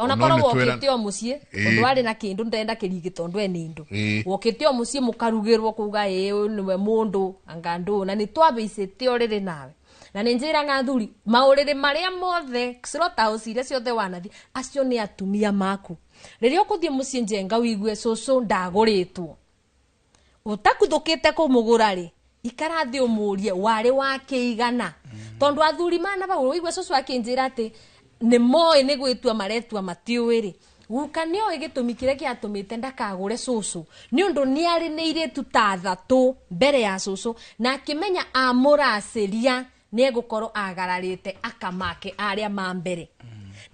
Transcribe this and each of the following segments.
Ona No korwo nĩ twĩra- wokĩte o mũciĩ, ũndũ arĩ na kĩndũ, ndenda kĩrigĩ tondũ ena indo. Wokĩte o mũciĩ mũkarugĩrwo kuga ĩĩ, ũyũ nĩwe mũndũ anga ndũ na nĩ twabĩicĩte ũrĩrĩ nawe. Na nĩ njĩraga athuri, maũrĩrĩ marĩa mothe, slaughterhouse iria ciothe wanathi, acio nĩ atumia maku. Rĩrĩa ũkũthiĩ mũciĩ njenga ũigue cũcũ ndagũrĩtwo, ũtakuthũkĩte kũmũgũra rĩ, ikara thĩ ũmũrie warĩ wa kĩigana, tondũ athuri mana bau ũigue cũcũ akĩnjĩra atĩ nĩ moĩ nĩ gwĩtua maretua matiũĩ rĩ, guka nĩoĩ gĩtũmi kĩrĩa kĩatũmĩte ndakagũre cũcũ, nĩ ũndũ nĩ arĩ nĩ irĩtu ta 3 mbere ya cũcũ, na akĩmenya amũracĩria nĩ egũkorwo agararĩte akamake arĩa ma mbere.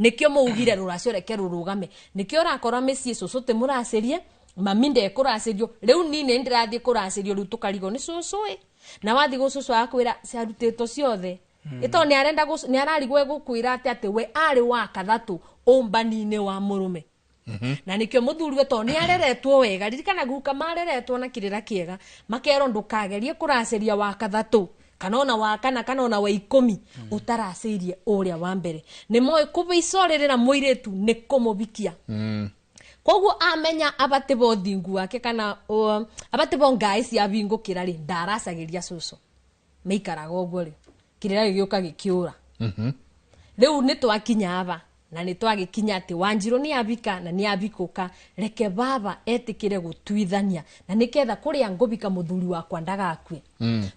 Nĩkĩo mũugire rũracio reke rũrũgame, nĩkĩo ũrakora mĩciĩ cũcũ ti mũracĩrie, mami ndekũracĩrio, rĩu ni nĩ ndĩrathiĩ kũracĩrio, rĩu tũkarigwo nĩ cũcũ ĩ, na wathiĩ gwĩ cũcũ akwĩra ciarutĩtwo ciothe. Ĩto nĩ arenda nĩ ararigwo egũkwĩra atĩ we arĩ wa kathatũ ũmbani-inĩ wa mũrũme. Na nĩkĩo mũthuri we tondũ nĩ areretwo wega, ririkana guka mareretwo na kĩrĩra kĩega, makerwo ndũkagerie kũracĩria wa kathatũ kana ona wa kana, kana ona wa 10 ũtaracĩirie ũrĩa wa mbere. Nĩ moĩ kũbĩica ũrĩrĩ na mũirĩtu nĩ kũmũbikia. Koguo amenya abate bo thingu wake kana abate bo ngai cia bingũkĩra rĩ, ndaracagĩria cũcũ. Maikaraga ũguo rĩ, kĩrĩra gĩgĩũka gĩkĩũra. Rĩu nĩ twakinya aba, na nĩ twagĩkinya atĩ Wanjirũ nĩ abika na nĩ abikũka, reke baba etĩkĩre gũtuithania na nĩketha kũrĩa ngũbika mũthuri wakwa ndagakue.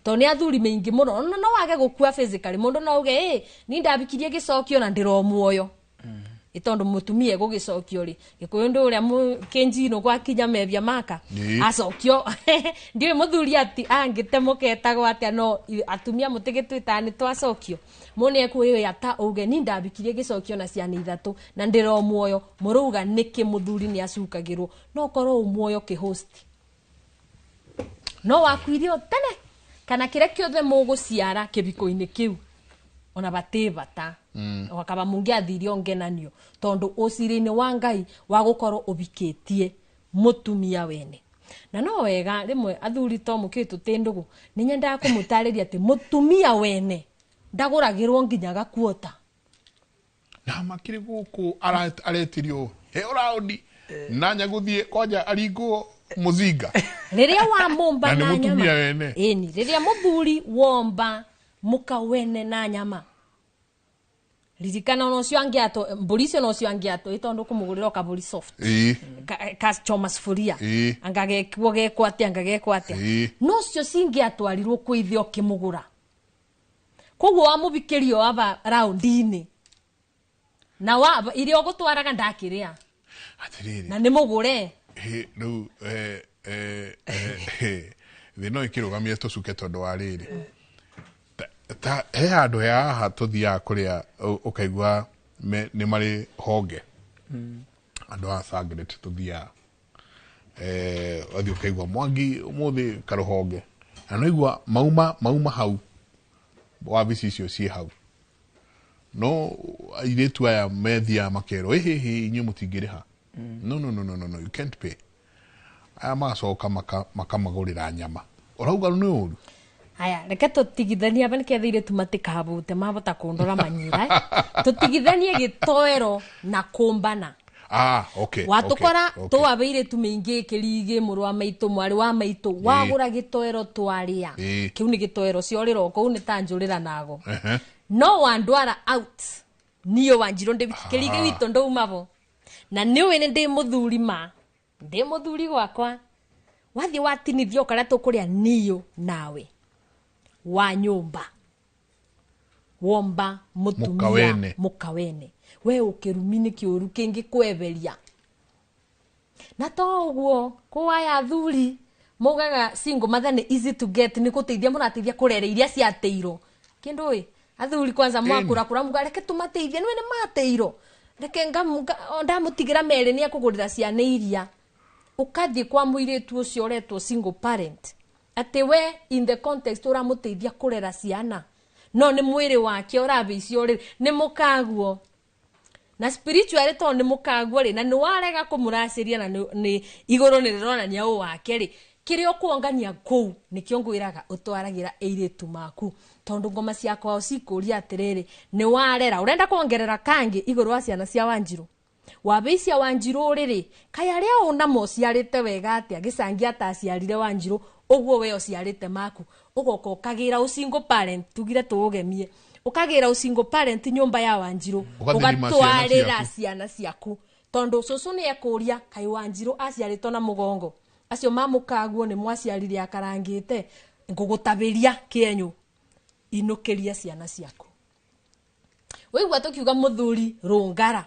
Tondũ nĩ athuri maingĩ mũno, ona no wage gũkua physically, mũndũ no auge, ĩ, ni ndabikirie gĩcokio na ndĩro muoyo. Ĩ tondũ mũtumia egũgĩcokio rĩ, Gĩkũyũ ndũ ũrĩa kĩnjino gwakinya mebia maka. Acokio. Ndiũĩ mũthuri ati angĩte mũketagwo atĩa, no atumia mũtigĩtwĩtaga nĩ twacokio. Mũndũ nĩ ekuoya ta uge ni ndabikirie gĩcokio na ciana 3 na ndĩro muoyo, mũrauga nĩkĩ mũthuri nĩ acukagĩrwo, no korwo ũ muoyo kĩhost. No wakuire o tene kana kĩrĩa kĩothe mũgũciara kĩbiko-inĩ kĩu ona batĩ bata. Wakaba mũngĩathirie ongenanio tondũ ũciri-inĩ wa Ngai wa gũkorwo ũbikĩtie mũtumia wene. Na no wega rĩmwe athuri to mũkĩũĩ tũtĩ ndũgũ, nĩ nyendaga kũmũtarĩria atĩ mũtumia wene ndagũragĩrwo nginya gakuota. Na makĩrĩ gũkũ aretirio he ũraũndi na nyagũthiĩ kwanja aringwo mũzinga. Rĩrĩa wamũmba Na nĩ na mũtumia nyama. wene. Ĩni, rĩrĩa mũthuri womba mũka wene na nyama. Ririkana ona ũcio angĩatwo, mbũri icio no cio angĩatwo, ĩ tondũ kũmũgũrĩra o kabũri soft. Ka choma sufuria. Anga gekwo gekwo atĩa, anga gekwo atĩa. No cio cingĩatwarirwo kwĩ ithe ũkĩmũgũra. Koguo wamũbikĩrio aba raundi-inĩ. Na wa iria ũgũtwaraga ndakĩrĩa. Atĩrĩrĩ. Na nĩ mũgũre. Hĩ, rĩu, thĩ no ĩkĩrũgamie tũcuke tondũ wa rĩrĩ. Ta, he handũ he haha tũthiaga kũrĩa ũkaigua nĩ marĩ honge. Andũ a Sangret tũthiaga. Wathiĩ ũkaigua Mwangi ũmũthĩ karũhonge. Na no igua mauma hau wabici icio ciĩ hau. No airĩtu aya methiaga makerwo, ĩ, hĩ, hĩ, inyuĩ mũtingĩrĩha. No, no, no, no, no, no, you can't pay. Aya magacoka makamagũrĩra nyama. Ũrauga nĩ ũru? Haya, reke tũtigithanie aba nĩketha airĩtu matikabute mabota kũndora manyira. Tũtigithanie gĩtoero na kũmbana. Watũkora tũwabe airĩtu mĩingĩ kĩrigĩ, mũrũ wa maitũ, mwarĩ wa maitũ, wagũra gĩtoero twarĩa. Kĩu nĩ gĩtoero ciorĩra o kũu nĩ ta njũrĩra nago. No wandwara out, niĩ Wanjirũ ndĩ kĩrigĩ witũ ndũma bo. Na nĩũĩ nĩ ndĩ mũthuri ma. Ndĩ mũthuri gwakwa. Wathiĩ watinithio karĩa tũkũrĩa niũ nawe. Wa nyũmba. Womba mũtumia Mũkawene. mũkawene. We ũkĩrumi nĩ kĩũru kĩngĩ kweberia. Na to ũguo, kwa aya athuri maugaga single mother nĩ easy to get, nĩ gũteithia mũrateithia kũrera iria ciateirwo. Kĩndũ ĩ, athuri kwanza mwakũra kũra muga reke tũmateithie, nĩwe nĩ mateirwo. Reke ndamũtigĩra merĩ nĩ ekũgũrĩra ciana iria. Ũkathiĩ kwa mũirĩtu ũcio ũretwo single parent. Atĩ we in the context ũramũteithia kũrera ciana. No nĩ mwĩrĩ wake ũrabĩicio rĩ, nĩ mũkaguo. Na spiritually to nĩ mũkaguo rĩ, na nĩ warega kũmũracĩria na nĩ igũrũ nĩ rĩronania ũ wake rĩ, kĩrĩa ũkuongania kũu nĩkĩo ngwĩraga ũtwaragĩra airĩtu maku. Tondũ ngoma cia kwao cikũria atĩrĩrĩ, nĩ warera, ũrenda kuongerera kangĩ igũrũ wa ciana cia Wanjirũ. Wabecia Wanjiru riri kaya aria ona mociarite wega atia gicangi ataciarire Wanjiru uguo we ociarite maku ugoka ukagira usingle parent tugire tuugemie ukagira usingle parent nyumba ya Wanjiru ugatwarira ciana ciaku tondu cucu ni ekuria kai Wanjiru aciaritwo na mugongo acio mamukaguo ni mwaciarire akarangite ngugutabiria kienyu inukiria ciana ciaku. Wigua tukiuga muthuri rungara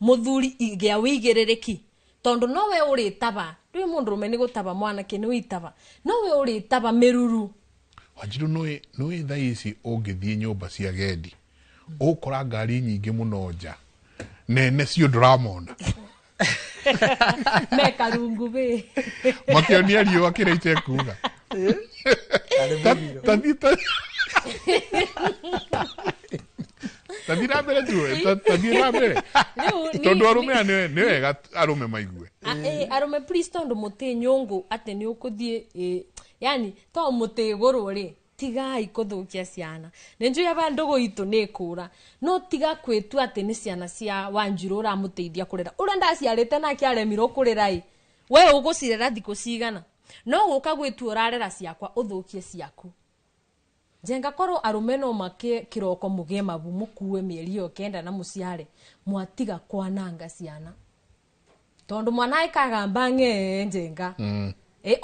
muthuri igea wigiririaki tondu nowe uritaba ndui mundu rume ni gutaba mwanake ni witaba nowe uritaba miruru. Wanjiru noi thaa ici ungithie nyumba cia gendi ukora ngari nyingi muno nja nene cio nduramona me karungu be makionia riũa kĩrĩa itekuga tathi na mbere tu tathi na mbere tondu arume nĩ wega arume maigue arume please tondu muti nyungu ati ni ukuthie yani to muti iguru ri tigai kuthukia ciana ni njui aba ndugu itu ni kura no tiga kwitua ati ni ciana cia Wanjiru uramuteithia kurera uria ndaciarite nake aremirwo kurera i we ugucirera thiku cigana no guka gwitua urarera ciakwa uthukie ciaku. Njenga korwo arume no make kiroko mugie mabu mukue mieri iyo kenda na muciare mwatiga kwananga ciana tondu mwana ikagamba ng'e njenga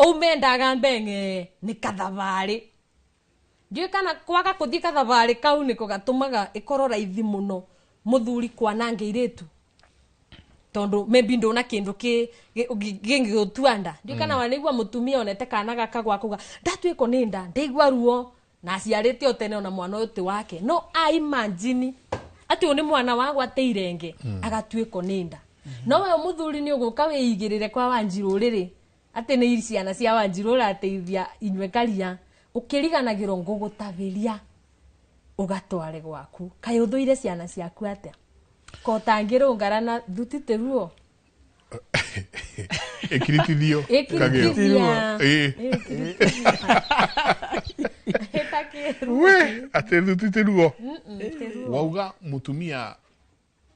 ume ndagambe ng'e ni kathabari ndiũ kana kwaga kuthie kathabari kau niko gatumaga ikorwo raithi muno muthuri kwananga iritu tondu maybe ndona kindu ki gingigutua nda ndiũ kana wanaigua mutumia onete kana gaka gwakuga ndatuiko ni nda ndigua ruo na aciarite o tene ona mwana uyu ti wake no a imagine ati ni mwana wagwa te irenge agatuiko ni nda no we muthuri ni uguka wiigirire kwa Wanjiru riri ati ni ciana cia Wanjiru urateithia inywe karia ukiriganagirwo ngugutabiria ugatware gwaku kai uthuire ciana ciaku atia ko tangirungara na thutite ruo ekiritithio kagio we ati thutite ruo wauga mutumia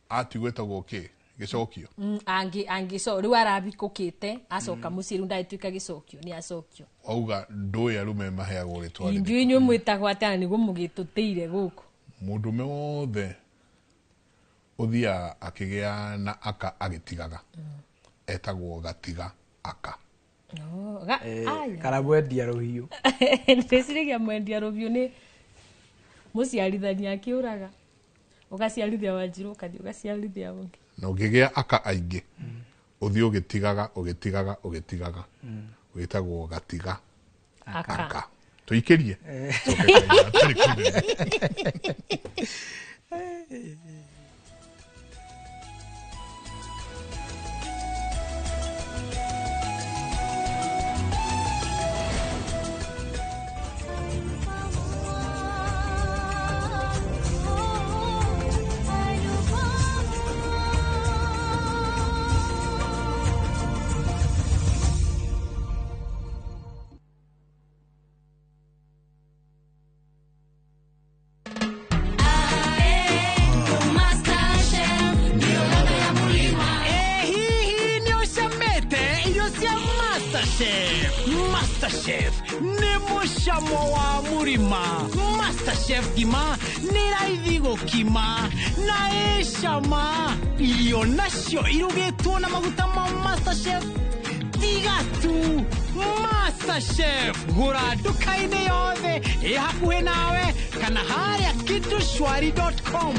atigwetagwo ki gicokio angi so riu arabikukite acoka mucii riu ndaituika gicokio ni acokio wauga ndui arume maheagwo ritwa indu inywe mwitagwo atia niguo mugitutire guku mundume wothe uthia akigia na aka agitigaga etagwo gatiga aka kana mwendia ruhiu ndiciragia mwendia ruhiu ni muciarithania akiuraga ugaciarithia Wanjiru ukathie ugaciarithia ungi na ungigia aka aingi uthie ugitigaga ugitigaga ugitigaga witagwo gatiga aka tuikirie. MasterChef ni mucamo wa murima MasterChef gima ni raithi gukima na icama irio nacio irugitwo na maguta ma MasterChef tiga tu MasterChef gura nduka-inĩ yothe ĩ hakuhĩ nawe kana harĩa kitushwari.com.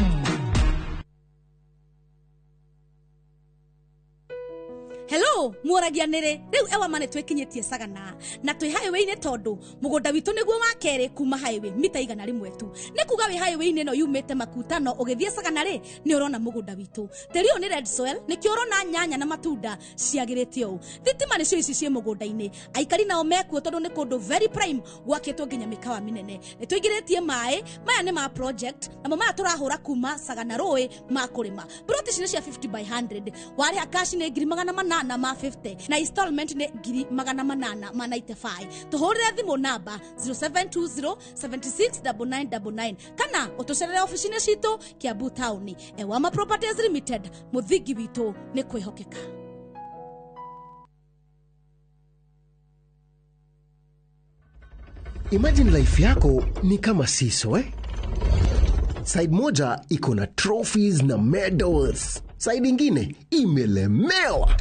Hello, muoragia nire riu ewa mane twikinyitie Sagana na twi highway-ini tondu mugunda witu niguo wa keri kuma highway mita 100 tu ni kuga wi highway-ini no yumite makutano ugithie Sagana ri ni urona mugunda witu teri uyu ni red soil nikio urona nyanya na matunda ciagirite uu thitima nicio ici cie mugunda-ini aikari nao mekuo tondu ni kundu very prime gwakitwo nginya mikawa minene ni tuingiritie mai maya ni ma project namo maya turahura kuma Sagana rui ma kurima plot ici ni cia 50 by 100 wariha cash ni 400 800 ma 50 na installment nĩ 895. Tũhũrĩre thimũ namba 0720 769999 kana ũtũcerere ofici-inĩ citũ Kiambu Town. Ewama Properties Limited, mũthingi witũ nĩ kwĩhokeka. Imagine life yako ni kama seesaw, eh? Side moja iko na trophies na medals, side ingine imelemewa.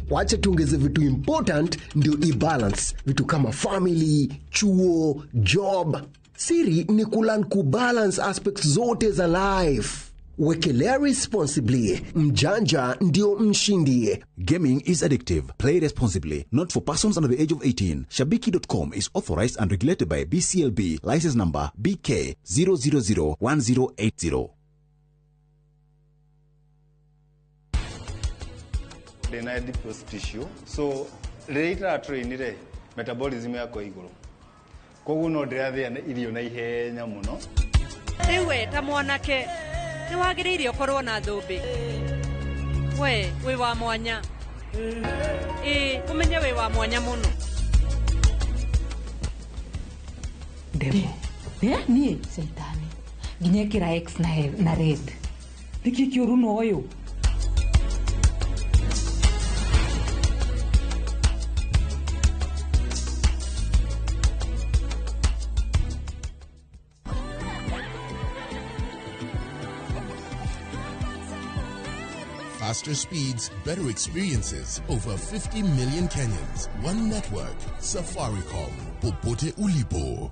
Wacha tuongeze vitu important ndio ibalance, vitu kama family, chuo, job. Siri ni kulearn kubalance aspects zote za life. Wekelea responsibly, mjanja ndio mshindi. Gaming is addictive. Play responsibly. Not for persons under the age of 18. Shabiki.com is authorized and regulated by BCLB. License number BK 0001080. Ndĩna adipose tissue, so rĩrĩa itaratrainire metabolism yakwa igũrũ, koguo no ndĩrathĩa irio na ihenya mũno. Rĩu we ta mwanake nĩ wagĩrĩire ũkorwo na thũmbĩ. We wĩ wa mwanya, ĩĩ ũmenye wĩ wa mwanya mũno. Ndemo niĩ caitani nginya ĩkĩra X na red nĩkĩ kĩũru na ũyũ. Faster speeds, better experiences. Over 50 million Kenyans. One network. Safaricom. Popote ulipo.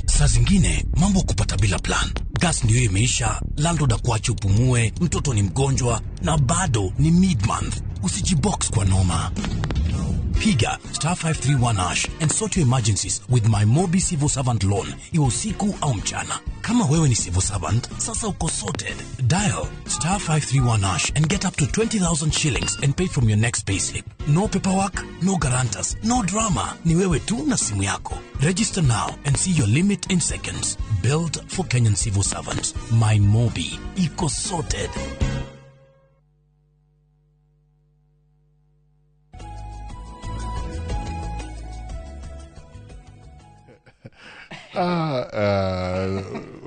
Saa zingine mambo kupata bila plan. Gas ndio imeisha, landlord akuache upumue, mtoto ni mgonjwa na bado ni mid-month. Usijibox kwa noma. Piga star 531 hash and sort your emergencies with my Mobi Civil Servant Loan, iwe usiku au mchana. Kama wewe ni civil servant, sasa uko sorted. Dial star 531 hash and get up to 20,000 shillings and pay from your next payslip. No paperwork, no guarantors, no drama. Ni wewe tu na simu yako. Register now and see your limit in seconds. Built for Kenyan civil servants. My Mobi. Iko sorted.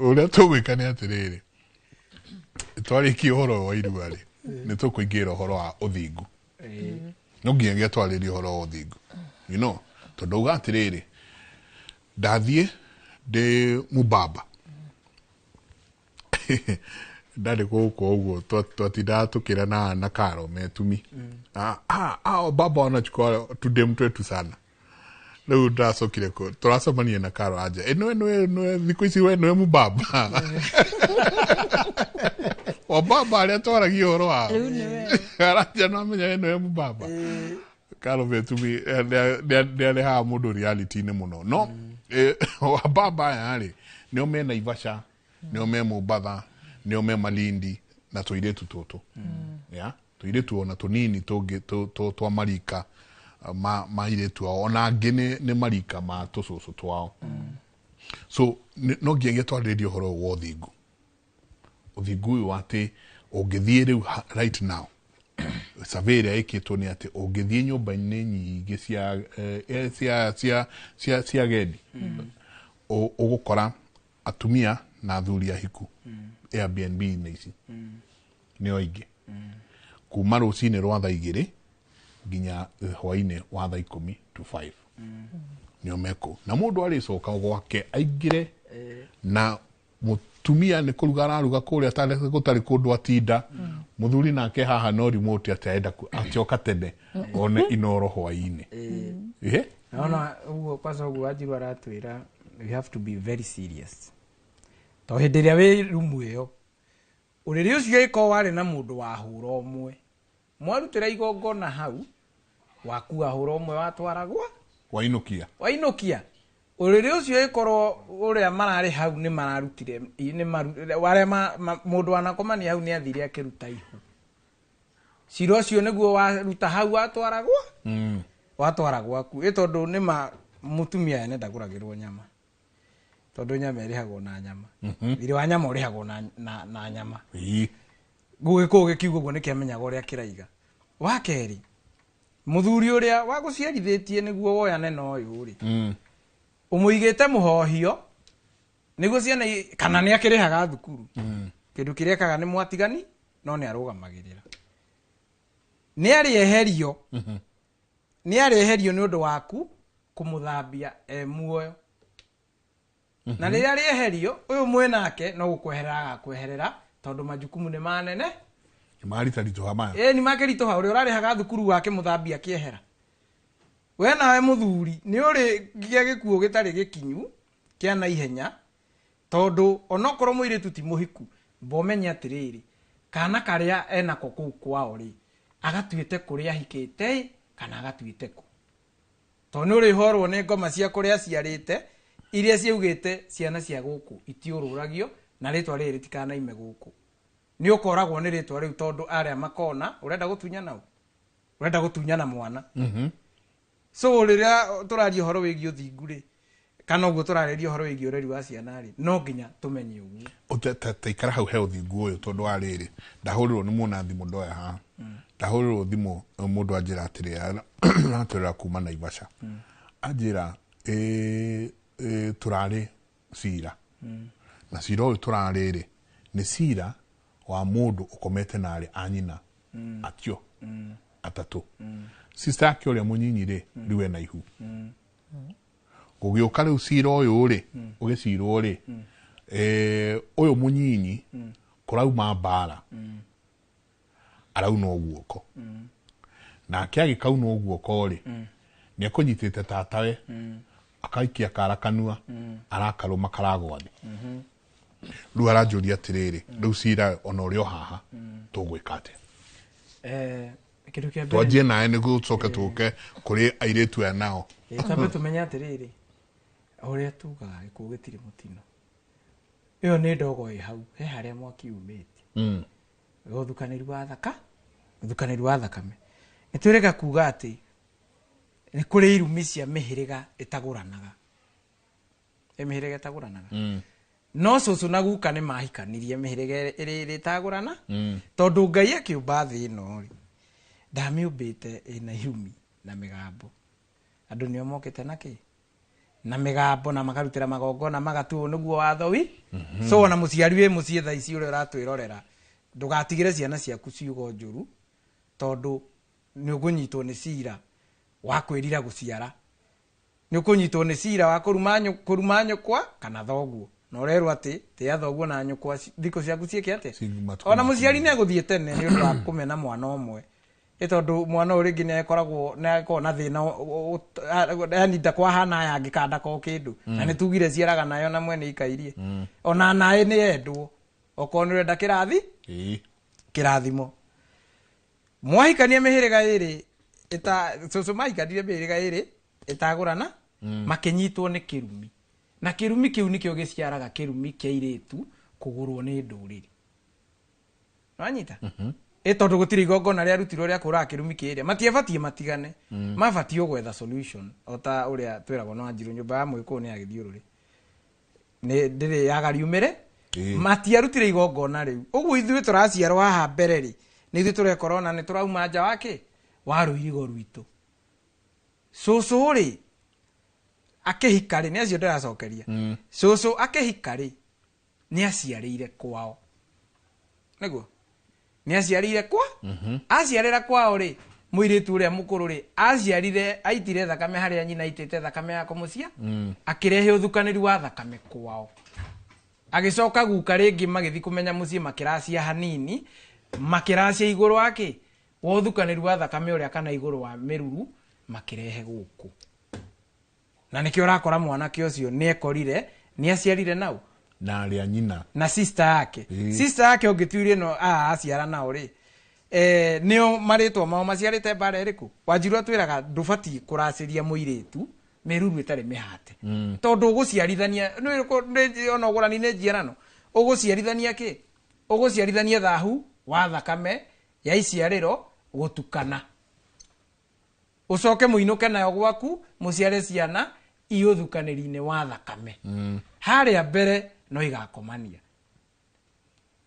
Ũrĩa tũgwĩka nĩ atĩrĩrĩ, twarĩkia ũhoro wa irua rĩ, nĩ tũkũingĩra ũhoro wa ũthingu. No nginyagia twarĩrie ũhoro wa ũthingu, you know, tondũ uga atĩrĩrĩ, ndathiĩ ndĩ mũbaba ndarĩ gũkũ ũguo twatindaga tũkĩrana na Karo metumi, baba wanachukua tudemu twetu sana. Rĩu ndacokire tũracemania na Karo anja ĩno nĩwe thikũ ici we nĩwe mũbaba o baba arĩa twaragia ũhoro wao aranja no amenya we nĩwe mũbaba. Karo metumi nĩarehaga mũndũ reality-inĩ mũno. No wababa aya rĩ nĩo me Naivasha, nĩo me Mombatha, nĩo me Malindi na tũirĩtu tũtũ, tũirĩtu ona tũnini tũngĩ twa marika ma irĩtu ao, ona angĩ nĩ marika ma tũcũcũ twao. So no nginyagia twarĩrĩrie ũhoro wa ũthingu. Ũthingu ũyũ wa atĩ ũngĩthiĩ rĩu right now, survey ĩrĩa ĩkĩtwo nĩ atĩ ũngĩthiĩ nyũmba-inĩ nyingĩ cia agendi, ũgũkora atumia na athuri ahiku Airbnb-inĩ ici nĩo aingĩ, kuma rũcinĩ rwa thaa 2 nginya hwainĩ wa thaa 10 to 5 nĩo mekũ. Na mũndũ arĩcoka gwake aingĩre na mũtumia nĩ kũruga araruga kũrĩa gũtarĩ kũndũ atinda, mũthuri nake haha no remote atĩ arenda atĩoka tene one Inoro hwainĩ. Naona ũguo kwanza ũguo Wanjiru aratwĩra we have to be very serious. To hĩndĩ ĩrĩa wĩ rumu ĩyo ũrĩrĩ ũcio ĩkorwo warĩ na mũndũ wahũra ũmwe, mwarutĩra igongona hau wakua hũra ũmwe watwaragwa wainũkia ũrĩrĩ ũcio ĩkorwo ũrĩa mararĩ hau nĩ mararutire arĩa mũndũ wanakomania hau nĩ athire akĩruta ihu, cira ũcio nĩguo waruta hau watwaragwa watwara gwaku, ĩ tondũ nĩ ma mũtumia ene ndagũragĩrwo nyama. Tondũ nyama ĩrĩhagwo na nyama. Thirĩ wa nyama ũrĩhagwo na nyama. Gũgĩkũyũ gĩkiuga ũguo nĩkĩamenyaga ũrĩa kĩraiga. Wa kerĩ, mũthuri ũrĩa wagũciarithĩtie nĩguo woyane na ũyũ rĩ, ũmũigĩte mũhohio nĩguo ciana kana nĩ akĩrĩhaga thukuru. Kĩndũ kĩrĩa ekaga nĩ mwatigani no nĩ arũgamagĩrĩra. Nĩ arĩeherio. Nĩ arĩeherio nĩ ũndũ waku kũmũthambia e muoyo. Na rĩrĩa rĩeherio ũyũ mwĩnake no gũkweherera agakweherera tondũ majukumu nĩ manene. Nĩ maritaritũha maya. Ĩĩ nĩ makĩritũha ũrĩa ũrarĩhaga thukuru wake mũthambia akĩehera. We nawe mũthuri nĩ ũrĩ gĩa gĩkuũ gĩtarĩ gĩkinyu kĩa naihenya tondũ onokorwo mũirĩtu ti mũhiku mbomenye atĩrĩrĩ kana karĩa enako kũu kwao rĩ agatuĩte kũrĩa ahikĩte kana agatuĩte kũ. Tondũ nĩ ũrĩhorwo nĩ ngoma cia kũrĩa aciarĩte iria ciaugĩte ciana cia gũkũ itiũrũragio na rĩtwa rĩrĩ rĩtikanaime gũkũ. Nĩ ũkoragwo nĩ rĩtwa rĩu tondũ arĩa makona ũrenda gũtunyana ũ? Ũrenda gũtunyana mwana. So rĩrĩa tũraria ũhoro wĩgiĩ ũthingu rĩ kana ũguo tũrarĩria ũhoro wĩgiĩ ũreri wa ciana rĩ no nginya tũmenye ũguo. Taikara hau he ũthingu ũyũ tondũ wa rĩrĩ ndahũrĩrwo nĩ mũna thimũ ndoya haha. Ndahũrĩrwo thimũ mũndũ anjĩra atĩrĩ aratwĩrĩra kuma Naivasha. Anjĩra tũrarĩ cira. Na cira ũyũ tũrarĩ rĩ nĩ cira wa mũndũ ũkomete na arĩ a nyina atio atatũ. Sister yake ũrĩa mũnyinyi rĩ rĩu ena ihu. Gũgĩũka rĩu cira ũyũ rĩ ũgĩcirwo rĩ ũyũ mũnyinyi kũrauma mbara araunwo guoko. Nake agĩkaunwo guoko rĩ nĩ ekũnyitĩte tatawe akaikia kara kanua arakarũma karagwa thĩ. Rĩu aranjũria atĩrĩrĩ rĩu cira ona ũrĩ o haha tũgwĩka atĩa? Kĩndũ kĩa mbere twanjie nawe nĩguo tũcoke tũke kũrĩ airĩtu aya nao. Twambe tũmenye atĩrĩrĩ ũrĩa tugaga gĩkuũ gĩtirĩ mũtino. Ĩyo nĩ ndogo ĩ hau he harĩa mwaki umĩte. Ũthukanĩru wa thaka, ũthukanĩru wa thakame. Nĩ twĩrĩga kuga atĩ nĩ kũrĩ irumi cia mĩhĩrĩga ĩtagũranaga. Ĩ mĩhĩrĩga ĩtagũranaga. No cũcũ na guka nĩ mahikanirie mĩhĩrĩga ĩrĩ ĩtagũrana tondũ Ngai akĩũmba thĩ ĩno rĩ ndamĩũmbĩte ĩna irumi na mĩgambo. Andũ nĩo mokĩte na kĩ? Na mĩgambo na makarutĩra magongona magatuo nĩguo watho wi. So ona mũciari wĩ mũciĩ thaa ici ũrĩa ũratwĩrorera ndũgatigĩre ciana ciaku ciugo njũru tondũ nĩ ũkũnyitwo nĩ cira wa kwĩrira gũciara. Nĩ ũkũnyitwo nĩ cira wa kũruma nyũkwa kana thoguo. Na ũrerwo atĩ tĩa thoguo na nyũkwa thikũ ciaku ciĩke atĩa? Ona mũciari nĩ egũthiĩ tene nĩ ũndũ wa kũmena mwana ũmwe. Ĩ tondũ mwana ũyũ rĩngĩ nĩ akoragwo na thĩna yani ndakwahana aya angĩ kana ndako kĩndũ. Na nĩ tugire ciaraga nayo na mwene ikairie. Ona naĩ nĩ yendwo. Okorwo nĩ ũrenda kĩrathi? Kĩrathimo. Mwahikania mĩhĩrĩga ĩrĩ cũcũ mahikanirie mĩhĩrĩga ĩrĩ ĩtagũrana makĩnyitwo nĩ kĩrumi. Na kĩrumi kĩu nĩkĩo gĩciaraga kĩrumi kĩa airĩtu kũgũrwo nĩ ndũrĩrĩ. Nĩwanyita? Ĩ tondũ gũtirĩ igongona rĩarutirwo rĩa kũraga kĩrumi kĩrĩa. Matiabatiĩ matigane. Mabatiĩ gwetha solution o ta ũrĩa twĩragwo no Wanjiru nyũmba ya Mũgĩkũyũ nĩ ya gĩthiũrũrĩ. Nĩ ndĩrĩ yaga riumĩre. Matiarutire igongona rĩu. Ũguo ithuĩ tũraciarwo haha mbere rĩ nĩ ithuĩ tũrekora ona nĩ tũrauma nja wa kĩ? Wa rũirigo rwitũ. Cũcũ rĩ akĩhika rĩ nĩ acio ndĩracokeria. Cũcũ akĩhika rĩ nĩ aciarĩire kwao. Nĩguo? Nĩ aciarĩire kwa? Aciarĩra kwao rĩ mũirĩtu ũrĩa mũkũrũ rĩ aciarire aitire thakame harĩa nyina aitĩte thakame ya kũmũcia akĩrehe ũthukanĩru wa thakame kwao. Agĩcoka guka rĩngĩ magĩthiĩ kũmenya mũciĩ makĩracia hanini makĩracia igũrũ wa kĩ? Wa ũthukanĩru wa thakame ũrĩa kana igũrũ wa mĩruru makĩrehe gũkũ. Na nĩkĩo ũrakora mwanake ũcio nĩ ekorire nĩ aciarire nau na arĩa nyina na sister yake. Sister yake ũngĩtuire no aciara nao rĩ nĩo marĩtwa mao maciarĩte mbara ĩrĩkũ? Wanjiru atwĩraga ndũbatiĩ kũracĩria mũirĩtu mĩruru ĩtarĩ mĩhate. Tondũ ũgũciarithania ona ũgũrani nĩ njiarano. Ũgũciarithania kĩ? Ũgũciarithania thahu wa thakame ya iciarĩro gũtukana. Ũcoke mũinũke nayo gwaku mũciare ciana Iũthukanĩri-inĩ wa thakame. Harĩa mbere no igakomania.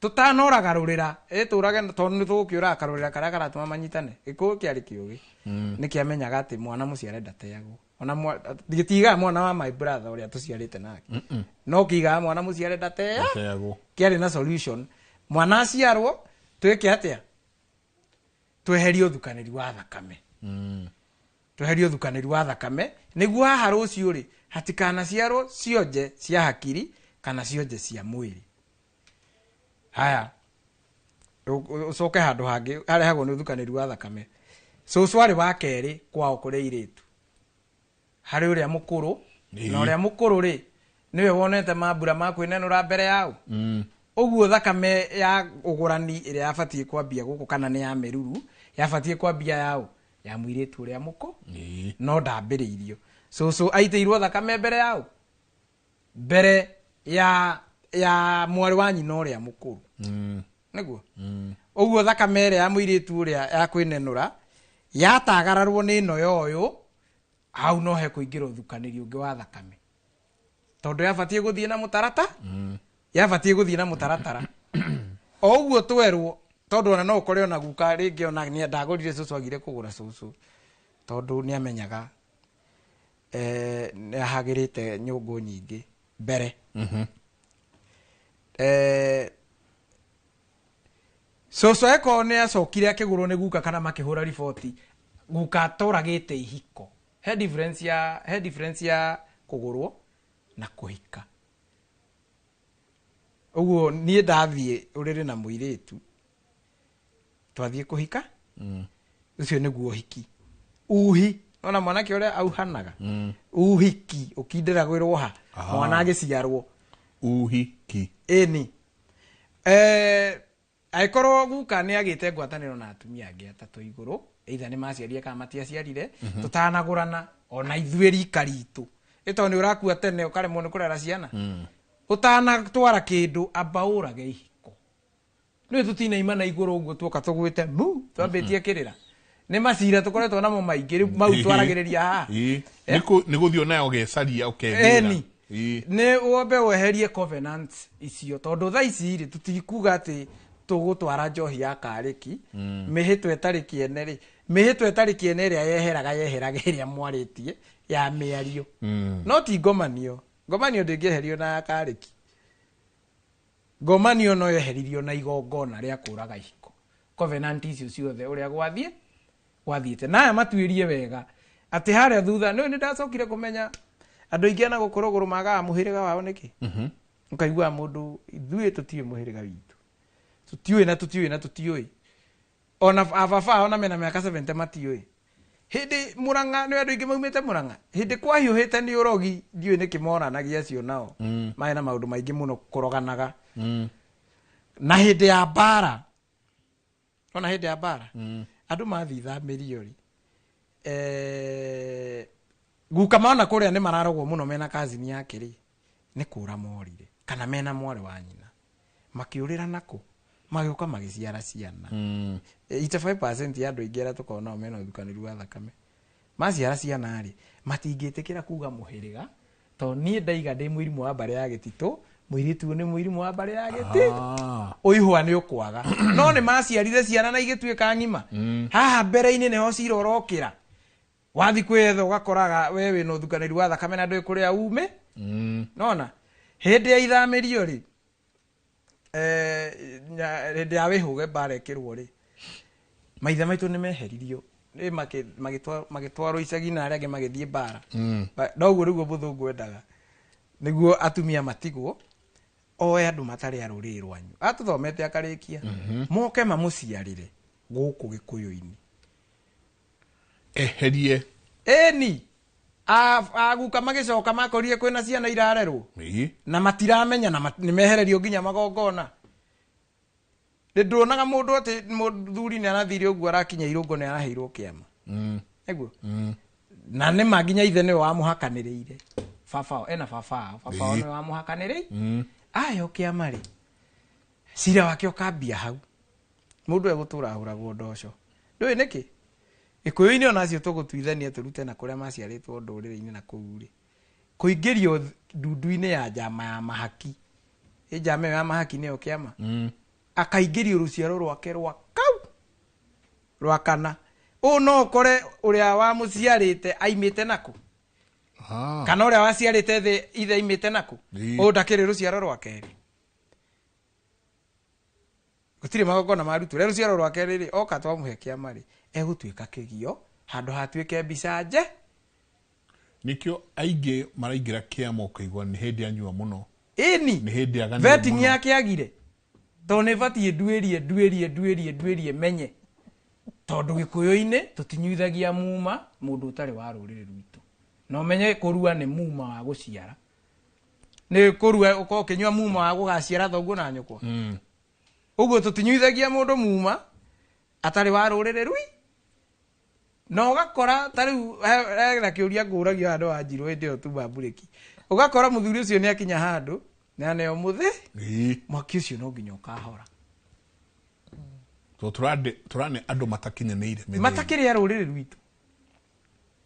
Tũtanoraga rũrĩra, tũrage tondũ nĩ tũgũkĩũraga karũrĩra karĩa karatũma manyitane. Gĩkũyũ kĩarĩ kĩũgĩ. Nĩ kĩamenyaga atĩ mwana mũciare ndateagwo. Ona gĩtigaga mwana wa my brother ũrĩa tũciarĩte nake. No kĩigaga mwana mũciare ndateagwo. Kĩarĩ na solution. Mwana aciarwo twĩke atĩa? Tweherie ũthukanĩri wa thakame. Tweherie ũthukanĩri wa thakame nĩguo haha rũciũ rĩ hatikanaciarwo cionje cia hakiri kana cionje cia mwĩrĩ. Haya, ũcoke handũ hangĩ harehagwo nĩ ũthukanĩri wa thakame. Cũcũ arĩ wa kerĩ kwao kũrĩ airĩtu. Harĩ ũrĩa mũkũrũ, na ũrĩa mũkũrũ rĩ nĩwe wonete mambura ma kwĩnenũra mbere yao. Ũguo thakame ya ũgũrani ĩrĩa yabatiĩ kwambia gũkũ kana nĩ ya mĩruru yabatiĩ kwambia yao ya mũirĩtu ũrĩa mũkũ, no ndambĩrĩirio. Cũcũ aitĩirwo thakame mbere yao, mbere ya mwarĩ wa nyina ũrĩa mũkũrũ. Nĩguo ũguo thakame ĩrĩa ya mũirĩtu ũrĩa ya kwĩnenũra yatagararwo nĩ ĩno ya ũyũ, hau no hekũingĩra ũthukanĩri ũngĩ wa thakame tondũ yabatiĩ gũthiĩ na mũtarata, yabatiĩ gũthiĩ na mũtaratara. O ũguo twerwo tondũ ona no ũkore ona guka rĩngĩ ona nĩ ndagũrire cũcũ agire kũgũra cũcũ tondũ nĩ amenyaga nĩ ahagĩrĩte nyũngũ nyingĩ mbere. Cũcũ eko nĩ acokire akĩgũrwo nĩ guka kana makĩhũra riboti guka atoragĩte ihiko. He difference ya kũgũrwo na kũhika. Ũguo niĩ ndathiĩ ũrĩrĩ na mũirĩtu twathiĩ kũhika, ũcio nĩguo ũhiki. Uhi ona mwanake ũrĩa auhanaga. Uhiki ũkindĩragĩrwo ha mwana agĩciarwo. Uhiki. Ĩni. Angĩkorwo guka nĩ agĩte ngwatanĩro na atumia angĩ atatũ igũrũ, either nĩ maciarire kana matiaciarire, tũtanagũrana ona ithuĩ rika ritũ. Ĩtondũ nĩ ũrakua tene ũkaremwo nĩ kũrera ciana. Ũtanatwara kĩndũ amba ũrage ihiko. Nĩ tũtinaima na igũrũ ũguo tuoka tũgwĩte mu twambĩtie kĩrĩra. Nĩ macira tũkoretwo namo maingĩ rĩu mau twaragĩrĩria haha. Nĩ gũthiĩ onayo ũgecaria ũkegĩra. Nĩ wambe weherie covenant icio tondũ thaa ici rĩ tũtikuga atĩ tũgũtwara njohi ya karĩki mĩhĩtwa ĩtarĩ kĩene rĩ, mĩhĩtwa ĩtarĩ kĩene ĩrĩa yeheraga ĩrĩa mwarĩtie ya mĩario. No ti ngomanio. Ngomanio ndĩngĩeherio na ya karĩki. Ngomanio no yeheririo na igongona rĩa kũraga ihiko. Covenant icio ciothe ũrĩa gwathiĩte. Na aya matuĩrie wega atĩ harĩa thutha nĩ ndacokire kũmenya andũ aingĩ ana gũkũ rũgũrũ magaga mũhĩrĩga wao nĩkĩ. Ũkaigua mũndũ ithuĩ tũtiũĩ mũhĩrĩga witũ. Tũtiũĩ na tũtiũĩ na tũtiũĩ. Ona ababa ona mena mĩaka 70 matiũĩ. Hĩndĩ Murang'a nĩ andũ aingĩ maumĩte Murang'a. Hĩndĩ kwahiũhĩte nĩ ũrogi ndiũĩ nĩkĩ moranagia acio nao. Marĩ na maũndũ maingĩ mũno kũroganaga. Na hĩndĩ ya mbara, ona hĩndĩ ya mbara, andũ mathiĩ ithamĩrio rĩ, guka mona kũrĩa nĩ mararogwo mũno mena kazini yake rĩ, nĩ kũra morire kana mena mwarĩ wa nyina. Makĩũrĩra nakũ? Magĩũka magĩciara ciana. 85% ya andũ aingĩ arĩa tũkoragwo nao mena ũthukanĩru wa thakame. Maciara ciana rĩ, matingĩtĩkĩra kuga mũhĩrĩga tondũ niĩ ndaiga ndĩ mũirimũ wa mbarĩ ya gĩtitũ, mũirĩtu ũyũ nĩ mũirimũ wa mbarĩ ya gĩtĩ. Ũihwa nĩ ũkwaga. No nĩ maciarire ciana na igĩtuĩka ng'ima. Haha mbere-inĩ nĩho cira ũrokĩra. Wathiĩ kwĩyetha ũgakoraga we wĩna ũthukanĩri wa thakame na ndũĩ kũrĩa ume. Nona hĩndĩ ya ithamĩrio rĩ, hĩndĩ ya wĩhũge mbara ĩkĩrwo rĩ, maithe maitũ nĩ meheririo. Nĩ magĩtwarwo icagi na arĩa angĩ magĩthiĩ mbara. No ũguo nĩguo mũthũngũ endaga. Nĩguo atumia matigwo oe andũ matarĩ a rũrĩrĩ rwanyu. Atũthomete akarĩkia. Moke mamũciarĩre gũkũ Gĩkũyũ-inĩ. Eherie. Ĩni. Aguka magĩcoka makorire kwĩna ciana irarerwo. Na matiramenya na nĩ mehererio nginya magongona. Nĩ nduonaga mũndũ atĩ mũthuri nĩ arathire ũguo arakinya irũngo nĩ araheirwo kĩama. Nĩguo? Na nĩ ma nginya ithe nĩwe wamũhakanĩrĩire. Baba wao, ena baba wao, baba wao nĩwe wamũhakanĩrĩire. Aheo kĩama rĩ, cira wake ũkambia hau. Mũndũ egũtũra ahũragwo ndoco. Ndũĩ nĩkĩ? Gĩkũyũ-inĩ ona acio tũgũtuithania tũrute na kũrĩa maciarĩtwo ndũrĩrĩ-inĩ na kũu rĩ. Kũingĩrio ndundu-inĩ ya njama ya mahaki. Ĩ njama ĩyo ya mahaki nĩyo kĩama. Akaingĩrio rũciaro rwake rwa kau rwa kana. Ũũ no ũkore ũrĩa wamũciarĩte aimĩte nakũ. Kana ũrĩa waciarĩte thĩ ithe aimĩte nakũ. Ũũ ndakĩrĩ rũciaro rwa kerĩ. Gũtirĩ magongona marutwo. Rĩrĩa rũciaro rwa kerĩ rĩ, oka twamũhe kĩama rĩ, egũtuĩka kĩgio, handũ hatuĩke mbica nje. Nĩkĩo aingĩ maraingĩra kĩama ũkaigua nĩ hĩndĩ anyua mũno. Ĩni. Nĩ hĩndĩ aganire Vetting mũno. yake agire. Tondũ nĩ batiĩ nduĩrie menye. Tondũ Gĩkũyũ-inĩ tũtinyuithagia muma mũndũ ũtarĩ wa rũrĩrĩ rwitũ. Na ũmenye kũrua nĩ muma wa gũciara. Nĩ kũrua ũkorwo ũkĩnyua muma wa gũgaciara thoguo na nyũkwa. Ũguo tũtinyuithagia mũndũ muma atarĩ wa rũrĩrĩ rwi. Na ũgakora ta rĩu hena kĩũria ngũragio handũ wa Njirũ hĩndĩ ĩyo tuma mburĩki. Ũgakora mũthuri ũcio nĩ akinya handũ na nĩo mũthĩ mwaki ũcio no nginya ũkahora. Tondũ tũrane andũ matakinyanĩire mĩthemba. Matakĩrĩ a rũrĩrĩ rwitũ.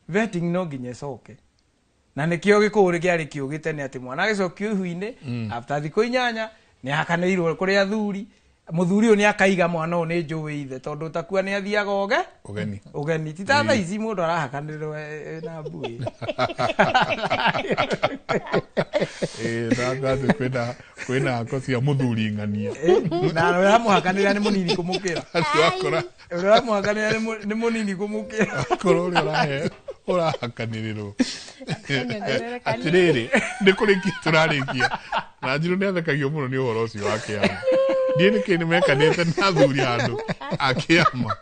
Vetting no nginya ĩcoke. Na nĩkĩo gĩkũyũ kĩarĩ kĩũgĩ tene atĩ mwana agĩcokio ihu-inĩ after thikũ 8 nĩ ahakanĩirwo kũrĩ athuri. Mũthuri ũyũ nĩ akaiga mwana ũyũ nĩ njũĩ ithe tondũ ũtakua nĩ athiaga ũgeni. Ũgeni. Ti ta thaa ici mũndũ arahakanĩrĩrwo na mbuĩ. Kwĩna kwĩna hako cia mũthuri ng'ania. Na ũrĩa ũramũhakanĩrĩra nĩ mũnini kũmũkĩra. Acio akora. Ũrĩa ũramũhakanĩrĩra nĩ mũnini kũmũkĩra. Akorwo ũrĩa ũrahe ũrahakanĩrĩrwo. Atĩrĩrĩ, nĩ kũrĩkia tũrarĩkia. Na Njirũ nĩ athekagio mũno nĩ ũhoro ũcio wa kĩama. Ndiĩ nĩkĩ nĩ mekanĩte na athuri handũ a kĩama.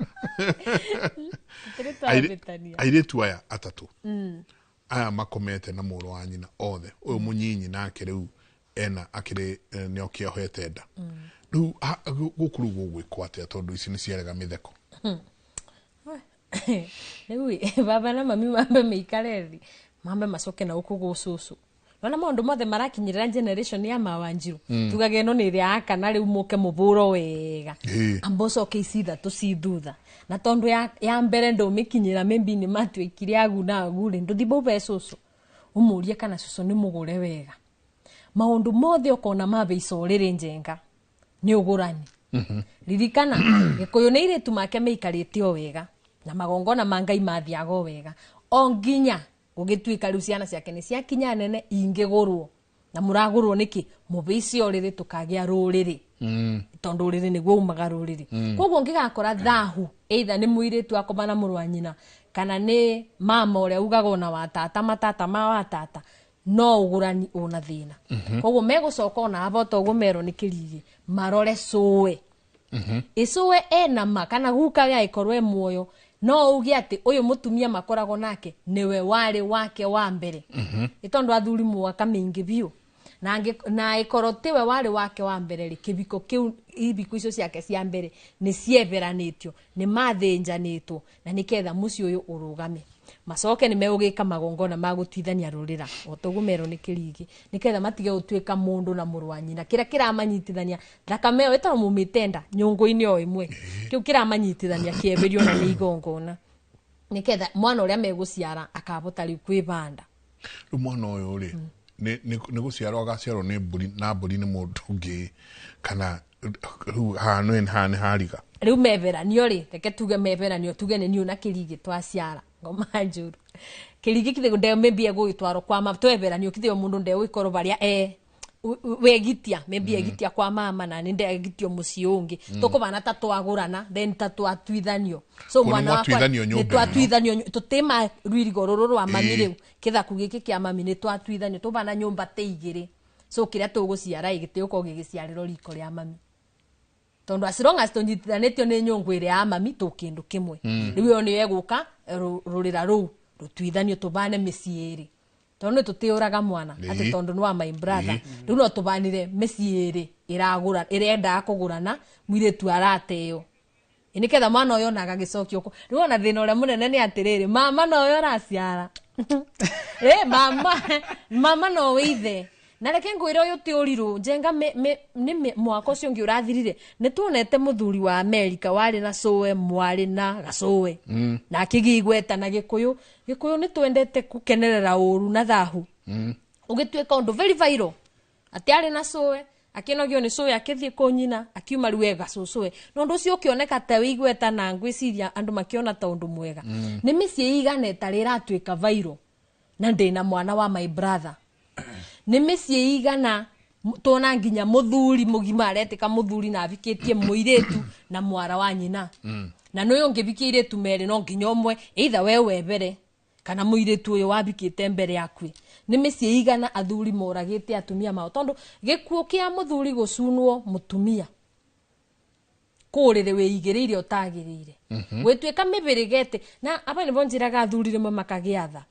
Airĩtu aya atatũ aya makomete na mũrũ wa nyina othe. Ũyũ mũnyinyi nake rĩu ena akĩrĩ nĩ okĩohete nda. Rĩu gũkũ rĩu gũgwĩkwo atĩa tondũ ici nĩ ciarega mĩtheko. Rĩu baba na mami mambe meikare thĩ, mambe macoke na gũkũ gũcũcũ. Nona maũndũ mothe marakinyĩrĩra generation ya Mawanjiru. Tugage ĩno nĩ ĩrĩa ya kana rĩu mũke mũbũro wega. Amba ũcoke ici ithatũ ci thutha. Na tondũ ya mbere ndũmĩkinyĩra maybe nĩ matuĩkire agu na agu rĩ, ndũthiĩ ũbe cũcũ. Ũmũrie kana cũcũ nĩ mũgũre wega. Maũndũ mothe ũkona mabeica ũrĩrĩ njenga nĩ ũgũrani. Ririkana Gĩkũyũ nĩ airĩtu make meikarĩte o wega na magongona ma Ngai mathiaga o wega. O nginya gũgĩtuĩka rĩu ciana ciake nĩ ciakinya nene ingĩgũrwo. Na mũragũrwo nĩkĩ? Mũbeici ũrĩrĩ tũkagĩa rũrĩrĩ. Tondũ ũrĩrĩ nĩguo umaga rũrĩrĩ. Koguo ũngĩgakora thahu either nĩ mũirĩtu akoma na mũrũ wa nyina kana nĩ mama ũrĩa ugaga ona wa tata matata ma wa tata no ũgũrani ũna thĩna. Koguo megũcoka ona aba toguo merwo nĩ kĩrigi marore cũe. Ĩcũe ena ma kana guka we agĩkorwo e muoyo no uge atĩ ũyũ mũtumia makoragwo nake nĩwe warĩ wake wa mbere. Nĩ tondũ athuri mwaka mĩingĩ biũ. Na ĩkorwo tiwe warĩ wake wa mbere rĩ, kĩbiko kĩu ibiko icio ciake cia mbere nĩ cieberanĩtio, nĩ mathĩnjanĩtwo na nĩketha mũciĩ ũyũ ũrũgame. Macoke nĩ megũgĩka magongona ma gũtuithania rũrĩra o toguo merwo nĩ kĩrigi nĩketha matige gũtuĩka mũndũ na mũrũ wa nyina. Kĩrĩa kĩramanyitithania thakame ĩyo ĩtagwo mumĩte nda nyũngũ-inĩ o ĩmwe, kĩu kĩramanyitithania kĩeberio na nĩ igongona nĩketha mwana ũrĩa megũciara akabota rĩu kwĩbanda. Rĩu mwana ũyũ rĩ nĩ gũciarwo agaciarwo nĩ mbũri na mbũri nĩ mũndũ ũngĩ kana rĩu haha nĩ hariga. Rĩu meberanio rĩ, reke tuge meberanio tuge nĩ niũ na kĩrigi twaciara ngoma njũru. Kĩrigi kithĩ nde maybe egũgĩtwarwo kwa mama tweberanio kithĩ o mũndũ ndegũgĩkorwo barĩa wegitia maybe egitia kwa mama na nĩ ndegitio mũciĩ ũngĩ. Tũkũbana ta twagũrana then ta twatuithanio. So mwana wakwa nĩ twatuithanio tũtĩma rwirigo rũrũ rwa mami rĩu kĩthaku gĩkĩ kĩa mami nĩ twatuithanio tũbana nyũmba ta igĩrĩ. So kĩrĩa tũgũciara gĩtigũkorwo gĩgĩciarĩrwo riko rĩa mami. Tondũ as long as tũnyitithanĩtio nĩ nyũngũ ĩrĩa ya mami tũ kĩndũ kĩmwe. Rĩu ĩyo nĩyo ĩgũka rũrĩra rũu rũtuithanio tũbane mĩciĩ ĩrĩ. Tondũ nĩ tũtĩũraga mwana atĩ tondũ nĩ wa my brother. Rĩu no tũbanire mĩciĩ ĩrĩ ĩragũra ĩrendaga kũgũrana mũirĩtu arateo. Nĩketha mwana ũyũ ona agagĩcokio kũ. Rĩu ona thĩna ũrĩa mũnene nĩ atĩrĩrĩ mama nowe ũraciara. Mama nowe ithe. Na reke ngwĩre ũyũ ti ũrirũ njenga nĩ mwaka ũcio ũngĩ ũrathirire nĩ tuonete mũthuri wa America warĩ na cũwe mwarĩ na gacũwe. Na akĩgĩa igweta na Gĩkũyũ. Gĩkũyũ nĩ twendete gũkenerera ũru na thahu. Ũgĩtuĩka ũndũ very viral atĩ arĩ na cũwe akĩnogio nĩ cũwe akĩthiĩ kũnyina akiuma rĩu ega cũcũwe na ũndũ ũcio ũkĩoneka ta wĩ igweta na ngwĩciria andũ makĩona ta ũndũ mwega. Nĩ mĩciĩ igana ĩtarĩ ĩratuĩka viral na ndĩna mwana wa my brother. Nĩ mĩciĩ igana tuona nginya mũthuri mũgima aretĩka mũthuri na avikĩtie mũirĩtu na mwara wa nyina. Na nĩ ũngĩvikia irĩtu merĩ no nginya ũmwe either we webere kana mũirĩtu ũyũ wambikĩte mbere yaku. Nĩ mĩciĩ igana athuri moragĩte atumia mao tondũ gĩkuũ kĩa mũthuri gũcunwo mũtumia kũrĩrĩ wĩigĩrĩire ũtagĩrĩire. Gwĩtuĩka mĩbĩrĩgete na aba nĩbo njĩraga athuri rĩmwe makagĩatha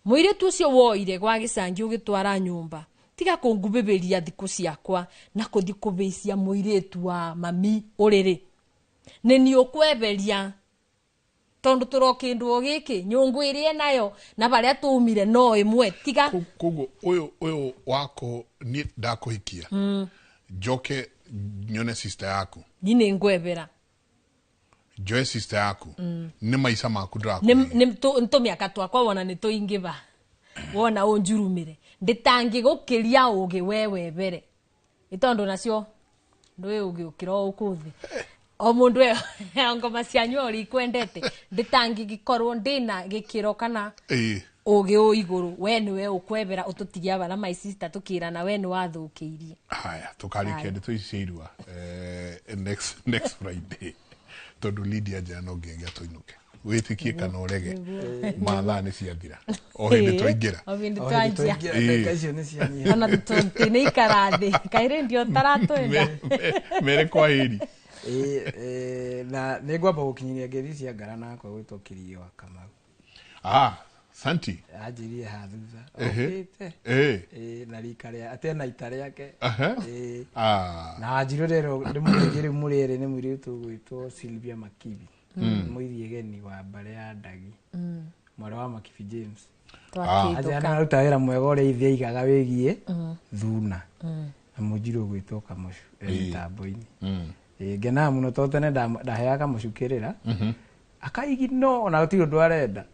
mũirĩtu ũcio woire gwa gĩcangi ũgĩtwara nyũmba tiga kũngubĩbĩria thikũ ciakwa na kũthi kũbĩcia mũirĩtu wa mami ũrĩrĩ nĩ niĩ ũkweberia tondu tũrokĩndwo gĩkĩ nyũngũ ĩrĩa nayo na barĩa tũumire no ĩmwe tiga koguo ũyũ wako niĩ ndakũhikia njoke nyone sister yaku niĩ nĩ ngwebera njoe sister yaku nĩ maica maku ndĩrakũhe nĩ tũmĩaka twakwa wona nĩ tũingĩba wona ũnjurumĩre ndĩtangĩgũkĩria ũgĩ we webere nĩ tondũ nacio ndũĩ ũgĩ ũkĩra o ũkũ thĩ o mundu ngoma cianyu ori ikwendete nditangĩgĩkorwo ndĩna gĩkĩro kana ũgĩ ũ igũrũ we nĩwe ũkwebera ũtũtigie aba na my sister tũkĩrana we nĩ wathũkĩirie. Haya tũkarĩkia ndeto ici cia irua next Friday tondũ Lydia njĩra no nginyagia tũinũke wĩtĩkie kana ũrege mathaa nĩ ciathira o hĩndĩ twaingĩra o hĩndĩ twanjia ona tũtinĩ ikara thĩ kairĩ ndio taratwenda mere kwa heri. Na nĩ ngwamba gũkinyĩria ngeithi cia ngara nakwa gwĩtwo Kĩrio wa Kamau. Santi anjĩrire ha thutha okĩte na rika rĩa atena ita rĩake na anjirwo rero ndĩmũgeithie rĩu mũrĩ erĩ nĩ mũirĩtu ũgwĩtwo Sylvia Makibi mũithiegeni wa mbarĩ ya Ndagi mwarĩ wa Makibi James. Anjĩra aruta wĩra mwega ũrĩa ithe aigaga wĩgiĩ thuna na mũnjirũ ũgwĩtwo Kamũcu mĩtambo-inĩ. Ngenaga mũno tondũ tene ndaheaga Kamũcu kĩrĩra akaigi no ona gũtirĩ ũndũ arenda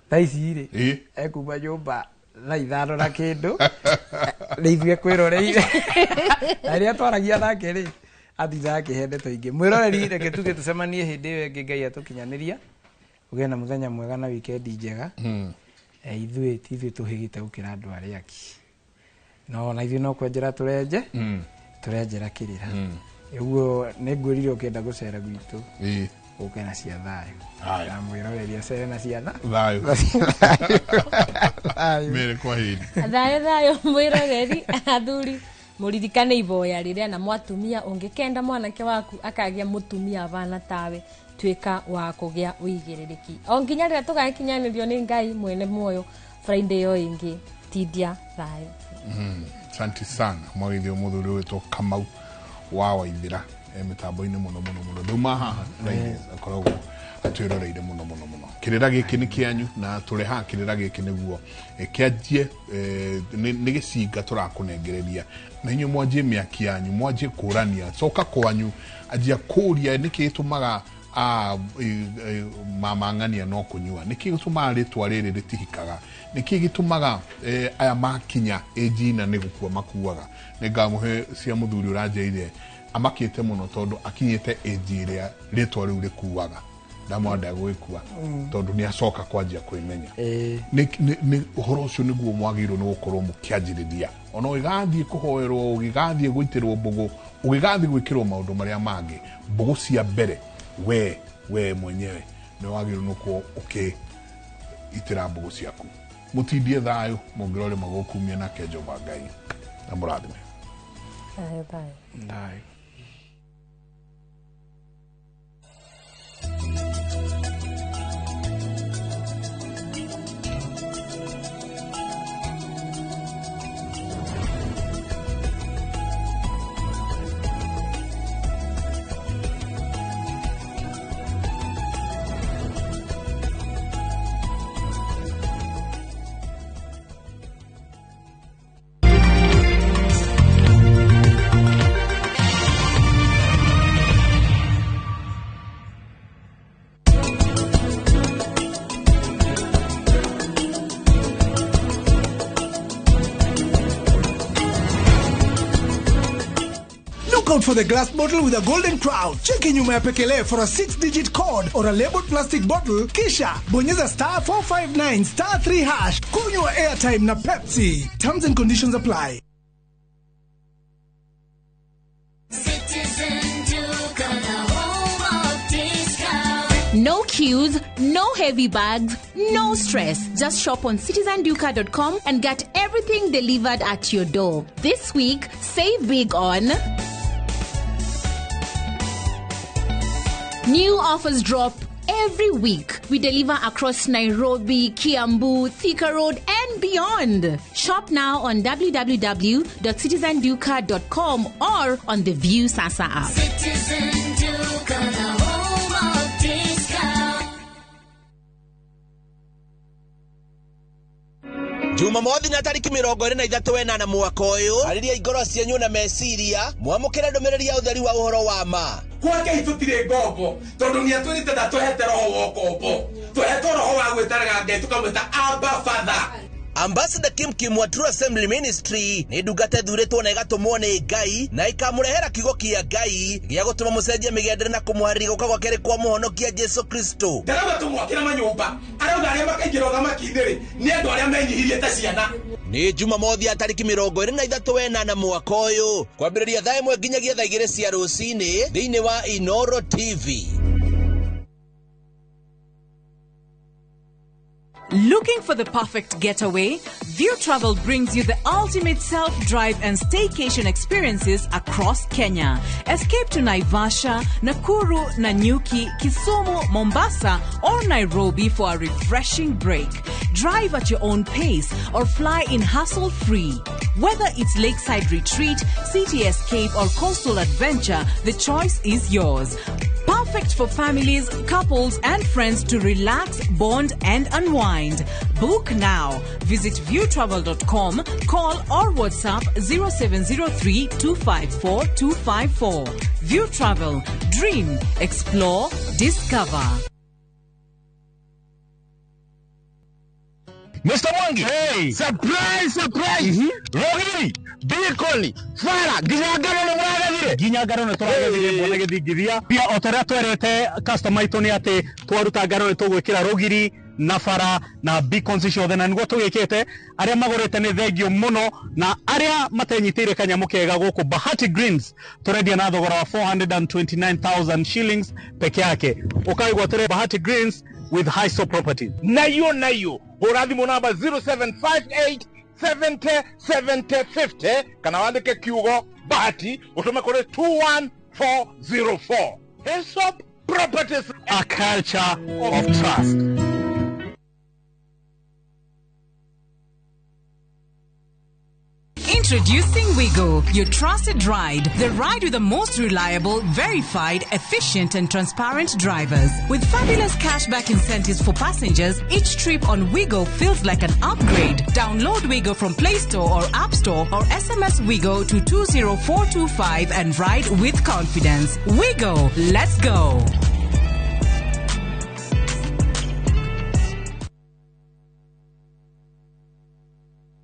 thaa ici rĩ ekuma nyũmba thaa 5 na kĩndũ nĩ ithuĩ kwĩroreire na rĩrĩa twaragia nake rĩ atindaga akĩhe ndeto ingĩ. Mwĩroreri reke tuge tũcemanie hĩndĩ ĩyo ĩngĩ Ngai atũkinyanĩria ũgĩe na mũthenya mwega na wikendi njega. Ithuĩ ti ithuĩ tũhĩgĩte gũkĩra andũ arĩa angĩ no na ithuĩ no kwenjera tũrenje tũrenjera kĩrĩra ũguo nĩ ngwĩrire ũkĩenda gũcera gwitũ ũke na cia thayũ na mwĩroreri acere na cia thayũ mere kwa heri thayũ thayũ mwĩroreri athuri mũririkane iboya rĩrĩa na mwatumia ũngĩkenda mwanake waku akagĩa mũtumia bana tawe tuĩka wa kũgĩa ũigĩrĩrĩki o nginya rĩrĩa tũgakinyanĩrio nĩ Ngai mwene muoyo Friday ĩyo ĩngĩ tindia thayũ. Asante sana mwagithio mũthuri wĩtwo Kamau wa Waithira mĩtambo-inĩ mũno mũno mũno ndauma haha akoragwo atwĩroreire mũno mũno mũno. Kĩrĩra gĩkĩ nĩ kĩanyu na tũrĩ haha kĩrĩra gĩkĩ nĩguo kĩanjie nĩ gĩcinga tũrakũnengereria na inyuĩ mwanjie mĩaki yanyu mwanjie kũrania coka kwanyu anjia kũria nĩkĩ gĩtũmaga mama ng'ania no kũnyua nĩkĩ gĩtũmaga rĩtwa rĩrĩ rĩtihikaga nĩkĩ gĩtũmaga aya makinya ĩnjina nĩ gũkua makuaga. Nĩ ngamũhe cia mũthuri ũranjĩrire amakĩte mũno tondũ akinyĩte ĩnji ĩrĩa rĩtwa rĩu rĩkuaga ndamwenda gwĩkua tondũ nĩ acoka kwanjia kwĩmenya. Nĩ ũhoro ũcio nĩguo mwagĩrĩirwo nĩ gũkorwo mũkĩanjĩrĩria ona ũgĩgathiĩ kũhoerwo ũgĩgathiĩ gũitĩrwo mbũgũ ũgĩgathiĩ gwĩkĩrwo maũndũ marĩa mangĩ mbũgũ cia mbere we mwenyewe nĩ wagĩrĩirwo nĩ gũkorwo ũkĩitĩra mbũgũ ciaku. Mũtindie thayũ mũngĩrore magũkumia nake Jehova Ngai na mũrathime. Thayũ thayũ. Thayũ. for the glass bottle with a golden crown. Cheki nyuma ya pekele for a 6-digit code or a labeled plastic bottle, kisha bonyeza star 459 star 3 hash. Kunywa airtime na Pepsi. Terms and conditions apply. No queues, no heavy bags, no stress. Just shop on citizenduka.com and get everything delivered at your door. This week, save big on new offers drop every week. We deliver across Nairobi, Kiambu, Thika Road, and beyond. Shop now on www.citizenduka.com or on the View Sasa app. Citizen Duka, the home of discount. Jumamothi na tariki 23 mwaka uyu ariria ingoro cianyu na meciria mwamukire ndumiriri ya utheri wa uhoro wa ma gwake itutire ngombo tondu ni atwirite ndatwehete roho wa ngombo twehete roho wa gwitaraga Ngai tukamwita Abba Father. Ambassador Kim Kim wa True Assembly Ministry ni ndungata ithuritwo na igatumwo ni Ngai na ikamurehera kiugo kia Ngai gia gutuma mucenjie migendere na kumuharĩria guka gwake kwa muhonokia Jesu Kristo. Ndarauga tumwakĩra manyũmba arauga arĩa makaingĩra ũthamaki-inĩ rĩ nĩ andũ arĩa menyihirie ta ciana. Ni Jumamothi ya tariki 23 mwaka ũyũ kwambĩrĩria thaa 1 nginyagia thaa 2 cia rũcinĩ thĩinĩ wa Inoro TV. Looking for the perfect getaway? View Travel brings you the ultimate self-drive and staycation experiences across Kenya. Escape to Naivasha, Nakuru, Nanyuki, Kisumu, Mombasa, or Nairobi for a refreshing break. Drive at your own pace or fly in hassle-free. Whether it's lakeside retreat, city escape, or coastal adventure, the choice is yours. Perfect for families, couples, and friends to relax, bond, and unwind. Book now. Visit viewtravel.com, call or WhatsApp 0703 254 254. View Travel. Dream, explore, discover. Mr. Mwangi. Hey. Surprise, surprise. Rogiri, Bikoli, Fara, nginya ngano nĩ mũragethire. Nginya ngano nĩ tũragethire mwana gĩthingithia. Pia o ta ũrĩa twerete customer aitũ nĩ atĩ twaruta ngano nĩ tũgwĩkĩra rũgiri na bara na beacons ciothe na nĩguo tũgĩkĩte. Arĩa magũrĩte nĩ thengio mũno na arĩa matenyitĩire kanyamũ kega gũkũ Bahati Greens tũrendia na thogora wa 429,000 shillings peke yake. Ũkaigwatĩre Bahati Greens with Hiso Properties. Nayo nayo hũra thimũ namba 0758 70 70 50 kana wandĩke kiugo Bahati ũtũme kũrĩ 21404. Hiso Properties, a culture of trust. Introducing Wigo, your trusted ride. The ride with the most reliable, verified, efficient and transparent drivers. With fabulous cashback incentives for passengers, each trip on Wigo feels like an upgrade. Download Wigo from Play Store or App Store or SMS Wigo to 20425 and ride with confidence. Wigo, let's go.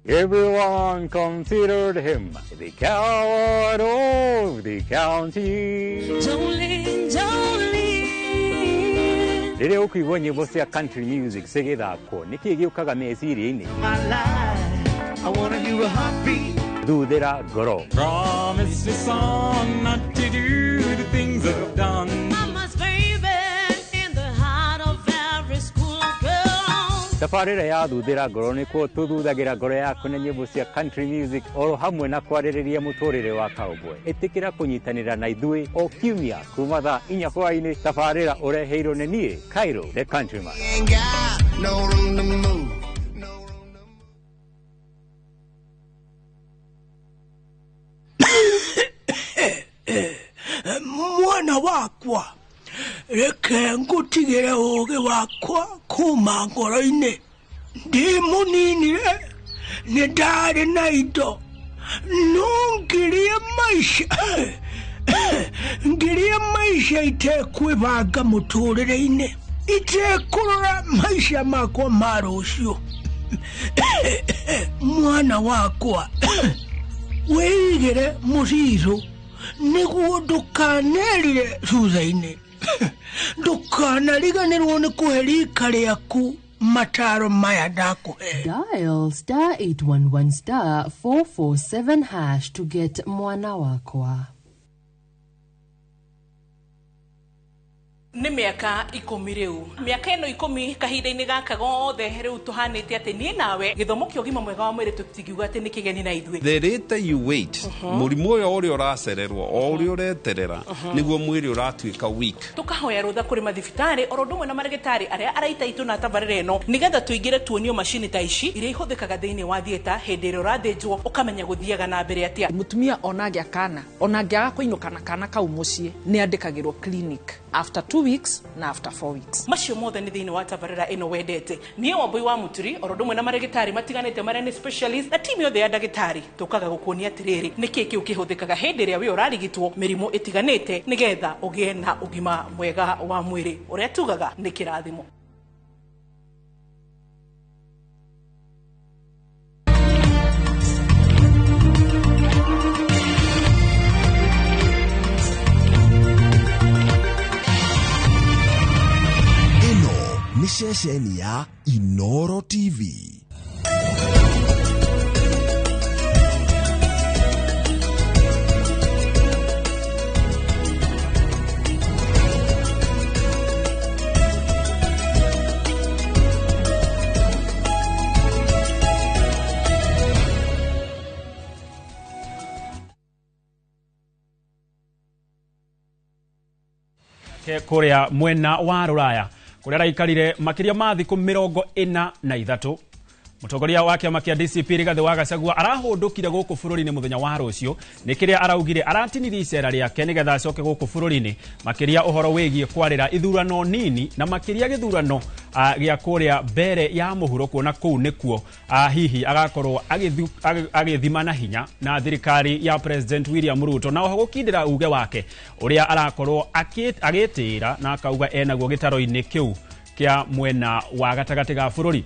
Everyone considered him the coward of the county. Jolene, Jolene. Rĩrĩa ũkũigua nyĩmbo cia country music cigĩthakwo nĩkĩĩ gĩũkaga meciria-inĩ? Thuthĩra ngoro. Promise me son not to do the things I've done. Mama's baby in the heart of every school girl. Tabarĩra ya thuthĩra ngoro nĩkuo tũthuthagĩra ngoro yaku na nyĩmbo cia country music oro hamwe na kwarĩrĩria mũtũrĩre wa cowboy. Ĩtĩkĩra kũnyitanĩra na ithuĩ o kiumia kuma thaa 4 hwaĩ-inĩ. Tabarĩra ũreheirwo nĩ niĩ Cairo the Countryman. No room to move. Mwana wakwa reke ngutigire ũũgĩ wakwa kuma ngoro-inĩ. Ndĩ mũnini-rĩ, nĩ ndarĩ na indo no ngĩrĩa maica itekwĩbanga mũtũrĩre-inĩ, itekũrora maica makwa ma rũciũ. Mwana wakwa wĩigĩre mũcicũ Nĩguo ndũkanerire thutha-inĩ. Ndũkanariganĩrwo nĩ kũhe rika rĩaku mataro maya ndakũhe. Dial star 811 star 447 hash to get Mwana Wakwa. Nĩ mĩaka 10 rĩu. Mĩaka ĩno 10 kahinda-inĩ gaka gothe rĩu tũhanĩte atĩ niĩ nawe gĩthomo kĩa ũgima mwega wa mwĩrĩ tũtingiuga atĩ nĩ kĩgeni na ithuĩ. The later you wait, mũrimũ ũyũ ũrĩa ũracererwo o ũrĩa ũreterera nĩguo mwĩrĩ ũratuĩka weak. Tũkahoya rũtha kũrĩ mathibitarĩ oro ũndũ ũmwe na marĩgĩtarĩ arĩa araita itũ na tabarĩra ĩno nĩgetha tũingĩre tuonio macini ta ici iria ihũthĩkaga thĩinĩ wa theatre hĩndĩ ĩrĩa ũrathĩnjwo ũkamenya gũthiaga na mbere atĩa. Mũtumia ona angĩa kana ona angĩaga kũinũka na kana kau mũciĩ nĩ andĩkagĩrwo clinic after 2 weeks na after 4 weeks. Macio mothe nĩ thĩinĩ wa tabarĩra ĩno wendete. Niĩ Wambui wa Mũturi oro ũndũ ũmwe na marĩgĩtarĩ matiganĩte marĩa nĩ specialist na timu yothe ya ndagĩtarĩ tũkaga gũkuonia atĩrĩrĩ nĩkĩ kĩu kĩhũthĩkaga hĩndĩ ĩrĩa wĩ ũrarigitwo mĩrimũ ĩtiganĩte nĩgetha ũgĩe na ũgima mwega wa mwĩrĩ ũrĩa tugaga nĩ kĩrathimo. Nĩ ceceni ya Inoro TV. Kuria mwena wa ruraya kuria araikarire makiria ma thiku 43 mutongoria wa kiama kia DCP Rigathi wa Gachagua arahũndũkire gũkũ bũrũri-inĩ mũthenya wa rũciũ nĩ kĩrĩa araugire aratinirie icera rĩake nĩgetha acoke gũkũ bũrũri-inĩ makĩria ũhoro wĩgiĩ kwarĩra ithurano nini na makĩria gĩthurano gĩa kũrĩa mbere ya mũhuro kuona kũu nĩkuo hihi agakorwo agĩthima na hinya na thirikari ya President William Ruto na oho gũkindĩra uge wake ũrĩa arakorwo agĩtĩra na akauga enaguo gĩtaro-inĩ kĩu kĩa mwena wa gatagatĩ ga bũrũri.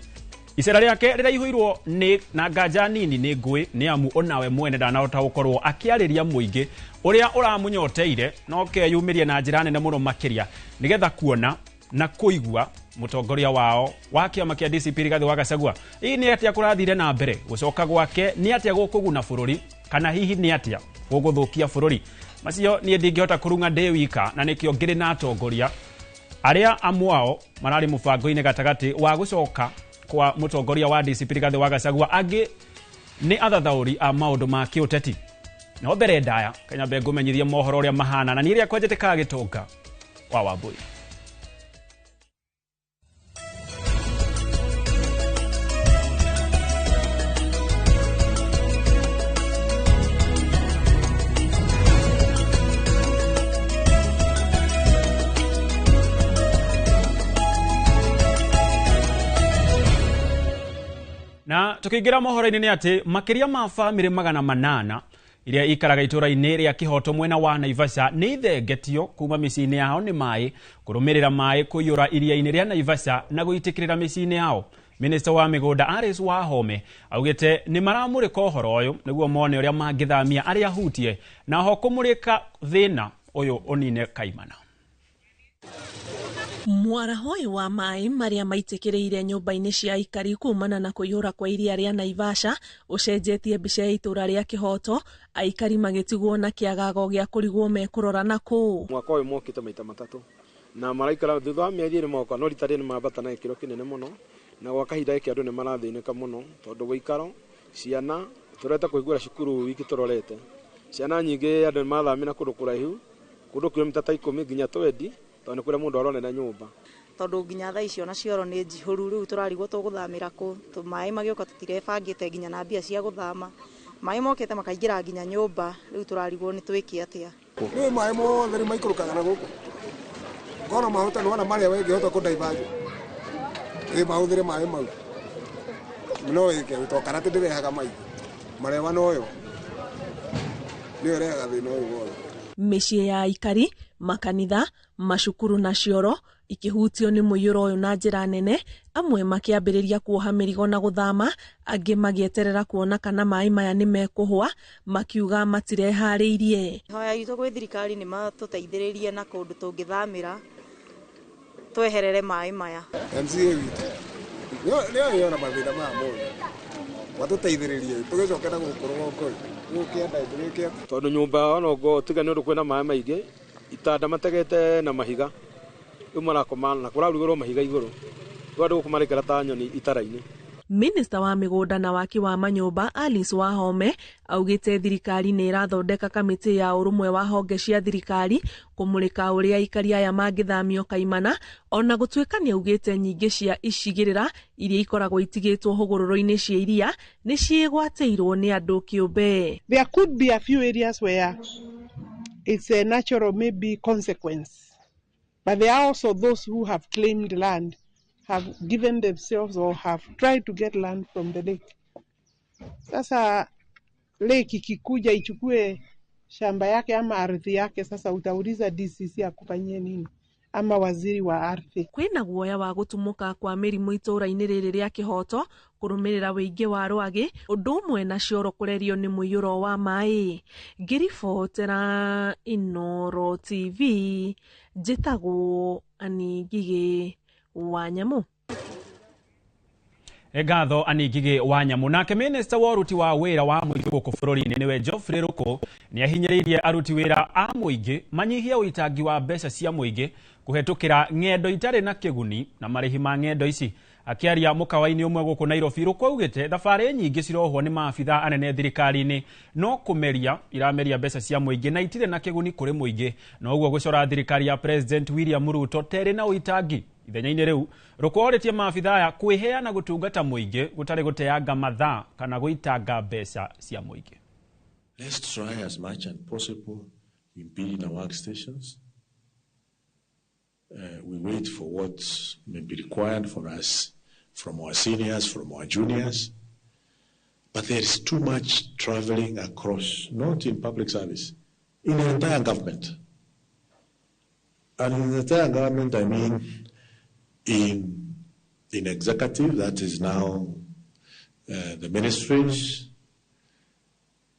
Icera rĩake rĩraihũirwo nĩ na nganja nini nĩ ngũĩ nĩ amu onawe mwene ndanahota gũkorwo akĩarĩria mũingĩ ũrĩa ũramũnyoteire no keyumĩrie na njĩra nene mũno makĩria nĩgetha kuona na kũigua mũtongoria wao wa kĩama kĩa DCP Rigathi wa Gachagua. Hihi nĩ atĩa kũrathire na mbere gũcoka gwake, nĩ atĩa gũkũguna bũrũri kana hihi nĩ atĩa gũgũthũkia bũrũri? Macio niĩ ndingĩhota kũrung'a ndĩ wika na nĩkĩo ngĩrĩ na atongoria arĩa amwe ao mararĩ mũbango-inĩ gatagatĩ wa gũcoka kwa mũtongoria wa DCP Rigathi wa Gachagua, angĩ nĩ athathaũri a maũndũ ma kĩũteti. No mbere ndaya kanyambe ngũmenyithie mohoro ũrĩa mahana na niĩ rĩakwa njĩtĩkaga Gĩtonga wa Wambui. Na tukiingira mohoro-inĩ nĩ atĩ makĩria ma bamĩrĩ 800 iria ikaraga itũra-inĩ rĩa Kĩhoto mwena wa Naivasha nĩ ithengetio kuma mĩciĩ-inĩ yao nĩ maĩ kũrũmĩrĩra maĩ kũiyũra iria-inĩ rĩa Naivasha na gũitĩkĩrĩra mĩciĩ-inĩ yao. Minista wa mĩgũnda Alice Wahome augĩte nĩ maramũrĩka ũhoro ũyũ nĩguo mone ũrĩa mangĩthamia arĩa ahutie na ho kũmũrĩka thĩna ũyũ ũnine kaimana. Mwaraho ũyũ wa maĩ marĩa maitĩkĩrĩire nyũmba-inĩ cia aikari kumana na kũiyũra kwa iria rĩa Naivasha ũcenjetie mbica ya itũra rĩa Kĩhoto, aikari magĩtigwo na kĩagago gĩa kũrigwo mekũrora na kũũ. Mwaka ũyũ mokĩte maita matatũ na maraikara thutha wa mĩeri ĩrĩ moka no rita rĩrĩ mambata na gĩkĩro kĩnene mũno na gwa kahinda gĩkĩ andũ nĩ marathĩnĩka mũno tondũ gũikaro ciana tũreta kũhingũra cukuru wiki tũrorete ciana nyingĩ andũ nĩ mathamĩra kũndũ kũraihu kũndũ kilomita ta 10 nginya 20 tondũ nĩ kũrĩa mũndũ aronera nyũmba tondũ nginya thaa icio na cioro nĩ njihũru rĩu tũrarigwo tũgũthamĩra kũ maĩ magĩũka tũtirebangĩte nginya na mbia cia gũthama maĩ mokĩte makaingĩra nginya nyũmba rĩu tũrarigwo nĩ twĩke atĩa. Rĩu maĩ mothe rĩu maikũrũkaga na gũkũ ngona mahota nĩwona marĩa wengĩhota kũndaivaji ĩ mahũthĩre maĩ mau no ĩke to karate ndĩrehaga maingĩ marewa noyo nĩyo ĩrehaga thĩna ũyũ wothe. Mĩciĩ ya aikari, makanitha, macukuru na cioro ikĩhutio nĩ mũiyũro ũyũ na njĩra nene, amwe makĩambĩrĩria kuoha mĩrigo na gũthama, angĩ magĩeterera kuona kana maĩ maya nĩ mekũhũa, makiuga matireharĩirie. Hoya itũ gwĩ thirikari nĩ matũteithĩrĩrie na kũndũ tũngĩthamĩra tweherere maĩ maya. MCA witũ nĩo yona mathĩna maya mothe matũteithĩrĩrie tũgĩcoke na gũkũ rũgongo gũkĩenda gĩkĩ tondũ nyũmba ona ngo tiga nĩ ũndũ kwĩna maĩ maingĩ itanda mategete na mahiga rĩu marakoma na kũrarugĩrwo mahiga igũrũ rĩu andũ gũkũ maraikara ta nyoni itara-inĩ. Minista wa mĩgũnda na waki wa manyũmba Alice Wahome augĩte thirikari nĩ ĩrathondeka kamĩtĩ ya ũrũmwe wa honge cia thirikari kũmũrĩka ũrĩa aikari aya mangĩthamio kaimana, ona gũtuĩka nĩ augĩte nyingĩ cia icigĩrĩra iria ikoragwo itigĩtwo hũgũrũrũ-inĩ cia iria nĩ ciĩgwatĩirwo nĩ andũ kĩũmbe. There could be a few areas where it's a natural maybe consequence, but there are also those who have claimed land, have given themselves or have tried to get land from the lake. Sasa lake ikikuja ichukue shamba yake ama ardhi yake, sasa utauliza DCC akufanyie nini ama waziri wa ardhi. Kwĩna guoya wa gũtumũka kwa mĩrimũ itũũra-inĩ rĩrĩ rĩa Kĩhoto kũrũmĩrĩra wĩingĩ wa rwagĩ, ũndũ ũmwe na cioro kũrerio nĩ mũiyũro wa maĩ. Ngĩribotera Inooro TV, njĩtagwo Annie Ngigĩ wa Nyamũ. Ngatho Annie Ngigĩ wa Nyamũ. Nake minista wa ũruti wa wĩra wa mũingĩ gũkũ bũrũri-inĩ nĩwe Geoffrey Ruku nĩ ahinyĩrĩirie aruti wĩra a mũingĩ manyihie ũitangi wa mbeca cia mũingĩ kũhetũkĩra ng'endo itarĩ na kĩguni na marĩhi ma ng'endo ici. Akĩaria mũkawa-inĩ ũmwe gũkũ Nairobi, Ruku augĩte thabarĩ nyingĩ cirohwo nĩ maabitha anene thirikari-inĩ no kũmeria irameria mbeca cia mũingĩ na itirĩ na kĩguni kũrĩ mũingĩ, na ũguo gũcora thirikari ya President William Ruto terĩ na ũitangi. Ithenya-inĩ rĩu Ruku orĩtie maabitha aya kwĩheana gũtungata mũingĩ gũtarĩ gũteanga mathaa kana gũitanga mbeca cia mũingĩ. Let's try as much as possible we be in our workstations. We wait for what may be required for us from our seniors, from our juniors. But there is too much traveling across, not in public service, in the entire government. And in the entire government, I mean in executive, that is now the ministries,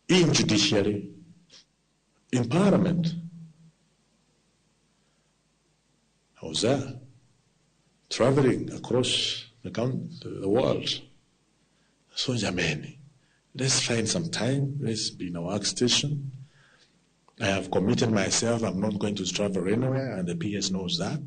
in judiciary, in parliament. I was there, traveling across the world. So, jameni, let's find some time, let's be in our workstation. I have committed myself, I'm not going to travel anywhere, and the PS knows that.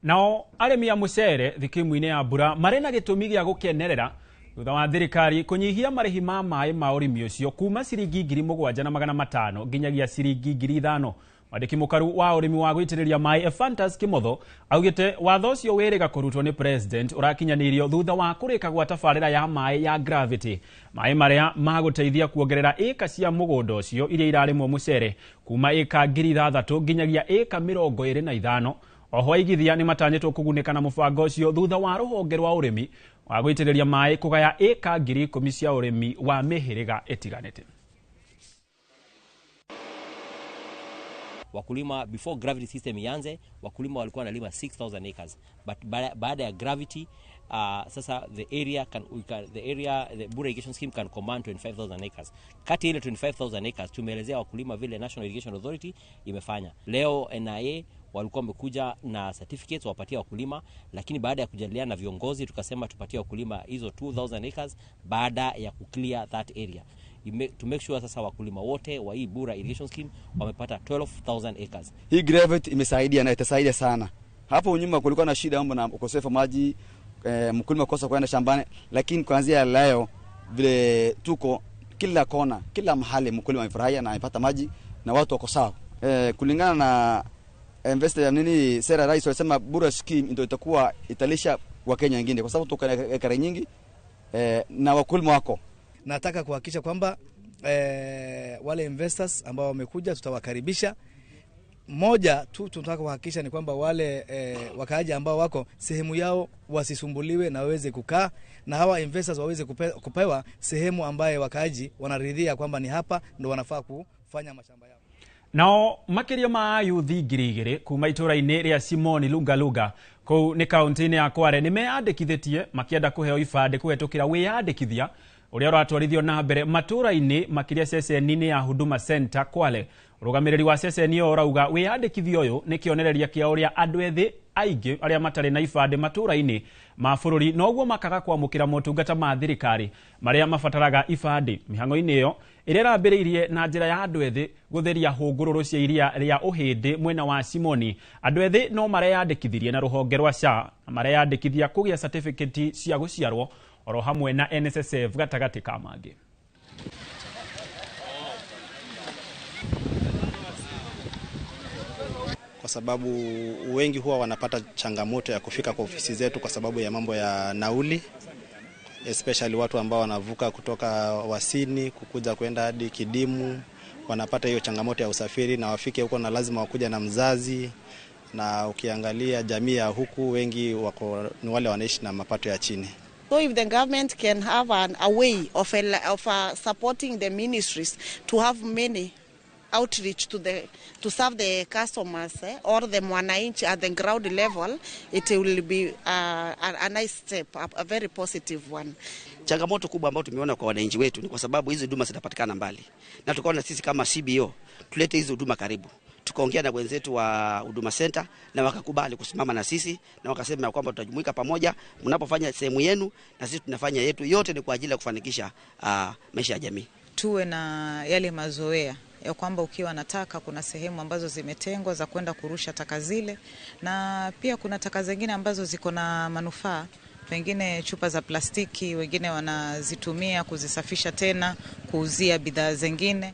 Nao arĩmi a mũcere thikimu-inĩ ya mbura marĩ na gĩtũmi gĩa gũkenerera thutha wa thirikari kũnyihia marĩhi ma maĩ ma ũrĩmi ũcio kuma ciringi 7,500 nginyagia ciringi 5,000. Mwandĩki mũkaru wa ũrĩmi wa gũitĩrĩria maĩ Ephantus Kimotho augĩte watho ũcio wĩrĩga kũrutwo nĩ president ũrakinyanĩirio thutha wa kũrĩka gwa tabarĩra ya maĩ ya gravity, maĩ marĩa magũteithia kuongerera ĩka cia mũgũnda ũcio iria irarĩmwo mũcere kuma ĩka 6,000 nginyagia ĩka 25. Oho aigithia nĩ matanyĩtwo kũgunĩka na mũbango ũcio thutha wa rũhonge rwa ũrĩmi wa gũitĩrĩria maĩ kũgaya ĩka 10,000 cia ũrĩmi wa mĩhĩrĩga ĩtiganĩte. Wakulima before gravity system ianze, wakulima walikuwa wanalima 6,000 acres, but baada ya gravity sasa the Bura irrigation scheme can command 25,000 acres. Kati ile 25,000 acres tumeelezea wakulima vile National Irrigation Authority imefanya. Leo NIA walikuwa wamekuja na certificates wapatia wakulima, lakini baada ya kujadiliana na viongozi tukasema tupatie wakulima hizo 2,000 acres baada ya kuclear that area. To make sure sasa wakulima wote wa hii Bura irrigation scheme wamepata 12,000 acres. Hii gravity imesaidia na itasaidia sana. Hapo nyuma kulikuwa na shida mambo na ukosefu maji, mkulima kosa kwenda shambani, lakini kuanzia leo vile tuko kila kona, kila mahali mkulima amefurahia na amepata maji na watu wako sawa. Kulingana na investor ya nini sera rais walisema Bura scheme ndio itakuwa italisha Wakenya wengine kwa sababu tuko na ekari nyingi na wakulima wako. Nataka kuhakikisha kwamba wale investors ambao wamekuja tutawakaribisha. Moja tu tunataka kuhakikisha ni kwamba wale wakaaji ambao wako sehemu yao wasisumbuliwe na waweze kukaa, na hawa investors waweze kupewa sehemu ambaye wakaaji wanaridhia kwamba ni hapa ndo wanafaa kufanya mashamba yao. Nao makĩria ma ayuthi 2000 kuma itũra-inĩ rĩa Simoni Lungalunga kũu nĩ kaunti-inĩ ya Kware nĩ meyandĩkithĩtie makĩenda kũheo ibandĩ kũhetũkĩra wĩyandĩkithia ũrĩa ũratwarithio na mbere matũra-inĩ makĩria ceceni-inĩ ya Huduma Center Kwale. Ũrũgamĩrĩri wa ceceni ĩyo ũrauga wĩyandĩkithia ũyũ nĩ kĩonereria kĩa ũrĩa andũ ethĩ aingĩ arĩa matarĩ na ibandĩ matũra-inĩ ma bũrũri noguo makaga kwamũkĩra motungata ma thirikari marĩa mabataraga ibandĩ. Mĩhang'o-inĩ ĩyo ĩrĩa ĩrambĩrĩirie na njĩra ya andũ ethĩ gũtheria hũngũrũrũ cia iria rĩa Ũhĩndĩ mwena wa Simoni, andũ ethĩ no mareyandĩkithirie na rũhonge rwa SHA na mareyandĩkithia kũgĩa certificate cia gũciarwo oro hamwe na NSSF gatagatĩ ka mangĩ. Kwa sababu wengi huwa wanapata changamoto ya kufika kwa ofisi zetu kwa sababu ya mambo ya nauli, especially watu ambao wanavuka kutoka Wasini kukuja kwenda hadi Kidimu, wanapata hiyo changamoto ya usafiri na wafike huko na lazima wakuja na mzazi. Na ukiangalia jamii ya huku wengi wako ni wale wanaishi na mapato ya chini. So if the government can have a way of supporting the ministries to have many outreach to serve the customers or the mwananchi at the ground level, it will be a nice step, a very positive one. Changamoto kubwa ambayo tumeona kwa wananchi wetu ni kwa sababu hizi huduma zinapatikana mbali, na tukaona sisi kama CBO tulete hizi huduma karibu. Tukaongea na wenzetu wa Huduma Center na wakakubali kusimama na sisi na wakasema kwamba tutajumuika pamoja, mnapofanya sehemu yenu na sisi tunafanya yetu, yote ni kwa ajili ya kufanikisha maisha ya jamii. Tuwe na yale mazoea ya kwamba ukiwa na taka kuna sehemu ambazo zimetengwa za kwenda kurusha taka zile, na pia kuna taka zingine ambazo ziko na manufaa, pengine chupa za plastiki wengine wanazitumia kuzisafisha tena kuuzia bidhaa zingine.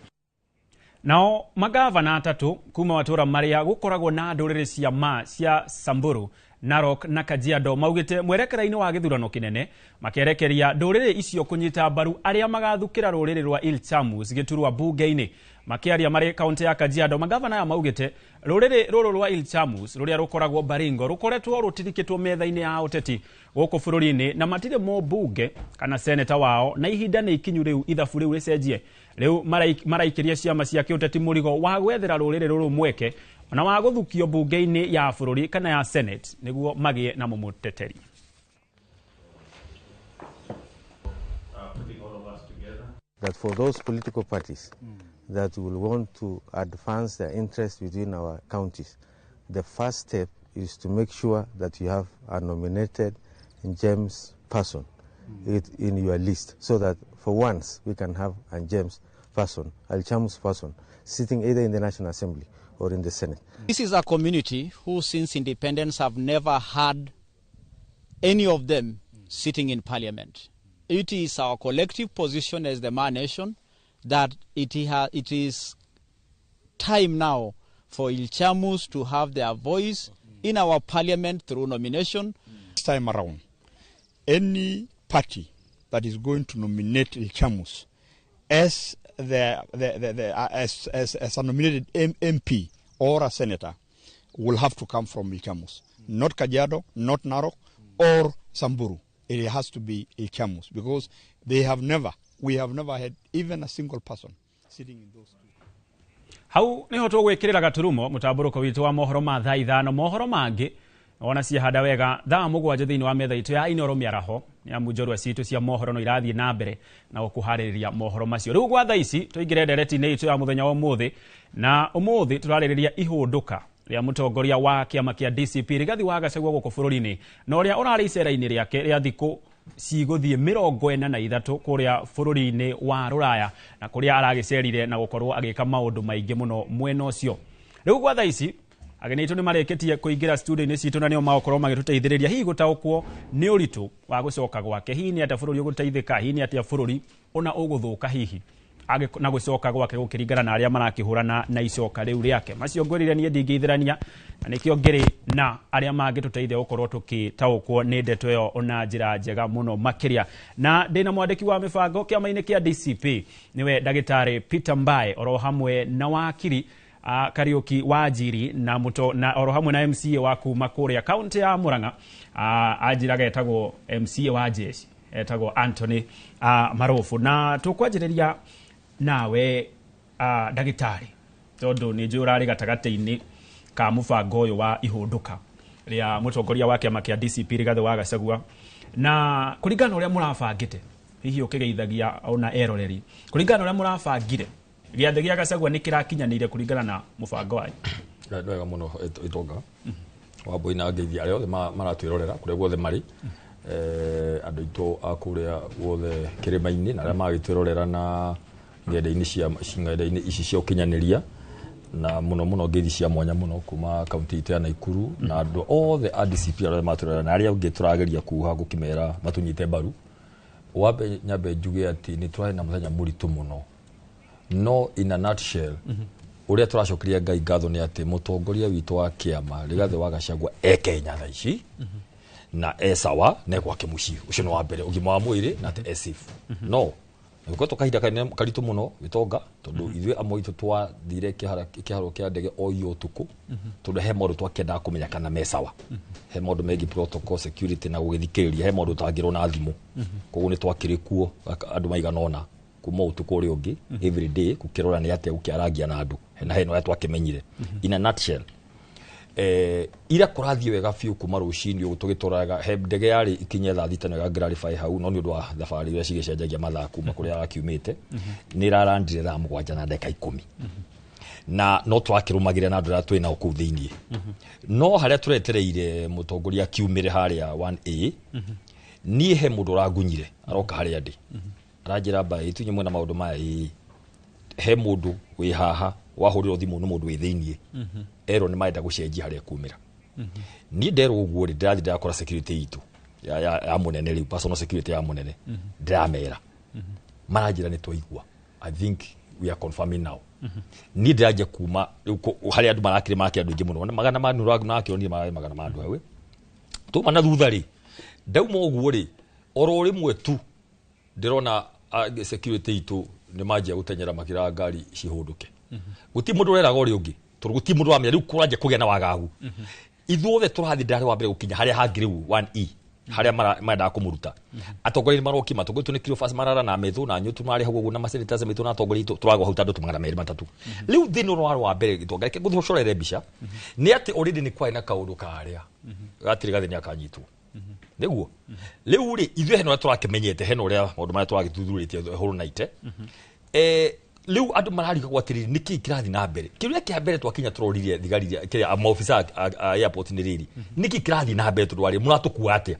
Nao magavana atatu kuma matura maria gukoragwo na nduriri cia ma cia Samburu, Narok na Kajiado maugite mwerekera-inĩ wa gĩthurano kĩnene makerekeria ndũrĩrĩ icio kũnyita mbaru arĩa magathukĩra rũrĩrĩ rwa Ilchamus gĩturwa bunge-inĩ. Makĩaria marĩ kaunti ya Kajiado, magavana aya maugĩte rũrĩrĩ rũrũ rwa Ilchamus rũrĩa rũkoragwo Baringo rũkoretwo rũtirikĩtwo metha-inĩ ya ũteti gũkũ bũrũri-inĩ na matirĩ mũmbunge kana seneta wao, na ihinda nĩ ikinyu rĩu ithabu rĩu rĩcenjie. Rĩu maraikĩria ciama cia kĩũteti mũrigo wa gwethera rũrĩrĩ rũrũ mweke na wa gũthukio bunge-inĩ ya bũrũri kana ya Senate nĩguo magĩe na mũmũteteri. That for those political parties that will want to advance their interests within our counties, the first step is to make sure that you have a nominated James person in your list, so that for once we can have a James person, Ilchamus person, sitting either in the National Assembly or in the Senate. This is a community who since independence have never had any of them sitting in parliament. It is our collective position as the Ma Nation that it is time now for Ilchamus to have their voice in our parliament through nomination. This time around, any party that is going to nominate Ilchamus as a nominated MP or a senator will have to come from Ilchamus, not Kajiado, not Narok or Samburu. It has to be Ilchamus, because they have never, we have never had even a single person sitting in those two. Hau niho tũgwĩkĩrĩra gaturumo mũtambũrũko witũ wa mohoro ma thaa 5, mohoro mangĩ ona ciahanda wega thaa 7 thĩinĩ wa metha itũ ya Inoro mĩaraho nĩ amu njorua citũ cia mohoro no irathiĩ na mbere na gũkũharĩrĩria mohoro macio. Rĩu gwa thaa ici tũingĩre ndereti-inĩ itũ ya mũthenya wa ũmũthĩ, na ũmũthĩ tũrarĩrĩria ihũndũka rĩa mũtongoria wa kĩama kĩa DCP Rigathi wa Gachagua gũkũ bũrũri-inĩ na ũrĩa ũrarĩ icera-inĩ rĩake rĩa thikũ cigũthiĩ 43 kũrĩa bũrũri-inĩ wa Rũraya, na kũrĩa aragĩcerire na gũkorwo agĩka maũndũ maingĩ mũno mwena ũcio. Rĩu gwa thaa ici ageni aitũ nĩ marĩkĩtie kũingĩra studio-inĩ citũ na nĩo magũkorwo magĩtũteithĩrĩria hihi gũtaũkwo nĩ ũritũ wa gũcoka gwake, hihi nĩ atĩa bũrũri ũgũteithĩka, hihi nĩ atĩa bũrũri ona ũgũthũka hihi na gũcoka gwake gũkĩringana na arĩa marakĩhũrana na icoka rĩu rĩake. Macio ngwĩrire niĩ ndingĩithĩrania na nĩkĩo ngĩrĩ na arĩa mangĩtũteithia gũkorwo tũkĩtaũkwo nĩ ndeto ĩyo ona njĩra njega mũno makĩria. Na ndĩna mwandĩki wa mĩbango kĩama-inĩ kĩa DCP nĩwe ndagĩtarĩ Peter Mbae, oro hamwe na wakiri Kariuki Wanjiri na muto na oro hamwe na MCA wa kuma kũrĩa kaunti ya Murang'a, anjiraga etagwo MCA wa jeshi etagwo Anthony Marofu. Na tũkwanjĩrĩria nawe ndagĩtarĩ Tondũ nĩ njũĩ ũrarĩ gatagatĩ-inĩ ka mũbango ũyũ wa ihũndũka rĩa mũtongoria wa kĩama kĩa DCP Rigathĩ wa Gachagua, na kũringana na ũrĩa mũrabangĩte, hihi ũkĩgeithagia ona eroreri, kũringana na ũrĩa mũrabangire, gĩathĩ gĩa Gachagua nĩ kĩrakinyanĩire kũringana na mũbango wanyu? Nĩ wega mũno, Itonga Wambui, na ngeithia arĩa othe maratwĩrorera kũrĩa guothe marĩ, andũ aitũ a kũrĩa guothe kĩrĩma-inĩ na arĩa magĩtwĩrorera na ng'enda-inĩ cia ng'enda-inĩ ici cia ũkinyanĩria, na mũno mũno ngeithi cia mwanya mũno kuma kaunti itũ ya Naikuru, na andũ othe a DCP arĩa matwĩrorera na arĩa angĩ tũrageria kuha gũkĩmera matũnyite mbaru. Wambe nyambe njuge atĩ nĩ tũrarĩ na mũthenya mũritũ mũno, no in a nutshell, ũrĩa tũracokeria Ngai ngatho nĩ atĩ mũtongoria witũ wa kĩama Rigathĩ wa Gachagua e Kenya thaa ici na e sawa na e gwake mũciĩ. Ũcio nĩ wa mbere, ũgima wa mwĩrĩ na atĩ e safe. No nĩgũkoretwo kahinda karitũ mũno, Gĩtonga, tondũ ithuĩ amwe aitũ twathire kĩharo kĩa ndege o iyo ũtukũ, tondũ he maũndũ twakĩendaga kũmenya kana me sawa, he maũndũ megiĩ protocol, security na gũgĩthikĩrĩria, he maũndũ ũtangĩrwo na thimũ. Koguo nĩ twakĩrĩ kuo andũ maigana ũna kuma ũtukũ ũrĩa ũngĩ, every day gũkĩrora nĩ atĩa, gũkĩarangia na andũ na hena ũrĩa twakĩmenyire. In a nutshell, ira kũrathiĩ wega biũ kuma rũcinĩ ũguo tũgĩtũraga. He ndege yarĩ ikinye thaa 6 na ĩga hau, no nĩ ũndũ wa thabarĩ iria cigĩcenjagia mathaa kuma kũrĩa arakiumĩte, nĩ ĩrarandire thaa 7 na ndagĩka 10, na no tũrakĩrũmagĩrĩra na andũ arĩa twĩ nao kũu thĩiniĩ. No harĩa tũretereire mũtongoria akiumĩre harĩa 1A, niĩ he mũndũ ũrangunyire, aroka harĩa ndĩ, aranjĩra, "Mbaĩ itunyĩ mwena maũndũ maya, ĩĩ he mũndũ wĩ haha wahũrĩrwo thimũ nĩ mũndũ wĩ thĩiniĩ, erwo nĩ marenda gũcenjia harĩa kumĩra." Niĩ nderwo ũguo rĩ, ndĩrathiĩ ndĩrakora security itũ ya mũnene rĩu, personal security ya mũnene. Ndĩramera, maranjĩra, "Nĩ twaigua, I think we are confirming now." Niĩ ndĩranjia kuma rĩu harĩa andũ marakĩrĩ, marakĩrĩ andũ aingĩ mũno, magana ma nakĩronire mararĩ magana ma andũ hau. Tuma na thutha rĩ, ndauma ũguo rĩ, oro rĩmwe tu ndĩrona security itũ nĩ manjia gũtenyera makĩraga ngari cihũndũke. Gũtirĩ mũndũ ũreraga ũrĩa ũngĩ, tondũ gũtirĩ mũndũ ũramenya. Rĩu kũranjia kũgĩa na wagagu. Ithuothe tũrathiĩ, ndarĩ wa mbere gũkinya harĩa hangĩ rĩu 1E, harĩa marendaga kũmũruta. Atongoria nĩ maroki, matongoria nĩ Cleophas Marara na Methu na Nyutu marĩ hau ũguo, na masenators maitũ na atongoria aitũ tũragwo hau ta andũ 230. Rĩu thĩna ũrĩa warĩ wa mbere, Gĩtonga, reke ngũcorere mbica, nĩ atĩ already nĩ kwarĩ na kaũndũ karĩa gatirĩ gathĩ nĩ akanyitwo nĩguo. Rĩu rĩ, ithuĩ hena ũrĩa tũrakĩmenyete, hena ũrĩa maũndũ marĩa tũragĩthuthurĩtie hũrũnaite. Rĩu andũ mararigagwo atĩrĩrĩ, nĩkĩĩ kĩrathiĩ na mbere? Kĩũria kĩa mbere twakinya tũroririe thigari kĩrĩa maobisa a airport nĩ rĩrĩ, nĩkĩĩ kĩrathiĩ na mbere? Tondũ arĩ mũratũkua atĩa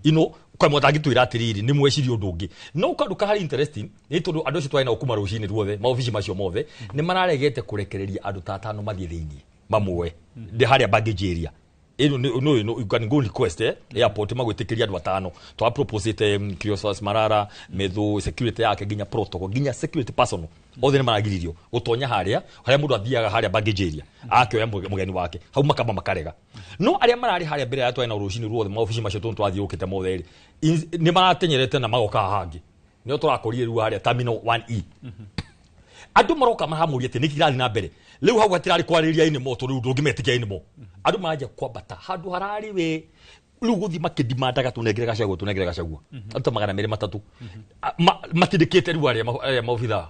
ino kwa mũtangĩtwĩra atĩrĩrĩ nĩ mweciria ũndũ ũngĩ? No kaũndũ karĩ interesting nĩ tondũ andũ acio twarĩ nao kuma rũcinĩ ruothe, maobici macio mothe nĩ mararegete kũrekereria andũ ta atano mathiĩ thĩiniĩ mamuoe ndĩ harĩa baggage area ĩno. No you can go request airport magwĩtĩkĩria andũ atano. Twa proposite Cleophas Marara, Methu, security yake, nginya protocol, nginya security personal, othe nĩ maragiririo gũtonya harĩa harĩa mũndũ athiaga, harĩa baggage area akĩoya mũgeni wake hau, makamba makarega. No arĩa mararĩ harĩa mbere ya twarĩ na rũcinĩ ruothe, maobici macio tondũ twathiũrũrũkĩte mothe rĩ, nĩ maratenyerete na magoka haha hangĩ, nĩo tũrakorire rĩu harĩa terminal 1E. Andũ maroka maramũria atĩ nĩkĩ kĩrathiĩ na mbere rĩu hau, hatirarĩ kwarĩria anymore, tondũ rĩu ndũngĩmetĩkia anymore. Andũ maranjia kwambata handũ hararĩ we rĩu gũthiĩ makĩdimandaga, "Tũnengere Gachagua, tũnengere Gachagua." Andũ ta 230 matindĩkĩte rĩu arĩa arĩa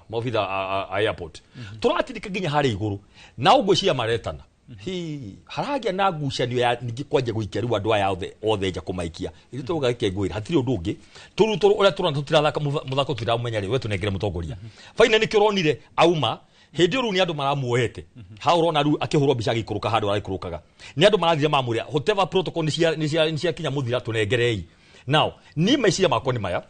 maobitha a airport, tũratindĩka nginya harĩa igũrũ, na ũguo cia maretana hi haragĩa na ngucanio ya ningĩ kwanjia gũikia rĩu andũ aya othe othe nja, kũmaikia. Ithuĩ tũrauga reke ngwĩre, hatirĩ ũndũ ũngĩ tũrĩu tũrũ ũrĩa tũrona, tũtirathaka mũthako, tũtiramũmenya rĩ we tũnengere mũtongoria baina. Nĩkĩo ũronire auma hĩndĩ ĩyo, rĩu nĩ andũ maramuoete hau, ũrona rĩu akĩhũrwo mbica agĩikũrũka handũ araikũrũkaga, nĩ andũ marathire mamũrĩa whatever protocol nĩ ciakinya mũthira, tũnengerei. Now niĩ meciria makwa nĩ maya,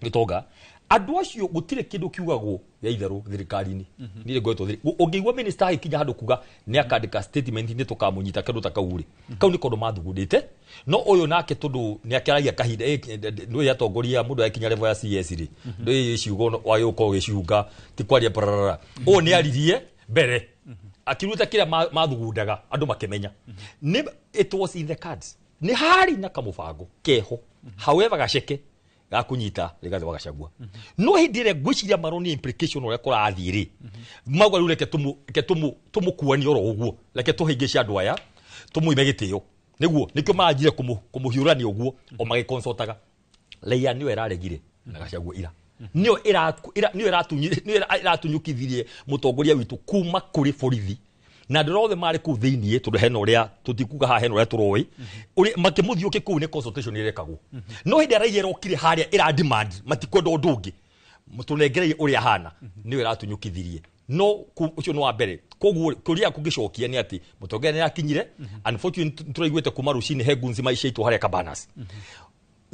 Gĩtonga, andũ acio gũtirĩ kĩndũ kiugagwo gĩa itherũ thirikari-inĩ. Niĩ ngoretwo ũngĩigua minister agĩkinya handũ kuga nĩ akandĩka statement nĩ tũkamũnyita kĩndũ ta kau rĩ, kau nĩ kũndũ mathugundĩte. No ũyũ nake tondũ nĩ akĩaragia kahinda, nĩ atongoria mũndũ akinya level ya CS rĩ, ndũĩ ciugo wagĩrĩirwo gũkorwo ũgĩciunga, ti kwaria pararara. Ũyũ nĩ aririe mbere akiruta kĩrĩa mathugundaga, andũ makĩmenya nĩ it was in the cards, nĩ harĩ na kamũbango keho, however gaceke gakunyita Rigathĩ wa Gachagua. No hĩndĩ ĩrĩa ngwĩciria maronire implication ũrĩa kũrathiĩ rĩ, mauga rĩu reke reke tũmũkuanie oro ũguo, reke tũhĩngĩce andũ aya, tũmũime gĩtĩo. Nĩguo nĩkĩo maranjire kũmũhiũrania ũguo o magĩkonsultaga raia, nĩyo ĩraregire na Gachagua ira. Nĩyo nĩyo ĩratunyũkithirie mũtongoria witũ kuma kũrĩ borithi na andũ othe marĩ kũu thĩiniĩ, tondũ hena ũrĩa tũtikuga haha, hena ũrĩa tũroĩ makĩmũthiũki kũu nĩ consultation ĩrekagwo. No hĩndĩ ĩrĩa raia ĩrokire harĩa ĩra demand matikwenda ũndũ ũngĩ, tũnengereire ũrĩa hana, nĩyo ĩratunyũkithirie. No ũcio nĩ wa mbere. Koguo kũrĩa kũngĩcokia nĩ atĩ mũtongoria nĩ akinyire. Unfortunately, tũraiguĩte kuma rũcinĩ he ngunzi maicĩtwo harĩa Cabanas.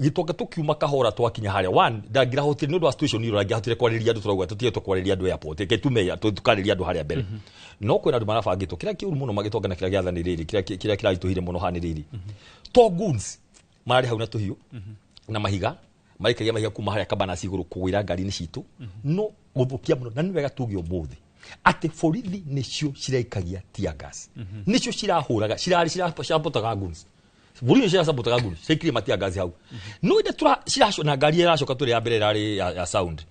Gĩtonga tũkiuma kahora twakinya harĩa one ndangĩrahotire nĩ ũndũ wa situation ĩyo, ndangĩahotire kwarĩria andũ. Tũrauga tũtige kwarĩria andũ airport, reke tume tũkarĩria andũ harĩa mbere. No kwĩna andũ marabangĩtwo. Kĩrĩa kĩũru mũno magĩtonga na kĩrĩa gĩathani rĩrĩ, kĩrĩa kĩraritũhire mũno haha nĩ rĩrĩ, to goons mararĩ hau na tũhiũ na mahiga, marikagia mahiga kuma harĩa Cabanas igũrũ kũgwĩra ngari-inĩ citũ. No gũthũkia mũno, na nĩ wega tuge ũmũthĩ atĩ borithi nĩcio ciraikagia tear gas, nĩcio cirahũraga, cirarĩ cirapotaga guns. Borithi nĩcio cirapotaga guns, ciaikirie ma tear gas hau. No hĩndĩ tura na ngari ĩracoka tũrĩ ya mbere ĩrarĩ ya sound,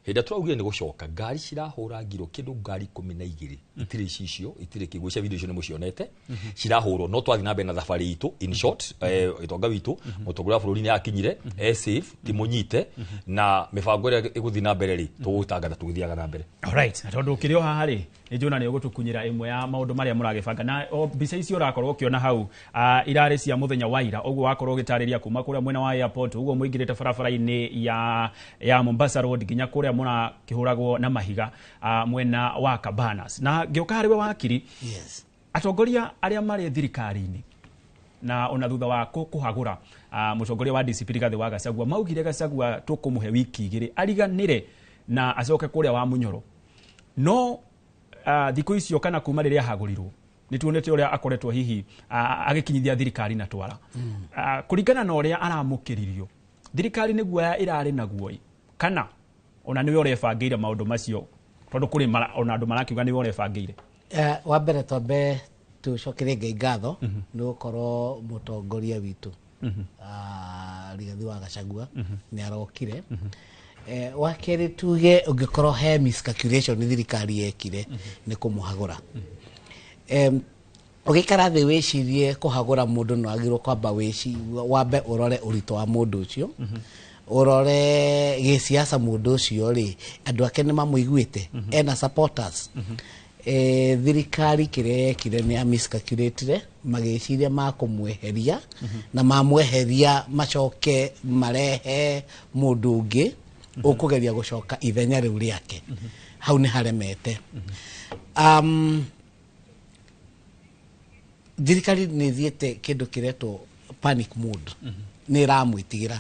hĩndĩ ĩrĩa tũraugire nĩ gũcoka, ngari cirahũra ngiro kĩndũ ngari 12, itirĩ icicio, itirĩ kĩguo cia video icio nĩ mũcionete cirahũrwo. No twathiĩ na mbere na thabarĩ itũ. In short, gĩtonga witũ mũtongoria wa bũrũri nĩ akinyire e safe, ti mũnyite, na mĩbango ĩrĩa ĩgũthiĩ na mbere rĩ, tũgũtangatha tũgĩthiaga na mbere. Alright, na tondũ ũkĩrĩ o haha rĩ, nĩ njũna nĩ ũgũtũkunyĩra ĩmwe ya maũndũ marĩa mũragĩbanga. Na o mbica icio ũrakorwo ũkĩona hau, irarĩ cia mũthenya wa ira, ũguo wakorwo ũgĩtarĩria kuma kũrĩa mwena wa airport, ũguo mũingĩrĩte barabara-inĩ ya Mombasa Road nginya kũrĩa mũrakĩhũragwo na mahiga, mwena wa Cabanas. Na ngĩũka harĩ we wakiri, Yes. atongoria arĩa marĩ thirikari-inĩ na ona thutha wa kũhagũra mũtongoria wa DCP Rigathĩ wa Gachagua, maugire Gachagua tũkũmũhe wiki 2 ariganĩre na acoke kũrĩa wa Munyoro. No thikũ icio kana kuma rĩrĩa ahagũrirwo, nĩ tuonete ũrĩa akoretwo hihi agĩkinyithia thirikari na twara. Kũringana na ũrĩa aramũkĩririo, thirikari nĩ guoya ĩrarĩ naguo kana ona nĩwe ũrebangĩire maũndũ macio? Tondũ kũrĩ ona andũ marakiuga nĩwe ũrebangĩire. Wa mbere twambe tucokerie Ngai ngatho nĩ gũkorwo mũtongoria witũ Rigathi wa Gachagua nĩ arokire. Wa kerĩ, tuge ũngĩkorwo he miscalculation thirikari yekire nĩ kũmũhagũra. Ũgĩikara thĩ wĩcirie kũhagũra mũndũ, no agĩrĩirwo kwamba wambe ũrore ũritũ wa mũndũ ũcio, ũrore gĩsiasa mũndũ ũcio rĩ, andũ ake nĩ mamũiguĩte, ena supporters. Thirikari kĩrĩa yekire nĩ ya miscalculatire, magĩciria makũmweheria, na mamweheria macoke marehe mũndũ ũngĩ ũkũgeria gũcoka ithenya rĩu rĩake. Hau nĩ haremete. Thirikari nĩ ĩthiĩte kĩndũ kĩretwo panic mode, nĩ ĩramwĩtigĩra,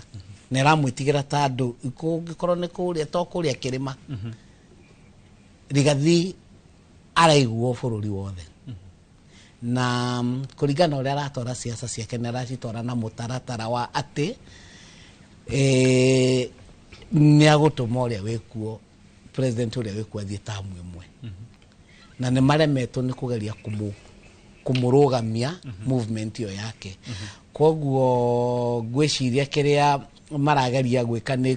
na ĩramwĩtigĩra tondũ kũngĩkorwo nĩ kũrĩa to kũrĩa kĩrĩma, Rigathi araiguo bũrũri wothe. Na kũringana na ũrĩa aratwara siasa ciake, nĩ aracitwara na mũtaratara wa atĩ nĩ agũtũma ũrĩa wĩkuo, president ũrĩa wĩkuo, athiĩ tamu ĩmwe, na nĩ maremetwo nĩ kũgeria kũmũrũgamia movement ĩyo yake. Koguo ngwĩciria kĩrĩa marageria gwĩka nĩ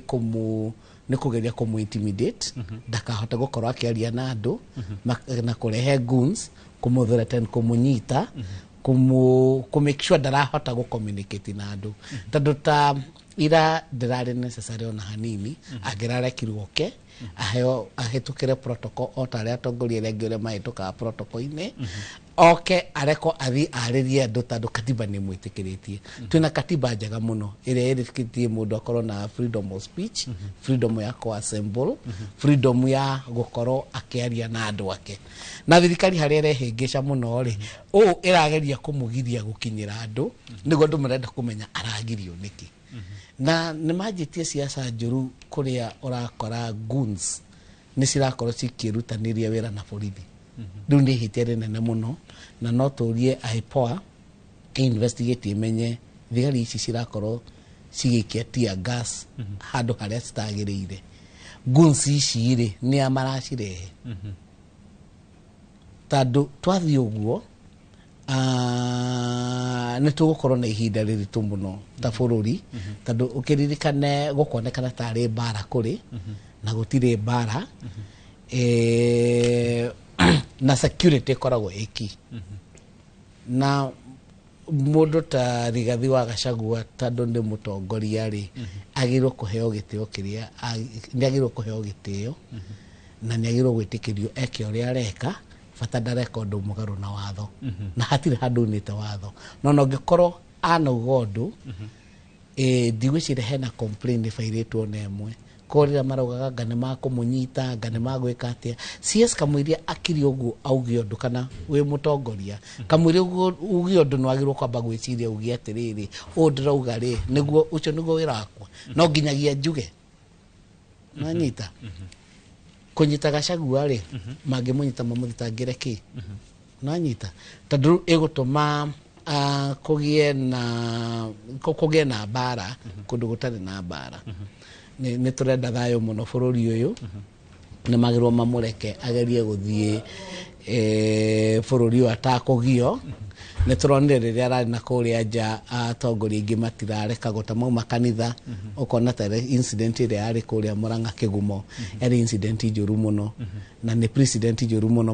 kũgeria kũmũ intimidate ndakahote gũkorwo akĩaria na andũ, na kũrehe goons kũmũ threaten, kũmũnyita, kũ make sure ndarahota gũ communicate na andũ. Tondũ ta ira ndĩrarĩ necessary ona hanini, angĩrarekirwo oke aheo ahĩtũkĩre protocol o ta arĩa atongoria arĩa angĩ ũrĩa mahĩtũkaga protocol-inĩ, oke arekwo athiĩ arĩrie andũ, tondũ katiba nĩ ĩmwĩtĩkĩrĩtie. Twĩna katiba njega mũno ĩrĩa ĩrĩkĩtie mũndũ akorwo na freedom of speech, freedom ya kũ-assemble, freedom ya gũkorwo akĩaria na andũ ake. Na thirikari harĩa ĩrehĩngĩca mũno rĩ, ũũ ĩrageria kũmũgiria gũkinyĩra andũ, nĩguo andũ marenda kũmenya aragirio nĩkĩ. Na nĩ manjĩtie siasa njũru kũrĩa ũrakora goons nĩ cirakorwo cikĩrutanĩria wĩra na borithi. Rĩu nĩ ihĩtia rĩnene mũno, na no tũrie IPOA investigate imenye thigari ici cirakorwo cigĩikia tear gas handũ harĩa citagĩrĩire. Goons ici rĩ, nĩ a maracirehe? Tondũ twathiĩ ũguo, nĩ tũgũkorwo na ihinda rĩritũ mũno ta bũrũri, tondũ ũkĩririkane gũkonekana tarĩ mbara kũrĩ na gũtirĩ mbara. Na security ĩkoragwo ĩki na Mũndũ ta Rigathi wa Gachagua, tondũ nĩ mũtongoria rĩ, agĩrĩirwo kũheo gĩtĩo kĩrĩa nĩ agĩrĩirwo kũheo gĩtĩo, na nĩ agĩrĩirwo gwĩtĩkĩrio eke ũrĩa areka, bata ndareka ũndũ mũgarũ na watho. Na hatirĩ handũ unĩte watho, no ũngĩkorwo anauga ũndũ, ndigwĩciria hena complaint ĩbairĩtwo na ĩmwe. Koguo rĩrĩa maraugaga anga nĩ makũmũnyita, anga nĩ magwĩka atĩa, CS kamũiria akiri ũguo auge ũndũ, kana wĩ mũtongoria kamũiria ũguo uge ũndũ, nĩ wagĩrĩirwo kwamba gwĩciria uge atĩrĩrĩ, ũũ ndĩrauga rĩ, nĩguo ũcio nĩguo wĩra wakwa, no nginyagia njuge nanyita kũnyita Gachagua rĩ, mangĩmũnyita mamũthitangĩre kĩ nanyita, tondũ rĩu ĩgũtũma kũgĩe na mbara kũndũ gũtarĩ na mbara. Nĩ tũrenda thayũ mũno bũrũri ũyũ. Nĩ magĩrĩirwo mamũreke agerie gũthiĩ bũrũri ũyũ atakũgio. Nĩ tũronire rĩrĩa ararĩ na kũrĩa nja, atongoria aingĩ matirarekagwo, ta mauma kanitha, ũkona ta incident ĩrĩa yarĩ kũrĩa Murang'a Kĩgumo yarĩ incident njũru mũno, na nĩ precedent njũru mũno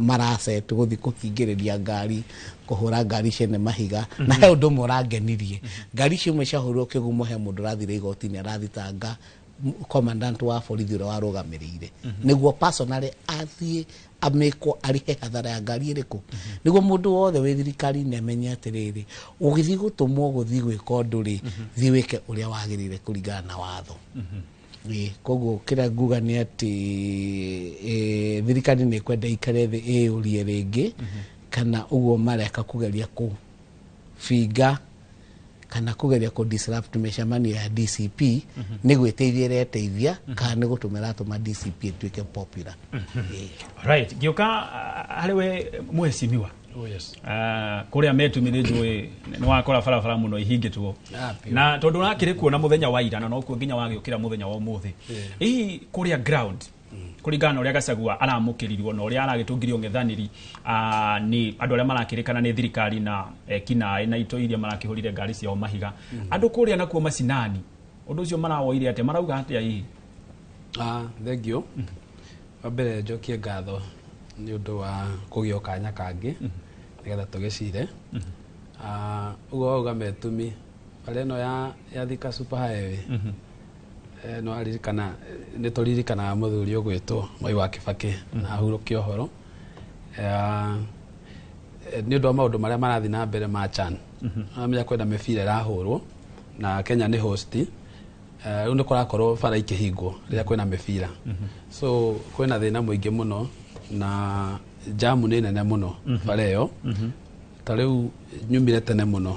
maraset gũthiĩ kũhingĩrĩria ngari, kũhũra ngari ciene mahiga. Na he ũndũ ũmwe ũrangenirie, ngari icio imwe ciahũrirwo Kĩgumo, he mũndũ ũrathire igoti-inĩ arathitanga commandant wa borithi ũrĩa warũgamĩrĩire, nĩguo personally athiĩ amĩkwo arĩhe hathara ya ngari ĩrĩkũ, nĩguo mũndũ wothe wĩ thirikari-inĩ amenye atĩrĩrĩ, ũgĩthiĩ gũtũmwo gũthiĩ gwĩka ũndũ rĩ, thiĩ wĩke ũrĩa wagĩrĩire kũringana na watho. Ĩĩ, koguo kĩrĩa nguga nĩ atĩ thirikari nĩ ĩkwenda ikare thĩ ĩyũrie rĩngĩ kana ũguo mareka kũgeria kũbinga kana kũgeria kũ disrupt mĩcemanio ya DCP nĩ gwĩteithia ĩreteithia kana nĩ gũtũma ĩratũma DCP ĩtuĩke popular. Ĩĩ. Right, ngĩũka harĩ we mheshimiwa. Oh, yes. Kũrĩa metumi nĩ njũĩ nĩ wakora barabara mũno ihingĩtwo. Ah, biũ. Na tondũ ũrakĩrĩ kuo na mũthenya wa ira na nokuo nginya wagĩũkĩra mũthenya wa ũmũthĩ, hihi kũrĩa ground, kũringana na ũrĩa Gachagua aramũkĩrirwo na ũrĩa aragĩtũngirio ng'ethanĩri nĩ andũ arĩa marakĩrĩkana nĩ thirikari na ekinaĩ na itoi iria marakĩhũrire ngari ciao mahiga, andũ kũrĩa nakuo macinani ũndũ ũcio marawoire atĩa, marauga atĩa hihi? Ah, thank you. Wa mbere njokie ngatho nĩ ũndũ wa kũgĩa kanya kangĩ nĩgetha tũgĩcire. Ah, ũguo wauga metumi bara ĩno ya Thika Super Highway, no aririkana, nĩ tũririkanaga mũthuri ũgwĩtwo Mwai wa Kibaki na ahurũkia ũhoro. Nĩ ũndũ wa maũndũ marĩa marathiĩ na mbere ma CHAN, amenya kwĩna mĩbira ĩrahũrwo na Kenya nĩ host. Rĩu nĩ kũrakorwo bara ikĩhingwo rĩrĩa kwĩna mĩbira, so kwĩna thĩna mũingĩ mũno na jamu nĩ nene mũno bara ĩyo. Ta rĩu nyumire tene mũno,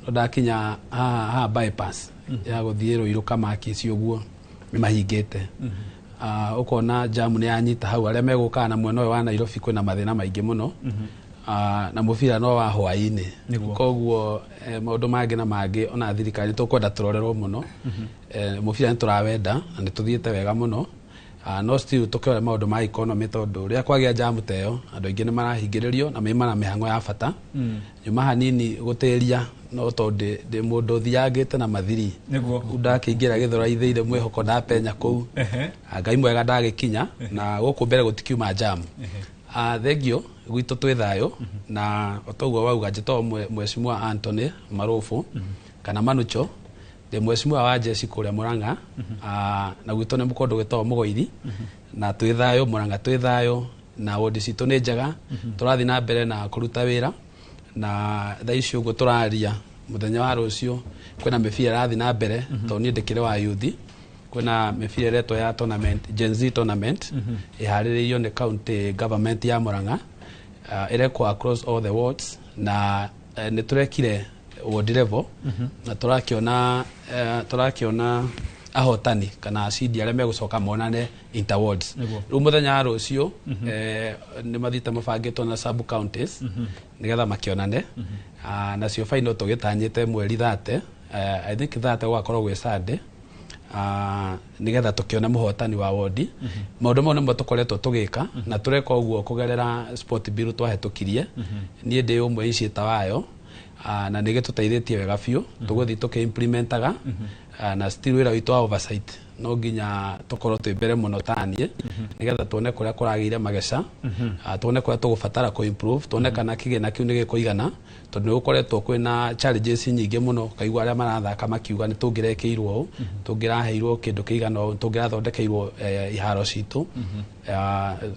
no ndakinya haha bypass ya gũthiĩ Rũirũ Kamakisi ũguo nĩ mahingĩte. Ũkona jamu nĩ yanyita hau, arĩa megũkaga na mwena ũyũ wa Nairobi kwĩna mathĩna maingĩ mũno. Na mũbira no wa hwaĩ-inĩ. Koguo maũndũ mangĩ na mangĩ, ona thirikari tũkwenda tũrorerwo mũno. Mũbira nĩ tũrawenda na nĩ tũthiĩte wega mũno. No still tũkĩrora maũndũ ma economy, tondũ rĩrĩa kwagĩa jamu ta ĩyo andũ aingĩ nĩ marahingĩrĩrio na maima na mĩhang'o ya bata. Nyuma hanini gũtĩria, no tondũ ndĩ mũndũ ũthiangĩte na mathiri. Rĩu ndakĩingĩra Gĩthũrai thĩire mwĩhoko ndapenya kũu. Ngai mwega ndagĩkinya na gũkũ mbere gũtikiuma jamu. Thengio, gwitũ twĩ thayũ, na o toguo wauga njĩtagwo Mheshimiwa Anthony Marubu kana Manucho, ndĩ mheshimiwa wa jeshi kũrĩa Murang'a. Na gwitũ nĩ kũndũ gwĩtagwo Mũgoiri, na twĩ thayũ Murang'a, twĩ thayũ na wodi citũ nĩ njega. Tũrathiĩ na mbere na kũruta wĩra, na thaa ici ũguo tũraria mũthenya wa rũciũ kwĩna mĩbira ĩrathiĩ na mbere, tondũ niĩ ndĩkĩrĩ wa youth. Kwĩna mĩbira ĩretwo ya tournament, Gen Z tournament, ĩharĩrĩirio nĩ county government ya Murang'a. Ĩrekwo across all the wards, na nĩ tũrekire ward level na tũrakĩona ahotani kana acindi arĩa megũcoka monane interwards. Rĩu mũthenya wa rũciũ nĩ mathiĩte mabangĩtwo na sub counties nĩgetha makĩonane. Nacio final tũgĩtanyĩte mweri 30, I think 30 gũgakorwo gwĩ Sunday, nĩgetha tũkĩone mũhotani wa wodi. Maũndũ mau nĩmo tũkoretwo tũgĩka, na tũreka ũguo kũgerera sport bill twahĩtũkirie. Niĩ ndĩ ũmwe initiator wayo, na nĩ gĩtũteithĩtie wega biũ, tũgũthiĩ tũkĩ-implementaga. Na still wĩra witũ wa oversight No nginya tũkorwo twĩ mbere mũno taniĩ, nĩgetha tuone kũrĩa kũragĩire mageca, tuone kũrĩa tũgũbatara kũ improve, tuone kana kĩgĩna kĩu nĩ gĩkũigana, tondũ nĩ gũkoretwo kwĩna challenges nyingĩ mũno. Kaigua arĩa marathaka makiuga nĩ tũngĩrekĩirwo ũũ, tũngĩraheirwo kĩndũ kĩigana ũũ, tũngĩrathondekeirwo iharo citũ.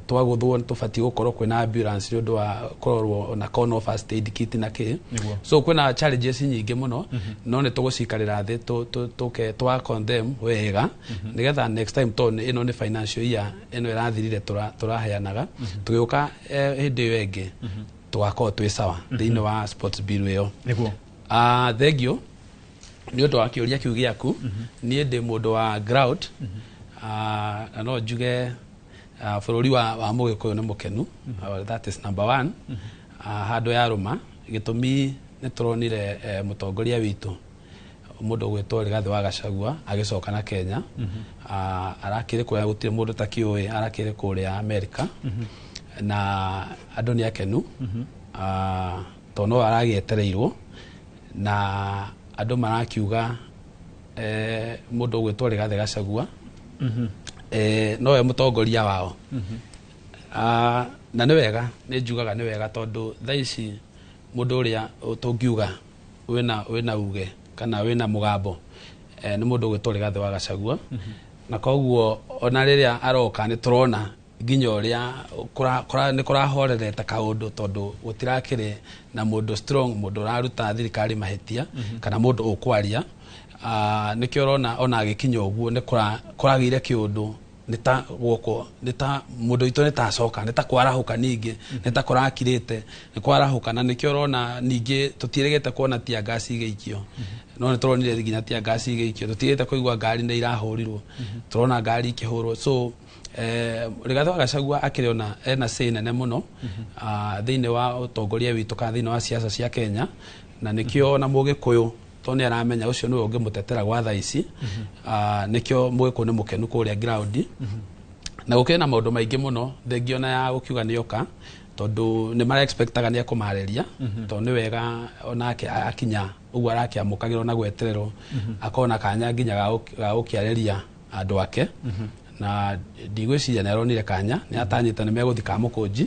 Twagũthwo nĩ tũbatiĩ gũkorwo kwĩna ambulance nĩ ũndũ wa kũrorwo na kono first aid kit na kĩ. So kwĩna challenges nyingĩ mũno, no nĩ tũgũcikarĩra thĩ tũke twa condemn wega, nĩgetha next time, tondũ ĩno nĩ financial year ĩno ĩrathirire tũraheanaga, tũgĩũka hĩndĩ ĩyo ĩngĩ tũgakorwo twĩ sawa thĩinĩ wa sports bill ĩyo. Thengio nĩ ũndũ wa kĩũria kĩu gĩaku. Niĩ ndĩ mũndũ wa ground, na no njuge bũrũri wa Mũgĩkũyũ nĩ mũkenu. That is number one. Handũ ya rũma gĩtũmi nĩ tũronire mũtongoria witũ, mũndũ ũgwĩtwo Rigathĩ wa Gachagua, agĩcoka na Kenya. Arakĩrĩ kũrĩa gũtirĩ mũndũ takĩũĩ, arakĩrĩ kũrĩa Amerika, na andũ nĩ akenu, tondũ no aragĩetereirwo, na andũ marakiuga mũndũ ũgwĩtwo Rigathĩ Gachagua nowe mũtongoria wao. Na nĩ wega, nĩ njugaga nĩ wega, tondũ thaa ici mũndũ ũrĩa tũngiuga wĩna uge kana wĩna mũgambo nĩ mũndũ ũgwĩtwo Rigathĩ wa Gachagua. Na koguo ona rĩrĩa aroka nĩ tũrona nginya ũrĩa nĩ kũrahorerete kaũndũ, tondũ gũtirakĩrĩ na mũndũ strong, mũndũ ũraruta thirikari mahĩtia kana mũndũ ũkwaria. Nĩkĩo ũrona ona agĩkinya ũguo nĩ kũragĩire kĩũndũ, nĩ ta guoko, nĩ ta mũndũ witũ nĩ ta acoka, nĩ ta kwarahũka, ningĩ nĩ ta kũrakirĩte, nĩ kwarahũka. Na nĩkĩo ũrona ningĩ tũtiĩrĩgĩte kuona tear gas igĩikio, no nĩ tũronire nginya tear gas igĩikio. Tũtiĩrĩgĩte kũigua ngari nĩ irahũrirwo, tũrona ngari ikĩhũrwo. So Rigathĩ wa Gachagua akĩrĩ ona ena say nene mũno thĩinĩ wa ũtongoria witũ kana thĩinĩ wa siasa cia Kenya, na nĩkĩo ona Mũgĩkũyũ, tondũ nĩ aramenya ũcio nĩwe ũngĩmũtetera gwa thaa ici, nĩkĩo Mũgĩkũyũ nĩ mũkenu kũrĩa ground. Na gũkĩrĩ na maũndũ maingĩ mũno, thengia ona ya gũkiuga nĩoka, tondũ nĩ mara expectaga nĩ ekũmarĩria, tondũ nĩ wega onake akinya ũguo arakĩamũkagĩrwo na gwetererwo, akona kanya nginya ga gũkĩarĩria andũ ake. Na ndigwĩciria nĩ aronire kanya, nĩ atanyĩte nĩ megũthiĩ Kamũkũnji,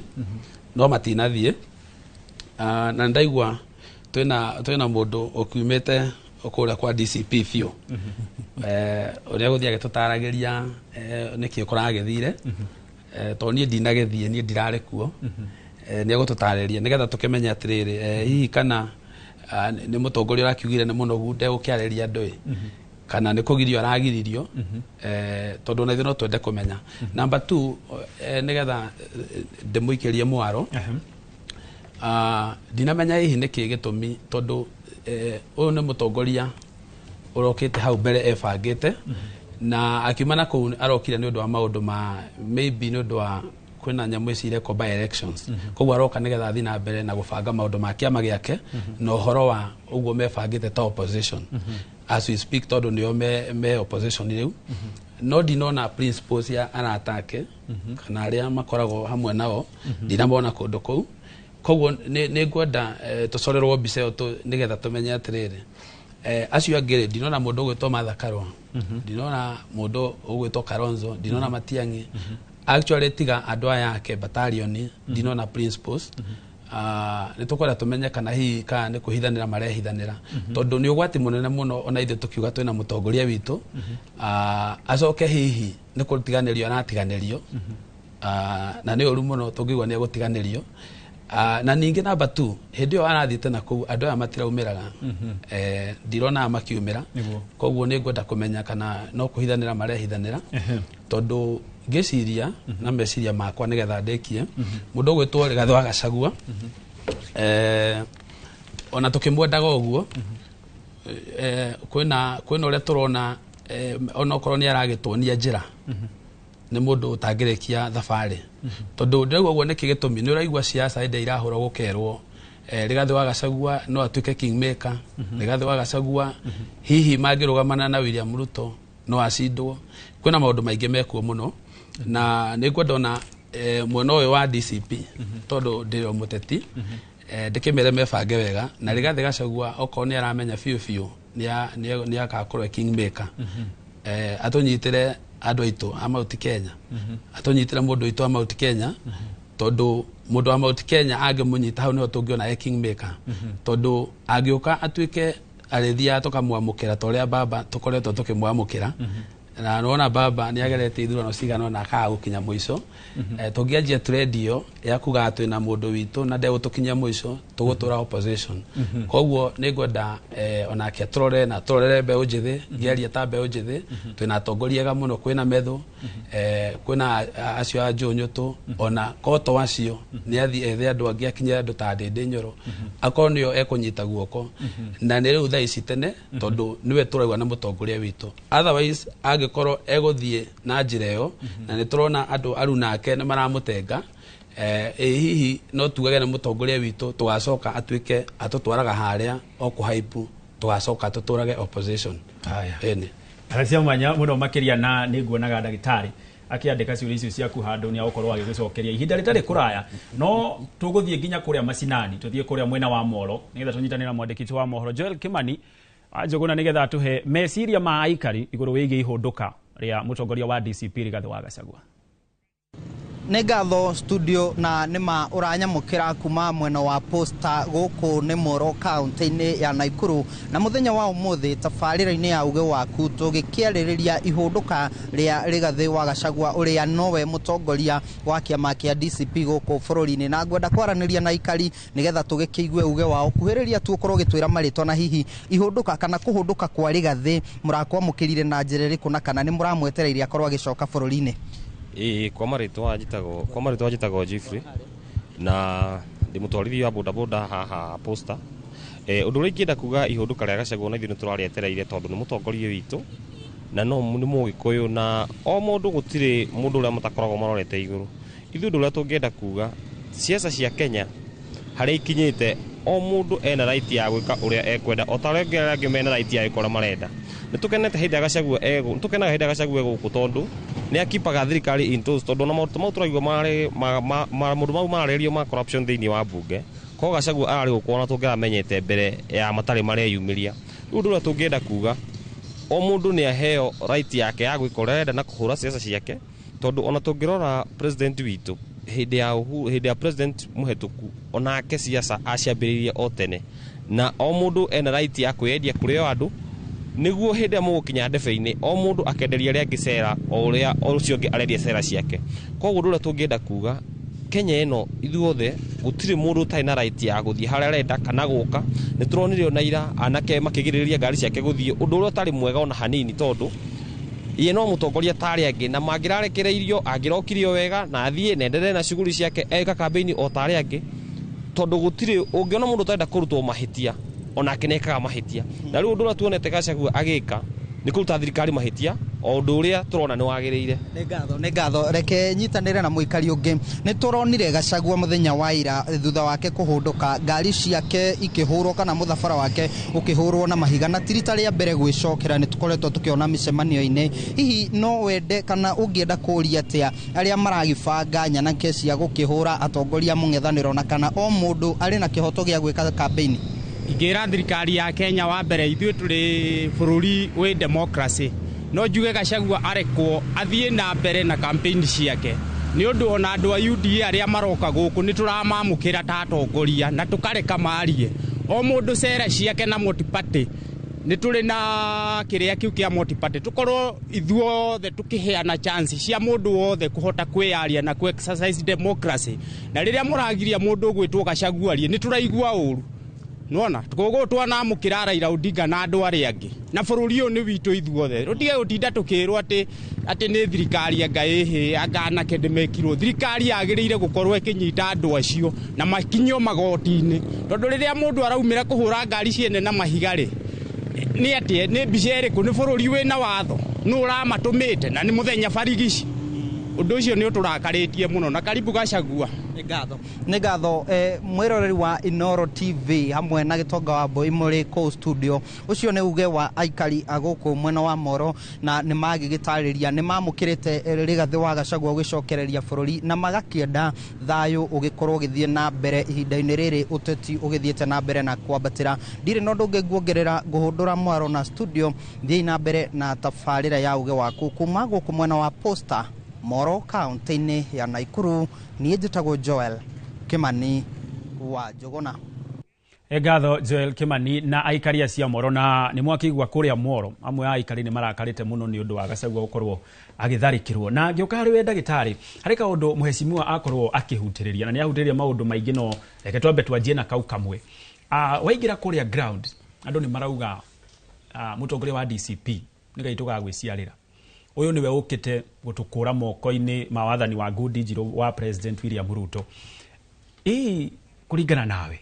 no matinathiĩ. Na ndaigua twĩna mũndũ ũkiumĩte kũrĩa kwa DCP biũ, ũrĩa gũthiĩ agĩtũtaragĩria nĩkĩ kũragĩthire, tondũ niĩ ndinagĩthiĩ, niĩ ndirarĩ kuo. Nĩ egũtũtarĩria nĩgetha tũkĩmenye atĩrĩrĩ, hihi kana nĩ mũtongoria ũrakiugire nĩ mũnogu ndegũkĩarĩria andũ ĩ, kana nĩ kũgirio aragiririo, tondũ ona ithuĩ no twende kũmenya. Number two, nĩgetha ndĩmũikĩrie mwaro, ndinamenya hihi nĩkĩ gĩtũmi, tondũ ũyũ nĩ mũtongoria ũrokĩte hau mbere ebangĩte, na akiuma na kũu arokire nĩ ũndũ wa maũndũ ma maybe nĩ ũndũ wa kwĩna nyamũ ici irekwo by elections. Koguo aroka nĩgetha athiĩ na mbere na gũbanga maũndũ ma kĩama gĩake na ũhoro wa ũguo mebangĩte ta opposition as we speak, tondũ nĩo me opposition rĩu. No ndinona principles ya arata ake kana arĩa makoragwo hamwe nao, ndinamona kũndũ kũu. Koguo nĩ ngwenda tũcorerwo mbica ĩyo nĩgetha tũmenye atĩrĩrĩ, acio angĩ rĩ, ndinona mũndũ ũgwĩtwo Martha Karua, ndinona mũndũ ũgwĩtwo Kalonzo, ndinona Matiang'i. Actually, tiga andũ aya ake battalion, ndinona principles. Nĩ tũkwenda tũmenye kana hihi kana nĩ kwĩhithanĩra marehithanĩra, tondũ nĩ ũgwati mũnene mũno ona ithuĩ tũkiuga twĩna mũtongoria witũ, acoke hihi nĩ kũtiganĩrio aratiganĩrio. Na nĩ ũru mũno tũngĩigua nĩ egũtiganĩrio. Na ningĩ namba 2, hĩndĩ ĩyo arathiĩte na kũu andũ aya matiraumĩraga. Ndirona makiumĩra. Koguo nĩ ngwenda kũmenya kana no kũhithanĩra marehithanĩra, tondũ ngĩciria na meciria makwa, nĩgetha ndĩkie, mũndũ ũgwĩtwo Rigathĩ wa Gachagua, ona tũkĩmwendaga ũguo, kwĩna ũrĩa tũrona, onokorwo nĩ aragĩtuonia njĩra, nĩ mũndũ ũtangĩrĩkia thabarĩ. Tondũ ndĩraigua ũguo nĩkĩ gĩtũmi, nĩ ũraigua siasa hĩndĩ irahũrwo gũkerwo Rigathĩ wa Gachagua no atuĩke kingmaker, Rigathĩ wa Gachagua hihi mangĩrũgamana na William Ruto no acindwo. Kwĩna maũndũ maingĩ mekuo mũno, na nĩ ngwenda ona mwena ũyũ wa DCP, tondũ ndĩ o mũteti, ndĩkĩmere mebange wega na Rigathĩ Gachagua, okorwo nĩ aramenya biũ biũ nĩ agakorwo e kingmaker. Atũnyitĩre andũ aitũ a Mount Kenya, atũnyitĩre mũndũ witũ wa Mount Kenya, tondũ mũndũ wa Mount Kenya angĩmũnyita hau nĩho tũngĩona e kingmaker, tondũ angĩũka atuĩke arĩthiaga tũkamwamũkĩra ta ũrĩa baba tũkoretwo tũkĩmwamũkĩra. Na nĩwona baba nĩ ageretie ithurano cigana ũna akaga gũkinya mũico. Tũngĩanjia trend ya kugaga twĩna mũndũ witũ na ndegũtũkinyia mũico, tũgũtũra opposition. Koguo nĩ ngwenda onake atũrore na atũrorere mbeũ njĩthĩ. Ngĩaria ta mbeũ njĩthĩ, twĩna atongoria ega mũno, kwĩna Methu, kwĩna acio a Njũnyũtũ, ona koto acio nĩ athiĩ ethe andũ angĩ, akinyĩre andũ ta Ndĩndĩ Nyoro, akorwo nĩo ekũnyita guoko na nĩ rĩu thaa ici tene, tondũ nĩwe tũraigua na mũtongoria witũ. Otherwise angĩkorwo egũthiĩ na njĩra ĩyo, na nĩ tũrona andũ arunake nĩ maramũtenga, ĩ hihi no tugage nĩ mũtongoria witũ, tũgacoka atuĩke atũtwaraga harĩa o kũhaipu, tũgacoka tũtũrage opposition. Haya. Ĩni. Cia mwanya mũno makĩria, na nĩ nguonaga ndagĩtarĩ akĩandĩka ciũria icio ciaku handũ nĩ agũkorwo agĩgũcokeria ihinda rĩtarĩ kũraya. No tũgũthiĩ nginya kũrĩa macinani, tũthiĩ kũrĩa mwena wa Moro nĩgetha tũnyitanĩre na mwandĩki witũ wa mohoro Joel Kimani Njũgũna, nĩgetha atũhe meciria ma aikari igũrũ wĩgiĩ ihũndũka rĩa mũtongoria wa DCP Rigathĩ wa Gachagua. Nĩ ngatho studio, na nĩma ũranyamũkĩra kuma mwena wa Posta gũkũ nĩ Moro kaunti-inĩ ya Naikuru. Na mũthenya wa ũmũthĩ tabarĩra-inĩ ya uge waku tũgĩkĩarĩrĩria ihũndũka rĩa Rigathĩ wa Gachagua, ũrĩa nowe mũtongoria wa kĩama kĩa DCP gũkũ bũrũri-inĩ, na ngwenda kwaranĩria na aikari nĩgetha tũgĩkĩigue uge wao. Kuhĩrĩria tu ũkorwo ũgĩtwĩra marĩtwa, na hihi ihũndũka kana kũhũndũka kwa Rigathĩ mũrakwamũkĩrire na njĩra ĩrĩkũ, na kana nĩ mũramwetereire akorwo agĩcoka bũrũri-inĩ. Ĩĩ, kwa marĩtwa njĩtagwo Jeffrey na ndĩ mũtwarithia wa bodaboda haha Posta. Ũndũ ũrĩa ingĩenda kuga, ihũndũka rĩa Gachagua na ithuĩ nĩ tũrarĩetereire, tondũ nĩ mũtongoria witũ na no nĩ mũgĩkũyũ, na o mũndũ gũtirĩ mũndũ ũrĩa matakoragwo marorete igũrũ. Ithuĩ ũndũ ũrĩa tũngĩenda kuga, ciaca cia Kenya harĩa ikinyĩte, o mũndũ ena right ya gwĩka ũrĩa ekwenda, o ta ũrĩa arĩa angĩ mena right ya gwĩka ũrĩa marenda. Nĩ tũkenete hĩndĩ ya Gachagua nĩ tũkenaga hĩndĩ ya Gachagua egũkũ, tondũ nĩ akipaga thirikari in toes, tondũ ona maũndũ mau tũraigua marĩ maũndũ mau mararĩrĩrio ma corruption thĩinĩ wa mbunge, ko Gachagua ararĩ gũkũ ona tũngĩramenyete mbere ya matarĩ mareyumĩria. Rĩu ũndũ ũrĩa tũngĩenda kuga, o mũndũ nĩ aheo right yake ya gwĩka ũrĩa arenda na kũhũra ciaca ciake, tondũ ona tũngĩrora president witũ hĩndĩ ya Uhuru, hĩndĩ ya president mũhetũku, onake ciaca aciambĩrĩirie o tene, na o mũndũ ena right ya kwĩyendia kũrĩ o andũ, nĩguo hĩndĩ ĩrĩa mũgũkinya ndebe-inĩ o mũndũ akenderia arĩa angĩ cera o ũrĩa ũcio ũngĩ arendia cera ciake. Koguo ũndũ ũrĩa tũngĩenda kuga, Kenya ĩno ithuothe gũtirĩ mũndũ ũtarĩ na right ya gũthiĩ harĩa arenda kana gũka. Nĩ tũronire ona ira anake makĩgirĩrĩria ngari ciake gũthiĩ, ũndũ ũrĩa ũtarĩ mwega ona hanini, tondũ ye no mũtongoria ta arĩa angĩ, na mangĩrarekereirio angĩrokire o wega na athiĩ na endelee na shughuli ciake eka kambĩini o ta arĩa angĩ, tondũ gũtirĩ ũngĩona mũndũ ũtarenda kũrutwo mahĩtia, onake nĩekaga mahĩtia. Na rĩu ũndũ ũrĩa tuonete Gachagua agĩka nĩ kũruta thirikari mahĩtia, o ũndũ ũrĩa tũrona nĩ wagĩrĩire. Nĩ ngatho, nĩ ngatho. Reke nyitanĩre na mũikari ũngĩ. Nĩ tũronire Gachagua mũthenya wa ira thutha wake kũhũndũka, ngari ciake ikĩhũrwo kana mũthabara wake ũkĩhũrwo na mahiga, na ti rita rĩa mbere gwĩcokera, nĩ tũkoretwo tũkĩona mĩcemanio-inĩ. Hihi no wende kana ũngĩenda kũũria atĩa arĩa maragĩbanga nyanake cia gũkĩhũra atongoria mũng'ethanĩro, na kana o mũndũ arĩ na kĩhoto gĩa gwĩka kambĩini? Ingĩra thirikari ya Kenya, wa mbere ithuĩ tũrĩ bũrũri wĩ democracy, no njuge Gachagua arekwo athiĩ na mbere na campaign ciake, nĩ ũndũ ona andũ a UDA arĩa maroka gũkũ nĩ tũramamũkĩra ta atongoria na tũkareka marie o mũndũ cera ciake. Na multi-party, nĩ tũrĩ na kĩrĩa kĩu kĩa multi-party, tũkorwo ithuothe tũkĩheana chance cia mũndũ wothe kũhota kwĩyaria na kũ exercise democracy. Na rĩrĩa mũragiria mũndũ ũgwĩtwo Gachagua arie, nĩ tũraigua ũru nona koguo twanamũkĩra Raila Odinga na andũ arĩa angĩ, na bũrũri ũyũ nĩ witũ ithuothe. Tũtige gũtinda tũkĩrwo atĩ nĩ thirikari anga ĩhĩ anga anake ndĩmekirwo. Thirikari yagĩrĩire gũkorwo ĩkĩnyita andũ acio na makinyio magoti-inĩ, tondũ rĩrĩa mũndũ araumĩra kũhũra ngari ciene na mahiga rĩ, nĩ atĩ nĩ mbica ĩrĩkũ? Nĩ bũrũri wĩna watho? Nũ ũramatũmĩte? Na nĩ mũthenya barigici. Ũndũ ũcio nĩ ũtũrakarĩtie mũno na karibu Gachagua. Nĩ ngatho mwĩroreri wa Inoro TV hamwe na Gĩtonga wa Mbui mũrĩ kũu studio. Ũcio nĩ uge wa aikari a gũkũ mwena wa Moro, na nĩ magĩgĩtarĩria nĩ mamũkĩrĩte Rigathĩ wa Gachagua ũgĩcokereria bũrũri, na magakĩenda thayũ ũgĩkorwo ũgĩthiĩ na mbere ihinda-inĩ rĩrĩ ũteti ũgĩthiĩte na mbere na kwambatĩra. Ndirĩ na ũndũ ũngĩ nguongerera, ngũhũndũra mwaro na studio, thiĩi na mbere na tabarĩra ya uge waku kuma gũkũ mwena wa Posta, Moro, kaunti-inĩ ya Naikuru. Niĩ njĩtagwo Joel Kimani wa Njũgũna. Ngatho Joel Kimani na aikari acio a Moro, na nĩ mwakĩigua kũrĩa Moro amwe a aikari nĩ marakarĩte mũno nĩ ũndũ wa Gachagua gũkorwo agĩtharĩkĩrwo. Na ngĩũka harĩ we ndagĩtarĩ, harĩ kaũndũ mũhecimiwa akorwo akĩhutĩrĩria, na nĩ ahutĩrĩria maũndũ maingĩ, no reke twambe twanjie na kau kamwe. Waingĩra kũrĩa ground, andũ nĩ marauga mũtongoria wa DCP nĩ Ngai tũgagwĩciarĩra, ũyũ nĩwe ũkĩte gũtũkũra moko-inĩ ma wathani wa ngundi njirũ wa President William Ruto. Ĩ kũringana nawe,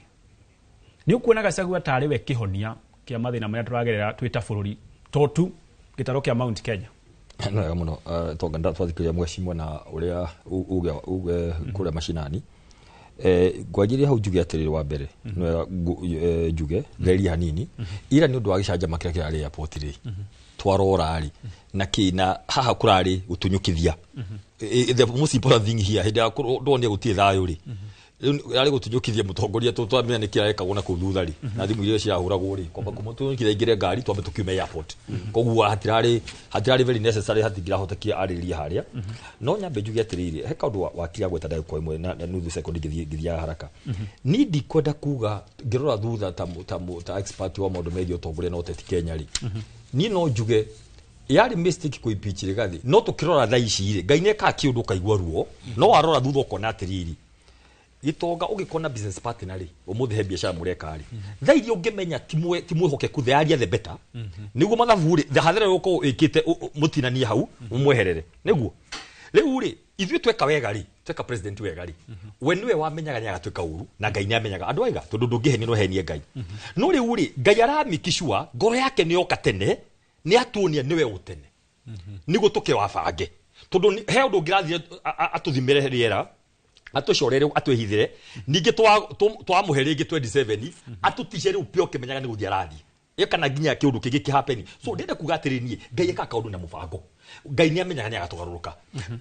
nĩ ũkuona Gachagua tarĩ we kĩhonia kĩa mathĩna marĩa tũragerera twĩ ta bũrũri, to tu gĩtarũ kĩa Mount Kenya? Nĩ wega mũno, tonga twathikiria mwecimwa na ũrĩa uge kũrĩa macinani. Ngwanjĩrĩria hau njuge atĩrĩrĩ, wa mbere nĩ wega njuge theria hanini ira nĩ ũndũ wa gĩcanjama kĩrĩa kĩrarĩ airport rĩ, twarora rĩ na kĩ na haha kũrarĩ gũtunyũkithia. The most important thing here, hĩndĩ ya ndonire gũtirĩ thayũ rĩ, rĩu arĩ gũtunyũkithia mũtongoria, twamenya nĩ kĩarekagwo na kũu thutha rĩ, na thimũ iria cirahũragwo rĩ, kwamba kũmũtunyũkithia aingĩre ngari twambe tũkiume airport. Koguo hatirarĩ very necessary, hatingĩrahotekia arĩrĩria harĩa. No nyambe njuge atĩrĩrĩ, he kaũndũ wakiri agweta ndagĩka ĩmwe na nuthu second ngĩthiaga haraka. Niĩ ndikwenda kuga ngĩrora thutha ta expert wa maũndũ megiĩ ũtongoria na ũteti Kenya rĩ, niĩ no njuge yarĩ mistake kũ impeach Rigathi. No tũkĩrora thaa ici rĩ, Ngai nĩekaga kĩũndũ ũkaigua ruo, no warora thutha ũkona atĩrĩrĩ, gĩtonga ũgĩkona business partner rĩ, ũmũthĩ he biacara mũreka rĩ, thaa iria ũngĩmenya ti mwĩhokeku, the earlier the better, nĩguo mathabu rĩ, the hathara ũkorwo ĩkĩte mũtinanie hau ũmweherere. Nĩguo rĩu rĩ, ithuĩ tweka wega rĩ, tweka president wega rĩ, we nĩwe wamenyaga nĩ agatwĩka ũru, na Ngai nĩ amenyaga andũ aiga, tondũ ndũngĩhenia no henie Ngai. No rĩu rĩ, Ngai aramikicua ngoro yake nĩ yoka tene, nĩ atuonia nĩwe ũtene, nĩguo tũke wabange, tondũ he ũndũ ũngĩrathire atũthimĩre rĩera, atũcorere, atwĩhithĩre, ningĩ twamũhe rĩngĩ 27 atũtice rĩu pio ũkĩmenyaga nĩ gũthiĩ arathiĩ ĩ kana nginya kĩũndũ kĩngĩ kĩhapeni. So ndĩrenda kuga atĩrĩ, niĩ Ngai ekaga kaũndũ na mũbango, Ngai nĩ amenyaga nĩ agatũgarũrũka.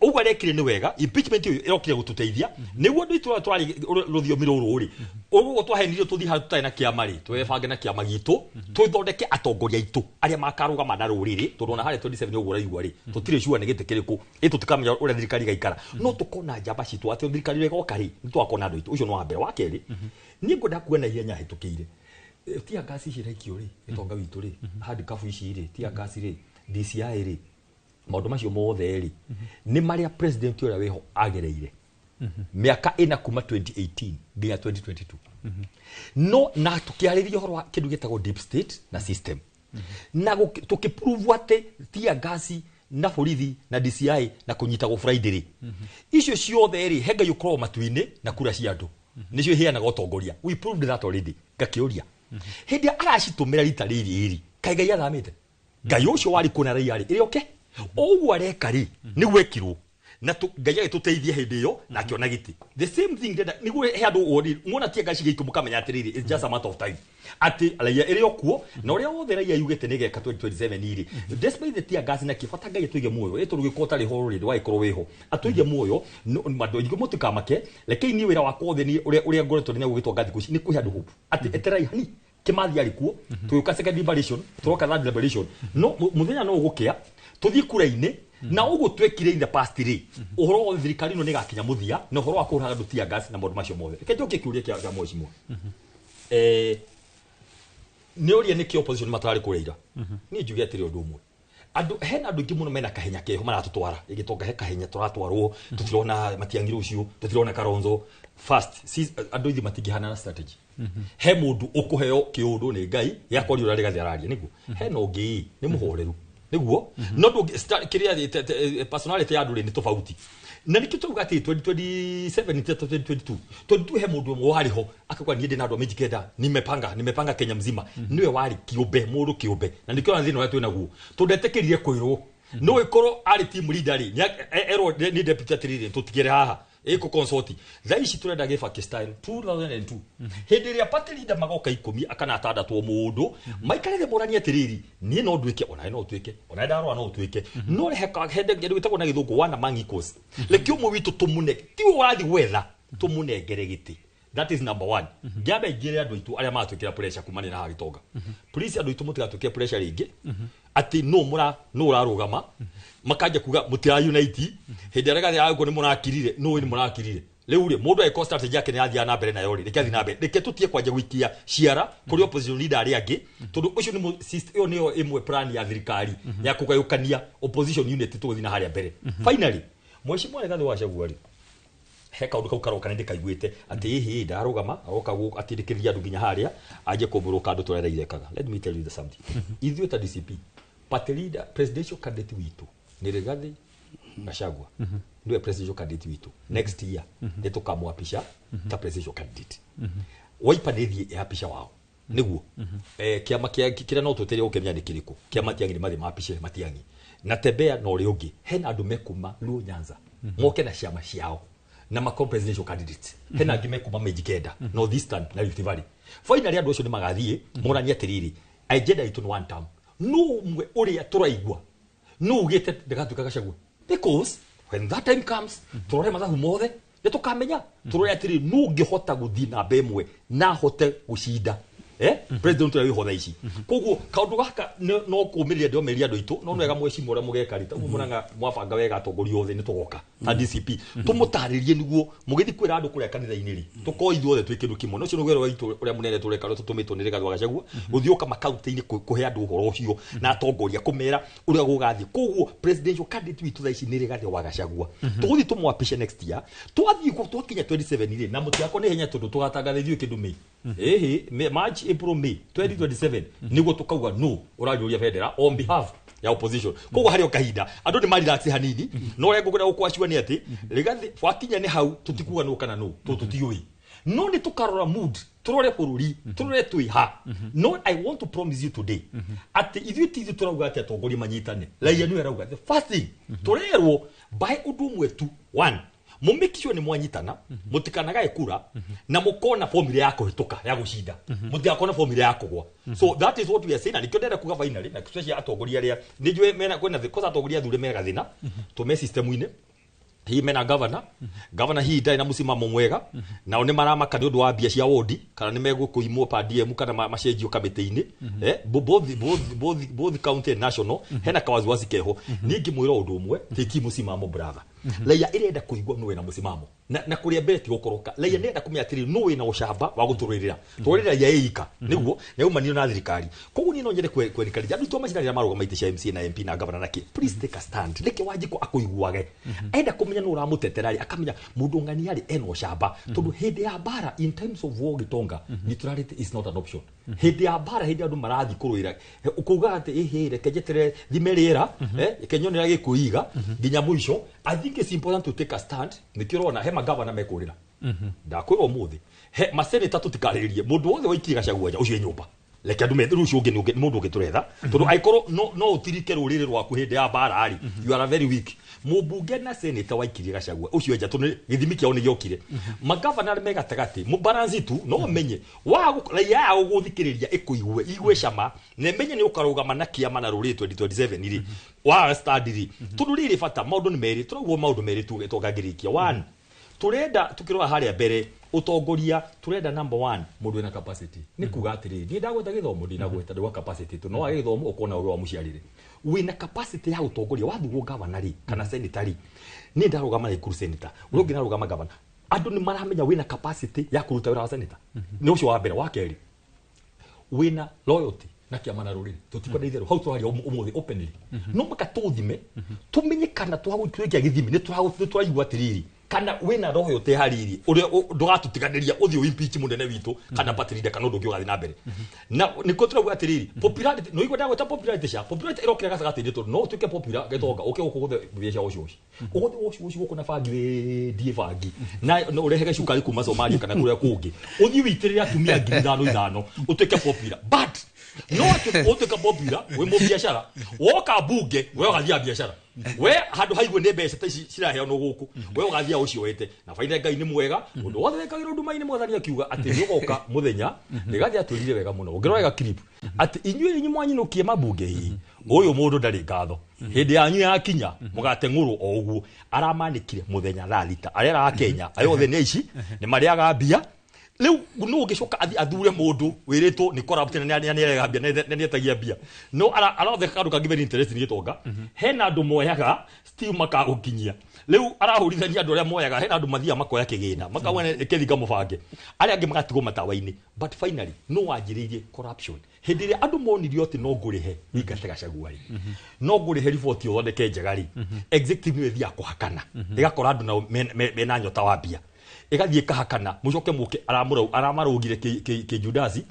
Ũguo arekire nĩ wega, impeachment ĩyo ĩrokire gũtũteithia, nĩguo andũ aitũ twarĩ rũthiomi rũrũ rĩ, ũguo twahenirio tũthiĩ handũ tũtarĩ na kĩama rĩ, twebange na kĩama gitũ, tũthondeke atongoria aitũ arĩa makarũgama na rũrĩrĩ, tondũ ona harĩa 27 ũguo ũraigua rĩ, tũtirĩ sure nĩ gĩtĩ kĩrĩkũ, ĩ tũtikamenya ũrĩa thirikari ĩgaikara, no tũkona njamba citũ atĩ thirikari ĩrĩa ĩgoka rĩ, nĩ tũgakona andũ aitũ. Ũcio nĩ wa mbere. Wa kerĩ, niĩ ngwenda kuga na ihenya hĩtũkĩire tear gas ici iraikio rĩ, gĩtonga witũ rĩ, handcuff ici rĩ, tear gas rĩ, DCI rĩ, maũndũ macio mothe rĩ, nĩ marĩa president ũrĩa wĩho agereire mĩaka 4 kuma 2018 nginya 2022. No na tũkĩarĩria ũhoro wa kĩndũ gĩtagwo deep state na system, na tũkĩprove atĩ tear gas na borithi na DCI na kũnyitagwo Friday rĩ, icio ciothe rĩ, he Ngai ũkoragwo matu-inĩ na kura cia andũ nĩcio iheanaga ũtongoria. We proved that already. Ngakĩũria, hĩndĩ ĩrĩa aracitũmĩra rita rĩrĩ rĩ, kaĩ Ngai athamĩte? Ngai ũcio warĩ kuo na raia rĩ, ĩrĩ oke o ũguo areka rĩ, nĩguo ekirwo na Ngai agĩtũteithia hĩndĩ ĩyo na akĩona gĩtĩ. The same thing ndĩrenda nĩguo he andũ woni muona tear gas igĩikio, mũkamenya atĩrĩrĩ, it's just a matter of time atĩ raia ĩrĩ o kuo, na ũrĩa wothe raia yugĩte nĩ ĩgeka 2027 rĩ, despite the tear gas na kĩ, bata Ngai atũige muoyo. Ĩ tondũ gĩkorwo ũtarĩ ho rĩ, ndũgagĩkorwo wĩho, atũige muoyo. Andũ aingĩ mũtikamake, rekei niĩ wĩra wakwa wothe niĩ ũrĩa ngoretwo ndĩ naguo gĩtonga thikũ ici nĩ kũhe andũ hope atĩ eterai hani, Kĩmathi arĩ kuo, tũgĩũka second liberation, tũroka third liberation, no mũthenya no ũgũkĩa tũthiĩ kura-inĩ, na ũguo twekire in the past rĩ, ũhoro wa thirikari ĩno nĩ ĩgakinya mũthia na ũhoro wa kũhũraga andũ tear gas na maũndũ macio mothe. Reke njokie kĩũria kĩa mheshimiwa. Nĩ ũria nĩkĩ opposition matararĩ kũrĩa ira. Niĩ njuge atĩrĩ, ũndũ ũmwe, andũ hena andũ aingĩ mũno mena kahenya keho maratũtwara ĩgĩtonga, he kahenya tũratwarwo, tũtirona Matiang'i rũciũ, tũtirona Kalonzo first. Andũ ithuĩ matingĩhana na strategy. He mũndũ ũkũheo kĩũndũ nĩ Ngai gĩa kwaria ũrĩa Rigathĩ araria, nĩguo hena ũngĩ nĩ mũhoreru, nĩguo no ndũngĩ kĩrĩa personality ya andũ rĩ nĩ tofauti, na nĩkĩo tũrauga atĩ 2027 ta 2022 22 he mũndũ ũmwe warĩ ho akauga, "Niĩ ndĩ na andũ a Mijikenda, nimepanga Kenya mzima." Nĩwe warĩ kĩũmbe, mũndũ kĩũmbe, na nĩkĩo ona thĩna ũrĩa twĩ naguo tondũ ndetĩkĩrire kwĩrwo. No ikorwo arĩ team leader rĩ, erwo nĩ deputy atĩrĩrĩ, tũtigere haha ĩkũ consort. Thaa ici tũrenda Gĩbakĩ style 2002, hĩndĩ ĩrĩa party leader magoka 10 kana 6 o mũndũ maikarĩre moranie atĩrĩrĩ, niĩ no nduĩke, onawe no ũtuĩke, onawe ndarora no ũtuĩke, no rehe hende kĩndũ gĩtagwo na gĩthũngũ one among equals. Reke ũmwe witũ tũmũne, tiwe ũrathiĩ gwetha, tũmũnengere gĩtĩ. That is number one. Ngĩamba ingĩre andũ aitũ arĩa maratwĩkĩra pressure kumania na haha gĩtonga, please, andũ aitũ, mũtigatwĩkĩre pressure rĩngĩ atĩ no mũra no ũrarũgama makanja kuga mũtira unite. Hĩndĩ ĩrĩa Rigathĩ aragũkwo nĩ mũrakirire, no nĩ mũrakirire. Rĩu rĩ, mũndũ agĩkorwo strategy yake nĩ athiaga na mbere nayo rĩ, reke athiĩ na mbere. Reke tũtige kwanja gũikia ciara kũrĩ opposition leader arĩa angĩ, tondũ ũcio nĩ ĩyo nĩyo ĩmwe plan ya thirikari ya kũgayũkania opposition unit. Tũgũthiĩ na harĩa mbere. Finally, Mheshimiwa Rigathĩ wa Gachagua rĩ, he kaundu kau karoka nĩ ndĩkaiguĩte atĩ ĩhĩ ndarũgama agoka atindĩkĩrĩria andũ nginya harĩa anjie kũmbũrũka andũ tũrĩa irekaga. Let me tell you the something. Ithuĩ ta DCP, party leader, presidential candidate witũ nĩ Rigathĩ Gachagua, nĩwe presidential candidate witũ. Next year nĩ tũkamwapisha ta presidential candidate. Wiper nĩ thiĩ ĩapisha wao nĩguo kĩama kĩa kĩrĩa no tũterie gũkemia nĩ kĩrĩkũ. Kĩa Matiang'i nĩ mathiĩ mapishe Matiang'i na Tembea na ũrĩa ũngĩ. Hena andũ mekuma Luo Nyanza moke na ciama ciao na makorwo presidential candidate. Hena angĩ mekuma Mijikenda, North Eastern na Rift Valley. Finally, andũ acio nĩ magathiĩ moranie atĩrĩrĩ, agenda itũ nĩ one term. No ũmwe ũrĩa tũraigua no ugĩte ndagatuĩka Gachagua, because when that time comes, tũrore mathabu mothe, nĩ tũkamenya, tũrore atĩrĩ, no ũngĩhota gũthiĩ namba ĩmwe na ahote gũcinda president ũrĩa wĩho thaa ici. Koguo kaũndũ gaka no kũmĩrĩria, ndĩomĩrĩria andũ aitũ, no nĩwega mwecimu ũrĩa mũgeka rĩ, taguo mũranga mwabanga wega atongoria othe nĩ tũgoka ta DCP tũmũtarĩrie nĩguo mũgĩthiĩ kwĩra andũ kũrĩa kanitha-inĩ rĩ, tũkorwo ithuothe twĩ kĩndũ kĩmwe. No ũcio nĩguo wĩra witũ ũrĩa mũnene tũreka, ũrĩa tũtũmĩtwo nĩ Rigathĩ wa Gachagua gũthiũka makaunti-inĩ kũhe andũ ũhoro ũcio na atongoria kũmera ũrĩa gũgathiĩ. Koguo presidential candidate witũ thaa ici nĩ Rigathĩ wa Gachagua. Tũgũthiĩ tũmwapishe next year. Twathiĩ twakinya 27 rĩ, na mũtigakwo nĩ hinya tondũ tũgatangatha ithuĩ kĩndũ May, ĩhĩ, March, April, May 2027 nĩguo tũkauga no ũrariũria bendera on behalf ya opposition. Koguo harĩ o kahinda andũ nĩ marelax hanini, no ũrĩa ngũkwenda gũkwacua nĩ atĩ Rigathĩ wakinya nĩ hau, tũtikuga no kana no tũ tũtiũĩ, no nĩ tũkarora mood, tũrore bũrũri, tũrore twĩ ha. No I want to promise you today atĩ ithuĩ ti ithuĩ tũrauga atĩ atongoria manyitane, raia nĩwe arauga. The first thing tũrerwo by ũndũ ũmwe tu, one, mũmake sure nĩ mwanyitana, mũtikanagae kura na mũkona formula ya kũhĩtũka ya gũcinda, mũtigakona formula ya kũgwa. So that is what we are saying, na nĩkĩo ndĩrenda kuga finally, na especially atongoria arĩa nĩ njũĩ mena kwĩna kwanza atongoria athure mena gathĩna tũme system-inĩ. Hihi mena governor, governor hihi ndarĩ na mũsimamo mwega, nao nĩ maramaka nĩ ũndũ wa mbia cia wodi, kana nĩ megũkũimwo per diem kana macenjio kamĩtĩ-inĩ, both county and national, hena kawaziwazi keho. Niĩ ngĩmwĩra ũndũ ũmwe, tĩki mũsimamo, brother. Raia ĩrenda kũigua nũ wĩna mũsimamo na kũrĩa mbere ti gũkoroka. Raia nĩrenda kũmenya atĩrĩ, nũ wĩna ũcamba wa gũtũrũĩrĩra tũrĩrĩ raia ĩika nĩguo nĩaumanio na thirikari. Koguo niĩ no nyende kwerikariria andũ aitũ a macinani arĩa marũgama itĩ cia MCA na MP na governor nake, please take a stand. Reke Wanjikũ akũiguage, enda kũmenya nũ ũramũtetera rĩ, akamenya mũndũ ng'ania rĩ ena ũcamba, tondũ hĩndĩ ya mbara, in times of war, gĩtonga, neutrality is not an option. Hĩndĩ ya mbara, hĩndĩ andũ marathiĩ kũrũĩra, kuga atĩ ĩhĩ reke njeterere thime rĩera, reke nyonera gĩkũiga nginya mũico. I think it's important to take a stand. Nĩkĩo ũrona he magavana mekũrĩra. Ndakwĩra ũmũthĩ he maseneta, tũtikarĩrĩrie mũndũ wothe waikirie Gachagua nja, ũcio e nyũmba. Reke andũ methe rũciũ ũngĩ nĩ mũndũ ũngĩ tũretha, tondũ angĩkorwo no ũtirike rũrĩrĩ rwaku hĩndĩ ya mbara rĩ, you are very weak. Mũmbunge na seneta waikirie Gachagua ũcio nja, tondũ gĩthimi kĩao nĩ gĩokire. Magavana arĩa me gatagatĩ mũbaransi tu, no menye raia ya gũgũthikĩrĩria ĩkũigue igue cama na ĩmenye nĩ ũkarũgama na kĩama na rũrĩrĩ 2027 rĩ wa stand rĩ, tondũ rĩrĩ bata maũndũ nĩ merĩ tũraugwo, maũndũ merĩ tu tũkangĩrĩkia. One, turenda tukirora haria mbere utongoria, turenda number one mundu wina capacity. Ni kuga atiriri, ni ndagweta githomo, ndinagweta ndwa capacity tu, no wage githomo ukona uri wa muciarire wina capacity ya utongoria. Wathurwo governor ri kana senator ri, ni ndarugama Nakuru senator, uria ungi narugama governor, andu ni maramenya wina capacity ya kuruta wira wa senator. Ni ucio wa mbere. Wa keri, wina loyalty na kiama na ruriri. Tutikwenda itherũ hau twaria umuthi openly, no maka tuthime tumenye kana twagũtuĩkia gĩthimi nĩ tũraigua atĩrĩrĩ, kana wĩna loyalty hariri ũrĩa ndũgatũtiganĩria ũthiĩ ũimpeach mũnene witũ kana party leader kana ũndũ ũngĩ ũgathiĩ na mbere. Na nĩkĩo tũrauga atĩrĩrĩ, popularity no igua ndagweta popularity, cia popularity ĩrokĩra gatagatĩ-inĩ, tondũ no ũtuĩke popular gĩtonga ũke gũkũ gũthe mbia cia ũcio ũcio ũgũthe ũcio ũcio gũkũ na bangi wendie bangi na ũrehe gĩcukari kuma Somalia kana kũrĩa kũngĩ, ũthiĩ wĩitĩrĩre atumia 5,000 5,000 ũtuĩke popular, but No atä ũtuĩka popular wĩ mũbiacara woka mbunge we ũgathiaga biacara we handũ haigwe nĩ mbeca ta ici ciraheanwo gũkũ we ũgathiaga ũcioete na baina Ngai nĩ mwega ũndũ wothe wekagĩrwo nduma-inĩ mwathani akiuga atĩ nĩ ũgoka mũthenya Rigathi atwĩrire wega mũno ũngĩrora wega clip atĩ inyuĩ inyuĩ mwanyinũkie mabunge hihi ũyũ mũndũ ndarĩ ngatho hĩndĩ yanyu yakinya mũgateng'ũrwo o ũguo aramanĩkire mũthenya thaa thita arĩa ara Kenya arĩa othe nĩ aici nĩ marĩaga mbia rĩu nũ ũngĩcoka athure mũndũ wĩrĩtwo nĩ corrupt na nĩ arĩaga mbia na nĩ etagia mbia no aratheka kaũndũ kangĩ very interesting gĩtonga hena andũ moyaga still makagũkinyia rĩu arahũrithania andũ arĩa moyaga hena andũ mathiaga makoya kĩgĩna makauga kĩthinga mũbange arĩa angĩ magatigwo matawa-inĩ but finally no wanjĩrĩirie corruption hĩndĩ ĩrĩa andũ monirio atĩ no ngũrĩhe ingate Gachagua rĩ no ngũrĩhe riboti ũthondeke njega rĩ executive nĩyo ĩthiaga kũhakana ĩgakora andũ nao mena nyota wa mbia ĩgathiĩ ĩkahakana mũcoke mũke aramarũgire kĩ Judasi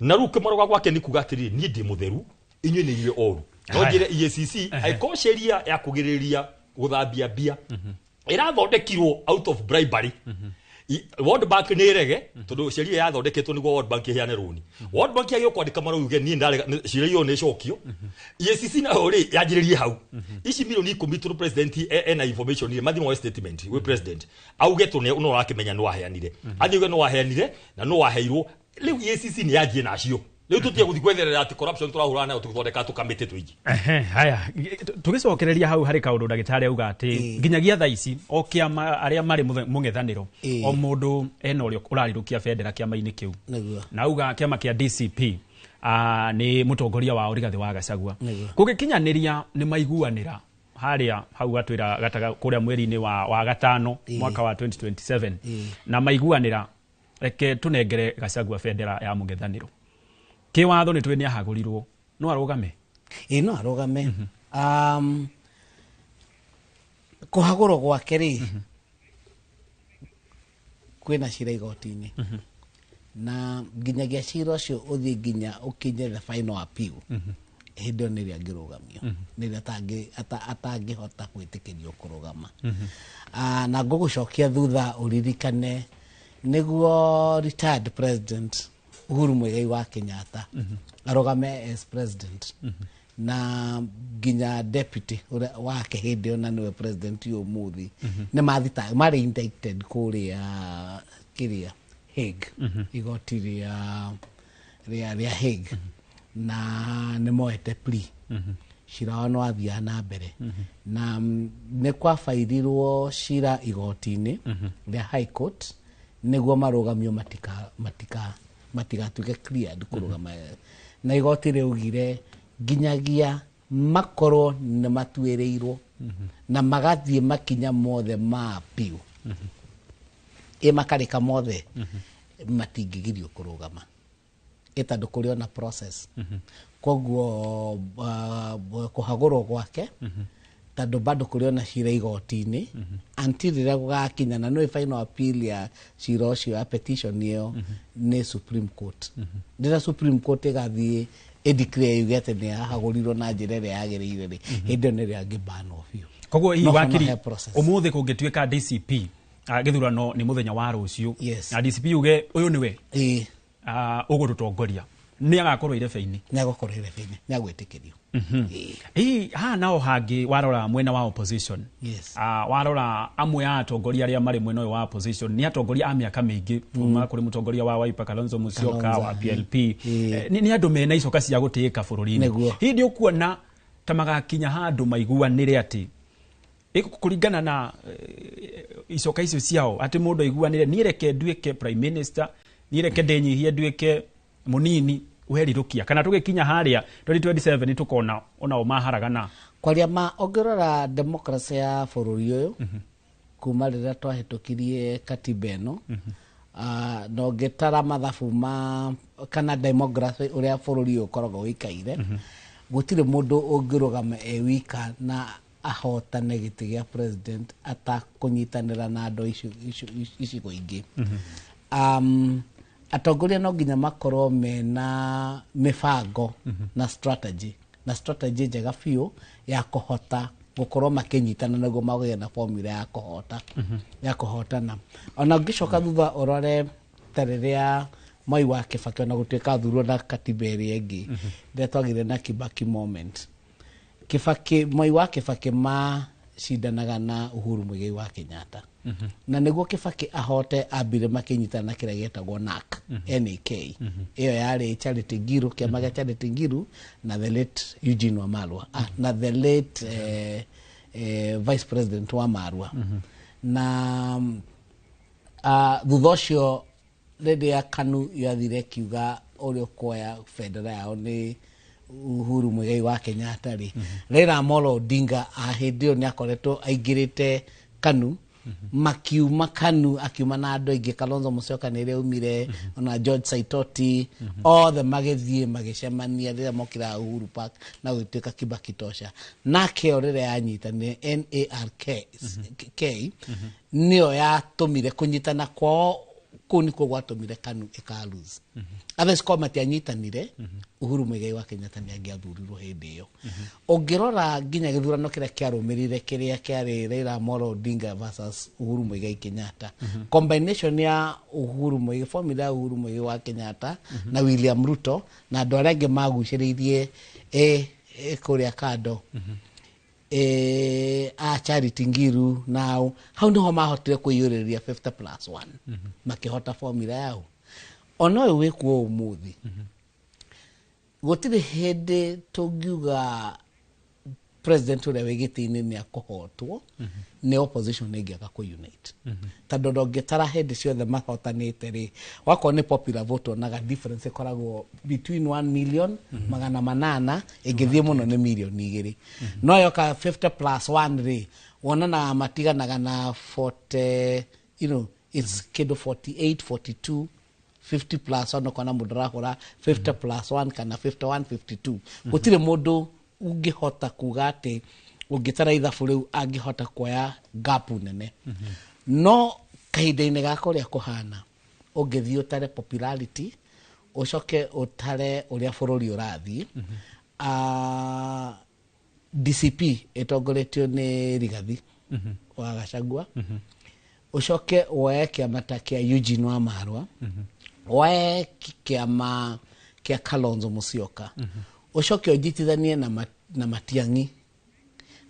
na rĩu kĩmaroga gwake nĩ kuga atĩrĩrĩ niĩ ndĩ mũtheru inyuĩ nĩ inyuĩ oru no njĩre EACC angĩkorwo sheria ya kũgirĩrĩria gũthambia mbia ĩrathondekirwo out of bribery World Bank nĩ ĩrege tondũ sheria yathondeketwo nĩguo World Bank ĩheane rũni World Bank yagĩrĩirwo kwandĩka marũa yuge niĩ ndarega sheria ĩyo nĩ ĩcokio EACC nayo rĩ yanjĩrĩrie hau ici milioni 10 tondũ president ena information rĩ mathiĩ moe statement gwĩ president auge tũ no ũrakĩmenya nĩ waheanire athiĩ uge nĩ waheanire na nĩ waheirwo rĩu EACC nĩ yanjie nacio rĩu tũtige gũthiĩ kwetherera atĩ corruption tũrahũrana nayo tũgĩthondeka tũkamĩtĩ tũingĩ. Ehe, haya tũgĩcokereria hau harĩ kaũndũ ndagĩtarĩ auga atĩ nginyagia thaa ici o kĩama arĩa marĩ mũng'ethanĩro o mũndũ ena ũrĩa ũrarirũkia bendera kĩama-inĩ kĩu na auga kĩama kĩa DCP nĩ mũtongoria wao Rigathĩ wa Gachagua kũgĩkinyanĩria nĩ maiguanĩra harĩa hau atwĩra gataga kũrĩa mweri-inĩ wa gatano mwaka wa 2027 na maiguanĩra reke tũnengere Gachagua bendera ya mũng'ethanĩro kĩwatho nĩ twĩ nĩ ahagũrirwo no arũgame. Ĩĩ, no arũgame. Kũhagũrwo gwake rĩ kwĩna cira igoti-inĩ na nginyagia cira ũcio ũthiĩ nginya ũkinye the final appeal hĩndĩ ĩyo nĩrĩo angĩrũgamio nĩrĩo atangĩhota gwĩtĩkĩrio kũrũgama. Na ngũgũcokia thutha ũririkane nĩguo retired president Uhuru Muigai wa Kenyatta arũgame as president na nginya deputy ũrĩa wake hĩndĩ ĩyo na nĩwe president ũyũ ũmũthĩ nĩ mathita marĩ indicted kũrĩa kĩrĩa Hague igoti rĩa Hague na nĩ moete plea cira wao nĩ wathiaga na mbere na nĩ kwabairirwo cira igoti-inĩ rĩa High Court nĩguo marũgamio matika matika matigatuĩke cleared kũrũgama na igoti rĩaugire nginyagia makorwo nĩ matuĩrĩirwo na magathiĩ makinya mothe ma appeal ĩ makarĩka mothe matingĩgirio kũrũgama ĩ tondũ kũrĩ ona process koguo kũhagũrwo gwake tondũ bado kũrĩ ona cira igoti-inĩ until rĩrĩa gũgakinya na nĩ final appeal ya cira ũcio ya petition ĩyo nĩ Supreme Court rĩrĩa Supreme Court ĩgathiĩ ĩdeclare yuge atĩ nĩ yahagũrirwo na njĩra ĩrĩa yagĩrĩire rĩ hĩndĩ ĩyo nĩrĩo angĩbanwo biũ. Koguo hihi No wakiri he process. Umuthi kũngĩtuĩka DCP gĩthurano nĩ mũthenya wa rũciũ Yes. na DCP yuge ũyũ nĩwe ĩĩ ũgũtũtongoria nĩ agakorwo irebe-inĩ. Nĩ agũkorwo irebe-inĩ nĩ agwĩtĩkĩrio. Hihi haha nao hangĩ warora mwena wa opposition warora amwe a atongoria arĩa marĩ mwena ũyũ wa opposition nĩ atongoria a mĩaka mĩingĩ kuma kũrĩ mũtongoria wa Wiper Kalonzo Musyoka Kalonzo, wa PLP nĩ andũ mena icoka cia gũtĩĩka bũrũri-inĩ. Nĩguo. Hihi nĩ ũkuona ta magakinya handũ maiguanĩre atĩ kũringana na icoka icio ciao atĩ mũndũ aiguanĩre niĩ reke nduĩke prime minister niĩ reke ndĩnyihie nduĩke mũnini werirũkia kana tũgĩkinya harĩa 2027 nĩ tũkona onao maharagana. Kwaria ma ũngĩrora democracy ya bũrũri ũyũ kuma rĩrĩa twahĩtũkirie katiba ĩno na ũngĩtara mathabu ma kana demography ũrĩa bũrũri ũyũ ũkoragwo ũikaire gũtirĩ mũndũ ũngĩrũgama e wika na ahotane gĩtĩ gĩa president atakũnyitanĩra na andũ icigo ingĩ. Atongoria no nginya makorwo mena mĩbango na strategy na strategy njega biũ ya kũhota gũkorwo makĩnyitana nĩguo magĩe na formula ya kũhota ya kũhotana. Ona ũngĩcoka thutha ũrore ta rĩrĩa Mwai wa Kibaki, ona gũtuĩka athurwo na katiba ĩrĩa ĩngĩ, rĩrĩa twagĩire na Kibaki moment, Kibaki, Mwai wa Kibaki macindanaga na Uhuru Muigai wa Kenyatta, na nĩguo Kibaki ahote ambire makĩnyitana na kĩrĩa gĩetagwo NAK, NAK. Ĩyo yarĩ Charity Ngiru, kĩama gĩa Charity Ngiru na the late Eugene Wamalwa, na the late Vice President Wamalwa. Na thutha ũcio rĩrĩa KANU yathire kiuga ũrĩa ũkuoya bendera yao nĩ Uhuru Muigai wa Kenyatta rĩ, Raila Amolo Odinga a hĩndĩ ĩyo nĩ akoretwo aingĩrĩte KANU. Makiuma KANU, akiuma na andũ aingĩ, Kalonzo Musyoka nĩ rĩo aumire, ona George Saitoti, othe magĩthiĩ magĩcemania rĩrĩa mokĩra Uhuru Park na gũgĩtuĩka Kibaki Tosha. Nake rĩrĩa yanyitanire NARK K nĩyo yatũmire kũnyitana kwao kũu, nĩkuo gwatũmire KANU ĩka lose. Otherwise korwo matianyitanire, Uhuru Muigai wa Kenyatta nĩ angĩathurirwo hĩndĩ ĩyo. Ũngĩrora nginya gĩthurano kĩrĩa kĩarũmĩrĩire, kĩrĩa kĩarĩ Raila Amolo Odinga versus Uhuru Muigai Kenyatta, combination ya Uhuru Muigai, formula ya Uhuru Muigai wa Kenyatta na William Ruto na andũ arĩa angĩ magucĩrĩirie kũrĩa kando, a Charity Ngiru, nao hau niho mahotire kwĩyũrĩrĩria 50 plus 1, makĩhota formula yao. Ona ũyũ wĩkuo ũmũthĩ, gũtirĩ hĩndĩ tũngiuga president ũrĩa wĩ gĩtĩ-inĩ nĩ akũhotwo nĩ opposition ĩngĩaga kũ-unite, tondũ ndũngĩtara hĩndĩ ciothe mahotanĩte rĩ, wakorwo nĩ popular vote, onaga difference ĩkoragwo between 1 million 800, ĩngĩthiĩ mũno nĩ mirioni 2. No yoka 50 plus 1 rĩ, wonanaga matiganaga na 40, it's kĩndũ 48, 42, 50 plus 1. Ũkona mũndũ arahũra 50 plus 1 kana 51, 52. Gũtirĩ mũndũ ũngĩhota kuga atĩ ũngĩtara ithabu rĩu angĩhota kuoya gap nene. No kahinda-inĩ gaka ũrĩa kũhana, ũngĩthiĩ ũtare popularity, ũcoke ũtare ũrĩa bũrũri ũrathiĩ, DCP ĩtongoretio nĩ Rigathi wa Gachagua, ũcoke woe kĩama ta kĩa Eugene Wamalwa, woe kĩama kĩa Kalonzo Musyoka, ũcoke ũnjitithanie na Matiang'i,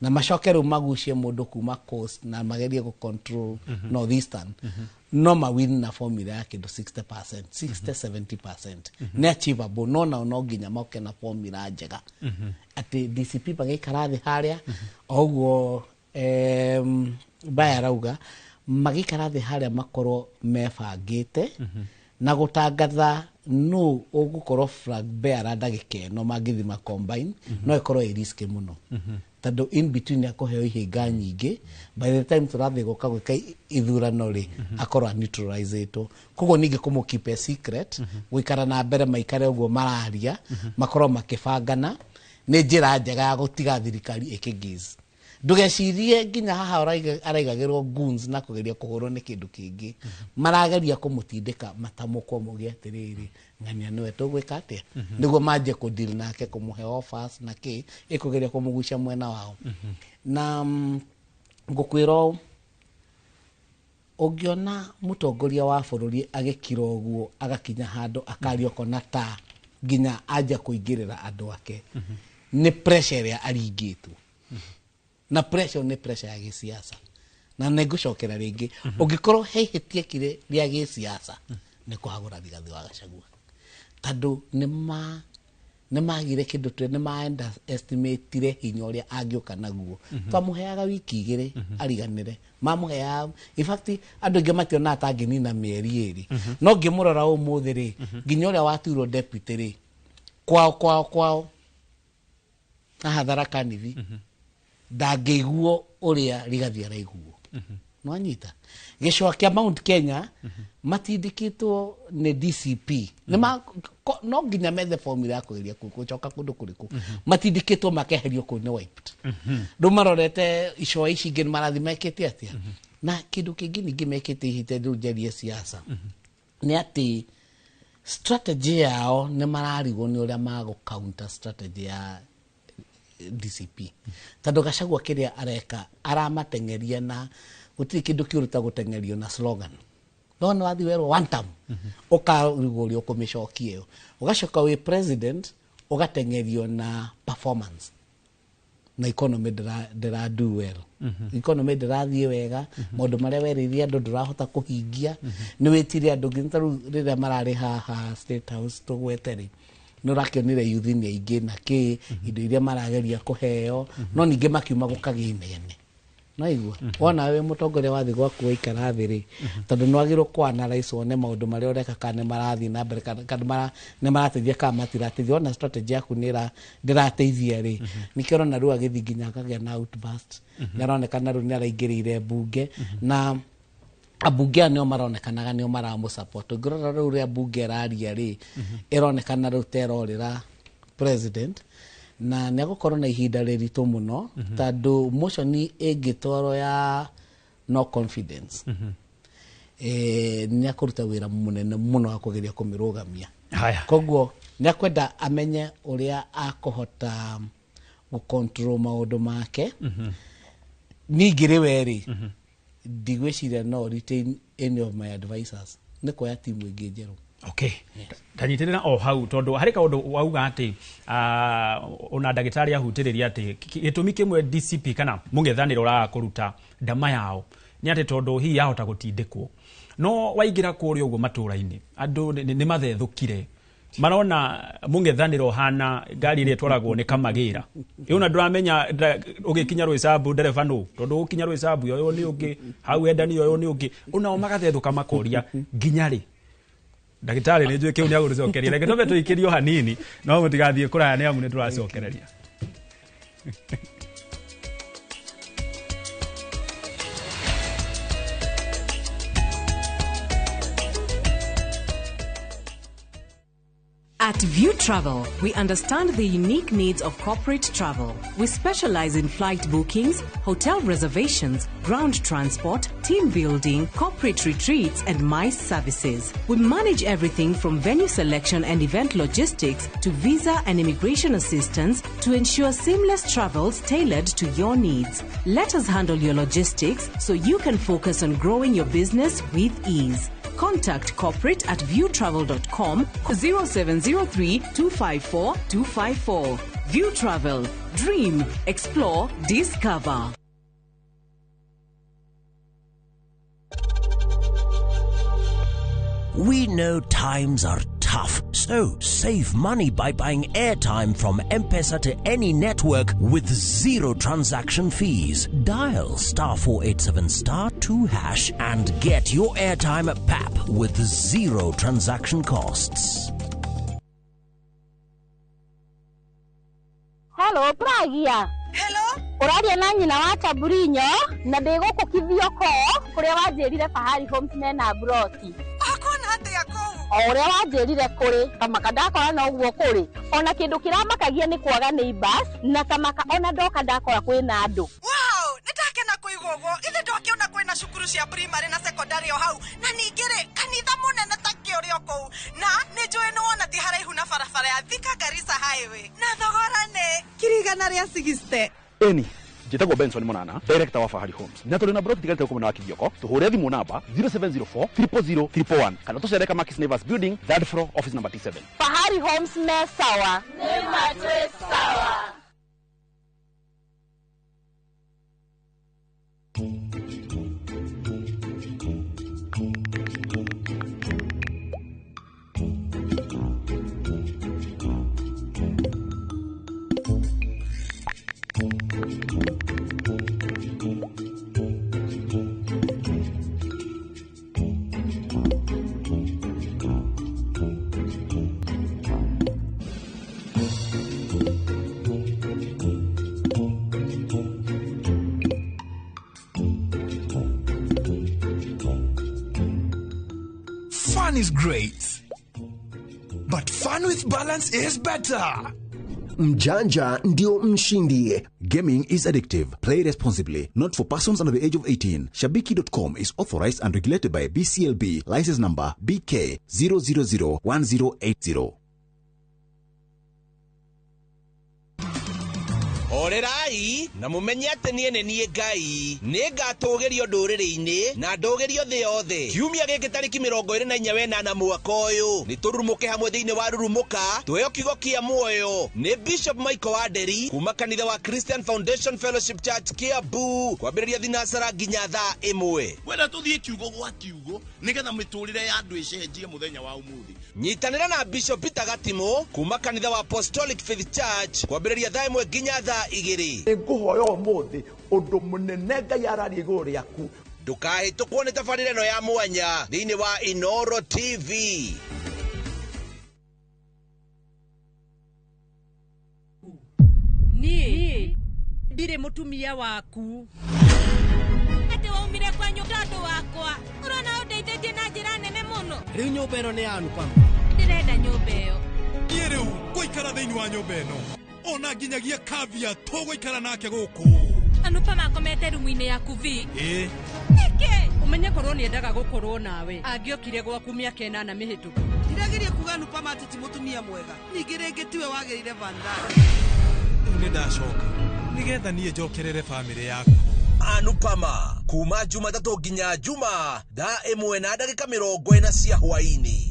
na macoke rĩu magucie mũndũ kuma coast na magerie gũ control northeastern, no mawin na formula ya kĩndũ 60%, 60, 70% nĩ achievable. No nao no nginya moke na formula njega, atĩ DCP magĩikara thĩ harĩa o ũguo Baya arauga, magĩikara thĩ harĩa makorwo mebangĩte na gũtangatha nũ ũgũkorwo flag bearer ndagĩka ĩno mangĩthima combine, no ĩkorwo ĩ risk mũno, tondũ in between akũheo ihinga nyingĩ. By the time tũrathiĩ gũka gwĩka ithurano rĩ, akorwo neutralizĩtwo. Koguo ningĩ kũmũ keep a secret, gũikara na mbere maikare ũguo mararia, makorwo makĩbangana, nĩ njĩra njega ya gũtiga thirikari ĩkĩgiz. Ndũgecirie nginya haha araigagĩrwo goons na kũgeria kũhũrwo nĩ kĩndũ kĩngĩ, marageria kũmũtindĩka matamũkwo muge atĩrĩrĩ, ng'ania nĩwe tũgwĩka atĩa, nĩguo manjie kũ-deal nake, kũmũhe offers na kĩ, ĩkũgeria kũmũgucia mwena wao. Na ngũkwĩra ũũ, ũngĩona mũtongoria wa bũrũri agĩkira ũguo, agakinya handũ akaria, ũkona ta nginya anjia kũingĩrĩra andũ ake, nĩ pressure ĩrĩa aringĩtwo na pressure, nĩ pressure ya gĩsiasa. Na nĩ ngũcokera rĩngĩ, ũngĩkorwo he ihĩtia kire rĩa gĩsiasa nĩ kũhagũra Rigathĩ wa Gachagua, tondũ nĩ magire kĩndũ tũ nĩ ma underestimatire hinya ũrĩa angĩũka naguo. Twamũheaga wiki 2 ariganĩre, mamũheaga, in fact andũ aingĩ mationaga ta angĩnina mĩeri 2. No ngĩmũrora ũmũthĩ rĩ, nginya ũrĩa watuirwo deputy rĩ, kwao kwao kwao haha Tharaka Nithi, ndangĩiguo ũrĩa Rigathi araiguo. Nwanyita gĩcũa kĩa Mount Kenya matindĩkĩtwo nĩ DCP. No nginya methe formula ya kũgeria gũcoka kũndũ kũrĩkũ matindĩkĩtwo makeherio kũu nĩ wiped. Rĩu marorete icũa ici ingĩ marathi mekĩte atĩa. Na kĩndũ kĩngĩ ningĩ mekĩte ihinda rĩu njarie siasa nĩ atĩ strategy yao nĩ mararigwo nĩ ũrĩa magũ counter strategy ya DCP, tondũ Gachagua kĩrĩa areka aramateng'eria, na gũtirĩ kĩndũ kĩũru ta gũteng'erio na slogan. No nĩ wathiĩ werwo one term, ũkarigwo ũrĩa ũkũmĩcokia ĩyo. Ũgacoka wĩ president, ũgateng'erio na performance na economy ndĩra do well. Economy ndĩrathiĩ wega, maũndũ marĩa werĩire andũ ndũrahota kũhingia. Nĩ wĩtire andũ nginya ta rĩu rĩrĩa mararĩ haha State House tũgwete rĩ, nĩ ũrakĩonire yuthi nĩ aingĩ na kĩ indo iria marageria kũheo, no ningĩ makiuma gũkagĩa inegene. Naigua wona wĩ mũtongoria wathiĩ gwaku waikara thĩ rĩ, tondũ nĩ wagĩrĩirwo kũ analyse wone maũndũ marĩa ũreka kana nĩ marathiĩ na mbere, kana nĩ marateithia kana matirateithia. Wona strategy yaku nĩ ndĩrateithia rĩ, nĩkĩo ũrona rĩu agĩthiĩ nginya akagĩa na outburst. Nĩ aronekana rĩu nĩ araingĩrĩire mbunge, na ambunge aya nĩo maronekanaga nĩo maramũ support. Ũngĩrora rĩu ũrĩa mbunge ĩraria rĩ, ĩronekana rĩu ta ĩrorĩra president, na nĩ agũkorwo na ihinda rĩritũ mũno, tondũ motion ĩngĩtwarwo ya no confidence, nĩ akũruta wĩra mũnene mũno wa kũgeria kũmĩrũgamia. Haya. Koguo nĩ akwenda amenye ũrĩa akũhota gũ-control maũndũ make. Ningĩ rĩ we rĩ, ndigwĩciria no retain any of my advisors, nĩ kuoya timu ĩngĩ njerũ. Okay, ndanyitĩrĩra o hau, tondũ harĩ kaũndũ wauga atĩ ona ndagĩtarĩ ahutĩrĩria atĩ gĩtũmi kĩmwe DCP kana mũng'ethanĩro ũraga kũruta ndama yao nĩ atĩ tondũ hihi yahota gũtindĩkwo. No waingĩra kũrĩa ũguo matũũra-inĩ, andũ nĩ mathethũkire, marona mũng'ethanĩro hana ngari ĩrĩa ĩtwaragwo nĩ kamagĩra ĩyo, na ndũramenya ũgĩkinya Rwĩcambu ndereba nũ, tondũ ũgũkinya Rwĩcambu ũyũ nĩ ũngĩ, hau Endani ũyũ nĩ ũngĩ, onao magathethũka makoria nginya rĩ. Ndagĩtarĩ nĩ njũĩ kĩu nĩ agũtũcokeria, reke twambe tũikĩrio hanini, no mũtigathiĩ kũraya nĩ amu nĩ tũracokereria. At View Travel, we understand the unique needs of corporate travel. We specialize in flight bookings, hotel reservations, ground transport, team building, corporate retreats, and MICE services. We manage everything from venue selection and event logistics to visa and immigration assistance to ensure seamless travels tailored to your needs. Let us handle your logistics so you can focus on growing your business with ease. Contact corporate at viewtravel.com 0703 254 254. View Travel. Dream, explore, discover. We know times are tough, so save money by buying airtime from M-Pesa to any network with zero transaction fees. Dial *487 *2# and get your airtime at PAP with zero transaction costs. Hello, Pragia. Hello. Ũraria na nyina wa Taburinyo na ndĩ gũkũ Kithioko kũrĩa wanjĩrire Fahari Homes mena broti. Akona atĩa kũu? O ũrĩa wanjĩrire kũrĩ kamaka ndakora noguo kũrĩ, ona kĩndũ kĩramakagia nĩ kwaga neighbors, na kamaka ona ndoka ndakora kwĩna andũ. Wow, nĩ ndakena kũigua ũguo. Ithe ndwakĩona kwĩna cukuru cia primary na secondary o hau, na ningĩ rĩ kanitha mũnene ta kĩ ũrĩ o kũu, na nĩ njũĩ nĩ wona ti haraihu na barabara ya Thika Garissa Highway, na thogora nĩ 160,000. Eni njĩtagwo Benson Monana, director wa Fahari Homes, na tũrĩ na broti tigarĩte gũkũ mwena wa Kithioko. Tũhũre thimũ namba 0704 000 111 kana tũcere Kamakis Neighbors Building, third floor, office number T7. Fahari Homes me sawa. Nĩ matwĩ sawa. Fun is great, but fun with balance is better. Mjanja ndio mshindi. Gaming is addictive. Play responsibly. Not for persons under the age of 18. Shabiki.com is authorized and regulated by BCLB. License number BK 0001080. Horerai na mũmenye atĩ niĩ nĩ niĩ Ngai. Nĩngatũgĩrio ndũrĩrĩ-inĩ na ndũgĩrio thĩ yothe. Kiumia gĩkĩ tarĩki 24 wenana mwaka ũyũ nĩtũrurumũke hamwe thĩinĩ wa Rurumũka tuheo kiugo kĩa muoyo nĩ Bishop Michael Wanderi kuma kanitha wa Christian Foundation Fellowship Church Kiambu kwambĩrĩria thinacara nginya thaa 1. Wenda tũthiĩ kiugo gwa kiugo nĩgetha mĩtũrĩre ya andũ ĩcenjie mũthenya wa ũmũthĩ. Nyitanĩra na Bishop Peter Gatimu kuma kanitha wa Apostolic Faith Church kwambĩrĩria thaa 1 nginya thaa 2. Nĩngũhoya ũmũthĩ ũndũ mũnene Ngai araria igũrũ rĩaku. Ndũkahĩtũkwo nĩ tabarĩra ĩno ya mwanya thĩinĩ wa Inoro TV. Niĩ ndirĩ mũtumia waku. Atĩ waumire kwanyu tondũ wakwa. Ũrona ũndeithĩtie na njĩra nene mũno. Rĩu nyũmba ĩno nĩ ya Anupama. Ndĩrenda nyũmba ĩyo. Niĩ rĩu ngũikara thĩinĩ wa nyũmba ĩno. Ona nginyagia Kavya tũgũikara nake gũkũ. Anupama akomete rumu-inĩ yaku vi. Ĩĩ. Nĩkĩ? Ũmenye korwo nĩendaga gũkorwo nawe. Angĩokire gwaku mĩaka 8 mĩhĩtũku. Ndirageria kuga Anupama atĩ ti mũtumia mwega. Ningĩ rĩngĩ tiwe wagĩrĩire Vandana. Rĩu nĩndacoka nĩgetha niĩ njokerere bamĩrĩ yaku. Anupama kuma Jumatatũ nginya Juma thaa 1 na ndagĩka 40 cia hwaĩ-inĩ.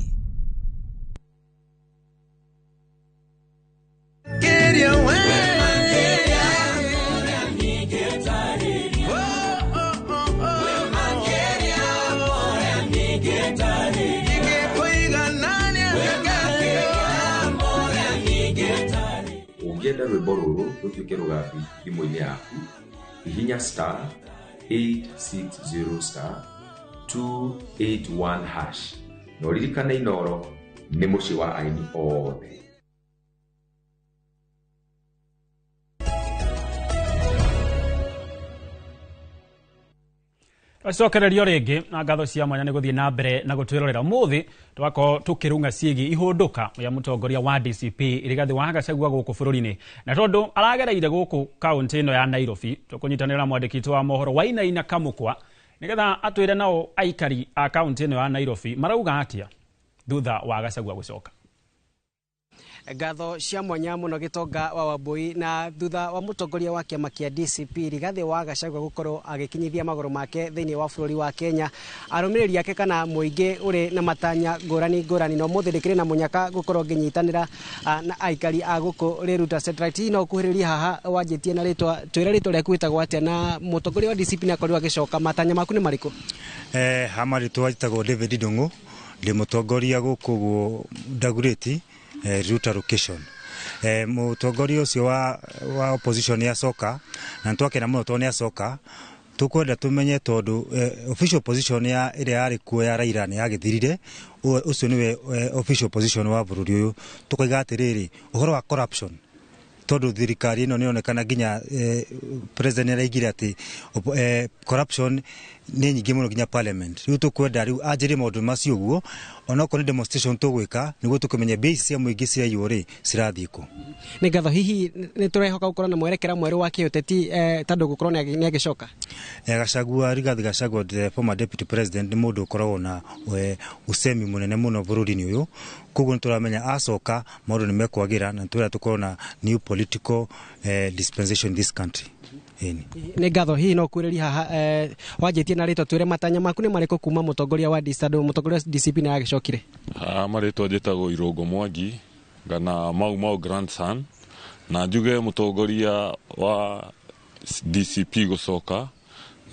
Ũngĩenda rwĩmbo rũrũ rũtuĩke rũgambi thimũ-inĩ yaku, hihinya star 860 star 281 hash na ũririkane Inoro nĩ mũciĩ wa aini othe. Twacokererio rĩngĩ na ngatho cia mwanya nĩ gũthiĩ na mbere na gũtwĩrorera ũmũthĩ twakorwo tũkĩrung'a ciĩgiĩ ihũndũka ya mũtongoria wa DCP Rigathĩ wa Gachagua gũkũ bũrũri-inĩ, na tondũ aragereire gũkũ kaũntĩ ĩno ya Nairobi tũkũnyitanĩra na mwandĩki witũ wa mohoro Wainaina Kamũkwa nĩgetha atwĩre nao aikari a kaũntĩ ĩno ya Nairobi marauga atĩa thutha wa Gachagua gũcoka. Ngatho cia mwanya muno Gitonga wa Wambui. Na thutha wa mutongoria wa kiama kia DCP Rigathi wa Gachagua gukorwo agikinyithia maguru make thiini wa bururi wa Kenya, arumiriri ake kana muingi uri na matanya ngurani ngurani, no muthi ndikiri na munyaka gukorwo nginyitanira na aikari a guku Riruta Satellite. No kuhiriria haha wanjitie na ritwa, twira ritwa riaku witagwo atia, na mutongoria wa DCP ni akorirwo agicoka, matanya maku ni mariku? Hama ritwa njitagwo David Ndung'u, ndi mutongoria guku guo Dagoretti Riruta location. Mutongoria ucio wa opposition ni acoka, na twakena muno tondu ni acoka. Tukwenda tumenye tondu official position ya ĩrĩa yarĩ kuo ya Raila nĩ yagĩthirire, ũcio nĩwe official position wa bũrũri ũyũ. Tukaiga atĩrĩrĩ, ũhoro wa corruption, tondu thirikari ĩno nĩyonekana nginya president nĩaraigire atĩ corruption nĩ nyingĩ mũno nginya parliament. Rĩu tũkwenda rĩu anjĩrie maũndũ macio ũguo, onokorwo nĩ demonstration tũgwĩka nĩguo tũkĩmenye mbia ici cia mũingĩ ciraiywo rĩ cirathiĩ kũ. Nĩ ngatho. Hihi nĩ tũrehoka gũkorwo na mwerekera mwerũ wa kĩũteti tondũ gũkorwo nĩ agĩcoka? Gachagua, Rigathi Gachagua, the former deputy president, nĩ mũndũ ũkoragwo na ũcemi mũnene mũno bũrũri-inĩ ũyũ, koguo nĩ tũramenya acoka maũndũ nĩ mekwagĩra na nĩ tũrenda tũkorwo na new political dispensation in this country. Nĩ ngatho. Hihi no kwĩrĩria haha wanjĩtie na rĩtwa, twĩre matanya maku nĩ marĩkũ kuma mũtongoria wa DCP, mũtongoria wa DCP nĩ aragĩcokire? Marĩtwa njĩtagwo Irũngũ Mwangi ngana Mau Mau grandson, na njuge mũtongoria wa DCP gũcoka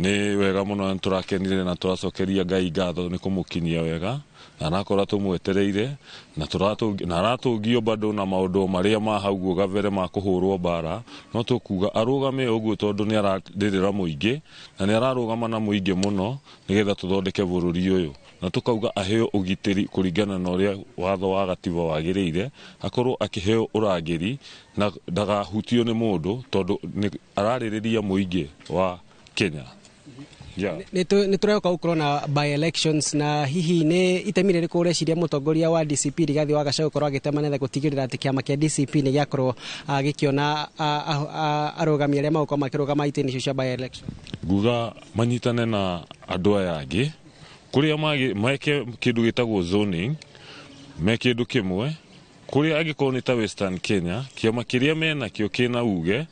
nĩ wega mũno, nĩ tũrakenire na tũracokeria Ngai ngatho nĩ kũmũkinyia wega, na arakora tũmwetereire na aratũngio bado na maũndũ marĩa ma hau ũguo gabere ma kũhũrwo mbara, no tũkuga arũgame ũguo tondũ nĩ ararĩrĩra mũingĩ na nĩ ararũgama na mũingĩ mũno nĩgetha tũthondeke bũrũri ũyũ, na tũkauga aheo ũgitĩri kũringana na ũrĩa watho wa gatiba wagĩrĩire, akorwo akĩheo ũrangĩri na ndagahutio nĩ mũndũ tondũ ararĩrĩria mũingĩ wa Kenya. Yeah. Nĩ tũrehoka gũkorwo na by elections, na hihi nĩ itemi rĩrĩkũ ũreciria mũtongoria wa DCP Rigathi wa Gachagua gũkorwo agĩtema nĩgetha gũtigĩrĩra atĩ kĩama kĩa DCP nĩ gĩakorwo gĩkĩona arũgami arĩa magũkorwo makĩrũgama itĩ-inĩ icio cia by election? Nguga manyitane na andũ aya angĩ kũrĩa meke kĩndũ gĩtagwo zoning, me kĩndũ kĩmwe kũrĩa angĩkorwo nĩ ta Western Kenya, kĩama kĩrĩa menakĩo kĩna uge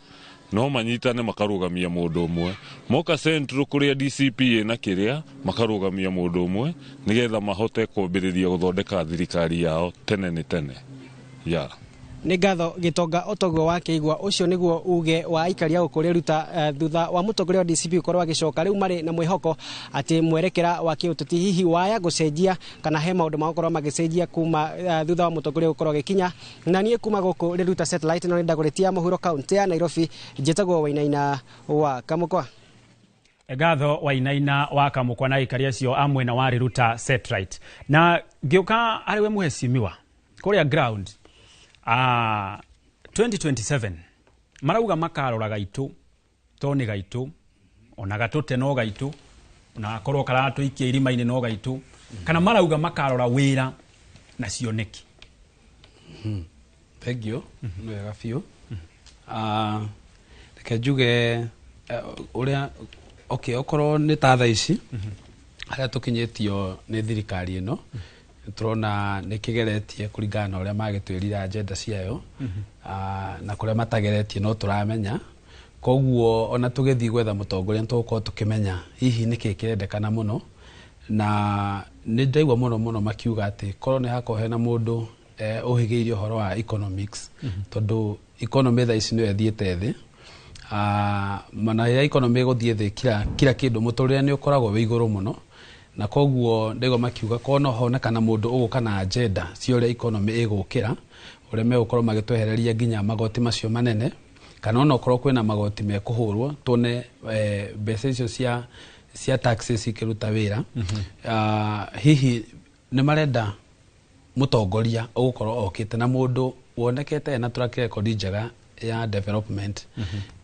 No manyitane makarũgamia mũndũ ũmwe. Moka Central kũrĩa DCP ĩna kĩrĩa makarũgamia mũndũ ũmwe nĩgetha mahote kwambĩrĩria gũthondeka thirikari yao tene nĩ tene. Yeah. Nĩ ngatho Gĩtonga otoguo wakĩigua ũcio nĩguo uge wa aikari a gũkũ Riruta thutha wa mũtongoria wa DCP gũkorwo agĩcoka. Rĩu marĩ na mwĩhoko atĩ mwerekera wa kĩũteti hihi waya gũcenjia kana he maũndũ magũkorwo magĩcenjia kuma thutha wa mũtongoria gũkorwo agĩkinya. Na niĩ kuma gũkũ Riruta Satellite no nĩndagũrĩtia mũhuro kaunti ya Nairobi, njĩtagwo Wainaina wa Kamũkwa. Ngatho Wainaina wa Kamũkwa na aikari acio a mwena wa Riruta Satellite. Na ngĩũka arĩ we mũhecimiwa kũrĩa ground 2027 marauga makarora gaitũ to nĩ gaitũ ona gatũte no gaitũ ona akorwo karatũikia irima-inĩ no gaitũ, kana marauga makarora wĩra na cioneki. Thank you. Nĩ wega biũ. Reke njuge ũrĩa okay okorwo nĩ ta thaa ici harĩa tũkinyĩtio nĩ thirikari ĩno turona nĩ kĩgeretie kũringana na ũrĩa magĩtwĩrire agenda ciayo na kũrĩa matageretie no tũramenya. Koguo ona tũgĩthiĩ gwetha mũtongoria nĩtũgũkorwo tũkĩmenya hihi nĩkĩ kĩrendekana mũno, na nĩ ndaigua mũno mũno makiuga atĩ korwo nĩ hakorwo hena mũndũ ũhĩgĩirie ũhoro wa economics, tondũ economy thaa ici nĩyo ĩthiĩte thĩ. Mana rĩrĩa economy ĩgũthiĩ thĩ kila kĩndũ mũtũrĩre nĩ ũkoragwo wĩ igũrũ mũno, na koguo ndaigua makiuga korwo no honekana mũndũ ũgũka na agenda cia ũrĩa economy ĩgũkĩra, ũrĩa megũkorwo magĩtwehereria nginya magoti macio manene, kana ona okorwo kwĩna magoti mekũhũrwo tuone mbeca icio cia taxes ikĩruta wĩra. Hihi nĩ marenda mũtongoria ũgũkorwo okĩte na mũndũ wonekete ena track record njega ya development,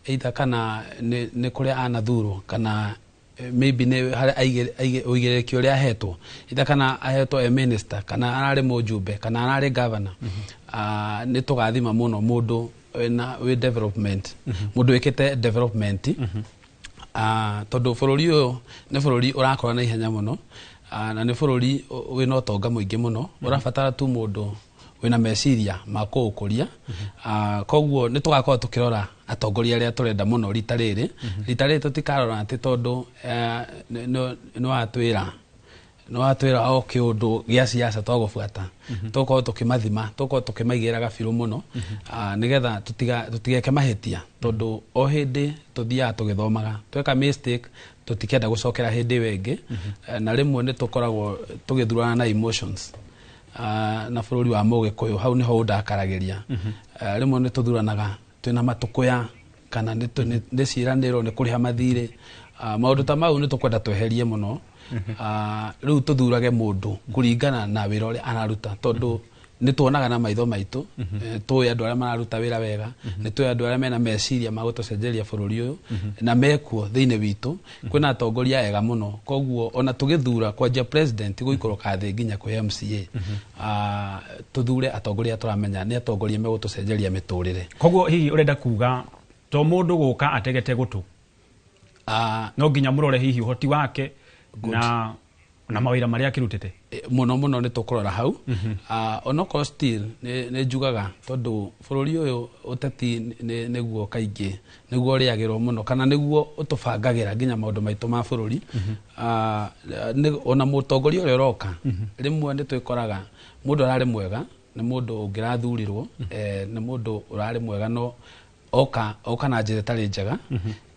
either kana nĩ kũrĩa anathurwo kana maybe nĩ harĩa ũigĩrĩrĩki ũrĩa ahetwo, either kana ahetwo e minister kana ararĩ mũjumbe kana ararĩ governor. Nĩ tũgathima mũno mũndũ wĩ development, mũndũ wĩkĩte development, tondũ bũrũri ũyũ nĩ bũrũri ũrakũra na ihenya mũno, na nĩ bũrũri wĩna ũtonga mũingĩ mũno, ũrabatara tu mũndũ wĩna meciria ma kũũkũria. Koguo nĩ tũgakorwo tũkĩrora atongoria arĩa tũrenda mũno rita rĩrĩ. Rita rĩrĩ tũtikarora atĩ tondũ nĩ watwĩra o kĩũndũ gĩa siasa twagũbuata, tũgũkorwo tũkĩmathima, tũgũkorwo tũkĩmaigĩra gabirũ mũno, nĩgetha tũtigeke mahĩtia, tondũ o hĩndĩ tũthiaga tũgĩthomaga, tweka mistake tũtikenda gũcokera hĩndĩ ĩyo ĩngĩ, na rĩmwe nĩ tũkoragwo tũgĩthurana na emotions. Na bũrũri wa Mũgĩkũyũ hau nĩho ũndakaragĩria. Rĩmwe nĩ tũthuranaga twĩna matũkũya kana nĩ ciĩranĩro nĩ kũrĩha mathirĩ, maũndũ ta mau nĩ tũkwenda tweherie mũno. Rĩu tũthurage mũndũ kũringana na wĩra ũrĩa araruta, tondũ nĩ tuonaga na maitho maitũ, tũĩ andũ arĩa mararuta wĩra wega, nĩ tũĩ andũ arĩa mena meciria ma gũtũcenjeria bũrũri ũyũ na mekuo thĩinĩ witũ. Kwĩna atongoria ega mũno, koguo ona tũgĩthura kwanjia president gũikũrũka thĩ nginya kwĩ MCA, tũthure atongoria tũramenya nĩ atongoria megũtũcenjeria mĩtũrĩre. Koguo hihi ũrenda kuga to mũndũ gũka ategete gũtũ, no nginya mũrore hihi ũhoti wake na mawĩra marĩa akĩrutĩte? Mũno mũno nĩ tũkũrora hau. Onokorwo still nĩ njugaga tondũ bũrũri ũyũ ũteti nĩguo kaingĩ nĩguo ũrĩagĩrwo mũno, kana nĩguo ũtũbangagĩra nginya maũndũ maitũ ma bũrũri. Ona mũtongoria ũrĩa ũroka rĩmwe nĩ twĩkoraga mũndũ ararĩ mwega, nĩ mũndũ ũngĩrathurirwo, nĩ mũndũ ũrarĩ mwega no oka na njĩra ĩtarĩ njega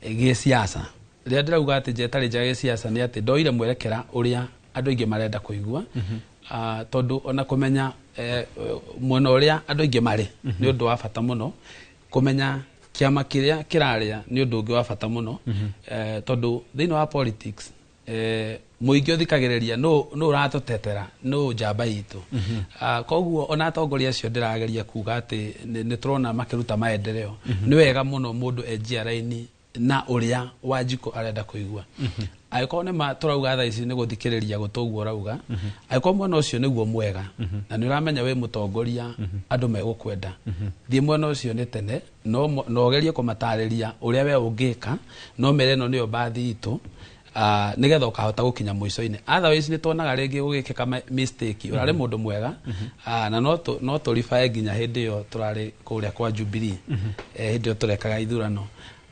gĩsiasa. Rĩrĩa ndĩrauga atĩ njĩra ĩtarĩ njega gĩsiasa nĩ atĩ ndoire mwerekera ũrĩa andũ aingĩ marenda kũigua, tondũ ona kũmenya mwena ũrĩa andũ aingĩ marĩ nĩ ũndũ wa bata mũno, kũmenya kĩama kĩrĩa kĩrarĩa nĩ ũndũ ũngĩ wa bata mũno, tondũ thĩinĩ wa politics mũingĩ ũthikagĩrĩria nũ ũratũtetera, nũ njamba itũ. Koguo ona atongoria acio ndĩrageria kuga atĩ nĩ tũrona makĩruta maendeleo, nĩ wega mũno mũndũ enjia raini na ũrĩa Wanjikũ arenda kũigua. Angĩkorwo nĩ tũrauga thaa ici nĩ gũthikĩrĩria gũtũguo ũrauga, angĩkorwo mwena ũcio nĩguo mwega na nĩ ũramenya wĩ mũtongoria andũ megũkwenda, thiĩ mwena ũcio nĩ tene, no ũgerie kũmatarĩria ũrĩa we ũngĩka, no mere ĩno nĩyo mbathi itũ, nĩgetha ũkahota gũkinya mũico-inĩ. Otherwise nĩ tuonaga rĩngĩ gũgĩkĩka mistake, ũrarĩ mũndũ mwega, na no tũribae nginya hĩndĩ ĩyo tũrarĩ kũrĩa kwa Jubilee, hĩndĩ ĩyo tũrekaga ithurano.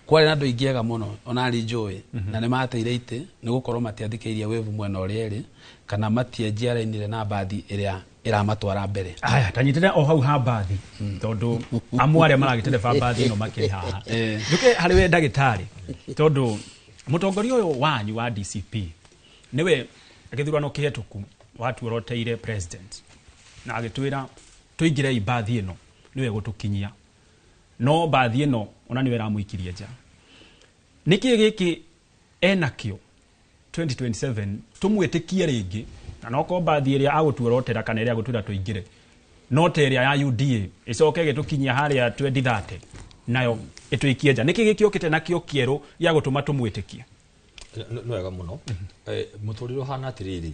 Kwarĩ na andũ aingĩ ega mũno ona arĩ njũĩ na nĩ mateire itĩ nĩ gũkorwo matiathikĩrĩirie wĩvu mwena ũrĩa ĩrĩ kana matienjiarainire na mbathi ĩrĩa ĩramatwara mbere. Aya, tanyitĩre o hau ha mbathi tondũ amwe arĩa maragĩtereba mbathi ĩno makĩrĩ haha. Njũke harĩ we ndagĩtarĩ, tondũ mũtongoria ũyũ wanyu wa DCP nĩwe gĩthurano kĩhetũku watuoroteire president na agĩtwĩra tũingĩrei mbathi ĩno nĩwe gũtũkinyia, no mbathi ĩno ona nĩwe ĩramũikirie nja. Nĩkĩ gĩkĩ enakĩo 2027 tũmwĩtĩkie rĩngĩ, na nokorwo mbathi ĩrĩa agũtuorotera kana ĩrĩa agũtwĩra tũingĩre no ta ĩrĩa ya UDA ĩcoke ĩgĩtũkinyia harĩa 2030 nayo ĩtũikie nja? Nĩkĩ gĩkĩ ũkĩte nakĩo kĩerũ gĩa gũtũma tũmwĩtĩkie? Nĩ wega mũno. Mũtũrĩre ũhana atĩrĩrĩ,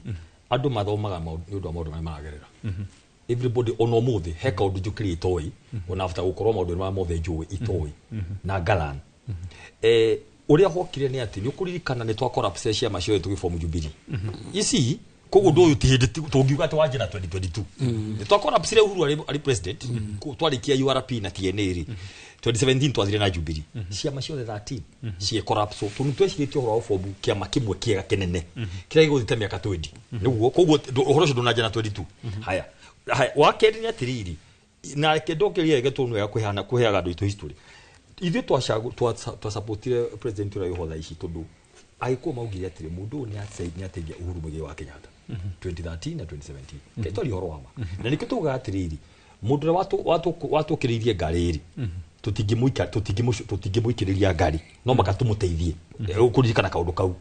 andũ mathomaga nĩ ũndũ wa maũndũ marĩa maragerera. Everybody ona ũmũthĩ he kaũndũ njũkĩrire itoĩ, ona after gũkorwo maũndũ marĩa mothe njũĩ itoĩ na ngalan. Ũrĩa hokire nĩ atĩ nĩ ũkũririkana nĩ twa collapse ciama ciothe tũgĩform Jubilee. Ici koguo ũndũ ũyũ ti hĩndĩ tũngiuga atĩ wanjia na 2022 nĩ twa collapse Uhuru arĩ president, twarĩkia URP na TNA rĩ, 2017 twathire na Jubilee, ciama ciothe 13 ciĩ collapse, tondũ twecirĩtie ũhoro wa ũbombu kĩama kĩmwe kĩega kĩnene kĩrĩa gĩgũthiĩte mĩaka 20 nĩguo. Koguo ũhoro ũcio ndũnanjia na 22. Haya haya, wa kerĩ nĩ atĩrĩrĩ, na reke ndokerie wega tondũ nĩ wega kũheana kũheaga andũ aitũ history. Ithuĩ twasupportire president ũrĩa wĩho thaa ici tondũ Agĩkũyũ maugire atĩrĩ, mũndũ ũyũ nĩ ateithia Uhuru Muigai wa Kenyatta 2013 na 2017. Kei twaria ũhoro wa ma, na nĩkĩo tugaga atĩrĩrĩ, mũndũ ũrĩa watũkĩrĩirie ngarĩ rĩ, tũtingĩmũikĩrĩria ngari, no maka tũmũteithie kũririkana kaũndũ kau,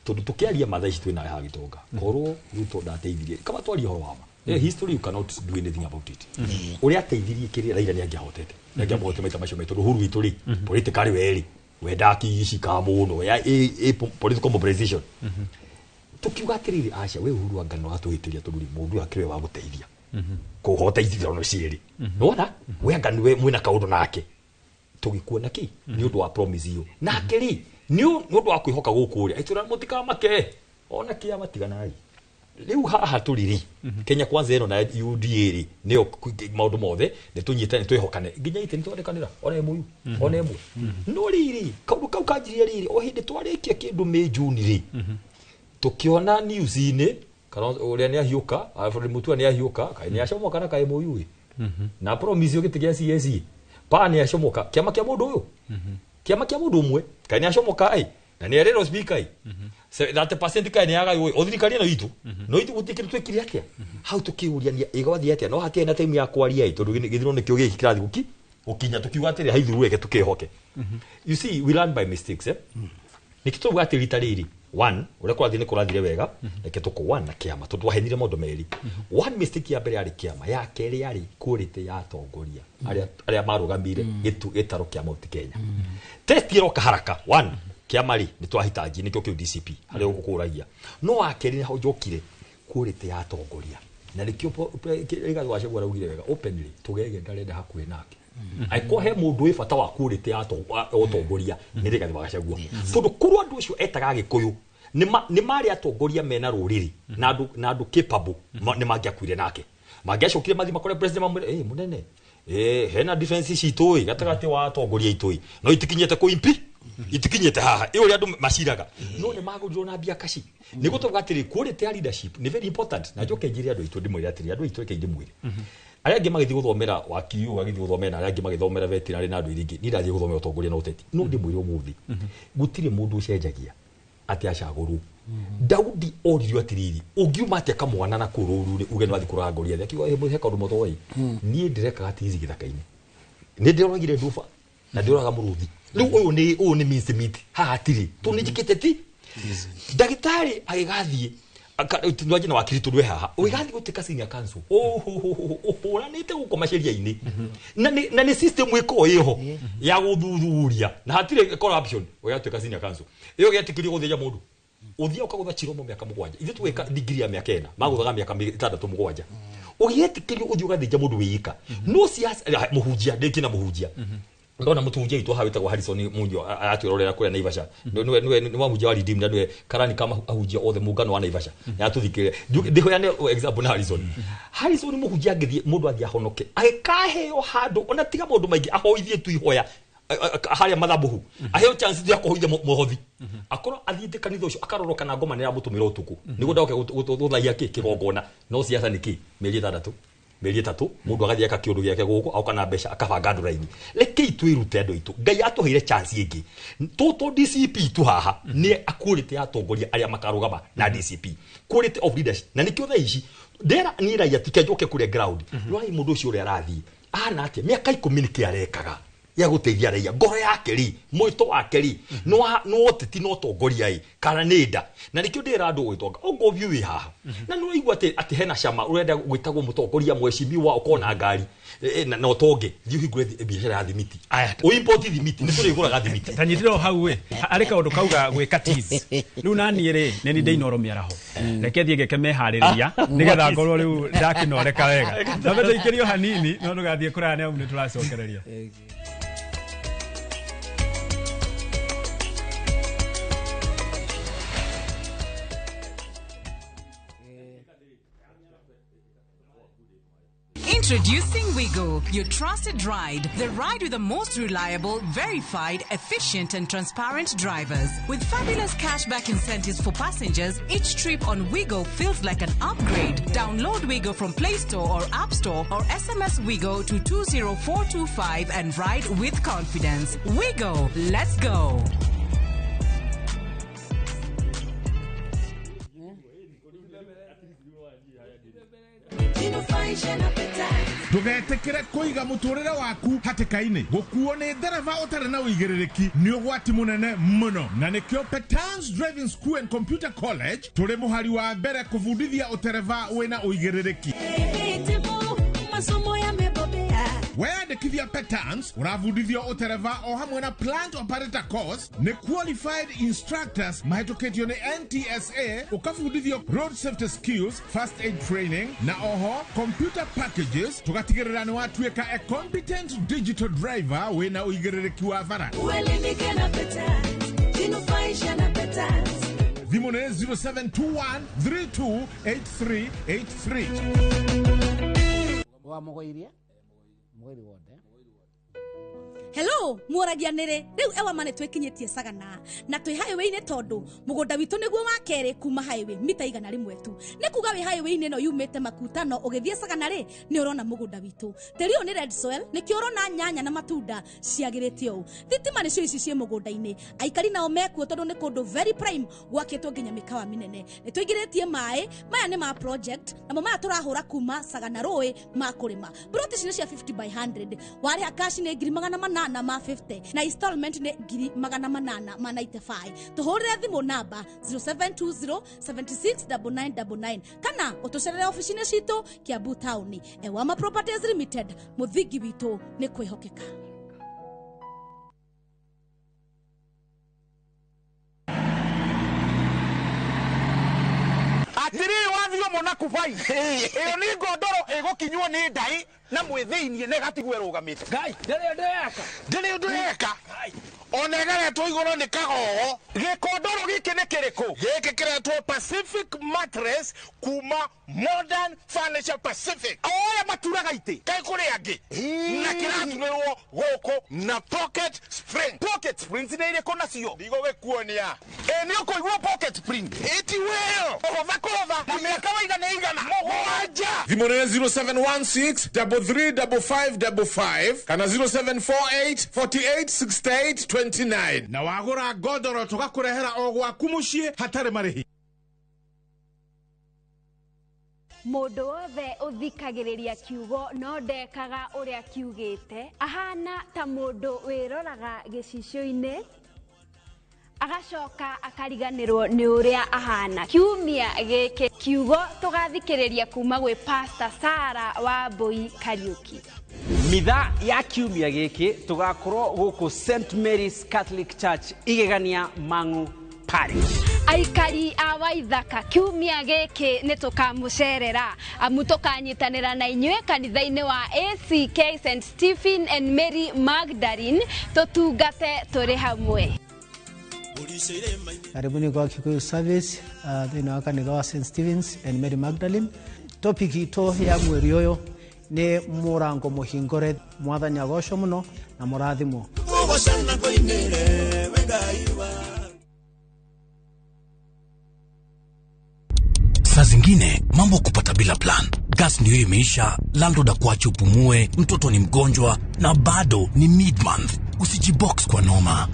tondũ tũkĩaria ma thaa ici twĩ nawe haha gĩtonga, korwo Ruto ndateithirie, kaba twaria ũhoro wa ma. History, you cannot do anything about it. Ũrĩa ateithirie kĩrĩa Raila nĩ angĩahotete, nĩ angĩamũhotete maita macio merĩ, tondũ Uhuru witũ rĩ, politically we rĩ, we ndakĩicika mũno ya political mobilization. Tukiuga atĩrĩrĩ, aca we Uhuru anga no atũhĩtĩria, tondũ rĩ, mũndũ ũyũ akĩrĩ we wa gũteithia kũhota ithurano cierĩ, nĩwona we anga nĩwe mwĩna kaũndũ nake tũgĩkuona kĩ nĩ ũndũ wa promise iyo nake rĩ, nĩ ũndũ wa kwĩhoka gũkũ ũrĩa aitũra mũtikamake ona kĩama tiganai. Rĩu haha tũrĩ rĩ, Kenya Kwanza ĩno na UDA rĩ, nĩyo maũndũ mothe nĩ tũnyitane twĩhokane nginya itĩ nĩ twandekanĩra ona MOU ona ĩmwe. No rĩrĩ, kaũndũ kau kanjirie rĩrĩ, o hĩndĩ twarĩkia kĩndũ May June rĩ, tũkĩona news-inĩ kana ũrĩa nĩ ahiũka, Alfred Mutua nĩ ahiũka, kaĩ nĩ acomoka na kaĩ MOU ĩ na promise yo gĩtĩ gĩa CAC pa nĩ acomoka, kĩama kĩa mũndũ ũyũ, kĩama kĩa mũndũ ũmwe, kaĩ nĩ acomoka ĩ na nĩ erĩrwo speaker ĩ 30% kaĩ nĩ yagaywo o thirikari ĩno itũ, no ithu gũtirĩ kĩndũ twĩkire atĩa hau tũkĩũriania ĩgwathiĩ atĩa, no hatiarĩ na time ya kwaria ĩ, tondũ gĩthurano nĩkĩo gĩkĩ kĩrathiĩ gũkinya, tũkiuga atĩrĩ haithuru reke tũkĩhoke. You see, we learn by mistakes, eh? Nĩkĩo tũruga atĩ rita rĩrĩ one ũrĩa kũrathiĩ nĩ kũrathire wega, reke tũkũ one na kĩama, tondũ twahenire maũndũ merĩ. One mistake ya mbere yarĩ kĩama, ya kerĩ yarĩ quality ya atongoria arĩa marũgamire gĩtaro kĩa Mount Kenya. Test ĩroka haraka. One, kĩama rĩ, nĩ twahitanji nĩkĩo kĩu DCP harĩa ũkũragia, no wa kerĩ nĩho njokire quality ya atongoria, na nĩkĩo Rigathĩ wa Gachagua araugire wega openly tũgege ndarenda hakuhĩ nake. Angĩkorwo he mũndũ wĩ bata wa quality ya ũtongoria nĩ Rigathĩ wa Gachagua, tondũ korwo andũ acio etaga Agĩkũyũ nĩ marĩ atongoria mena rũrĩrĩ na andũ capable, nĩ mangĩakuire nake, mangĩacokire mathiĩ makore president mamwĩre, "Eh, mũnene, hena defense citũ ĩ gatagatĩ wa atongoria aitũ ĩ, no itikinyĩte kũ impi itikinyĩte haha ĩ ũrĩa andũ maciraga, no nĩ magũrirwo na mbia kaci." Nĩ gũtauga atĩrĩ, quality ya leadership nĩ very important. Na njoke njĩre andũ aitũ, ndĩmwĩre atĩrĩ, andũ aitũ, reke ndĩmwĩre, arĩa angĩ magĩthiĩ gũthomera wakiri ũyũ agĩthiĩ gũthomera, na arĩa angĩ magĩthomera veterinary na andũ ingĩ, niĩ ndathiĩ gũthomera ũtongoria na ũteti. No ndĩmwĩre ũmũthĩ gũtirĩ mũndũ ũcenjagia atĩ acagũrwo. Daudi oririo atĩrĩrĩ, ũngiuma atĩa kamwana na kũu rũru-inĩ uge nĩ wathiĩ kũraga Goliath? Akiuga, "He kaũndũ mũtoĩ, niĩ ndĩrekaga tizi gĩthaka-inĩ, nĩ ndĩroragire nduba na ndĩroraga mũrũthi, rĩu ũyũ nĩ mince meat haha hatirĩ tondũ nĩ njĩkĩte ti." Ndagĩtarĩ agĩgathiĩ twanjie na wakiri, tondũ we haha ũgĩgathiĩ gũtuĩka senior counsel ũhũranĩte gũkũ maceria-inĩ, na nĩ system ĩkoragwo ĩho ya gũthuthuria na hatirĩ corruption. Ũgatuĩka senior counsel ĩyo gĩetĩkĩrio gũthĩnja mũndũ, ũthiaga ũkagũtha chiromo mĩaka 7. Ithuĩ tũgĩka degree ya mĩaka 4, magũthaga mĩaka 6 7, ũgĩetĩkĩrio ũthiĩ ũgathĩnja mũndũ wĩika. No siasa, mũhunjia ndĩkĩ na mũhunjia, ndona mũhunjia witũ haha wĩtagwo Harrison Munyo aratwĩrorera kũrĩa Naivasha, nĩwe nĩ mũhunjia wa Redeemed na nĩwe karani kama ahunjia othe mũngano wa Naivasha, nĩatũthikĩrĩria. Ndĩhoyane example na Harrison. Harrison mũhunjia angĩthiĩ mũndũ athiĩ ahonoke agĩkaheo handũ ona tiga maũndũ maingĩ ahoithie tu ihoya. Harĩa mathabuhu aheo chance ya kũhoithia mũhothi, akorwo athiĩte kanitha ũcio akarorwo kana ngoma nĩ ĩramũtũmĩra ũtukũ nĩguo ndoke gũthaia kĩ kĩgongona. No siasa nĩ kĩ? Mĩeri 6, mĩeri 3, mũndũ agathiĩ aka kĩũndũ gĩake gũkũ, aoka na mbeca, akabanga andũ raini. Rekei twĩrute, andũ aitũ. Ngai atũheire chance ĩngĩ tũtũ. DCP tu haha nĩ quality ya atongoria arĩa makarũgama na DCP, quality of leadership. Na nĩkĩo thaa ici ndera niĩ raia tike njoke kũrĩa ground rwai mũndũ ũcio ũrĩa arathiĩ ahana atĩa, mĩaka 10 nĩkĩ arekaga ya gũteithia raia, ngoro yake rĩ, mwĩto wake rĩ, no ũteti no tongoria ĩ kana nĩ nda. Na nĩkĩo ndĩra andũ gwĩtonga ongo biũ wĩ haha na nĩ ũraigua atĩ hena cama ũrenda gwĩtagwo mũtongoria mheshimiwa, ũkona ngari na ũtonge, thiĩ ũhingũre biacara ya thimiti, ũimport thimiti, nĩ tũrĩgũraga thimiti. Tanyitĩra o hau ĩ, arĩ kaũndũ kauga gwĩka tease. Rĩu naniĩ rĩ, nĩ ni ndĩinoro mĩaraho, reke thiĩ ngeke meharĩrĩria nĩgetha ngorwo rĩu ndakĩnoreka wega. Nambe tũikĩrio hanini, no ndũgathiĩ kũraya nĩ amu nĩ tũracokereria. Introducing Wigo, your trusted ride. The ride with the most reliable, verified, efficient, and transparent drivers. With fabulous cashback incentives for passengers, each trip on Wigo feels like an upgrade. Download Wigo from Play Store or App Store or SMS Wigo to 20425 and ride with confidence. Wigo, let's go. Ndũgetĩkĩre kũiga mũtũrĩre waku hatĩka-inĩ. Gũkuo nĩ ndereba ũtarĩ na ũigĩrĩrĩki nĩ ũgwati mũnene mũno, na nĩkĩo Petans Driving School and Computer College tũrĩ mũhari wa mbere kũbundithia ũtereba wĩna ũigĩrĩrĩki. Masomo yamebobea. Weyandĩkithia Petans, ũrabundithio ũtereba o hamwe na plant operator course nĩ qualified instructors mahĩtũkĩtio nĩ NTSA, ũkabundithio road safety skills, first aid training na oho computer packages, tũgatigĩrĩra nĩ watuĩka a competent digital driver wĩna ũigĩrĩrĩki wa bara. Uelimike na Petans, jinufaishe na Petans. Thimũ nĩ 0721 328383. Wa mũgũiria mũgũiri wothe. Hello, muoragia nĩrĩ rĩu ewa nĩ twĩkinyĩtie Sagana na twĩ highway-inĩ, tondũ mũgũnda witũ nĩguo wa kerĩ kuma highway mita 100 tu. Nĩ kuga wĩ highway-inĩ ĩno yumĩte Makutano ũgĩthiĩ Sagana rĩ, nĩ ũrona mũgũnda witũ. Tĩri ũyũ nĩ red soil, nĩkĩo ũrona nyanya na matunda ciagĩrĩte ũũ. Thitima nĩcio ici ciĩ mũgũnda-inĩ, aikari nao mekuo tondũ nĩ kũndũ very prime gwakĩtwo nginya mĩkawa mĩnene. Nĩ tũingĩrĩtie maĩ maya nĩ ma project, namo maya tũrahũra kuma Sagana rũĩ ma kũrĩma. Plot ici nĩ cia 50 by 100, warĩha cash nĩ 850,000 na installment nĩ 895. Tũhũrĩre thimũ namba 0720 769999 kana ũtũcerere ofici-inĩ citũ Kiambu Town. Ewama Properties Limited, mũthingi witũ nĩ kwĩhokeka. Atirĩ wathio mũna kubai ĩyo nĩ ngondoro ĩgũkinywo nĩ ndai na mwĩthĩinie na ĩgatigwo ĩrũgamĩte. Ngai ndĩrĩ ũndũ eka, ndĩrĩ ũndũ eka, ona ĩgaretwo igũrũ nĩ kagogo. Gĩkondoro gĩkĩ nĩ kĩrĩkũ? Gĩkĩ kĩretwo Pacific Mattress kuma Modern Furniture Pacific. O arĩa maturaga itĩ kaĩ kũrĩ angĩ, na kĩraturĩrwo gũkũ na pocket spring. Pocket springs nĩ irĩkũ nacio? Ndigũgĩkuonia. Ĩ nĩ ũkũigua pocket spring ĩti wĩyo kũhũtha kũhũtha na mĩaka waigana igana mũgwanja. Thimũ nĩ 0716 335555 kana 0748 48 68 29, na wagũra ngondoro tũgakũrehera o gwaku mũciĩ hatarĩ marĩhi. Mũndũ wothe ũthikagĩrĩria kiugo no ndekaga ũrĩa kiugĩte ahana ta mũndũ wĩroraga gĩcicio-inĩ agacoka akariganĩrwo nĩ ũrĩa ahana. Kiumia gĩkĩ kiugo tũgathikĩrĩria kuma gwĩ Pastor Sarah Wambui Kariuki. Mitha ya kiumia gĩkĩ tũgakorwo gũkũ St Mary's Catholic Church Igegania Mang'u Parish. Aikari a Waithaka kiumia gĩkĩ nĩ tũkamũcerera amu tũkanyitanĩra na inyuĩ kanitha-inĩ wa ACK St Stephen and Mary Magdalene tũtungate tũrĩ hamwe. Karibuni kwa Kikuyu service thĩinĩ wa kanitha wa St Stephen's and Mary Magdalene. Topic itũ ya mweri ũyũ nĩ mũrango mũhingũre. Mwathani agocwo mũno na mũrathimwo. Ngũkũgoca na ngũinĩre we Ngai wa. Saa zingine mambo kupata bila plan. Gas ndio imeisha, landlord akuache upumue, mtoto ni mgonjwa na bado ni mid-month. Usijibox kwa noma.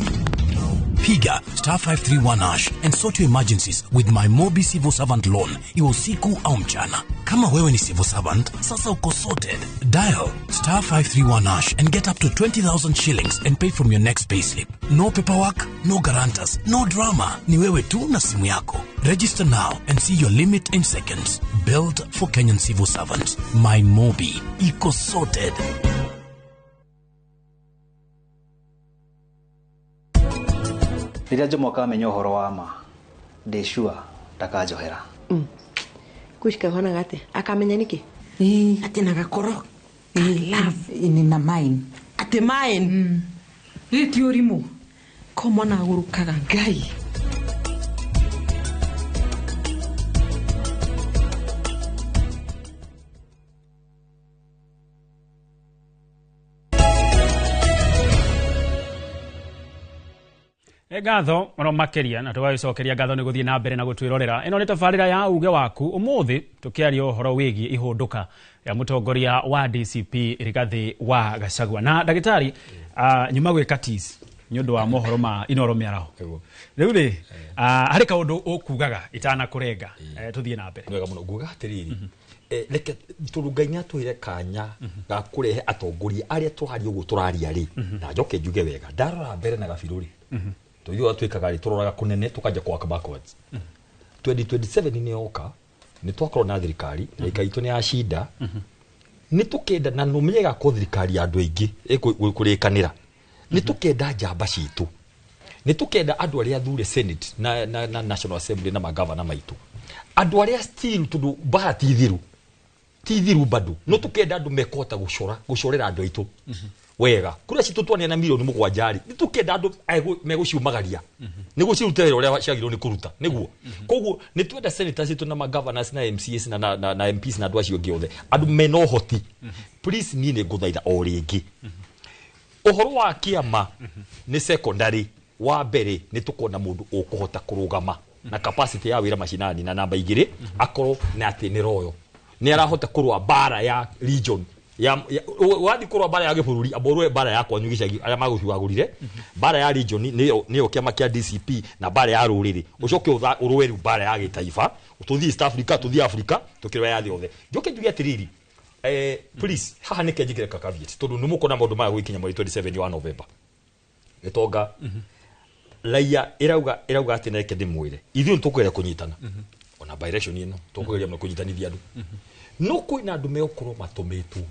Piga star 531 hash and sort your emergencies with my Mobi Civil Servant Loan, iwe usiku au mchana. Kama wewe ni civil servant, sasa uko sorted. Dial star 531 hash and get up to 20,000 shillings and pay from your next payslip. No paperwork, no guarantors, no drama. Ni wewe tu na simu yako. Register now and see your limit in seconds. Built for Kenyan civil servants. My Mobi. Iko sorted. Rĩrĩa Jomo akamenya ũhoro wa ma ndĩ sure ndakanjohera. Kushika honaga atĩa akamenya nĩkĩ atĩ na gakoro nĩ na mine atĩ mine rĩrĩ ti ũrimũ ko mwana agũrũkaga Ngai. Ngatho mũno makĩria na tũgagĩcokeria ngatho nĩ gũthiĩ na mbere na gũtwĩrorera. Ĩno nĩ tabarĩra ya uge waku. Ũmũthĩ tũkĩaria ũhoro wĩgiĩ ihũndũka ya mũtongoria wa DCP Rigathĩ wa Gachagua. Na ndagĩtarĩ, nyuma gwĩka tease nĩ ũndũ wa mohoro ma Inoro mĩaraho. Rĩu rĩ, harĩ kaũndũ ũkugaga itanakũrenga, tũthiĩ na mbere. Nĩ wega mũno. Nguga atĩrĩrĩ, reke tondũ Ngai nĩ atũheire kanya ga kũrehe atongoria arĩa tũraria ũguo tũraria rĩ, na njoke njuge wega, ndarora mbere na gabirũ rĩ, tũithuĩ twĩkaga rĩ, tũroraga kũnene tũkanjia kũwaka backwards. 2027 nĩ yoka, nĩ twakorwo na thirikari, thirikari itũ nĩ yacinda, nĩ tũkenda na nũmenye ĩgakorwo thirikari ya andũ aingĩ ĩkũrĩkanĩra. Nĩ tũkenda njamba citũ, nĩ tũkenda andũ arĩa athure Senate na National Assembly na magavana maitũ, andũ arĩa still tondũ mbara ti thiru, ti thiru bado, no tũkenda andũ mekũhota gũcorera andũ aitũ wega. Kũrĩa citũ twanĩa na mirioni 7 rĩ, nĩ tũkenda andũ megũciumagaria nĩ gũciruta wĩra ũrĩa ciagĩrĩirwo nĩ kũruta nĩguo. Koguo nĩ twenda senators citũ na magovernors na MCAs na MPs na andũ acio angĩ othe, andũ mena ũhoti. Please, niĩ nĩ ngũthaitha o rĩngĩ, ũhoro wa kĩama nĩ secondary. Wa mbere nĩ tũkona mũndũ ũkũhota kũrũgama na capacity ya wĩra macinani, na namba 2 akorwo na atĩ nĩ royo, nĩ arahota kũrũa mbara ya region ya wathi kũrũa mbara ya gĩbũrũri, amba ũrũe mbara ya kwanyu gĩcagi arĩa magũcagũrire, mbara ya region nĩyo kĩama kĩa DCP, na mbara ya rũrĩrĩ, ũcoke ũrũe rĩu mbara ya gĩtaifa, tũthiĩ East Africa, tũthiĩ Africa, tũkĩrũa ya thĩ yothe. Njoke njuge atĩrĩrĩ, please, haha nĩke njĩkĩre ka caveat tondũ nĩ mũkuona maũndũ maya gũgĩkinya mweri 27 wa November. Gĩtonga raia ĩrauga atĩ na reke ndĩmwĩre, ithuĩ nĩ tũkũgeria kũnyitana ona by election ĩno tũkũgeria mũno kũnyitanithia andũ, no kwĩna andũ megũkorwo matũmĩtwo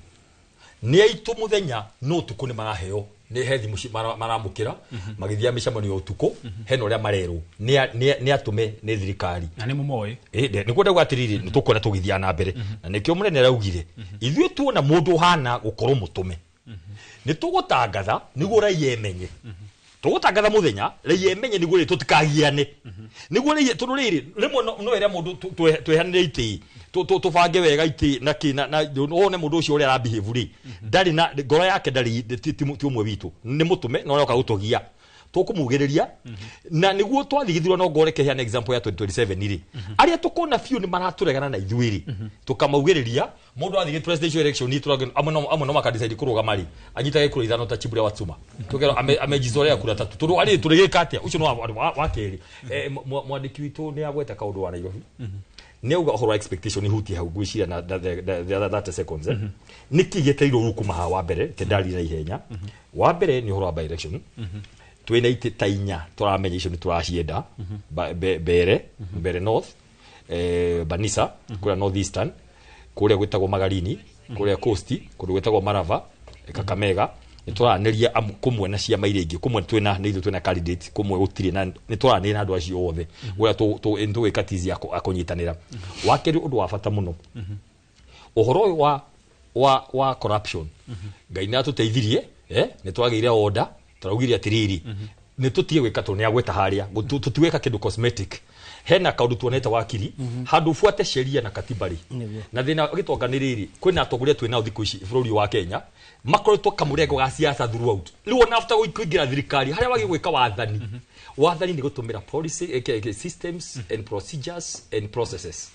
nĩ aitũ mũthenya no ũtukũ nĩ maraheo nĩ he thimũ maramũkĩra magĩthiaga mĩcemanio ya ũtukũ, hena ũrĩa marerwo nĩ atũme nĩ thirikari na nĩ mũmoĩ. Nĩguo ndauga atĩrĩrĩ, nĩ tũkuona tũgĩthiaga na mbere, na nĩkĩo mũnene araugire ithuĩ tuona mũndũ ũhana gũkorwo mũtũme nĩ tũgũtangatha nĩguo raia ĩmenye, tũgũtangatha mũthenya raia ĩmenye nĩguo rĩ tũtikagiane, nĩguo raia tondũ rĩrĩ rĩmwe no ĩrĩa mũndũ twehanĩre itĩ tũbange wega itĩ na kĩ na wone mũndũ ũcio ũrĩa arabehave rĩ, ndarĩ na ngoro yake, ndarĩ ti ũmwe witũ, nĩ mũtũme na ũrĩa oka gũtũgia tũkũmugĩrĩria. Na nĩguo twathigithirwo no ngoreke heana example ya 2027 rĩ, arĩa tũkona biũ nĩ maratũregana na ithuĩ rĩ, tũkamaugĩrĩria mũndũ athiĩ presidential election ni amwe no makadecide kũrũgama rĩ, anyitage kura 5 ta Chibura Watsuma, tũkerwo amejizorea kura 3 tondũ arĩ tũrĩgĩka atĩa ũcio no wa kerĩ. Mwandĩki witũ nĩ agweta kaũndũ wa Nairobi, nĩ auga ũhoro wa expectation ihutie hau ngwĩciria na the other 30 seconds. Nĩkĩ gĩetereirwo rĩu kuma haha wa mbere ke ndari na ihenya? Wa mbere nĩ ũhoro wa by election, twĩna itĩ ta 4 tũramenya icio nĩ tũracienda, Mbere North, Banisa kũrĩa North Eastern, kũrĩa gwĩtagwo Magarini, kũrĩa Coast, kũndũ gwĩtagwo Marava, Kakamega. Nĩ tũraranĩria kũmwe na ciama iria ingĩ, kũmwe twĩna nĩ ithuĩ twĩna candidate, kũmwe gũtirĩ, na nĩ tũraranĩria na andũ acio othe ũrĩa tũgwĩka tizi ya kũnyitanĩra. Wa kerĩ, ũndũ wa bata mũno, ũhoro ũyũ wa corruption, Ngai nĩ atũteithirie, nĩ twagĩire order, tũraugire atĩrĩrĩ nĩ tũtige gwĩka tondũ nĩ agweta harĩa tũtigwĩka kĩndũ cosmetic. Hena kaundu tuonete wakiri handu ufuate sheria na katiba ri. Na thina gitonga ni riri, kwina atongoria twinao thiku ici bururi wa Kenya makoretwo kamurengo ga siasa throughout. Riu ona after kuingira thirikari haria wagi gwika wathani, wathani ni gutumira policy, systems and procedures and processes.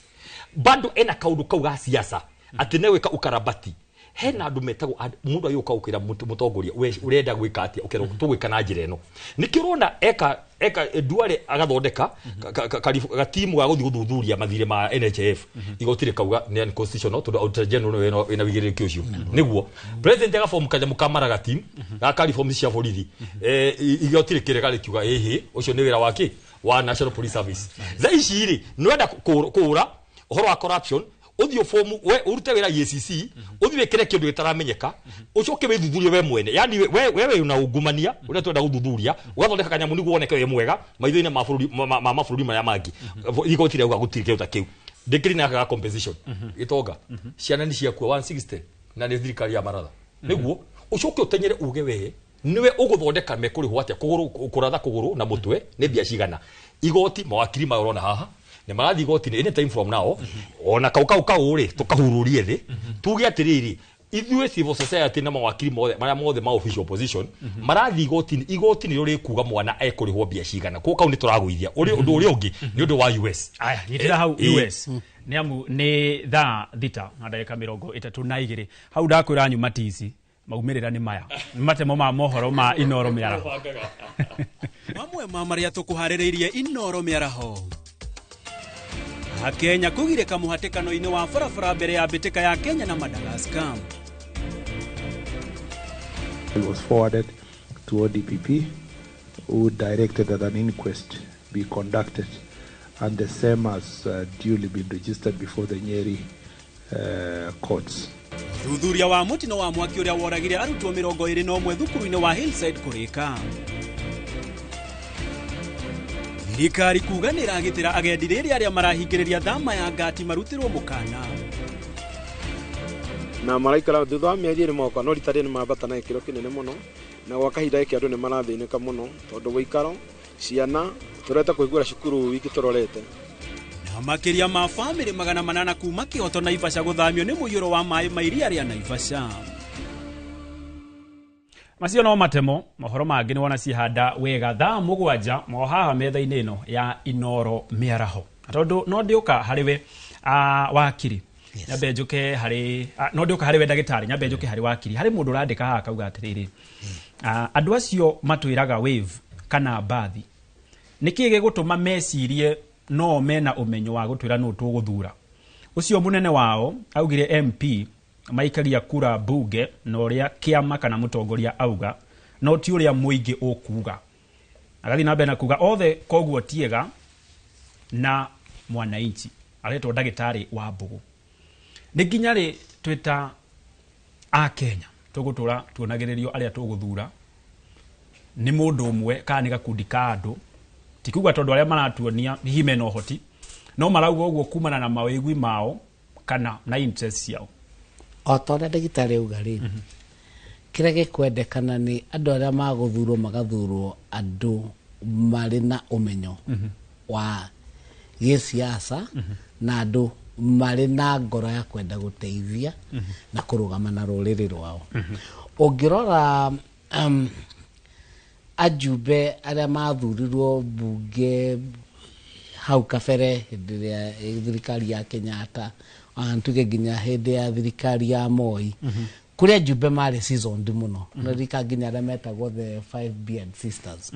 Bado ena kaundu kau ga siasa ati ne gwika ukarabati. Hena andu metagwo mundu agiuka ukira mutongoria we urenda gwika atia, ukera tugwika na njira ino. Nikio urona eka Duale agathondeka gatimu ga guthi guthuthuria mathire ma NHIF. Igoti rikauga ni unconstitutional tondu Auditor General niwe wina wigĩrĩrĩki ũcio. Niguo president agaform kanyamũ ka maraga team ga reforms cia borithi. Igoti rĩkĩrega rĩkiuga ĩhĩ ũcio nĩ wĩra wake wa National Police Service. Thaa ici rĩ nĩwenda kũũra ũhoro wa corruption, uthio fomu we urute wira EACC, uthi wikire kindu gitaramenyeka, ucoke withuthurie we mwene. Yani wewe una ungumania uria twenda guthuthuria, ugathondeka kanyamu niguo woneke we mwega maitho-inĩ ma bururi ma mabururi maria mangi. Igoti rĩauga gũtirĩ kĩndũ ta kĩu. Ndĩkĩrĩ na ga compensation gitonga ciana nĩ ciakua 160 na nĩ thirikari ya maratha. Niguo ucoke utenyere uge we niwe uguthondeka mekũrĩhwo atĩa, kũgũrũ kũratha kũgũrũ na mũtwe nĩ mbia cigana. Igoti mawakiri maya ũrona haha nĩ marathiĩ igoti-inĩ any time from now, ona kau kau kau rĩ tũkahururie thĩ tuge atĩrĩrĩ ithuĩ civil society na mawakiri mothe marĩa mothe ma official opposition marathiĩ igoti-inĩ. Igoti nĩrĩo rĩkuga mwana ekũrĩhwo mbia cigana, koguo kau nĩ tũragũithia. Ũndũ ũrĩa ũngĩ nĩ ũndũ wa US. Aya, nyitĩra hau US nĩ amu nĩ thaa 6 na ndagĩka 32. Hau ndakwĩra nyuma tici maumĩrĩra nĩ maya, nĩ matemo ma mohoro ma Inoro mĩaraho. Mamwe ma marĩa tũkũharĩrĩirie Inoro mĩaraho. Akenya kũgirĩka mũhatĩkano-inĩ wa barabara mbere ya mbĩtĩka ya Kenya na Madagascar. It was forwarded to ODPP, who directed that an inquest be conducted, and the same has duly been registered before the Nyeri courts. Thuthuria wa mũtino wa mwaki ũrĩa woragire arutwo 21 thukuru-inĩ wa Hillside kũrĩka. Thirikari kuga nĩ ĩragitĩra agendi rĩrĩa arĩa marahingĩrĩria thama ya ngati marutĩrwo mũkana. Na maraikara thutha wa mĩeri ĩrĩ moka, no rita rĩrĩ nĩ mambata na gĩkĩro kĩnene mũno, na gwa kahinda gĩkĩ andũ nĩ marathĩnĩka mũno tondũ gũikaro ciana tũreta kũhingũra cukuru wiki tũrorete. Na makĩria ma bamĩrĩ 800 kuma Kĩhoto Naivasha gũthamio nĩ mũiyũro wa maĩ ma iria rĩa Naivasha. Macio no matemo mohoro mangĩ nĩ wona cihanda wega thaa 7 mo haha metha-inĩ ĩno ya Inoro mĩaraho. Tondũ no ndĩũka harĩ we wakiri, nyambe njũke harĩ no ndĩũka harĩ we ndagĩtarĩ, nyambe njũke harĩ wakiri. Harĩ mũndũ ũrandĩka haha akauga atĩrĩrĩ, andũ acio matwĩraga wave kana mbathi, nĩkĩ gĩgũtũma mecirie no mena ũmenyo wa gũtwĩra nũ tũgũthura? Ũcio mũnene wao augire MP maikagia kura bunge na ũrĩa kĩama kana mũtongoria auga, no ti ũrĩa mũingĩ ũkuga. Agathiĩ na mbere na kuga othe koguo tiega na mwananchi. Aretwo ndagĩtarĩ wa Mbũgũ. Nĩ nginya rĩ twĩta a Kenya tũgũtũra tuonagĩrĩrio arĩa tũgũthura nĩ mũndũ ũmwe kana nĩ gakundi ka andũ? Ti kuga tondũ arĩa maratuonia hihi mena ũhoti, no marauga ũguo kumana na mawĩgwi mao kana na interest ciao. O ta ũrĩa ndagĩtarĩ auga rĩ, kĩrĩa gĩkwendekana nĩ andũ arĩa magũthurwo magathurwo andũ marĩ na ũmenyo wa gĩsiasa na andũ marĩ na ngoro ya kwenda gũteithia na kũrũgama na rũrĩrĩ rwao. Ũngĩrora ajumbe arĩa mathurirwo bunge hau kabere hĩndĩ ĩrĩa thirikari ya Kenyatta, tuge nginya hĩndĩ ya thirikari ya Moi, kũrĩa ajumbe marĩ seasoned mũno, na ririka nginya arĩa metagwo the five beard sisters.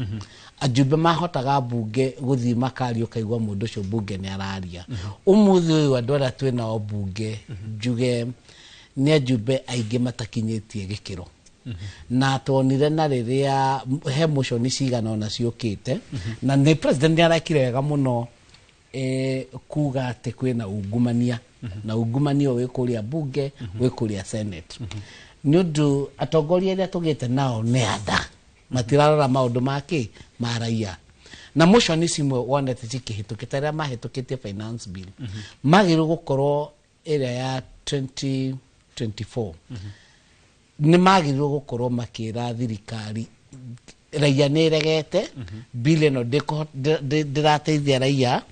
Ajumbe mahotaga bunge gũthiĩ makaria ũkaigua mũndũ ũcio bunge nĩ araria. Ũmũthĩ ũyũ andũ arĩa twĩ nao bunge njuge nĩ ajumbe aingĩ matakinyĩtie gĩkĩro. Na tuonire na rĩrĩa he motion cigana ona ciũkĩte, na nĩ president nĩ arekire wega mũno kuga atĩ kwĩna ungumania, na ungumania wĩ kũrĩa bunge, wĩ kũrĩa senate. Nĩ ũndũ atongoria arĩa tũgĩte nao nĩ anda matirarora maũndũ make ma raia. Na motion cimwe wonete cikĩhĩtũkĩte arĩa mahĩtũkĩtie finance bill magĩrĩirwo gũkorwo ĩrĩa ya 2024 nĩ magĩrĩirwo gũkorwo makĩra thirikari raia nĩ ĩregete bill ĩno, ndĩrateithia raia.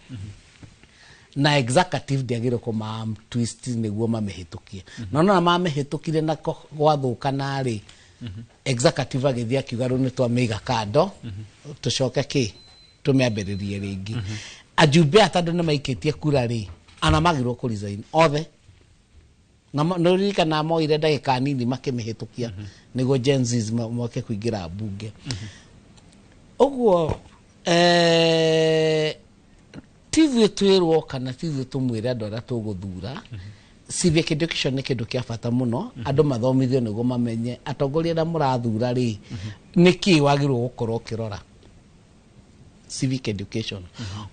Na executive ndĩagĩrĩirwo kũma twist nĩguo mamĩhĩtũkie. Na nona mamĩhĩtũkire na gwathũkana rĩ, executive agĩthiĩ akiuga rĩu nĩ twamĩiga kando, tũcoke kĩ tũmĩambĩrĩrie rĩngĩ. Ajumbe aya tondũ nĩ maikĩtie kura rĩ, ana magĩrĩirwo kũ resign othe. Na nĩ ũririkana moire ndagĩka nini makĩmĩhĩtũkia nĩguo Gen Zs moke kũingĩra mbunge. Ũguo ti ithuĩ twĩrwo kana ti ithuĩ tũmwĩre andũ arĩa tũgũthura. Civic education nĩ kĩndũ kĩa bata mũno, andũ mathomithio nĩguo mamenye atongoria arĩa mũrathura rĩ, nĩkĩ wagĩrĩirwo gũkorwo ũkĩrora. Civic education.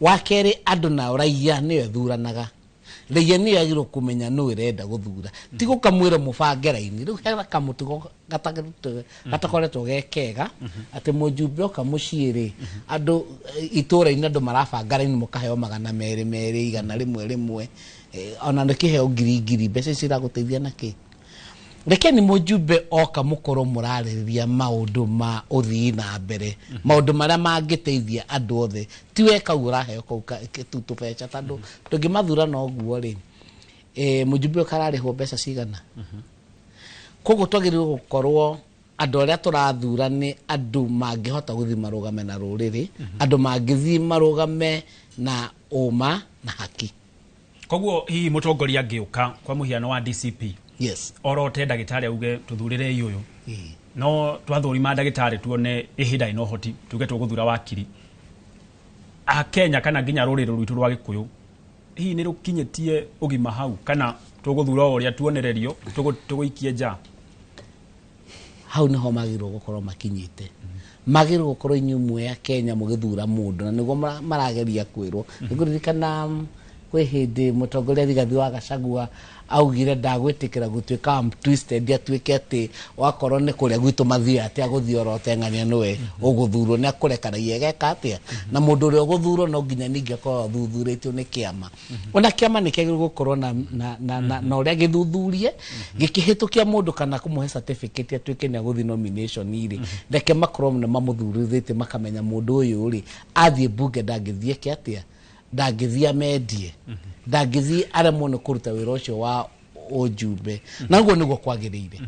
Wa kerĩ, andũ nao raia nĩyo ĩthuranaga. Raia nĩyo yagĩrĩirwo kũmenya nũ ĩrenda gũthura, ti gũkamwĩra mũbange raini. Rĩu hena kamũtugo gatakoretwo ge kega atĩ mũjumbe oka mũciĩ rĩ, andũ itũũra-inĩ andũ marabanga raini mũkaheo 200 200, 100 100, ona nĩkĩheo ngiri ngiri. Mbeca ici iragũteithia na kĩ? Rekeni mũjumbe oka mũkorwo mũrarĩrĩria maũndũ ma ũthii na mbere, maũndũ marĩa mangĩteithia andũ othe, ti we kau ũraheo kau tu tũbeca. Tondũ tũngĩmathura na ũguo rĩ, mũjumbe ũyũ kararĩhwo mbeca cigana? Koguo twagĩrĩirwo gũkorwo andũ arĩa tũrathura nĩ andũ mangĩhota gũthiĩ marũgame na rũrĩrĩ, andũ mangĩthiĩ marũgame na ũma na haki. Koguo hihi mũtongoria angĩũka kwa mũhiano wa DCP, orote ndagĩtarĩ auge tũthurĩrei ũyũ, no twathũrima ndagĩtarĩ tuone ĩhĩ ndarĩ na ũhoti, tuge tũgũthura wakiri, akenya kana nginya rũrĩrĩ rwitũ rwa Gĩkũyũ hihi nĩ rũkinyĩtie ũgima hau, kana tũgũthura o ũrĩa tuonererio tũgũikie nja? Hau niho magĩrĩirwo gũkorwo makinyĩte. Magĩrĩirwo gũkorwo inyuĩ mwĩ a Kenya mũgĩthura mũndũ, na nĩguo marageria kwĩrwo. Nĩngũririkana kwĩ hĩndĩ mũtongoria Rigathi wa Gachagua augire ndagwĩtĩkĩra gũtuĩka arm twisted, atuĩke atĩ wakorwo nĩ kũrĩa gwitũ mathiĩ atĩ agũthiĩ orote ng'ania nĩwe ũgũthurwo, nĩ akũreka raia ĩgeka atĩa. Na mũndũ ũrĩa ũgũthurwo no nginya ningĩ akorwo athuthurĩtio nĩ kĩama. Ona kĩama nĩ kĩagĩrĩirwo gũkorwo na ũrĩa gĩthuthurie gĩkĩhĩtũkia mũndũ kana kũmũhe certificate atuĩke nĩ agũthiĩ nomination rĩ, reke makorwo nĩ mamũthurithĩtie, makamenya mũndũ ũyũ rĩ, athiĩ mbunge ndangĩthiĩ eke atĩa, ndangĩthiĩ amendie, ndangĩthiĩ aremwo nĩ kũruta wĩra ũcio wa ũjumbe. Na ũguo nĩguo kwagĩrĩire.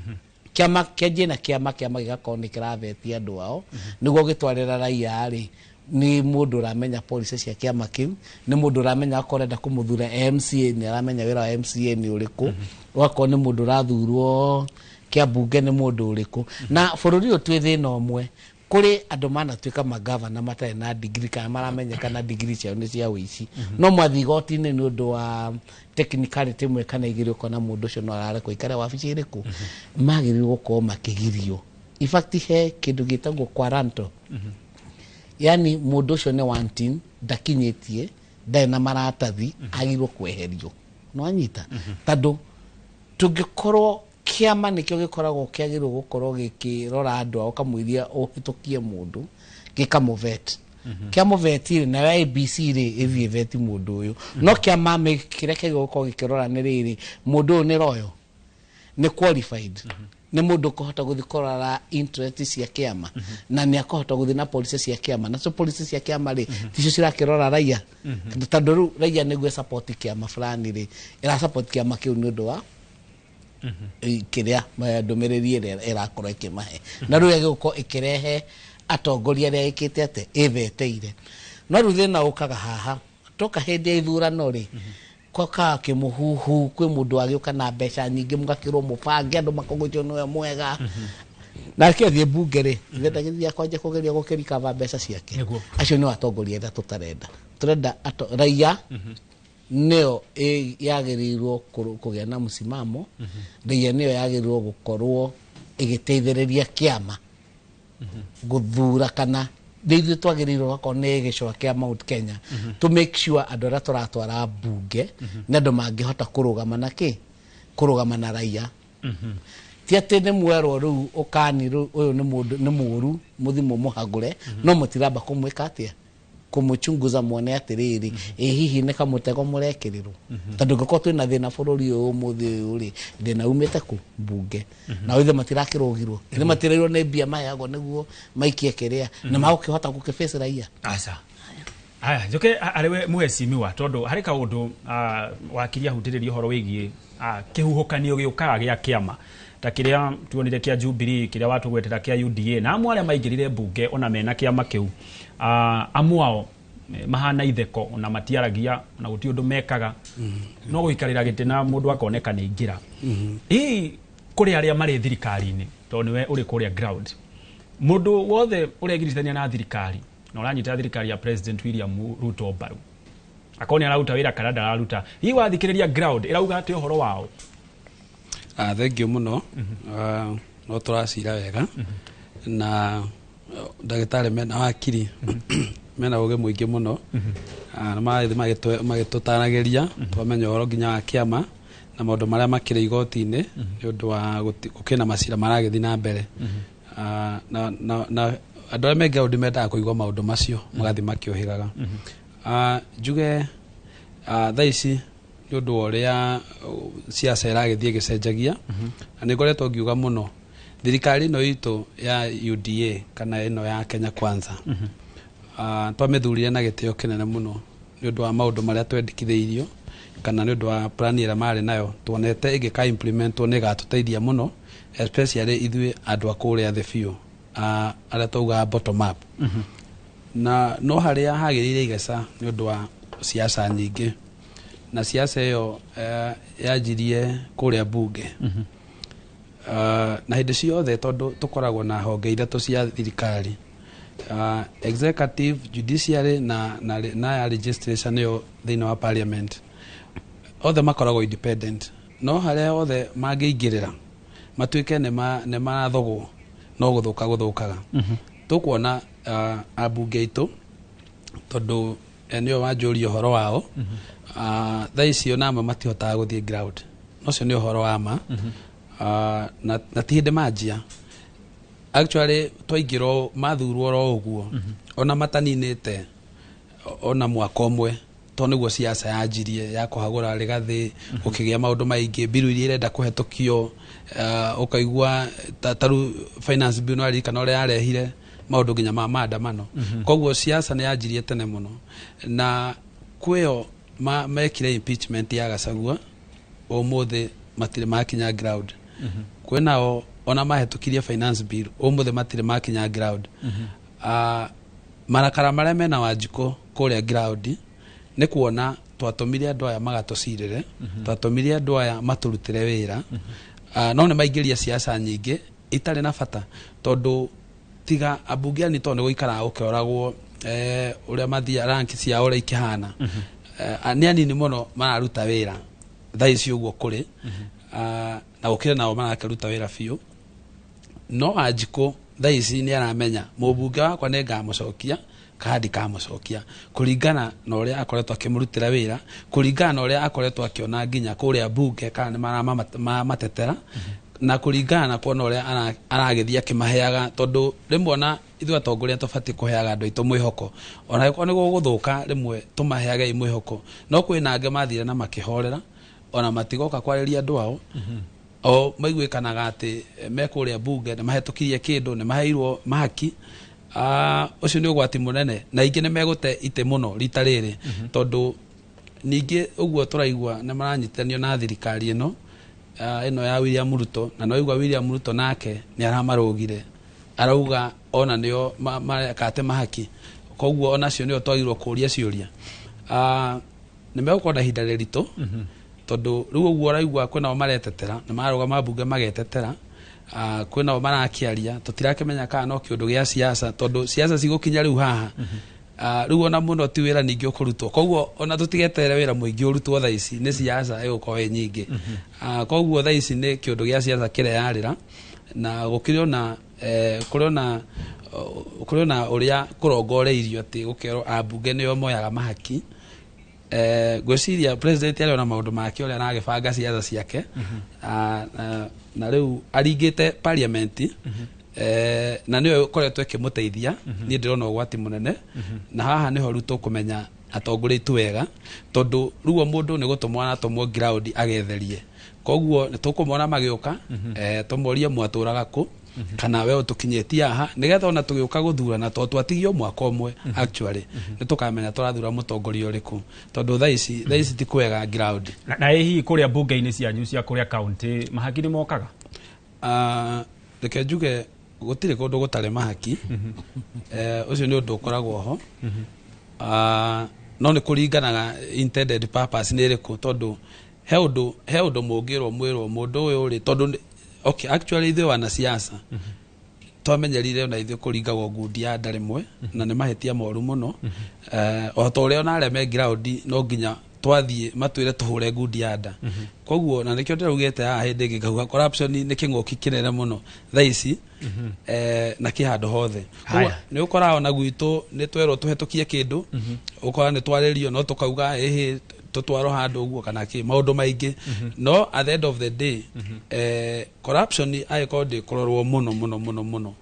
Kĩama kĩanjie na kĩama gĩgakorwo nĩ kĩrabetia andũ ao nĩguo gĩtwarĩra raia rĩ, nĩ mũndũ ũramenya policy cia kĩama kĩu, nĩ mũndũ ũramenya akorwo arenda kũmũthura MCA nĩ aramenya wĩra wa MCA nĩ ũrĩkũ, ũgakorwo nĩ mũndũ ũrathurwo kĩa mbunge nĩ mũndũ ũrĩkũ. Na bũrũri ũyũ twĩ thĩna ũmwe, kũrĩ andũ manatuĩka magavana matarĩ na degree kana maramenyekana degree ciao nĩ cia ũici, no mwathiĩ igoti-inĩ nĩ ũndũ wa technicality ĩmwe kana igĩrĩ ũkona mũndũ ũcio no ararekwo ikare wabici ĩrĩkũ. Magĩrĩirwo gũkorwo makĩgirio. In fact, he kĩndũ gĩtagwo quaranto, yani mũndũ ũcio nĩ wanting, ndakinyĩtie, ndarĩ na maratathi, agĩrĩirwo kweherio. Nĩwanyita? Tondũ tũngĩkorwo kĩama nĩkĩo gĩkoragwo kĩagĩrĩirwo gũkorwo gĩkĩrora andũ ao kamũiria ũhĩtũkie mũndũ gĩkamũvet, kĩamũveti rĩ, nayo ABC rĩ ĩthiĩ veti mũndũ ũyũ. No kĩama kĩrĩa kĩagĩrĩirwo gũkorwo gĩkĩrora nĩ rĩrĩ, mũndũ ũyũ nĩ royal, nĩ qualified, nĩ mũndũ ũkũhota gũthiĩ kũrora interest cia kĩama na nĩ akũhota gũthiĩ na policy cia kĩama. Nacio policy cia kĩama rĩ, ticio cirakĩrora raia, tondũ rĩu raia nĩguo support kĩama fulani rĩ, ĩra support kĩama kĩu nĩ ũndũ wa kĩrĩa ndũmĩrĩri ĩrĩa ĩrakorwo ĩkĩmahe. Na rĩu ĩgũkorwo ĩkĩrehe atongoria arĩa ĩkĩte atĩ ĩveteire. No rĩu thĩna ũkaga haha, toka hĩndĩ ya ithurano rĩ, kokaga kĩmũhuhu, kwĩ mũndũ agĩũka na mbeca nyingĩ, mũgakĩrwo mũbange andũ makogũcio nĩwe mwega, nake athiĩ mbunge rĩ, ithe ndagĩthiĩ kwanjia kũgeria gũkĩrikava mbeca ciake. Acio nĩo atongoria arĩa tũtarenda. Tũrenda raia nĩyo yagĩrĩirwo kũgĩa na msimamo. Raia nĩyo yagĩrĩirwo gũkorwo ĩgĩteithĩrĩria kĩama gũthura, kana nĩ ithuĩ twagĩrĩirwo akorwo nĩ gĩcũa kĩa Mount Kenya to make sure andũ arĩa tũratwara mbunge nĩ andũ mangĩhota kũrũgama na kĩ, kũrũgama na raia. Ti atĩ nĩ mwerwo rĩu ũkani rĩu ũyũ nĩ mũndũ nĩ mũru mũthi mũmũhagũre, no mũtiramba kũmwĩka atĩa, kũmũchunguza muone atĩrĩrĩ, ĩ hihi nĩ kamũtego mũrekĩrĩrwo. Tondũ ngĩkorwo twĩna thĩna bũrũri ũyũ ũmũthĩ ũyũ rĩ, thĩna umĩte kũ mbunge, na ithe matirakĩrũgirwo, ithe matirairwo nĩ mbia maheagwo nĩguo maikie kĩrĩa na magũkĩhota gũkĩface raia. Aca. Aya njoke arĩ we mũhecimiwa, tondũ harĩ kaũndũ wakiri ahutĩrĩria ũhoro wĩgiĩ kĩhuhũkanio gĩũkaga gĩa kĩama ta kĩrĩa tuonire kĩa Jubilee, kĩrĩa watũgwetera kĩa UDA, na amwe arĩa maingĩrire mbunge ona mena kĩama kĩu, amwe ao mahana itheko, ona matiaragia, ona gũtirĩ ũndũ mekaga, no gũikarĩra gĩtĩ na mũndũ akoneka nĩ aingĩra. Hihi kũrĩ arĩa marĩ thirikari-inĩ, tondũ nĩwe ũrĩ kũrĩa ground, mũndũ wothe ũregiritania na thirikari na ũranyita thirikari ya President William Ruto mbaru, akorwo nĩ araruta wĩra kana ndararuta, hihi wathikĩrĩria ground ĩrauga atĩ ũhoro wao? Thank you mũno. No tũracira wega na ndagĩtarĩ mena wakiri mena ũgĩ mũingĩ mũno. Na marathiĩ magĩtũtaragĩria twamenya ũhoro nginya wa kĩama na maũndũ marĩa makĩrĩ igoti-inĩ nĩ ũndũ wa gũkĩrĩ na macira maragĩthiĩ na mbere. Na andũ arĩa me ground mendaga kũigua maũndũ macio, magathiĩ makĩũhĩgaga. Njuge thaa ici nĩ ũndũ wa ũrĩa siasa ĩragĩthiĩ ĩgĩcenjagia, na nĩ ngoretwo ngiuga mũno thirikari ĩno itũ ya UDA kana ĩno ya Kenya Kwanza, twamĩthurire na gĩtĩo kĩnene mũno nĩ ũndũ wa maũndũ marĩa twendekithĩirio kana nĩ ũndũ wa plan ĩrĩa marĩ nayo, tuonete ĩngĩka implementwo nĩ ĩgatũteithia mũno, especially ithuĩ andũ a kũrĩa thĩ biũ, arĩa twaugaga bottom up. Na no harĩa hagĩrĩire igeca nĩ ũndũ wa siasa nyingĩ, na siasa ĩyo yanjirie kũrĩa bunge. Na hĩndĩ ciothe tondũ tũkoragwo na honge ithatũ cia thirikari, executive, judiciary na ya legislation ĩyo thĩinĩ wa parliament, othe makoragwo independent, no harĩa othe mangĩingĩrĩra matuĩke nĩ marathogwo, no gũthũka gũthũkaga. Tũkuona ambunge aitũ, tondũ nĩo wanjũria ũhoro wao, thaa icio namwe matihotaga gũthiĩ ground, nocio nĩ ũhoro wa ma. Na ti hĩndĩ manjia, actually twaingĩrwo mathurwo oro ũguo, ona mataninĩte ona mwaka ũmwe, to nĩguo siasa yanjirie ya kũhagũra Rigathĩ, gũkĩgĩa maũndũ maingĩ, mbiru iria irenda kũhetũkio, ũkaigua ta rĩu finance bill no aririkana ũrĩa yarehire maũndũ nginya ma maandamano. Koguo siasa nĩ yanjirie tene mũno, na kwĩyo mekire impeachment ya Gachagua, ũmũthĩ matirĩ makinya ground. Kwĩnao ona mahĩtũkirie finance bill, ũmũthĩ matirĩ makinya ground. Marakara marĩa mena Wanjikũ kũrĩa ground nĩ kuona twatũmire andũ aya magatũcirĩre, twatũmire andũ aya matũrutĩre wĩra, no nĩ maingĩria siasa nyingĩ itarĩ na bata, tondũ tiga ambunge ani tondũ nĩ gũikaraga gũkĩoragwo ũrĩa mathia rank ciao ũrĩa ikĩhana. Nĩ anini mũno mararuta wĩra thaa ici ũguo kũrĩ, na gũkĩrĩ nao marakĩruta wĩra biũ, no Wanjikũ thaa ici nĩ aramenya mũmbunge wakwa nĩ ngamũcokia kana ndikamũcokia, kũringana na ũrĩa akoretwo akĩmũrutĩra wĩra, kũringana na ũrĩa akoretwo akĩona nginya kũrĩa mbunge kana nĩ maramatetera, na kũringana na kuona ũrĩa aragĩthiĩ akĩmaheaga, tondũ rĩmwe ona ithuĩ atongoria tũbatiĩ kũheaga andũ aitũ mwĩhoko, ona angĩkorwo nĩ gũgũthũka rĩmwe tũmaheage mwĩhoko, no kwĩna angĩ mathire na makĩhorera, ona matigoka kwarĩria andũ ao, o maiguĩkanaga atĩ me kũrĩa mbunge nĩ mahĩtũkirie kĩndũ, nĩ maheirwo mahaki. Ũcio nĩ ũgwati mũnene, na ingĩ nĩ megũte itĩ mũno rita rĩrĩ, tondũ ningĩ ũguo tũraigua nĩ maranyitanio na thirikari ĩno ĩno ya William Ruto, na no igua William Ruto nake nĩ aramarũgire, arauga ona nĩo marekate mahaki, koguo ona cio nĩo twagĩrĩirwo kũria ciũria. Nĩ megũkorwo na ihinda rĩritũ, tondũ rĩu ũguo ũraigua kwĩnao maretetera, nĩ mararũgama mbunge magetetera, kwĩnao marakĩaria, tũtirakĩmenya kana no kĩũndũ gĩa siasa, tondũ siasa cigũkinya rĩu haha. Rĩu ona mũno ti wĩra ningĩ ũkũrutwo, koguo ona tũtigeterere wĩra mũingĩ ũrutwo thaa ici, nĩ siasa ĩgũkorwo ĩ nyingĩ. Koguo thaa ici nĩ kĩũndũ gĩa siasa kĩreyarĩra, na gũkĩrĩ ona kũrĩ ona ũrĩa kũrongoreirio atĩ gũkerwo ambunge nĩo moyaga mahaki. Ngwĩciria president arĩ ona maũndũ make ũrĩa aragĩbanga siasa ciake, na rĩu aringĩte parliament, na nĩyo ĩkoretwo ĩkĩmũteithia. Niĩ ndĩrona ũgwati mũnene, na haha nĩho rĩu tũkũmenya atongoria aitũ wega, tondũ rĩu o mũndũ nĩ gũtũmwo aratũmwo ground agetherie, koguo nĩ tũkũmona magĩũka, tũmorie mwatũraga kũ. Kana we ũtũkinyĩtie haha nĩgetha ona tũgĩũka gũthurana, tondũ twatigio mwaka ũmwe, actually nĩ tũkamenya tũrathura mũtongoria ũrĩkũ, tondũ thaa ici ti kwega ground. Na ĩ hihi kũrĩa mbunge-inĩ cianyu cia kũrĩa kaunti mahaki nĩ mokaga? Ah, reke njuge gũtirĩ kũndũ gũtarĩ mahaki. Ũcio nĩ ũndũ ũkoragwo ho. Ah, no nĩ kũringanaga intended purpose nĩ ĩrĩkũ, tondũ he ũndũ mũngĩrwo mwĩrwo mũndũ ũyũ rĩ, tondũ okay, actually ithuĩ wanasiasa twamenyerire ona ithuĩ kũringagwo ngundi ya nda rĩmwe, na nĩ mahĩtia moru mũno. O ta ũrĩa ona arĩa me ground no nginya twathiĩ matwĩre tũhũre ngundi ya nda. Koguo na nĩkĩo ndĩraugĩte haha hĩndĩ ĩngĩ ngauga corruption nĩ kĩng'ũki kĩnene mũno thaa ici, na kĩ handũ hothe. Koguo Haya. nĩ ũkoraga ona gwitũ nĩ twerwo tũhetũkie kĩndũ, ũkora nĩ twarĩrio no tũkauga ĩhĩ tũtwarwo handũ ũguo kana kĩ maũndũ maingĩ. No at the end of the day, corruption angĩkorwo ndĩkũrorwo mũno mũno mũno mũno,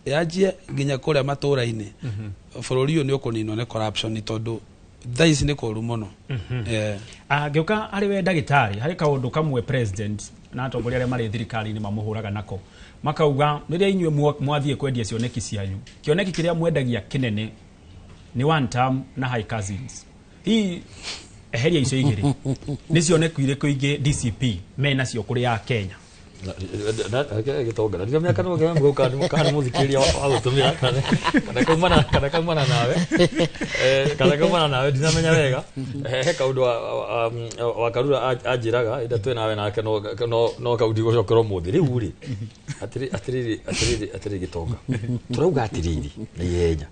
yanjie nginya kũrĩa matũra-inĩ, bũrũri ũyũ nĩ ũkũninwo nĩ corruption, tondũ thaa ici nĩ kũru mũno. Ngĩũka harĩ we ndagĩtarĩ, harĩ kaũndũ kamwe president na atongoria arĩa marĩ thirikari-inĩ mamũhũraga nako, makauga rĩrĩa inyuĩ mwathiĩ kwendia cioneki cianyu, kĩoneki kĩrĩa mwendagia kĩnene nĩ one term na high cousins. Hihi eheria icio igĩrĩ, nĩ cioneki irĩkũ ingĩ DCP menacio kũrĩ ya Kenya? Gĩtonga ndira mĩaka no kana mũthikĩrĩria wa gũtũmĩra kana kaumana nawe ndinamenya wega. He kaũndũ wa Karura anjĩraga ĩnda twĩ nawe nake, no kau ndigũcokera ũmũthĩ rĩu rĩ. Atĩrĩ, atĩrĩrĩ, atĩrĩrĩ, atĩrĩrĩ, gĩtonga, tũrauga atĩrĩrĩ na ihenya,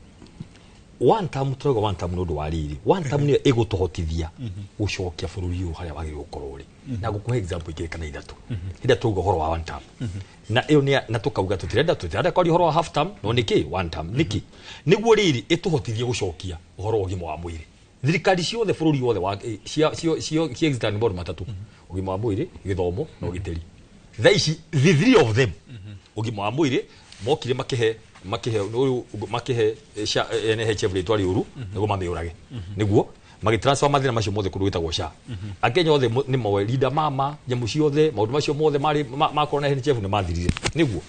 one term, tũrauga one term nĩ ũndũ wa rĩrĩ, one term nĩyo ĩgũtũhotithia gũcokia bũrũri ũyũ harĩa wagĩrĩirwo gũkorwo ũrĩ. Na ngũkũhe example igĩrĩ kana ithatũ hĩndĩ ĩrĩa twauga ũhoro wa one term, na ĩyo nĩ na tũkauga tũtirenda kwaria ũhoro wa half term, no nĩkĩ one term? Nĩkĩ? Nĩguo rĩrĩ ĩtũhotithie gũcokia ũhoro wa ũgima wa mwĩrĩ. Thirikari ciothe bũrũri wothe wa cia cia cia cia exist nĩ maũndũ matatũ: ũgima wa mwĩrĩ, gĩthomo na ũgitĩri. Thaa ici the three of them, ũgima wa mwĩrĩ mokire makĩhe ũyũ makĩhe SHA, NHIF rĩtwa rĩũru nĩguo mamĩũrage, nĩguo magĩtransfer mathĩna macio mothe kũndũ gwĩtagwo SHA. Akenya othe nĩ moe Linda Mama, nyamũ ciothe, maũndũ macio mothe marĩ makorwo na NHIF nĩ mathirire nĩguo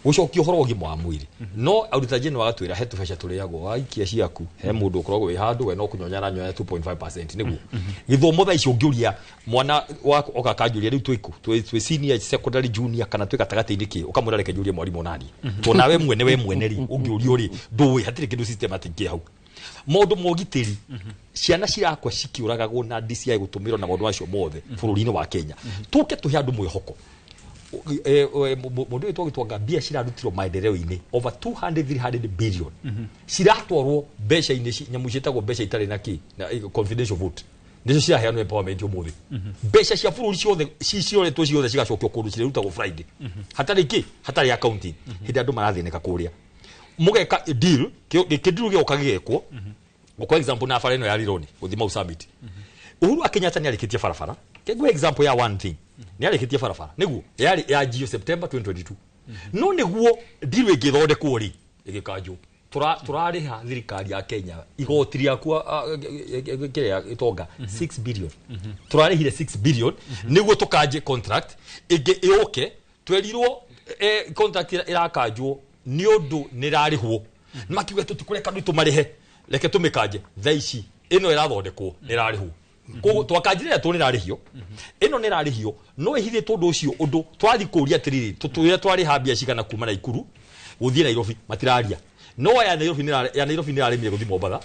gũcokia ũhoro wa ũgima wa mwĩrĩ. No Auditor General agatwĩra he tũbeca tũrĩagwo waikia ciaku, he mũndũ ũkoragwo wĩ handũ we no kũnyonya aranyonya 2.5%. Nĩguo gĩthomo thaa ici ũngĩũria mwana waku oka akanjũria rĩu twĩkũ, twĩ senior secondary, junior kana twĩ gatagatĩ-inĩ kĩ, ũkamwĩra reke njũrie mwarimũ nani, tondũ nawe mwene we mwene rĩ ũngĩũrio rĩ ndũĩ hatirĩ kĩndũ systematic kĩ hau. Maũndũ ma ũgitĩri, ciana cirakwa cikĩũragagwo na DCI gũtũmĩrwo na maũndũ macio mothe bũrũri-inĩ wa Kenya. Tũke tũhe andũ mwĩhoko. Mũndũ ũyũ twagĩtwanga mbia cirarutirwo maendeleo-inĩ over 200 300 billion ciratwarwo mbeca-inĩ nyamũ ciĩtagwo mbeca itarĩ na kĩ na confidential vote, nĩcio ciraheanwo empowerment ũmũthĩ. Mbeca cia bũrũri ciothe ciroretwo ciothe cigacokio kũndũ cirĩrutagwo Friday hatarĩ kĩ, hatarĩ accounting. Hĩndĩ andũ marathĩnĩka kũrĩa mũgeka deal, kĩndiru gĩoka gĩgekwo. Kwa example, na bara ĩno ya Rironi gũthiĩ Mau Summit, Uhuru wa Kenyatta nĩ arĩkĩtie barabara. Kengwe example ya one thing, nĩ arĩkĩtie barabara nĩguo yarĩ yanjio September 2022, no nĩguo deal ĩngĩthondekwo rĩ ĩgĩkanjwo. Tũrarĩha thirikari ya Kenya igoti rĩaku kĩrĩa gĩtonga 6 billion, tũrarĩhire 6 billion nĩguo tũkanje contract ĩngĩ ĩũke. Twerirwo contract ĩrakanjwo nĩ ũndũ nĩ ĩrarĩhwo, makiuga tũtikũreka andũ tũmarĩhe, reke tũmĩkanje. Thaa ici ĩno ĩrathondekwo nĩ ĩrarĩhwo, koguo twakanjire tũ nĩ ĩrarĩhio, ĩno nĩ ĩrarĩhio no ĩhithĩtwo. Ũndũ ũcio ũndũ twathiĩ kũria atĩrĩrĩ, tũtwĩre twarĩha mbia cigana kuma Naikuru gũthiĩ Nairobi, matiraria. No ya Nairobi ya Nairobi nĩ ĩrarĩmire gũthiĩ Mombatha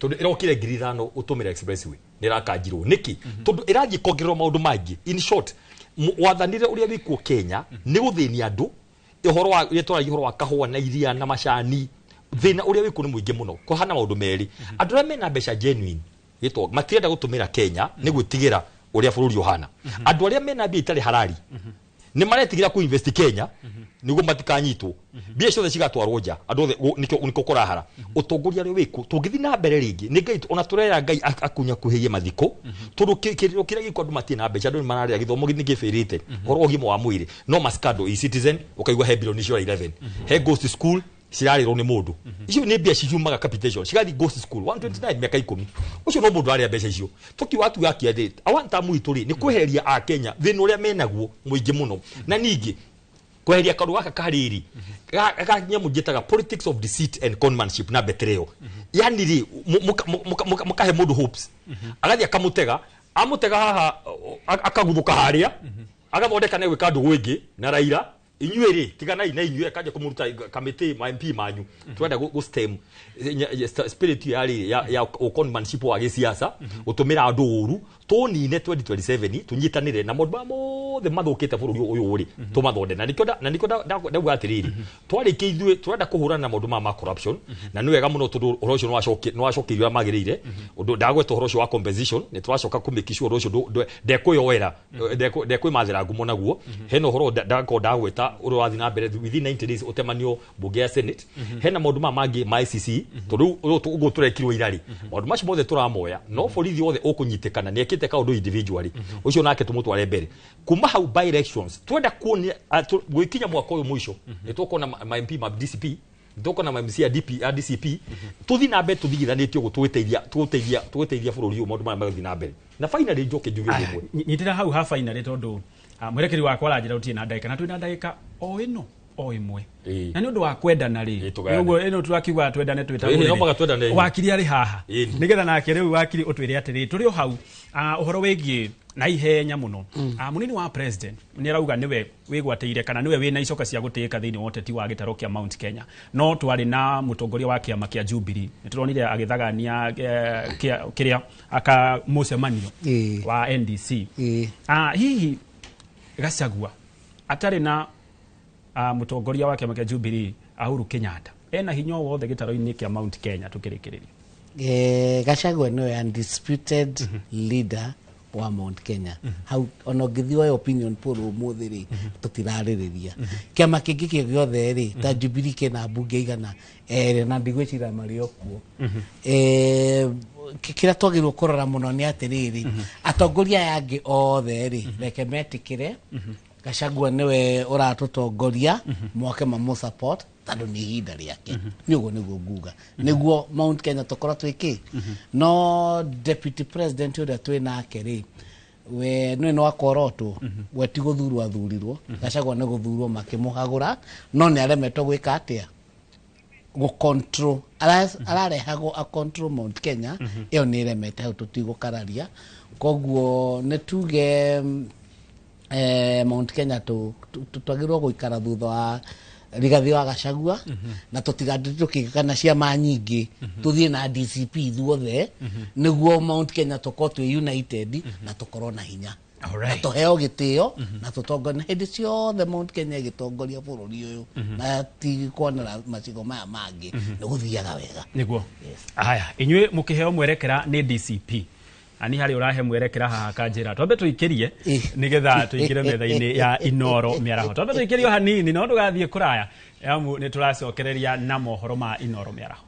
tondũ ĩrokire 5,000 gũtũmĩra expressway, nĩ ĩrakanjirwo nĩkĩ? Tondũ ĩrathiĩ kongererwo maũndũ mangĩ. In short, wathanire ũrĩa wĩkuo Kenya nĩ gũthĩnia andũ. Ũhoro wa ũrĩa twaragia ũhoro wa kahũa na iria na macani, thĩna ũrĩa wĩkuo nĩ mũingĩ mũno. Kũhana maũndũ merĩ, andũ arĩa mena mbeca genuine gĩtwa matirenda gũtũmĩra Kenya nĩ gwĩtigĩra ũrĩa bũrũri ũhana. Andũ arĩa mena mbia itarĩ harari nĩ maretigĩra ku invest Kenya nĩguo matikanyitwo, mbia ciothe cigatwarwo nja. Andũ othe nĩkĩo kũrahara ũtongoria ũrĩa wĩkuo. Tũngĩthiĩ na mbere rĩngĩ nĩ Ngai ona tũrera Ngai akunyakuhĩrie mathiko, tondũ kĩrĩro kĩrĩa gĩkuo andũ matirĩ na mbeca, andũ nĩ mararĩra, gĩthomo nĩ gĩbĩrĩte, ũhoro wa ũgima wa mwĩrĩ no mascandal, e-Citizen ũkaigua he bilioni ciora 11, he ghost school cirarĩrwo nĩ mũndũ. Icio nĩ mbia ciumaga capitation cigathiĩ ghost school 129 mĩaka 10, ũcio no mũndũ arĩa mbeca icio. Tũkiuga tuga kĩathĩ one term witũ rĩ nĩ kwehereria a Kenya thĩna ũrĩa menaguo mũingĩ mũno. Na ningĩ Kweheria kaũndũ gaka karĩrĩ ga nyamũ njĩtaga politics of deceit and conmanship na betrayal. Yani rĩ, mũkahe mũndũ hopes, agathiĩ akamũtega, amũtega haha, akaguthũka harĩa, agathondeka na gwĩka ndũgũ ĩngĩ na Raila. Inyuĩ rĩ, tiganai na inyuĩ, akanjia kũmũruta kamĩtĩ ma MP manyu. Turenda gũ stem spirit ya rĩ ya conmanship wa gĩsiasa, gũtũmĩra andũ ũru. Tũnine 2027, tũnyitanĩre na maũndũ marĩa mothe mathũkĩte bũrũri ũyũ rĩ, tũmathonde. Na nĩkĩo ndauga atĩrĩrĩ, twarĩkia ithuĩ turenda kũhũrana na maũndũ maya ma corruption, na nĩ wega mũno tondũ ũhoro ũcio nĩwacokeirio ũrĩa magĩrĩire. Ũndũ ndagweta ũhoro ũcio wa compensation, nĩ tũracoka kũ make sure ũndũ ũcio ndekwĩyoera, ndekwĩmathĩra ngumo naguo. Hena ũhoro ndakorwo ndagweta ũrĩa ũrathiĩ na mbere within 90 days ũtemanio mbunge ya Senate. Hena maũndũ maya mangĩ ma ICC, tondũ rĩu ũguo tũrekirwo irarĩ, maũndũ macio mothe tũramoya. No borithi othe ũkũnyitĩkana nĩ ekĩte kaũndũ individually, ũcio nake tũmũtware mbere. Kuma hau by elections twenda kuonia gwĩkinya mwaka ũyũ mũico nĩ tũkuona ma MP ma DCP, nĩ tũkuona ma MC a DP, a DCP, tũthiĩ na mbere tũthigithanĩtie ũguo, tũgĩteithia bũrũri ũyũ maũndũ maya magathiĩ na mbere. Na finally njoke njuge ũndũ ũmwe. Nyitĩra hau ha finally, tondũ mwerekeri wakwa aranjĩra gũtirĩ na ndagĩka, na twĩ na ndagĩka o ĩno o ĩmwe, na nĩ ũndũ wa kwendana rĩ, tũgayane. Ũguo ĩno tũrakiuga twendane twĩta No mũhaka twendane. Wakiri arĩ haha nĩgetha nake rĩu wakiri ũtwĩre atĩrĩ, tũrĩ o hau, ũhoro wĩgiĩ na ihenya mũno, mũnini wa president nĩ arauga nĩwe wĩgwatĩire kana nĩwe wĩna icoka cia gũtĩĩka thĩinĩ wa ũteti wa gĩtaro kĩa Mount Kenya. No twarĩ na mũtongoria wa kĩama kĩa Jubilee, nĩ tũronire agĩthagania kĩrĩa aka mũcemanio wa NDC. Hihi Gachagua atarĩ na mũtongoria wa kĩama kĩa Jubilee Uhuru Kenyatta ena hinya o wothe gĩtaro-inĩ kĩa Mount Kenya tũkĩrĩkĩrĩria? Gachagua nĩwe undisputed leader wa Mount Kenya. Hau ona ũngĩthiĩ woe opinion poll ũmũthĩ rĩ, tũtirarĩrĩria kĩama kĩngĩ kĩ gĩothe rĩ, ta Jubilee kĩna mbunge 200 na ndigwĩciria marĩ o kuo. Kĩrĩa twagĩrĩirwo kũrora mũno nĩ atĩrĩrĩ, atongoria aya angĩ othe rĩ, reke metĩkĩre Gachagua nĩwe ũratũtongoria, moke mamũ support tondũ nĩ ihinda rĩake. Nĩ ũguo nĩguo nguga nĩguo Mount Kenya tũkorwo twĩkĩ. No deputy president ũrĩa twĩ nake rĩ, we nĩ no akorotwo, we ti gũthurwo athurirwo. Gachagua nĩ gũthurwo makĩmũhagũra, no nĩ aremetwo gwĩka atĩa, gũ control ararehagwo a control Mount Kenya. Ĩyo nĩ ĩremete, hau tũtigũkararia. Koguo nĩ tuge Mount Kenya twagĩrĩirwo gũikara thutha wa Rigathi wa Gachagua na tũtigatinde tũkĩgana ciama nyingĩ, tũthiĩ na DCP ithuothe nĩguo Mount Kenya tũkorwo twĩ united na tũkorwo na hinya na tũheo gĩtĩo na tũtongorie. Na hĩndĩ ciothe Mount Kenya ĩgĩtongoria bũrũri ũyũ na ti kuonera macigo maya mangĩ, nĩ gũthiaga wega. Nĩguo. Haya, inyuĩ mũkĩheo mwerekera nĩ DCP, ani harĩ ũrahe mwerekera haha kanjĩra twambe tũikĩrie nĩgetha tũingĩre metha-inĩ ya Inoro mĩaraho. Twambe tũikĩrie o hanini, no ndũgathiĩ kũraya amu nĩ tũracokereria na mohoro ma Inoro mĩaraho.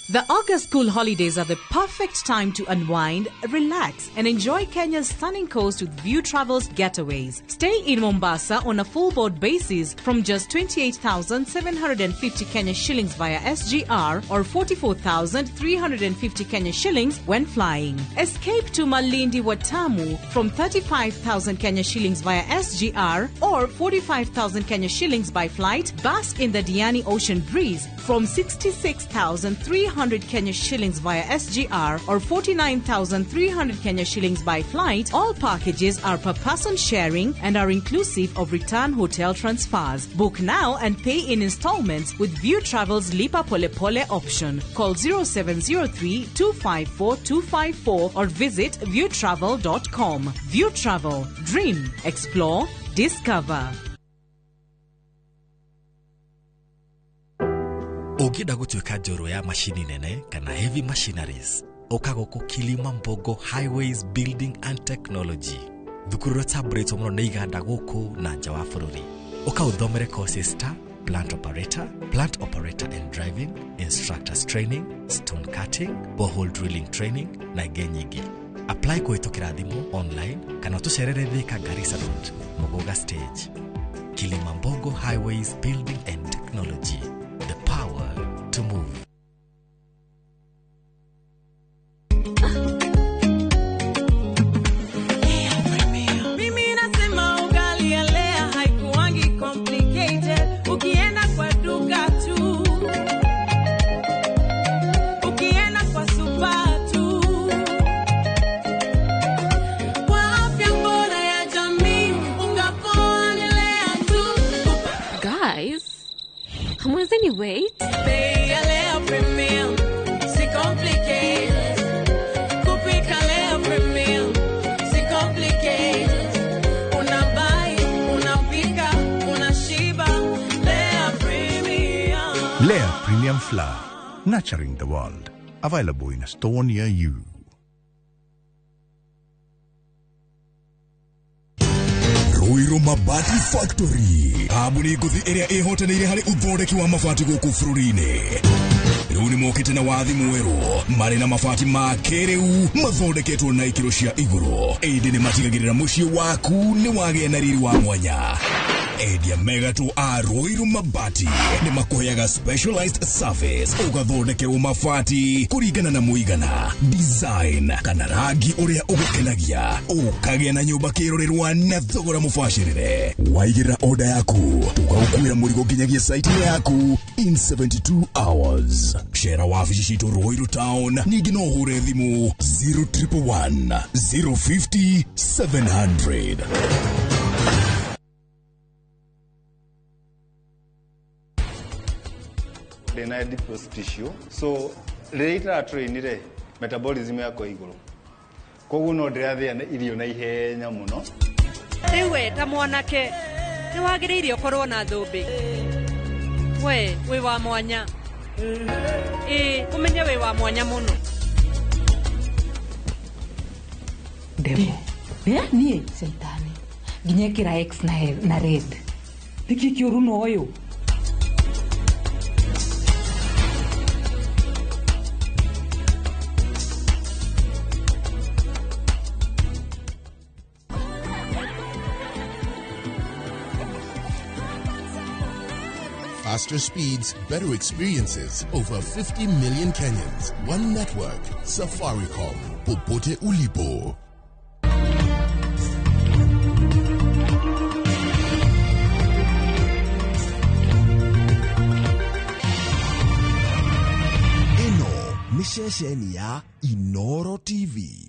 The August school holidays are the perfect time to unwind, relax, and enjoy Kenya's stunning coast with View Travels Getaways. Stay in Mombasa on a full board basis from just 28,750 Kenya shillings via SGR or 44,350 Kenya shillings when flying. Escape to Malindi Watamu from 35,000 Kenya shillings via SGR or 45,000 Kenya shillings by flight. Bask in the Diani Ocean breeze from 66,300 Kenya shillings via SGR or 49,300 Kenya shillings by flight. All packages are per person sharing and are inclusive of return hotel transfers. Book now and pay in installments with View Travel's Lipa Pole Pole option. Call 0703 254 254 or visit viewtravel.com. View Travel. Dream, explore, discover. Ũngĩenda gũtuĩka njorua ya macini nene kana heavy machineries, ũka gũkũ Kilima Mbogo Highways Building and Technology. Thukuru ũrĩa ũtambũrĩtwo mũno nĩ iganda gũkũ na nja wa bũrũri. Ũka ũthomere courses ta plant operator, plant operator and driving, instructors training, stone cutting, borehole drilling training na ingĩ nyingĩ. Apply kũhĩtũkĩra thimũ, online kana ũtũcerere Thika Garissa Road, Muguga Stage. Kilimambogo Highways Building and Technology, the power to move. Mimi nasema ugali ya Lea haikuangi complicated. Ukienda kwa duka tu, ukienda kwa super tu, kwa afya bora ya jamii, unga poa ni Lea tu. Guys, hamwezeni wait? Bei ya Lea Premium si complicated. Kupika Lea Premium si complicated. Unabuy, unapika, unashiba. Lea Premium. Lea Premium Flour, nurturing the world. Available in a store near you. Ruiru Mabati Factory, kambuni ngũthi ĩrĩa ĩhotanĩire harĩ ũthondeki wa mabati gũkũ bũrũri-inĩ. Rĩu nĩ mokĩte na wathi mwerũ marĩ na mabati ma kĩrĩu mathondeketwo na ikĩro cia igũrũ, ĩndĩ nĩ matigagĩrĩra mũciĩ waku nĩ wagĩa na riri wa mwanya. Endia megatũ a Ruiru Mabati nĩ makũheaga specialized service, ũgathondekerwo mabati kũringana na mũigana, design kana rangi ũrĩa ũgũkenagia, ũkagĩa na nyũmba kĩrorerwa na thogora mũbacĩrĩre. Waigĩrĩra order yaku tũgagũkuĩra mũrigo nginyagia site yaku in 72 hours. Cera wabici citũ Ruiru Town, ningĩ no ũhũre thimũ 0111 050 700. Ndĩna adipose tissue, so rĩrĩa itaratrainire metabolism yakwa igũrũ, koguo no ndĩrathĩa irio na ihenya mũno. Rĩu we ta mwanake nĩ wagĩrĩire ũkorwo na thũmbĩ. We wĩ wa mwanya, ĩĩ ũmenye wĩ wa mwanya mũno. Devil. Niĩ caitani nginya ĩkĩra X na red nĩkĩ kĩũru na ũyũ. Faster speeds, better experiences. Over 50 million Kenyans. One network. Safaricom. Popote ulipo. Eno ni ceceni ya Inoro TV.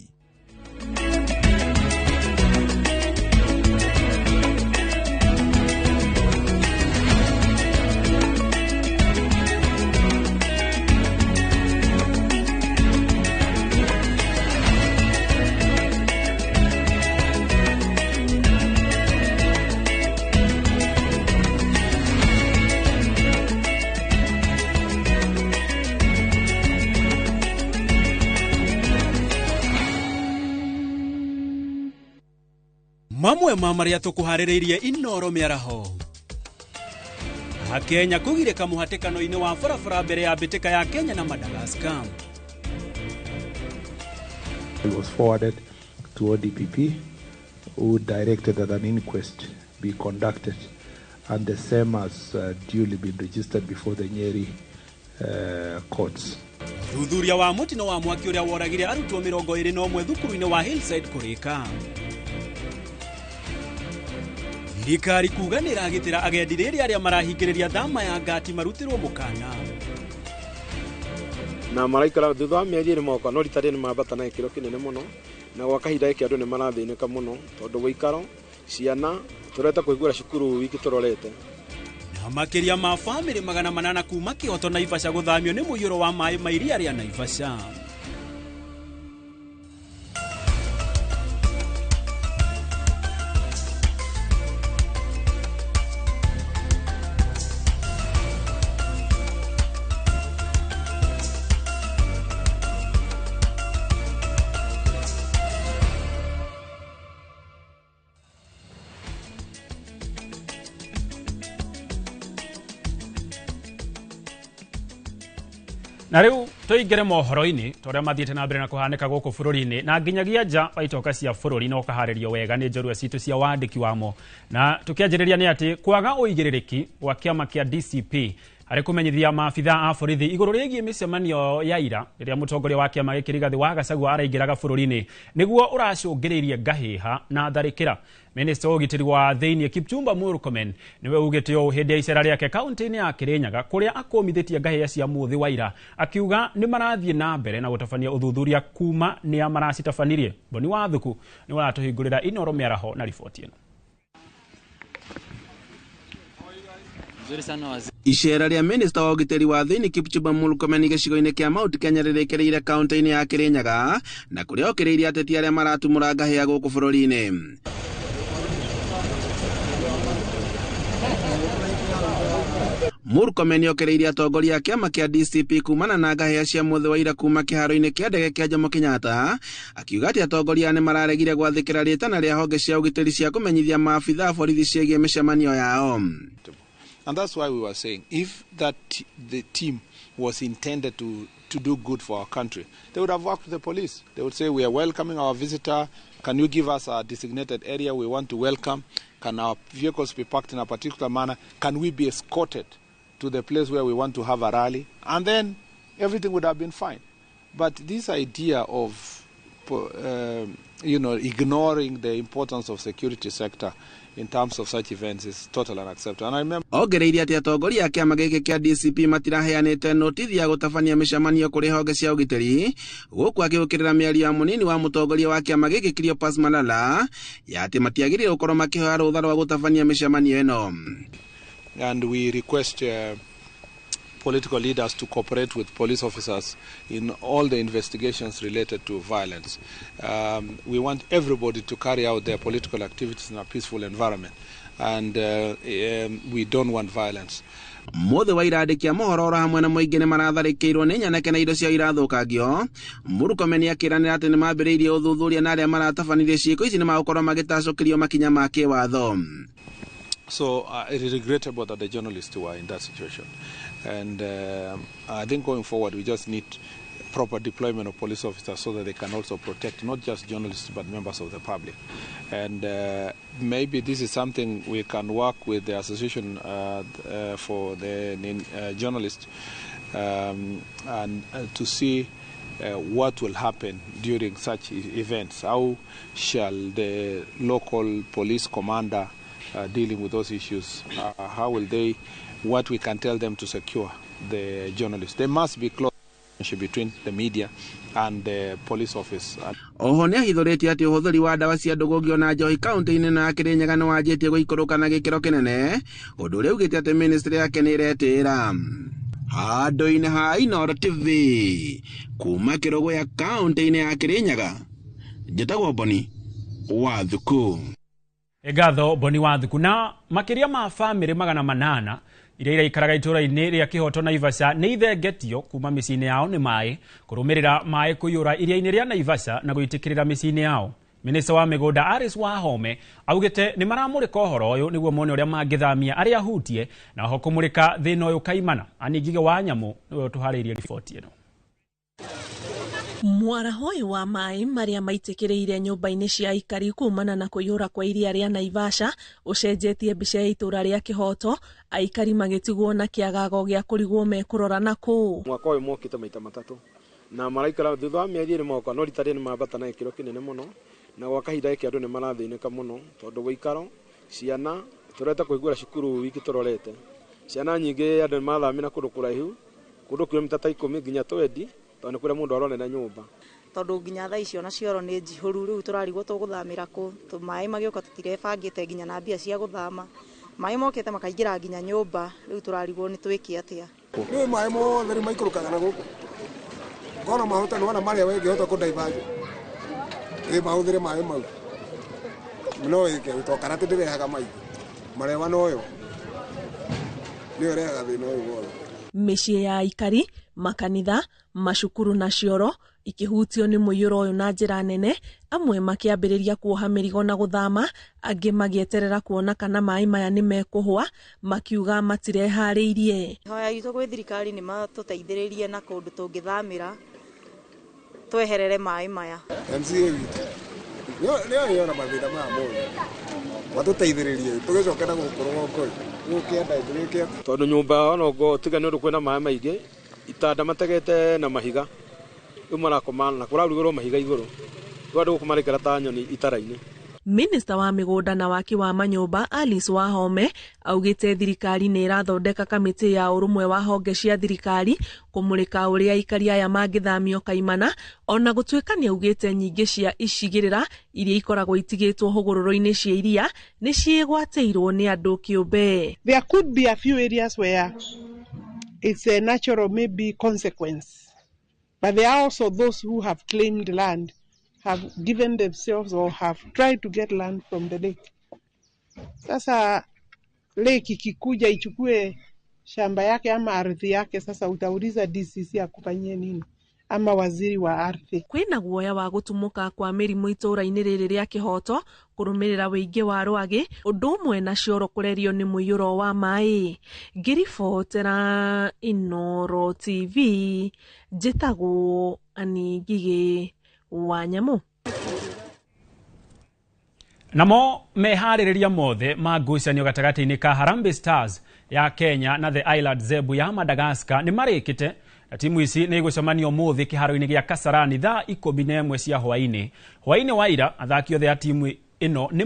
Mamwe ma marĩa tũkũharĩrĩirie Inoro mĩaraho. Akenya kũgirĩka mũhatĩkano-inĩ wa barabara mbere ya mbĩtĩka ya Kenya na Madagascar. It was forwarded to ODPP, who directed that an inquest be conducted, and the same has duly been registered before the Nyeri courts. Thuthuria wa mũtino wa mwaki ũrĩa woragire arutwo 21 thukuru-inĩ wa Hillside kũrĩka. Thirikari kuga nĩ ĩragitĩra agendi rĩrĩa arĩa marahingĩrĩria thama ya ngati marutĩrwo mũkana. Na maraikara thutha wa mĩeri ĩrĩ moka, no rita rĩrĩ nĩ mambata na gĩkĩro kĩnene mũno, na gwa kahinda gĩkĩ andũ nĩ marathĩnĩka mũno tondũ wĩikaro, ciana tũreta kũhingũra cukuru wiki tũrorete. Na makĩria ma bamĩrĩ 800 kuma Kĩoto Naivasha gũthamio nĩ mũiyũro wa maĩ ma iria rĩa Naivasha. Na rĩu tũingĩre mohoro-inĩ ta ũrĩa mathiĩte na mbere na kũhanĩka gũkũ bũrũri-inĩ na nginyagia nja wa itoka cia bũrũri na ũkaharĩrio wega nĩ njorua citũ cia wandĩki wamo. Na tũkĩanjĩrĩria nĩ atĩ kwaga ũigĩrĩrĩki wa kĩama kĩa DCP harĩ kũmenyithia maabitha a borithi igũrũ rĩgiĩ mĩcemanio ya ira rĩrĩa mũtongoria wa kĩama gĩkĩ Rigathĩ wa Gachagua araingĩraga bũrũri-inĩ nĩguo ũracũngĩrĩirie ngahĩha na tharĩkĩra. Minista wa ũgitĩri wa thĩinĩ Kipchumba Murkomen nĩwe ugĩte ũũ hĩndĩ ya icera rĩake kaunti-inĩ ya Kirinyaga kũrĩa akũmithĩtie ngahĩha cia mũthĩ wa ira akiuga nĩ marathiĩ na mbere na gũtabania ũthuthuria kuma nĩa maracitabanirie. Boni Wathuku nĩwe ũratũhingũrĩra Inoro mĩaraho na riboti ĩno. Icera rĩa minista wa ũgitĩri wa thĩinĩ Kipchumba Murkomen gĩcigo-inĩ kĩa Mount Kenya rĩrĩkĩrĩire kaunti-inĩ ya Kirinyaga na kũrĩa okĩrĩirie ateti arĩa maratumũra ngahĩha gũkũ bũrũri-inĩ. Murkomen okĩrĩirie atongoria a kĩama kĩa DCP kumana na ngahĩha cia mũthĩ wa ira kuma kĩharo-inĩ kĩa ndege kĩa Jomo Kenyatta akiuga atĩ atongoria nĩ mararegire gwathĩkĩra rĩtana rĩa honge cia ũgitĩri cia kũmenyithia maabitha a borithi ciĩgiĩ mĩcemanio yao. And that's why we were saying if that the team was intended to do good for our country, they would have worked with the police. They would say, we are welcoming our visitor. Can you give us a designated area we want to welcome? Can our vehicles be parked in a particular manner? Can we be escorted to the place where we want to have a rally? And then everything would have been fine. But this idea of ignoring the importance of security sector in terms of such events is totally unacceptable. And I remember ongereire atĩ atongoria a kĩama gĩkĩ kĩa DCP matiraheanĩte notithi ya gũtabania mĩcemanio kũrĩ honge cia ũgitĩri gũkũ akĩũkĩrĩra mĩario ya mũnini wa mũtongoria wa kĩama gĩkĩ Cleopas Malala ya atĩ matiagĩrĩire gũkorwo makĩhoya rũtha rwa gũtabania mĩcemanio ĩno. And we request political leaders to cooperate with police officers in all the investigations related to violence. We want everybody to carry out their political activities in a peaceful environment, and we don't want violence. Mũthĩ wa ira andĩki a mohoro oro hamwe na mũingĩ nĩ maratharĩkĩirwo nĩ nyanake na indo ciao irathũkangio. Murkomen akĩranĩra atĩ nĩ mambĩrĩirie ũthuthuria na arĩa maratabanirie ciĩko ici nĩ magũkorwo magĩtacũkĩrio makinya ma kĩwatho. So it is regrettable that the journalists were in that situation. And I think going forward, we just need proper deployment of police officers so that they can also protect not just journalists but members of the public. And maybe this is something we can work with the association for the journalists and to see what will happen during such events. How shall the local police commander dealing with those issues, how will they, what we can tell them to secure the journalists. There must be close relationship between the media and the police office. Oho nĩ ahithũrĩtie atĩ ũhũthĩri wa ndawa cia ndũgũngio na njohi kaunti-inĩ na Kirinyaga nĩ wanjĩtie gũikũrũka na gĩkĩro kĩnene, ũndũ ũrĩa augĩte atĩ ministry yake nĩ ĩretĩĩra. Handũ-inĩ ha Inooro TV kuma Kĩrũgũya kaunti-inĩ ya Kirinyaga, njĩtagwo Boni Wathuku. Ngatho Boni Wathuku. Na makĩria ma bamĩrĩ 800 iria iraikaraga itũũra-inĩ rĩa Kĩhoto Naivasha nĩ ithengetio kuma mĩciĩ-inĩ yao nĩ maĩ kũrũmĩrĩra maĩ kũiyũra iria-inĩ rĩa Naivasha na gũitĩkĩrĩra mĩciĩ-inĩ yao. Minista wa mĩgũnda Alice Wahome augĩte nĩ maramũrĩka ũhoro ũyũ nĩguo mone ũrĩa mangĩthamia arĩa ahutie na oho kũmũrĩka thĩna ũyũ kaimana. Anne Ngigĩ wa Nyamũ nĩwe ũtũharĩirie riboti ĩno. Mwaraho ũyũ wa maĩ marĩa maitĩkĩrĩire nyũmba-inĩ cia aikari kumana na kũiyũra kwa iria rĩa Naivasha ũcenjetie mbica ya itũũra rĩa Kĩhoto, aikari magĩtigwo na kĩagago gĩa kũrigwo mekũrora na kũũ. Mwaka ũyũ mokĩte maita matatũ na maraikara thutha wa mĩeri ĩrĩ moka no rita rĩrĩ nĩ mambata na gĩkĩro kĩnene mũno, na gwa kahinda gĩkĩ andũ nĩ marathĩnĩka mũno tondũ wĩikaro ciana tũreta kũhingũra cukuru wiki tũrorete ciana nyingĩ andũ nĩ mathamĩra kũndũ kũraihu kũndũ kilomita ta 10 nginya 20 tondũ nĩ kũrĩa mũndũ aronera nyũmba tondũ nginya thaa icio na cioro nĩ njihũru rĩu tũrarigwo tũgũthamĩra kũ maĩ magĩũka tũtirebangĩte nginya na mbia cia gũthama maĩ mokĩte makaingĩra nginya nyũmba rĩu tũrarigwo nĩ twĩke atĩa. Nĩ maĩ mothe rĩu maikũrũkaga na gũkũ ngona mahota nĩwona marĩa wengĩhota kũndaivaji ĩ mahũthĩre maĩ mau no ĩke to karate ndĩrehaga maingĩ marewa noyo nĩyo ĩrehaga thĩna ũyũ wothe. Mĩciĩ ya aikari Makanitha, macukuru na cioro ikĩhutio nĩ mũiyũro ũyũ na njĩra nene, amwe makĩambĩrĩria kuoha mĩrigo na gũthama, angĩ magĩeterera kuona kana maĩ maya nĩ mekũhũa, makiuga matireharĩirie. Hoya itũ gwĩ thirikari nĩ matũteithĩrĩrie na kũndũ tũngĩthamĩra tweherere maĩ maya. MCA witũ nĩo yona mathĩna maya mothe matũteithĩrĩrie tũgĩcoke na gũkũ rũgongo gũkĩenda gĩkĩ tondũ nyũmba ona ngo tiga nĩ ũndũ kwĩna maĩ maingĩ itanda mategete na mahiga rĩu marakoma na kũrarugĩrwo mahiga igũrũ rĩu andũ gũkũ maraikara ta nyoni itara-inĩ. Minista wa mĩgũnda na waki wa manyũmba Alice Wahome augĩte thirikari nĩ ĩrathondeka kamĩtĩ ya ũrũmwe wa honge cia thirikari kũmũrĩka ũrĩa aikari aya mangĩthamio kaimana, ona gũtuĩka nĩ augĩte nyingĩ cia icigĩrĩra iria ikoragwo itigĩtwo hũgũrũrũ-inĩ cia iria nĩ ciĩgwatĩirwo nĩ andũ kĩũmbe. There could be a few areas where it's a natural maybe consequence, but there are also those who have claimed land, have given themselves or have tried to get land from the lake. Sasa lake ikikuja ichukue shamba yake ama ardhi yake, sasa utauliza DCC akufanyie nini ama waziri wa ardhi. Kwĩna guoya wa gũtumũka kwa mĩrimũ itũũra-inĩ rĩrĩ rĩa Kĩhoto kũrũmĩrĩra wĩingĩ wa rwagĩ, ũndũ ũmwe na cioro kũrerio nĩ mũiyũro wa maĩ. Ngĩribotera Inooro TV, njĩtagwo Annie Ngigĩ wa Nyamũ. Namo meharĩrĩria mothe ma ngucanio gatagatĩ-inĩ ka Harambee Stars ya Kenya na The Island Zebu ya Madagascar nĩ marĩkĩte, na timu ici nĩ igũcemanio ũmũthĩ kĩharo-inĩ gĩa Kasarani thaa 11 cia hwaĩ-inĩ. Hwaĩ-inĩ wa ira athaki othe a timu ĩno nĩ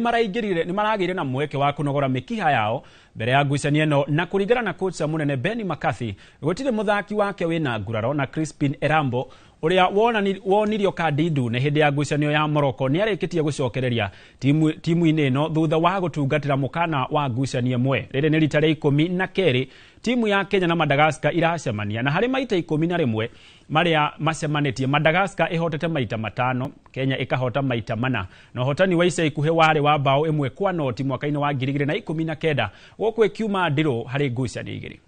maragĩire na mweke wa kũnogora mĩkiha yao mbere ya ngucanio ĩno, na kũringana na kocha mũnene Benny McCarthy gũtirĩ mũthaki wake wĩna nguraro, na Crispin Erambo ũrĩa wonirio kandi ndune hĩndĩ ya ngucanio ya Morocco nĩ arĩkĩtie gũcokereria timu-inĩ ĩno thutha wa gũtungatĩra mũkana wa ngucanio ĩmwe. Rĩrĩ nĩ rita rĩa 12 timu ya Kenya na Madagascar iracemania, na harĩ maita 11 marĩa macemanĩtie Madagascar ĩhotete maita 5, Kenya ĩkahota maita 4, na ũhotani wa ica ikuhĩ warĩ wa bao 1-0 mwaka-inĩ wa 2019 gũkũ ĩkiuma ndirũ harĩ ngucanio igĩrĩ.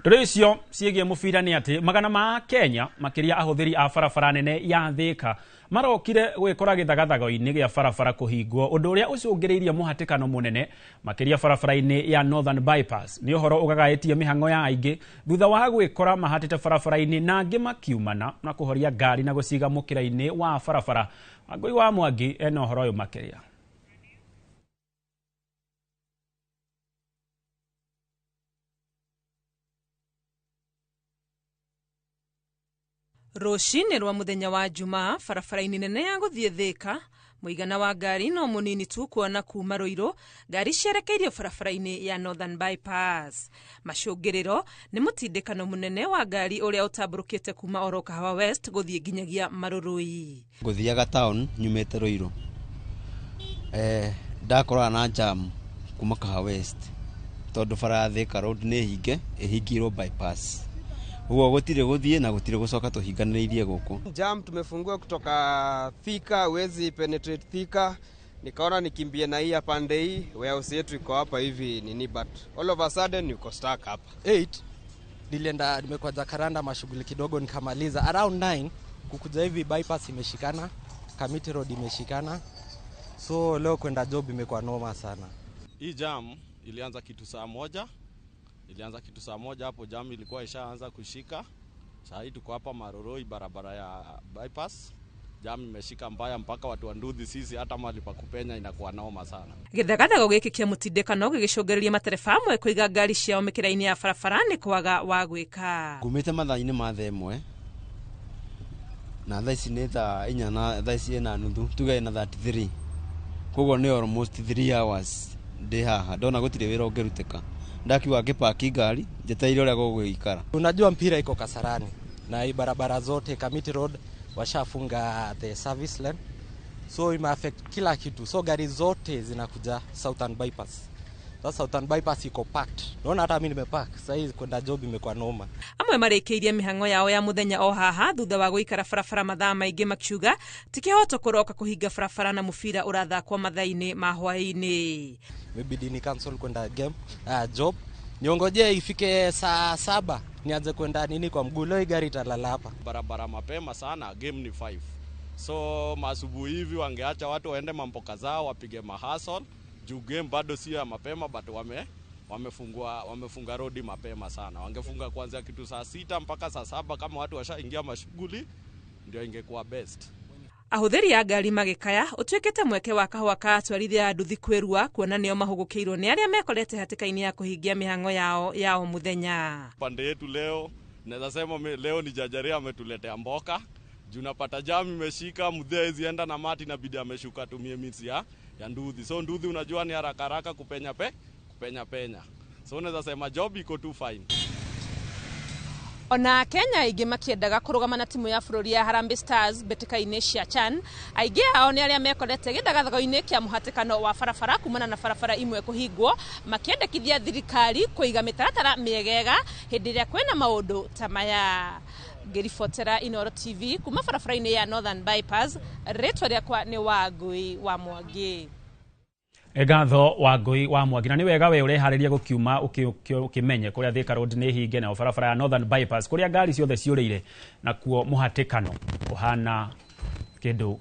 Ndũrĩ icio ciĩgiĩ mũbira nĩ atĩ magana ma Kenya makĩria ahũthĩri a barabara nene ya Thika marokire gwĩkora gĩthagathago-inĩ gĩa barabara kũhingwo, ũndũ ũrĩa ũcũngĩrĩirie mũhatĩkano mũnene makĩria barabara-inĩ ya Northern Bypass. Nĩ ũhoro ũgagaĩtie mĩhang'o ya aingĩ thutha wa gwĩkora mahatĩte barabara-inĩ na angĩ makiumana na kũhoria ngari na gũciga mũkĩra-inĩ wa barabara. Wangũi wa Mwangi ena ũhoro ũyũ makĩria. Rũcinĩ rwa mũthenya wa Jumaa barabara-inĩ nene ya gũthiĩ Thika, mũigana wa ngari no mũnini tu kuona kuma Ruiru ngari cierekeirio barabara-inĩ ya Northern Bypass. Macũngĩrĩro nĩ mũtindĩkano mũnene wa ngari ũrĩa ũtambũrũkĩte kuma oro Kahawa West gũthiĩ nginyagia Marurui. Ngũthiaga town nyumĩte Ruiru, ndakorana na jam kuma Kahawa West tondũ bara ya Thika Road nĩ hinge, ĩhingirwo bypass. Huo gũtirĩ gũthiĩ na gũtirĩ gũcoka, tũhinganĩrĩirie gũkũ. Jam tumefungua kutoka Thika, huwezi penetrate Thika. Nikaona nikimbie na hii pande hii, warehouse yetu iko hapa hivi nini, but all of a sudden yuko stuck hapa. 8 nilienda nimekuwa Jacaranda mashughuli kidogo nikamaliza around 9 kukuja hivi bypass imeshikana, Kamiti Road imeshikana. So leo kwenda job imekuwa noma sana. Hii jam ilianza kitu saa 1. Ilianza kitu saa 1 hapo jam ilikuwa ishaanza kushika. Saa hii tuko hapa Maroroi barabara ya bypass. Jam imeshika mbaya mpaka watu wa nduthi sisi hata mahali pa kupenya inakuwa noma sana. Gĩthagathago gĩkĩ kĩa mũtindĩkano gĩgĩcũngĩrĩria matereba amwe kũiga ngari ciao mĩkĩra-inĩ ya barabara nĩ kwaga wa gwĩka. Ngumĩte mathaa-inĩ ma thaa 1 na thaa ici nĩ thaa 4 na thaa ici ĩna nuthu, tuge ĩna 33. Koguo nĩ almost 3 hours ndĩ haha, ndona gũtirĩ wĩra ũngĩrutĩka. Ndakiuga ngĩpaki ngari njetereire ũrĩa gũgũikara. Unajua mpira iko Kasarani na hii barabara zote Kamiti Road washafunga the service lane, so ime affect kila kitu, so gari zote zinakuja Southern Bypass, Sasa Southern Bypass iko packed. Naona hata mimi nimepark. Sasa hii kwenda job imekuwa noma. Amwe marĩkĩirie mĩhang'o yao ya mũthenya o haha thutha wa gũikara barabara mathaa maingĩ makiuga ti kĩhoto kũroka kũhinga barabara na mũbira ũrathakwo mathaa-inĩ ma hwaĩ-inĩ. Imebidi ni cancel kwenda game, job. Niongojee ifike saa 7 nianze kwenda nini kwa mguu. Leo gari italala hapa. Barabara mapema sana, game ni 5. So masubuhi hivi wangeacha watu waende mamboka zao wapige mahasol. Juu game bado sio ya mapema, but wamefunga rodi mapema sana. Wangefunga kuanzia kitu saa 6 mpaka saa 7 kama watu washaingia mashughuli, ndio ingekuwa best. Ahũthĩri a ngari magĩkaya ũtuĩkĩte mweke wa kahũa ka atwarithia a nduthi kwĩrua kuona nĩo mahũgũkĩirwo nĩ arĩa mekorete hatĩka-inĩ ya kũhingia mĩhang'o yao ya o mũthenya. Pande yetu leo naweza sema leo ni Jajaria ametuletea mboka. Juu napata jam imeshika, mzee hawezi enda na mati, inabidi ameshuka atumie means ya nduthi. So nduthi unajua ni haraka haraka kupenya penya. So unaweza sema job iko tu fine. Ona Kenya aingĩ makĩendaga kũrũgama na timu ya bũrũri ya Harambee Stars mbĩtĩka-inĩ cia CHAN, aingĩ ao nĩ arĩa mekorete gĩthagathago-inĩ kĩa mũhatĩkano wa barabara kumana na barabara imwe kũhingwo, makĩendekithia thirikari kũiga mĩtaratara mĩegega hĩndĩ ĩrĩa kwĩna maũndũ ta maya. Ngĩribotera Inooro TV kuma barabara-inĩ ya Northern Bypass, rĩtwa rĩakwa nĩ Wangui wa Mwangi. Ngatho Wangui wa Mwangi, na nĩ wega we ũreharĩria gũkiuma ũkĩmenye kũrĩa Thika Road nĩ hinge na barabara ya Northern Bypass kũrĩa ngari ciothe ciũrĩire nakuo mũhatĩkano ũhana kĩndũ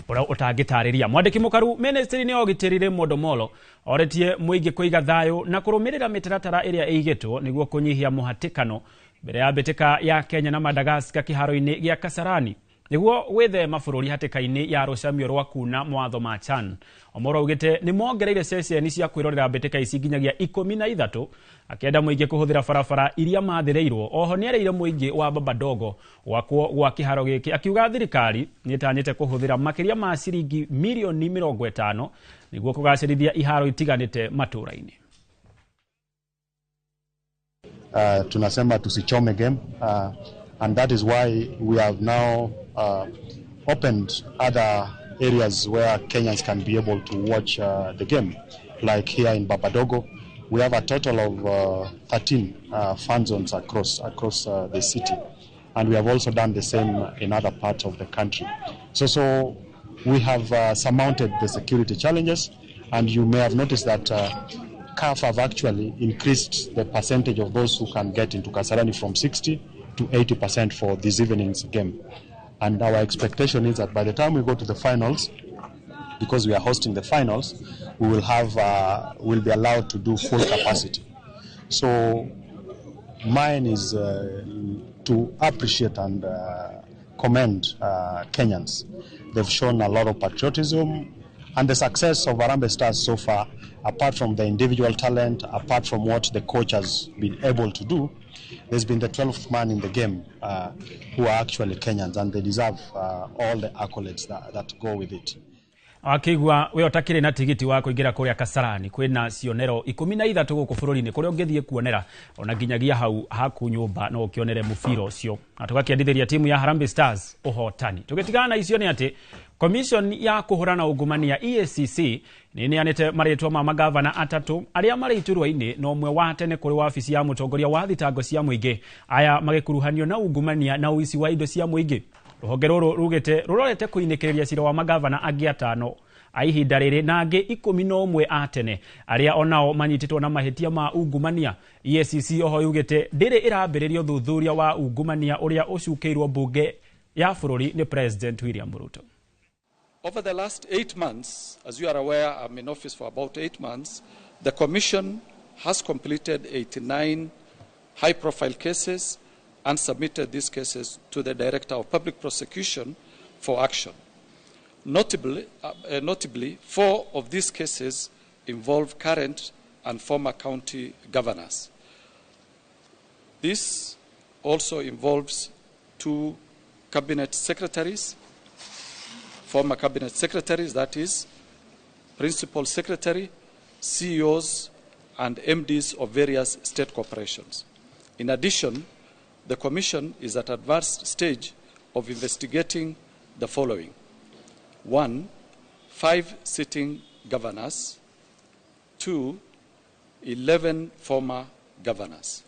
ũrĩa ũtangĩtarĩria. Mwandĩki mũkaru ministry-inĩ ya ũgitĩri Raymond Omolo oretie mũingĩ kũiga thayũ na kũrũmĩrĩra mĩtaratara ĩrĩa ĩigĩtwo nĩguo kũnyihia mũhatĩkano mbere ya mbĩtĩka ya Kenya na Madagascar kĩharo-inĩ gĩa Kasarani nĩguo gwĩthema bũrũri hatĩka-inĩ ya rũcamio rwa kuna mawatho ma CHAN. Omolo augĩte nĩ mongereire ceceni cia kwĩrorera mbĩtĩka ici nginyagia 13, akĩenda mũingĩ kũhũthĩra barabara iria mathĩrĩirwo. Oho nĩereire mũingĩ wa Baba Dogo gwakwo gwa kĩharo gĩkĩ, akiuga thirikari nĩĩtanyĩte kũhũthĩra makĩria ma ciringi mirioni 50 nĩguo kũgacĩrithia iharo itiganĩte matũũra-inĩ. Tunasema tusichome game, and that is why we have now opened other areas where Kenyans can be able to watch the game, like here in Babadogo. We have a total of 13 fan zones across the city, and we have also done the same in other parts of the country. So we have surmounted the security challenges, and you may have noticed that CAF have actually increased the percentage of those who can get into Kasarani from 60 to 80% for this evening's game. And our expectation is that by the time we go to the finals, because we are hosting the finals, we will have we'll be allowed to do full capacity. So mine is to appreciate and commend Kenyans. They've shown a lot of patriotism, and the success of Harambee Stars so far, apart from the individual talent, apart from what the coach has been able to do, there's been the 12th man in the game who are actually Kenyans, and they deserve all the accolades that go with it. Akigwa we utakire na tigiti wa kuingira kuria Kasarani kwina cionero 13 guku bururi-ini kuria ungithie kuonera ona nginyagia hau haku nyumba no ukionere mubira ucio. Na tugakiendithiria timu ya Harambee Stars uhotani. Tugitigana na icio ni ati Commission ya kuhurana ungumania EACC ni neanite maritwa ma magavana atatu aria mari iturwa-ini na umwe wa tene kuri wabici ya mutongoria wa thitango cia muingi, aya magikuruhanio na ungumania na uici wa indo cia muingi. Ruhonge ruru rugite rurorete kuinikiriria cira wa magavana angi atano a ihinda riri na angi 11 a tene aria onao manyititwo na mahitia ma ungumania. EACC oho yugite ndiri irambiriria uthuthuria wa ungumania uria ucukiirwo bunge ya bururi ni President William Ruto. Over the last 8 months, as you are aware, I'm in office for about 8 months, the Commission has completed 89 high-profile cases and submitted these cases to the Director of Public Prosecution for action. Notably, 4 of these cases involve current and former county governors. This also involves 2 cabinet secretaries, former cabinet secretaries, that is, principal secretary, CEOs, and MDs of various state corporations. In addition, the Commission is at advanced stage of investigating the following. 1, 5 sitting governors. 2, 11 former governors.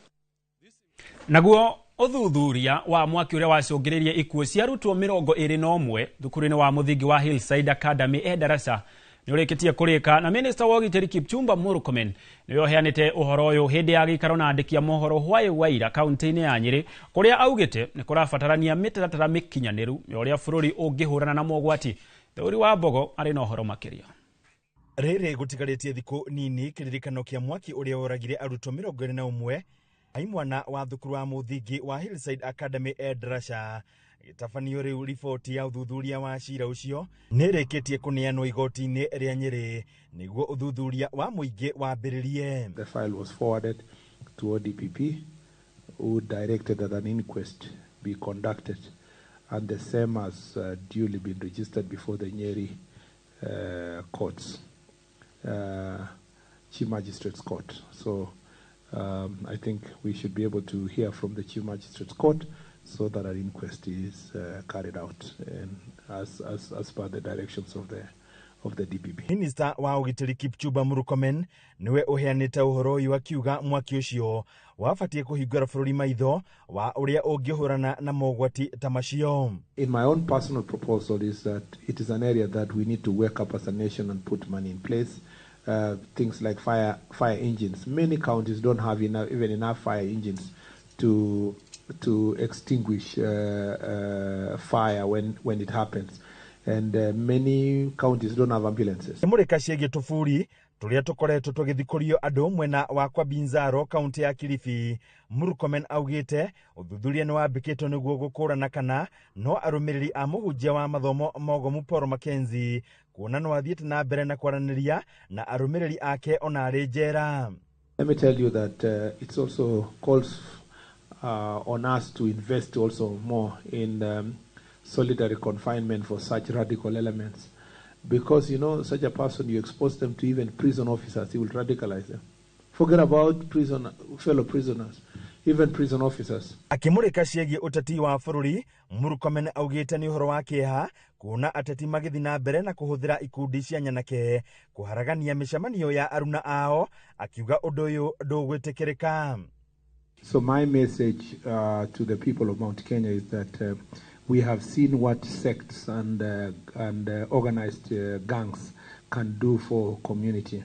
Naguo ũthuthuria wa mwaki ũrĩa wacũngĩrĩirie ikuũ cia arutwo 21 thukuru-inĩ wa mũthingi wa Hillside Academy e Darasa nĩ ũrĩkĩtie kũrĩka, na minista wa ũgitĩri Kipchumba Murkomen nĩwe ũheanĩte ũhoro ũyũ hĩndĩ ya gĩikaro na andĩki a mohoro hwaĩ waira kaunti-inĩ ya Nyĩrĩ, kũrĩa augĩte nĩ kũrabatarania mĩtaratara mĩkinyanĩru ya ũrĩa bũrũri ũngĩhũrana na mogwati. Theuri wa Mbogo arĩ na ũhoro makĩria. Rĩrĩ gũtigarĩtie thikũ nini kĩririkano kĩa mwaki ũrĩa woragire arutwo 21 ai mwana wa thukuru wa mũthingi wa Hillside Academy e Darasha. Gĩtabanio rĩu riboti ya ũthuthuria wa cira ũcio nĩ ĩrĩkĩtie kũneanwo igoti-inĩ rĩa Nyĩrĩ nĩguo ũthuthuria wa mũingĩ wambĩrĩrie. The file was forwarded to ODPP, who directed that an inquest be conducted, and the same has duly been registered before the Nyeri courts, Chief Magistrate's Court. So I think we should be able to hear from the Chief Magistrate's Court so that an inquest is carried out and as per the directions of the DPP. Minister wa ũgitĩri Kipchumba Murkomen niwe ũheanĩte ũhoro ũyũ akiuga mwaki ũcio wabatie kũhingũra bũrũri maitho wa ũrĩa ũngĩhũrana na mogwati ta macio. In my own personal proposal is that it is an area that we need to wake up as a nation and put money in place. Things like fire engines. Many counties don't have even enough fire engines to extinguish fire when it happens, and many counties don't have ambulances. Mũrĩka ciĩgiĩ tũburi tũrĩa tũkoretwo tũgĩthikũrio andũ mwena wa Kwabinzaro kaunti ya Kilifi. Murkomen augĩte ũthuthuria nĩ wambĩkĩtwo nĩguo gũkũrana kana no arũmĩrĩri a mũhunjia wa mathomo mogomu Paul Mackenzie kuona no athiĩte na mbere na kwaranĩria na arũmĩrĩri ake ona arĩ njera. Let me tell you that it's also calls on us to invest also more in solitary confinement for such radical elements, because you know, such a person, you expose them to even prison officers, he will radicalize them. Forget about fellow prisoners, even prison officers. Akimurika ciĩgiĩ ũteti wa bũrũri, Murkomen augĩte nĩ ũhoro wa kĩeha kuona ateti magĩthiĩ na mbere na kũhũthĩra ikundi cia nyanake kũharagania mĩcemanio ya aruna ao, akiuga ũndũ ũyũ ndũgwĩtĩkĩrĩka. So my message to the people of Mount Kenya is that we have seen what sects and organized gangs can do for community.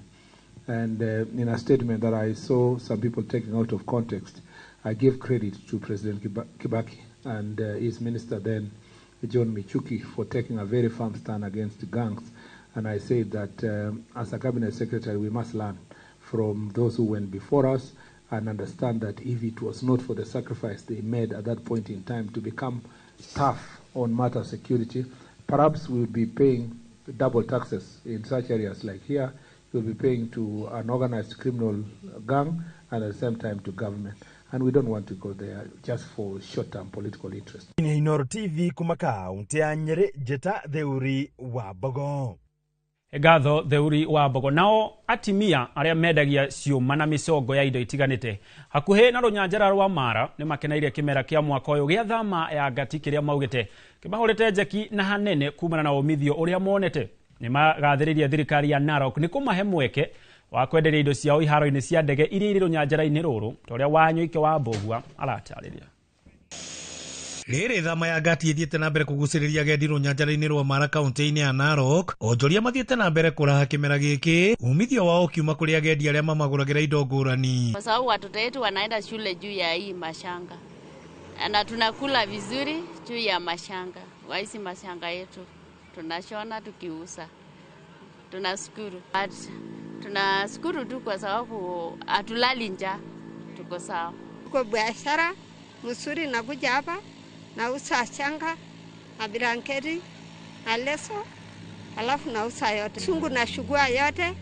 And in a statement that I saw some people taking out of context, I give credit to President Kibaki and his minister then, John Michuki, for taking a very firm stand against gangs. And I say that as a cabinet secretary, we must learn from those who went before us and understand that if it was not for the sacrifice they made at that point in time to become tough on matter security, perhaps we would be paying double taxes in such areas like here. We'll be paying to an organized criminal gang and at the same time to government. And we don't want to go there just for short-term political interest. Inooro TV kuma kaunti ya Nyeri, Njeta Theuri wa Mbogo. Ngatho Theuri wa Mbogo. Nao atimia arĩa mendagia ciũma na mĩcongo ya indo itiganĩte hakuhĩ na rũnyanjara rwa Mara nĩ makeneire kĩmera kĩa mwaka ũyũ gĩa thama ya ngati kĩrĩa maugĩte kĩmahũrĩte njeki na hanene kumana na ũmithio ũrĩa monete. Nĩ magathĩrĩirie thirikari ya Narok nĩ kũmahe mweke wa kwenderia indo ciao iharo-inĩ cia ndege iria irĩ rũnyanjara-inĩ rũrũ ta ũrĩa Wanyũike wa Mbũgua aratarĩria. Rĩrĩ thama ya ngati ĩthiĩte na mbere kũgucĩrĩria agendi rũnyanjara-inĩ rwa Mara kaunti-inĩ ya Narok, onjoria mathiĩte na mbere kũraha kĩmera gĩkĩ, umithio wao ũkiuma kũrĩ agendi arĩa mamagũragĩra indo ngũrani. Kwa sababu watoto wetu wanaenda shule juu ya hii mashanga na tunakula vizuri juu ya mashanga. Kwa hizi mashanga yetu tunashona tukiuza. Tunashukuru. Tunashukuru tu kwa sababu hatulali njaa, tuko sawa. Kwa biashara mzuri nakuja hapa nauza shanga na blanketi na leso, alafu nauza yote. Sungu na shugua yote,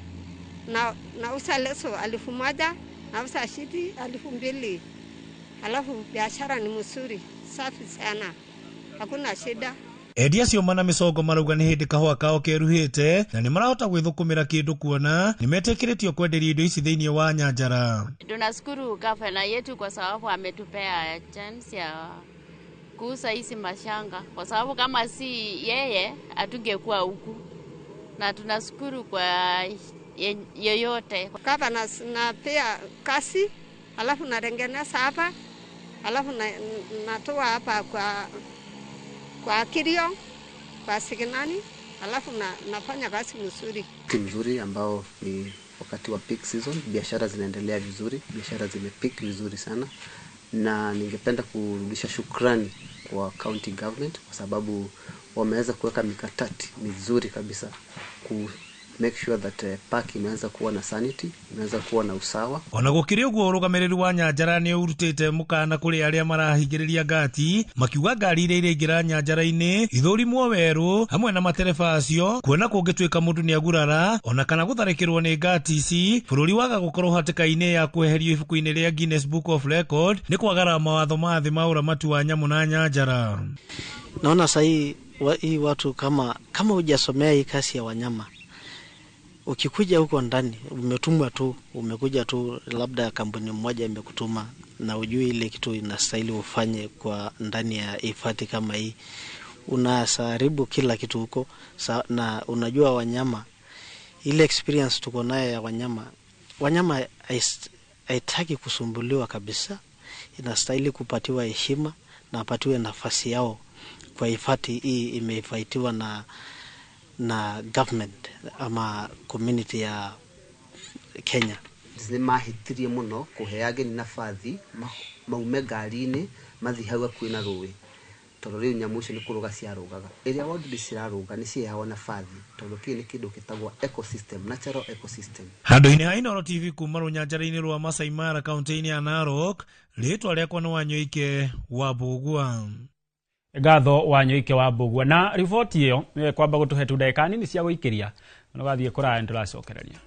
na nauza leso 1000, nauza shiti 2000. Alafu biashara ni mzuri, safi sana. Hakuna shida. Endia ciũma na mĩcongo marauga nĩ hĩndĩ kahũa kao keruhĩte na nĩ marahota gwĩthũkũmĩra kĩndũ kuona nĩ metĩkĩrĩtio kwenderia indo ici thĩinĩ wa nyanjara. Tunashukuru gavana yetu kwa sababu ametupea chance ya kuuza hizi mashanga, kwa sababu kama si yeye hatungekuwa huku. Na tunashukuru kwa yoyote. Kama napea kazi, alafu natengeneza hapa, alafu natoa hapa kwa kilio, kwa signali, alafu nafanya kazi mzuri. Mzuri ambao ni wakati wa peak season, biashara zinaendelea vizuri, biashara zimepeak vizuri sana, na ningependa kurudisha shukrani kwa county government kwa sababu wameweza kuweka mikakati mizuri kabisa ku make sure that park imeweza kuwa na sanity, imeweza kuwa na usawa. Ona gukiri uguo urugamiriri wa nyanjara ni urutite mukana kuri aria marahingiriria ngati makiuga ngari iria iraingira nyanjara-ini ithurimwo weru hamwe na matereba acio kuona kungituika mundu ni agurara ona kana gutharikirwo ni ngati ici bururi waga gukorwo hatikaini ya kweherio ibuku-ini ria Guinness Book of Record ni kwagara mawatho ma thi ma uramati wa nyamu na nyanjara. Naona sahi hii watu kama hujasomea hii kasi ya wanyama, ukikuja huko ndani umetumwa tu, umekuja tu, labda kampuni moja imekutuma na ujui ile kitu inastahili ufanye kwa ndani ya hifadhi kama hii, unasaribu kila kitu huko. Na unajua wanyama, ile experience tuko nayo ya wanyama haitaki kusumbuliwa kabisa, inastahili kupatiwa heshima na apatiwe nafasi yao kwa hifadhi hii imefaitiwa na government ama community ya Kenya. Nĩ mahĩtirie mũno kũhe ageni nabathi maume ngari-inĩ mathiĩ hau hakuhĩ na rũĩ, tondũ rĩu nyamũ icio nĩ kũrũga ciarũgaga. Ĩrĩa wonire cirarũga nĩ ciheagwo nabathi, tondũ kĩu nĩ kĩndũ gĩtagwo ecosystem, natural ecosystem. Handũ-inĩ ha Inooro TV kuma rũnyanjara-inĩ rwa Masai Mara kaunti-inĩ ya Narok, rĩtwa rĩakwa nĩ Wanyoike wa Mbũgua. Ngatho Wanyoike wa Mbũgua na riboti ĩyo kwamba gũtũhe tu ndagĩka nini cia gũikĩria no gathiĩ kũraya nĩtũracokereria.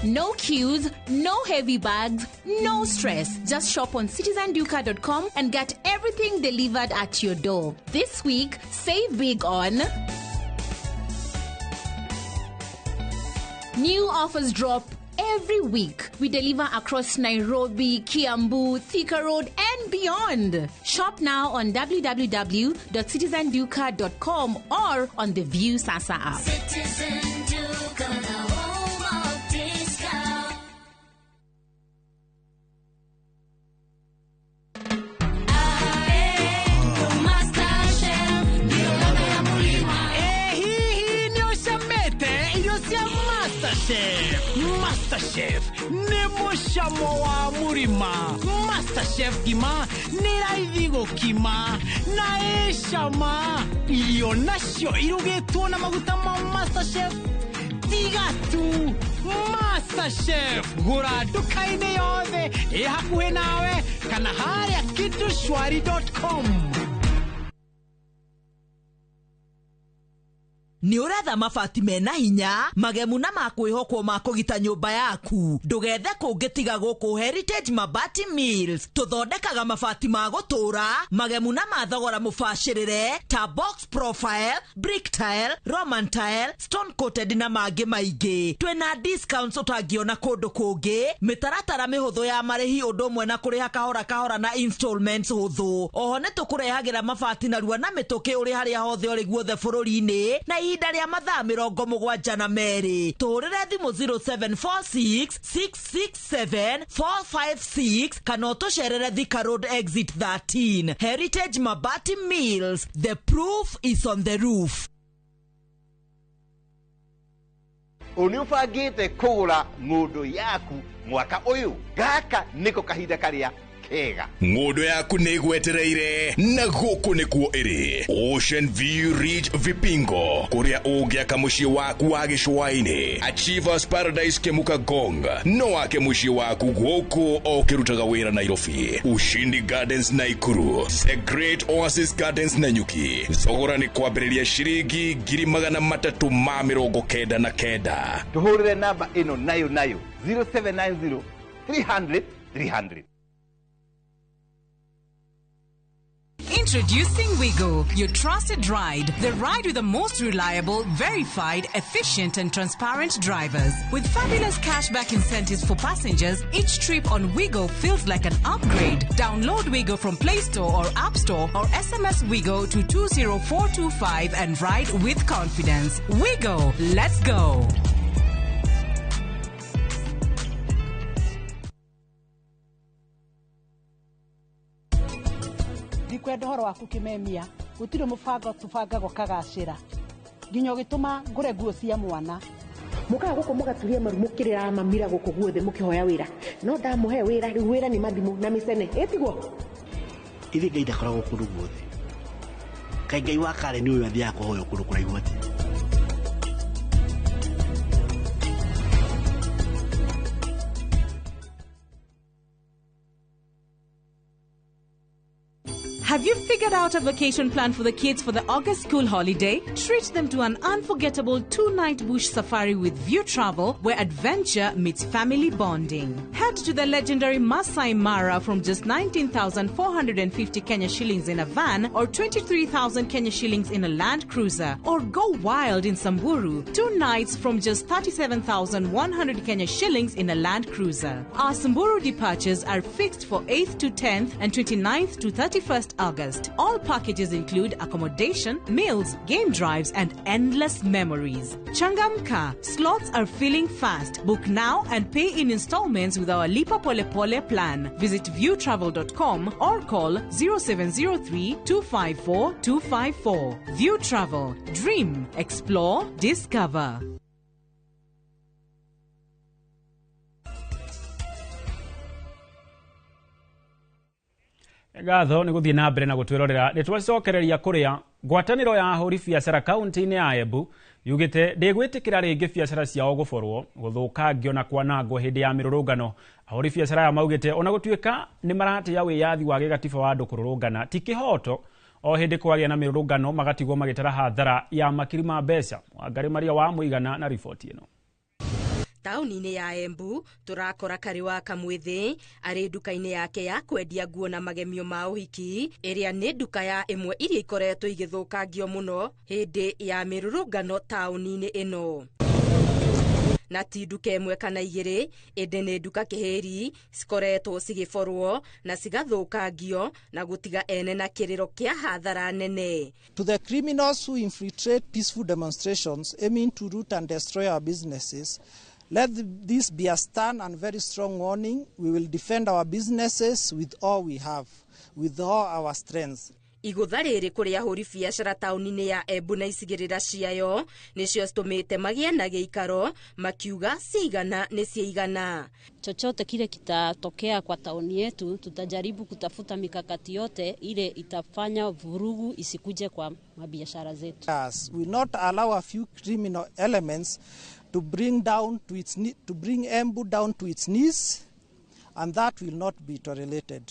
No queues, no heavy bags, no stress. Just shop on citizenduka.com and get everything delivered at your door. This week, save big on new offers drop every week. We deliver across Nairobi, Kiambu, Thika Road, and beyond. Shop now on www.citizenduka.com or on the View Sasa app. Citizen Duka, the home of discount. MasterChef nĩ mũcamo wa mũrima. MasterChef ngima nĩ raithi gũkima na ĩcama. Irio nacio irugĩtwo na maguta ma MasterChef tiga tu. MasterChef gũra nduka-inĩ yothe ĩ hakuhĩ nawe kana harĩa kitushwari.com. Nĩ ũretha mabati mena hinya magemu na makwĩhokwo ma kũgita nyũmba yaku, ndũgethe kũngĩ tiga gũkũ Heritage Mabati Mills. Tũthondekaga mabati ma gũtũra magemu na ma thogora mũbacĩrĩre ta box profile, brick tile, roman tile, stone coated na mangĩ maingĩ. Twĩna discounts ũtangĩona kũndũ kũngĩ, mĩtaratara mĩhũthũ ya marĩhi ũndũ ũmwe na kũrĩha kahora kahora na installments hũthũ. Oho nĩ tũkũrehagĩra mabati narua na mĩtũkĩ ũrĩ harĩa hothe ũrĩ guothe bũrũri-inĩ na ihinda rĩa mathaa 72. Tũhũrĩre thimũ 0746 667 456 kana ũtũcerere Thika Road Exit 13. Heritage Mabati Mills, the proof is on the roof. Nĩ ũbangĩte kũgũra ng'ũndũ yaku mwaka ũyũ? Gaka nĩko kahinda karĩa kega. Ng'ũndũ yaku nĩ ĩgwetereire na gũkũ nĩkuo ĩrĩ. Ocean View Ridge Vipingo, kũrĩa ũngĩaka mũciĩ waku wa gĩcũa-inĩ. Achievers Paradise Kemuka Gong, no wake mũciĩ waku gũkũ o ũkĩrutaga wĩra Nairobi. Ushindi Gardens Naikuru, The Great Oasis Gardens Nanyuki. Thogora nĩ kwambĩrĩria ciringi 399. Tũhũrĩre namba ĩno nayo 0790 300 300. Introducing Wigo, your trusted ride. The ride with the most reliable, verified, efficient, and transparent drivers. With fabulous cashback incentives for passengers, each trip on Wigo feels like an upgrade. Download Wigo from Play Store or App Store or SMS Wigo to 20425 and ride with confidence. Wigo, let's go. Ndikwenda ũhoro waku kĩmemia gũtirĩ mũbango tũbangaga ũkagacĩra nginya ũgĩtũma ngũre nguo cia mwana. Mũkaga gũkũ mũgaturia maru mũkĩrĩra mamira gũkũ guothe mũkĩhoya wĩra no ndamũhe wĩra rĩu wĩra nĩ mathimũ na mĩcene ĩtiguo. Ithe Ngai ndakoragwo kũndũ guothe, kaĩ Ngai wa kare nĩ ũyũ athiaga kũhoya kũndũ kũraihu atĩa? Have you figured out a vacation plan for the kids for the August school holiday? Treat them to an unforgettable 2-night bush safari with View Travel, where adventure meets family bonding. Head to the legendary Masai Mara from just 19,450 Kenya shillings in a van or 23,000 Kenya shillings in a Land Cruiser. Or go wild in Samburu, 2 nights from just 37,100 Kenya shillings in a Land Cruiser. Our Samburu departures are fixed for 8th to 10th and 29th to 31st August. All packages include accommodation, meals, game drives, and endless memories. Changamka, slots are filling fast. Book now and pay in installments with our Lipa Pole Pole plan. Visit viewtravel.com or call 0703 254 254. View Travel. Dream, explore, discover. Ngatho nĩ gũthiĩ na mbere na gũtwĩrorera. Nĩ twacokereria kũrĩa ngwatanĩro ya ahũri biacara kaunti-inĩ ya Embu yugĩte ndĩgwĩtĩkĩra rĩngĩ biacara ciao gũborwo, gũthũkangio na kwanangwo hĩndĩ ya mĩrũrũngano. Ahũri biacara aya maugĩte ona gũtuĩka nĩ maratĩa wĩyathi wa gĩgatiba wa andũ kũrũrũngana ti kĩhoto o hĩndĩ kwagĩa na mĩrũrũngano magatigwo magĩtara hathara ya makiri ma mbeca. Wangarĩ Maria wa Mũigana na riboti ĩno. Taũni-inĩ ya Embu tũrakora Karĩ wa Kamwĩthĩ arĩ nduka-inĩ yake ya kwendia nguo na magemio ma ũhiki, ĩrĩa nĩ nduka ya ĩmwe iria ikoretwo igĩthũkangio mũno hĩndĩ ya mĩrũrũngano taũni-inĩ ĩno. Na ti nduka ĩmwe kana igĩrĩ, ĩndĩ nĩ nduka kĩhĩri cikoretwo cigĩborwo na cigathũkangio na gũtiga ene na kĩrĩro kĩa hathara nene. To the criminals who infiltrate peaceful demonstrations aiming to root and destroy our businesses, let this be a stern and very strong warning. We will defend our businesses with all we have, with all our strength. Igũtha rĩrĩ kũrĩ ahũri biacara taũni-inĩ ya Embu na icigĩrĩra ciayo nĩcio citũmĩte magĩe na gĩikaro makiuga cigana nĩ ciigana. Chochote kile kitatokea kwa tauni yetu, tutajaribu kutafuta mikakati yote ile itafanya vurugu isikuje kwa mabiashara zetu. Yes, we not allow a few criminal elements to bring down to its to bring Embu down to its knees, and that will not be tolerated.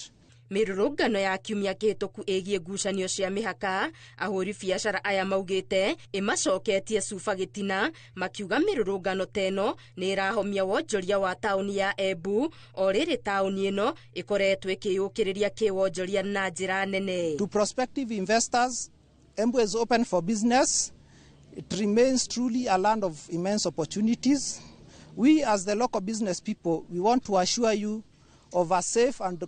Mĩrũrũngano ya kiumia kĩhĩtũku ĩgiĩ ngucanio cia mĩhaka, ahũri biacara aya maugĩte ĩmacoketie cuba gĩtina, makiuga mĩrũrũngano ta ĩno nĩ ĩrahomia wonjoria wa taũni ya Embu, o rĩrĩ taũni ĩno ĩkoretwo ĩkĩyũkĩrĩria kĩwonjoria na njĩra nene. To prospective investors, Embu is open for business. It remains truly a land of immense opportunities. We as the local business people, we want to assure you of a safe and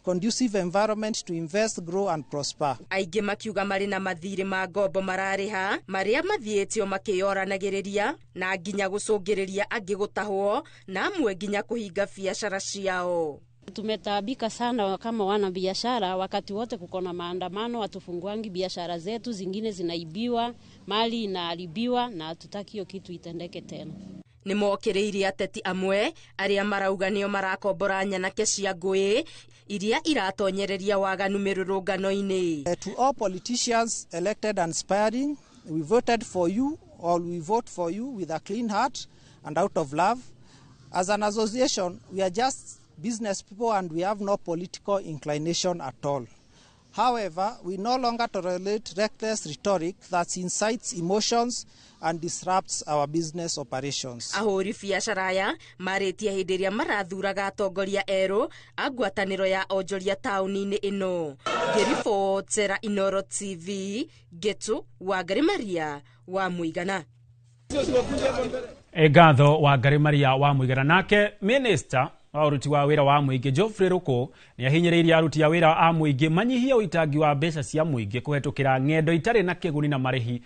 conducive environment to invest, grow and prosper. Aingĩ makiuga marĩ na mathirĩ ma ngombo mararĩha marĩa mathiĩtio makĩyoranagĩrĩria na nginya gũcũngĩrĩria angĩ gũtahwo na amwe nginya kũhinga biacara ciao. Tumetaabika sana kama wana biashara, wakati wote kuko na maandamano, hatufunguangi biashara zetu, zingine zinaibiwa, mali inaharibiwa na hatutaki hiyo kitu itendeke tena. Nĩ mokĩrĩirie ateti amwe arĩa marauga nĩo marakombora nyanake cia ngũĩ iria iratonyereria waganu mĩrũrũngano-inĩ. To all politicians elected and aspiring, we voted for you or we vote for you with a clean heart and out of love. As an association, we are just business people and we have no political inclination at all. However, we no longer tolerate reckless rhetoric that incites emotions and disrupts our business operations. Ahũri biacara aya marĩtie hĩndĩ ĩrĩa marathuraga atongoria erũ a ngwatanĩro ya onjoria taũni-inĩ ĩno. Ngĩribotera Inooro TV, Ngetu Wangari Maria wa Mũigana. Ngatho Wangari Maria wa Mũigana. Nake minister wa ũruti wa wĩra wa mũingĩ Geoffrey Ruku nĩ ahinyĩrĩirie aruti a wĩra a mũingĩ manyihie ũitangi wa mbeca cia mũingĩ kũhetũkĩra ng'endo itarĩ na kĩguni na marĩhi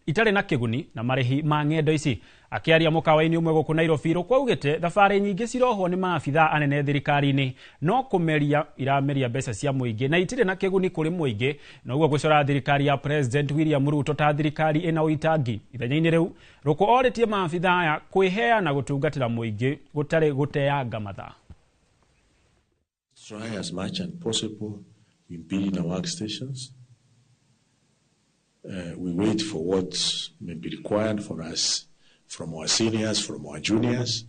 itarĩ na kĩguni na marĩhi ma ng'endo ici. Akĩaria mũkawa-inĩ ũmwe gũkũ Nairobi, Ruku augĩte thabarĩ nyingĩ cirohwo nĩ maabithaa anene thirikari-inĩ no kũmeria irameria mbeca cia mũingĩ na itirĩ na kĩguni kũrĩ mũingĩ, na ũguo gũcora thirikari ya President William Ruto ta thirikari ĩna ũitangi. Ithenya-inĩ rĩu, Ruku orĩtie maabithaa aya kwĩheana gũtungatĩra mũingĩ gũtarĩ gũteanga mathaa. Try as much as possible. We be in our workstations. We wait for what may be required for us from our seniors, from our juniors.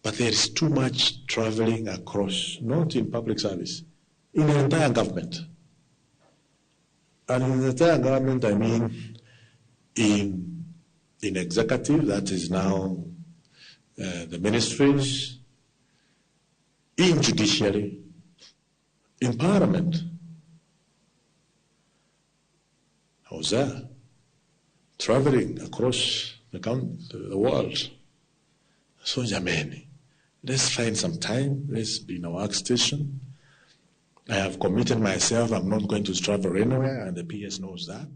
But there is too much traveling across, not in public service, in the entire government. And in the entire government, I mean in executive, that is now the ministries, in judiciary, in parliament. I was there, traveling across the world. So, jameni, let's find some time, let's be in our workstation. I have committed myself, I'm not going to travel anywhere, and the PS knows that.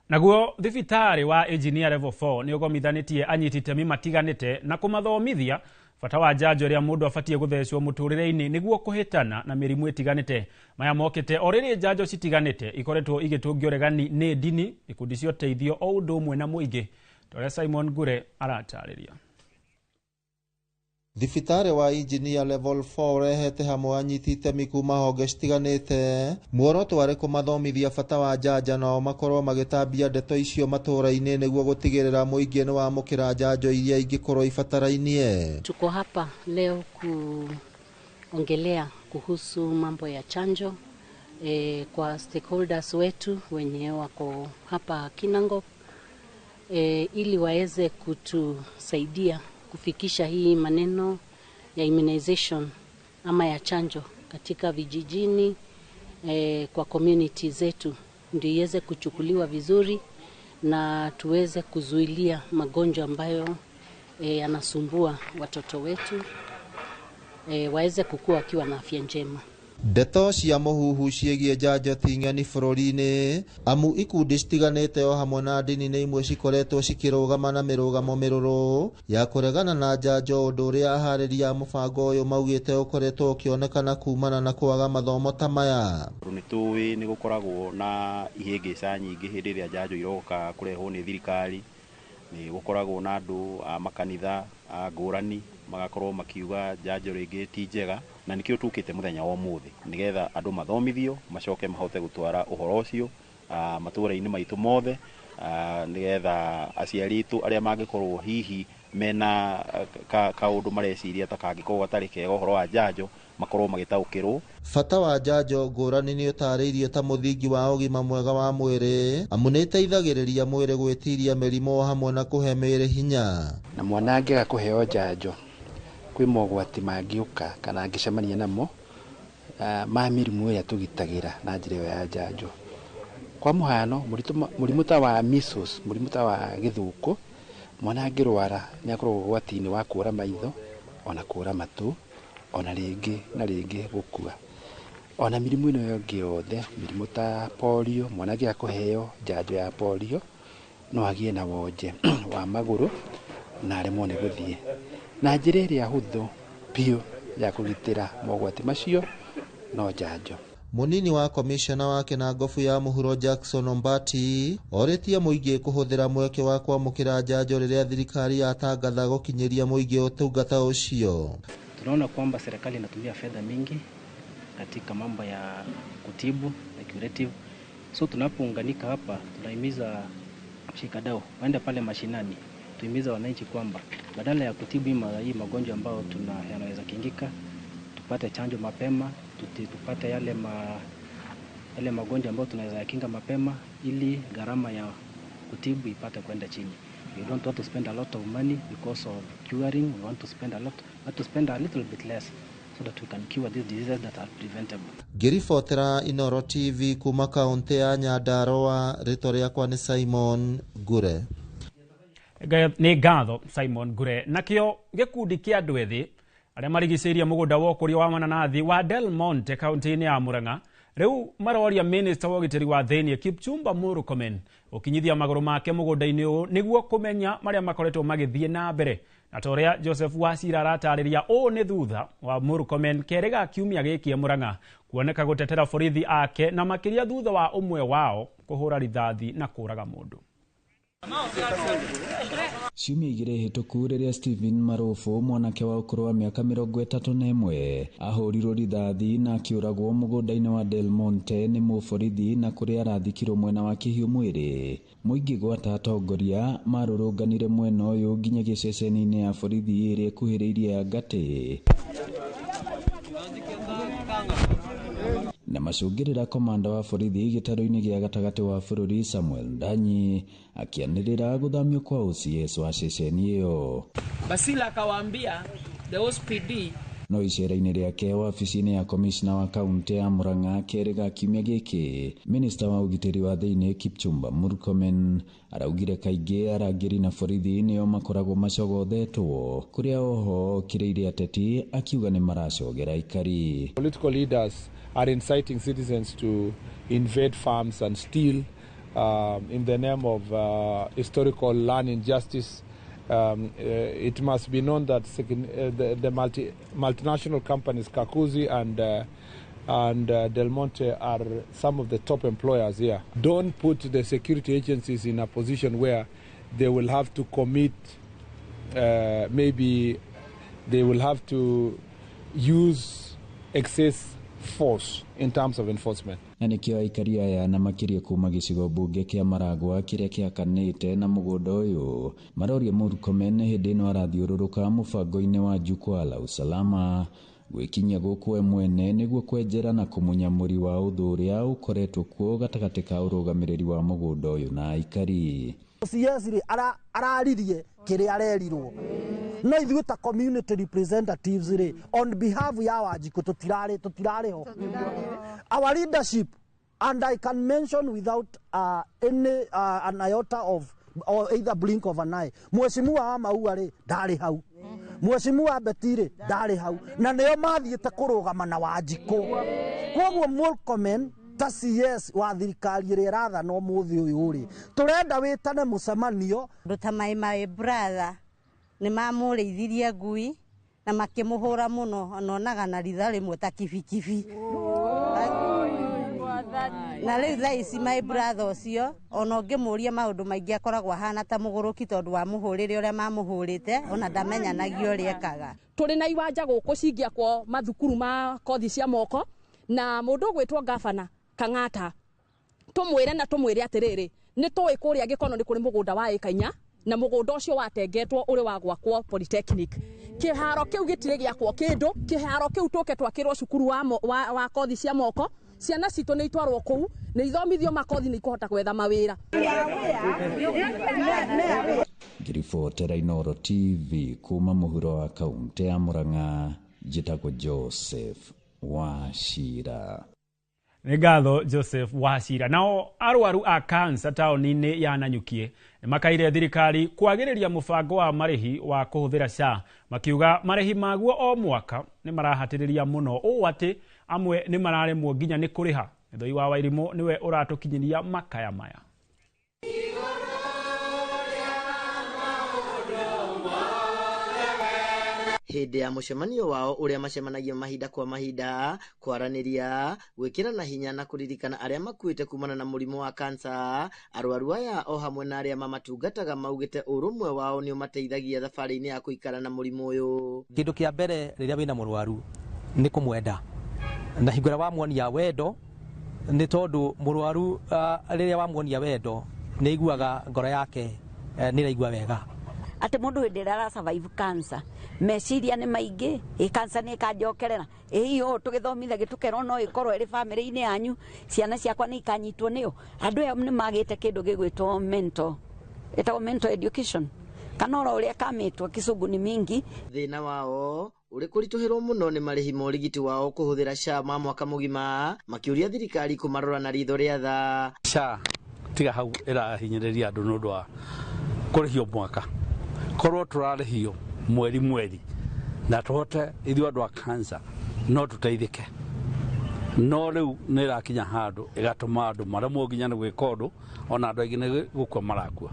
Naguo thibitarĩ wa engineer level 4 nĩ ũgomithanĩtie anyiti itemi matiganĩte na kũmathomithia bata wa njanjo ĩrĩa mũndũ abatiĩ gũthecwo mũtũrĩre-inĩ nĩguo kũhĩtana na mĩrimũ ĩtiganĩte. Maya mokĩte o rĩrĩ njanjo citiganĩte ikoretwo igĩtũngio ũregani nĩ ndini, ikundi cia ũteithio o ũndũ ũmwe na mũingĩ. Torĩa Simon Ngure aratarĩria. Thibitarĩ wa engineer level 4 ũrehete hamwe anyiti itemi kuma honge citiganĩte. Muoroto warĩ kũmathomithia bata wa njanjo nao makorwo magĩtambia ndeto icio matũũra-inĩ nĩguo gũtigĩrĩra mũingĩ nĩ wamũkĩra njanjo iria ingĩkorwo ibatarainie. Tuko hapa leo kuongelea kuhusu mambo ya chanjo kwa stakeholders wetu wenye wako hapa Kinangop, ili waweze kutusaidia kufikisha hii maneno ya immunization ama ya chanjo katika vijijini, kwa community zetu, ndio iweze kuchukuliwa vizuri na tuweze kuzuilia magonjwa ambayo yanasumbua watoto wetu, waweze kukua wakiwa na afya njema. Ndeto cia mũhuhu ciĩgiĩ njanjo ti ng'eni bũrũri-inĩ, amu ikundi citiganĩte o hamwe na ndini nĩ imwe cikoretwo cikĩrũgama na mĩrũgamo mĩrũrũ ya kũregana na njanjo, ũndũ ũrĩa aharĩria a mũbango ũyũ maugĩte ũkoretwo ũkĩonekana kumana na kwaga mathomo ta maya. Nĩ tũĩ nĩ gũkoragwo na ihĩngĩca nyingĩ hĩndĩ ĩrĩa njanjo iroka kũrehwo nĩ thirikari, nĩ gũkoragwo na andũ a makanitha a ngũrani magakorwo makiuga njanjo rĩngĩ ti njega, na nĩkĩo tũkĩte mũthenya wa ũmũthĩ nĩgetha andũ mathomithio macoke mahote gũtwara ũhoro ũcio matũũra-inĩ maitũ mothe, nĩgetha aciari aitũ arĩa mangĩkorwo hihi mena kaũndũ mareciria ta kangĩkorwo gatarĩ kega ũhoro wa njanjo makorwo magĩtaũkĩrwo. Bata wa njanjo ngũrani nĩ ũtarĩirio ta mũthingi wa ũgima mwega wa mwĩrĩ, amu nĩ ĩteithagĩrĩria mwĩrĩ gwĩtiria mĩrimũ hamwe na kũhe mĩĩrĩ hinya. Na mwana angĩaga kũheo njanjo kwĩ mogwati mangĩũka kana angĩcemania namo ma mĩrimũ ĩrĩa tũgitagĩra na njĩra ĩyo ya njanjo. Kwa mũhano, mũrimũ ta wa measles, mũrimũ ta wa gĩthũkũ, mwana angĩrwara nĩ akoragwo ũgwati-inĩ wa kũra maitho ona kũra matũ ona rĩngĩ na rĩngĩ gũkua. Ona mĩrimũ ĩno ĩngĩ yothe, mĩrimũ ta polio, mwana angĩaga kũheo njanjo ya polio no agĩe na wonje wa magũrũ na aremwo nĩ gũthiĩ. Na njĩra ĩrĩa hũthũ biũ ya kũgitĩra mogwati macio no njanjo. Munini wa komishona wa Kinangofu ya mũhuro Jackson Ombati orĩtie mũingĩ kũhũthĩra mweke wa kwamũkĩra njanjo rĩrĩa thirikari yatangatha gũkinyĩria mũingĩ ũtungata ũcio. Tunaona kwamba serikali inatumia fedha mingi katika mambo ya kutibu na curative. So tunapounganika hapa tunahimiza shikadau waende pale mashinani, tuhimiza wananchi kwamba badala ya kutibu hii magonjwa ambayo yanaweza kingika, tupate chanjo mapema, tupate yale yale magonjwa ambayo tunaweza yakinga mapema ili gharama ya kutibu ipate kwenda chini. We don't want to spend a lot of money because of curing. We want to spend a lot, but to spend a little bit less so that we can cure these diseases that are preventable. Ngĩribotera Inoro TV kuma kaũntĩ ya Nyandarua, rĩtwa rĩakwa nĩ Simon Ngure. Nĩ ngatho Simon Ngure. Nakĩo gĩkundi kĩa andũ ethĩ arĩa marigicĩirie mũgũnda wa ũkũria wa mananathi wa Del Monte kaũntĩ-inĩ ya Murang'a rĩu maroria minista wa ũgitĩri wa thĩinĩ Kipchumba Murkomen gũkinyithia magũrũ make mũgũnda-inĩ ũyũ nĩguo kũmenya marĩa makoretwo magĩthiĩ na mbere. Na ta ũrĩa Joseph Wachira aratarĩria, ũũ nĩ thutha wa Murkomen kerĩ ga kiumia gĩkĩ Murang'a kuoneka gũtetera borithi ake na makĩria thutha wa ũmwe wao kũhũra rithathi na kũraga mũndũ. Ciumia igĩrĩ hĩtũku rĩrĩa Stephen Marufu mwanake wa ũkũrũ wa mĩaka 31 ahũrirwo rithathi na akĩũragwo mũgũnda-inĩ wa Del Monte nĩ mũborithi na kũrĩa arathikirwo mwena wa kĩhiũ mwĩrĩ. Mũingĩ gwata atongoria marũrũnganire mwena ũyũ nginya gĩceceni-inĩ ya borithi ĩrĩa ĩkuhĩrĩirie ya Ngatĩ na macũngĩrĩra komanda wa borithi gĩtarũ-inĩ gĩa gatagatĩ wa bũrũri Samuel Ndanyi akĩanĩrĩra gũthamio kwa OCS wa ceceni ĩyo. Basila akawaambia the OSPD. No icera-inĩ rĩake wabici-inĩ ya komishna wa kaunti ya Murang'a kerĩ ga kiumia gĩkĩ, minista wa ũgitĩri wa thĩinĩ Kipchumba Murkomen araugire kaingĩ arangĩri na borithi nĩo makoragwo macogothetwo kũrĩa oho okĩrĩire ateti akiuga nĩ maracogera aikari. Political leaders are inciting citizens to invade farms and steal in the name of historical land injustice. It must be known that the multinational companies Kakuzi and Del Monte are some of the top employers here. Don't put the security agencies in a position where they will have to commit, maybe they will have to use excess force in terms of enforcement. Na nĩkĩo aikari aya na makĩria kuma gĩcigo mbunge kĩa Maragwa kĩrĩa kĩhakanĩte na mũgũnda ũyũ maroria Murkomen hĩndĩ ĩno arathiũrũrũka mũbango-inĩ wa Jukwaa la Usalama gwĩkinyia gũkũ we mwene nĩguo kwenjera na kũmunya mũri wa ũthũ ũrĩa ũkoretwo kuo gatagatĩ ka ũrũgamĩrĩri wa mũgũnda ũyũ na aikari. OCS rĩ araririe kĩrĩa arerirwo no ithuĩ ta community representatives rĩ on behalf ya Wanjikũ tũtirarĩ ho. Our leadership, and I can mention without any an iota of or either blink of an eye, Mheshimiwa wa Maua rĩ ndarĩ hau, Mheshimiwa Betty rĩ ndarĩ hau, na nĩo mathiĩte kũrũgama na Wanjikũ. Kwoguo Murkomen ta CS wa thirikari ĩrĩa ĩrathana ũmũthĩ ũyũ rĩ tũrenda wĩtane mũcemanio. Andũ ta my brother nĩ mamũrĩithirie ngui na makĩmũhũra mũno onaga na ritha rĩmwe ta kibikibi. Na rĩu thaa ici my brother ũcio ona ũngĩmũria maũndũ maingĩ akoragwo ahana ta mũgũrũki tondũ wa mũhũrĩre ũrĩa mamũhũrĩte ona ndamenyanagia ũrĩa ekaga. Tũrĩ na iwanja gũkũ cingĩakwo mathukuru ma kothi cia moko na mũndũ ũgwĩtwo gavana Kang'ata tũmwĩre na tũmwĩre atĩrĩrĩ nĩ tũĩ kũrĩa Gĩkono nĩ kũrĩ mũgũnda wa ĩka inya na mũgũnda ũcio watengetwo ũrĩ wa gwakwo polytechnic. Kĩharo kĩu gĩtirĩ gĩakwo kĩndũ, kĩharo kĩu tũke twakĩrwo cukuru wa kothi cia moko, ciana citũ nĩ itwarwo kũu nĩ ithomithio makothi nĩ ikũhota gwetha mawĩra. Ngĩribotera Inoro TV kuma mũhuro wa kaunti ya Murang'a, njĩtagwo Joseph Wachira. Nĩ ngatho Joseph Wachira. Nao arwaru a kansa taũni-inĩ ya Nanyuki nĩmakaire thirikari kwagĩrĩria mũbango wa marĩhi wa kũhũthĩra SHA, makiuga marĩhi maguo o mwaka nĩ marahatĩrĩria mũno ũũ atĩ amwe nĩ mararemwo nginya nĩ kũrĩha. Gĩthũi wa Wairimũ nĩwe ũratũkinyĩria makaya maya. Hĩndĩ ya mũcemanio wao ũrĩa macemanagia mahinda kwa mahinda kwaranĩria gwĩkĩrana hinya na kũririkana arĩa makuĩte kumana na mũrimũ wa kansa, arwaru aya o hamwe na arĩa mamatungataga maugĩte ũrũmwe wao nĩ ũmateithagia thabarĩ-inĩ ya kũikara na mũrimũ ũyũ. Kĩndũ kĩa mbere rĩrĩa wĩna mũrwaru nĩ kũmwenda na hingo ĩrĩa wamuonia wendo, nĩ tondũ mũrwaru rĩrĩa wamuonia wendo nĩ aiguaga ngoro yake nĩ ĩraigua wega. Atĩ mũndũ hĩndĩ ĩrĩa ara survive cancer, meciria nĩ maingĩ, ĩ cancer nĩ ĩkanjokerera, ĩ hihi ũũ tũgĩthomithagio tũkerwo no ĩkorwo ĩrĩ bamĩrĩ-inĩ yanyu, ciana ciakwa nĩ ikanyitwo nĩyo. Andũ aya nĩ magĩte kĩndũ gĩgwĩtwo mental, ĩtagwo mental education kana oro ũrĩa kamĩtwo kĩcungu nĩ mingi. Thĩna wao ũrĩ kũritũhĩrwo mũno nĩ marĩhi ma ũrigiti wao kũhũthĩra SHA ma mwaka mũgima, makĩũria thirikari kũmarora na ritho rĩa tha. SHA tiga hau ĩrahinyĩrĩria andũ nĩ ũndũ wa kũrĩhio mwaka, korwo tũrarĩhio mweri mweri na tũhote ithuĩ andũ a cancer no tũteithĩke, no rĩu nĩ ĩrakinya handũ ĩgatũma andũ maremwo nginya nĩ gwĩka ũndũ, ona andũ aingĩ nĩ gũkua marakua.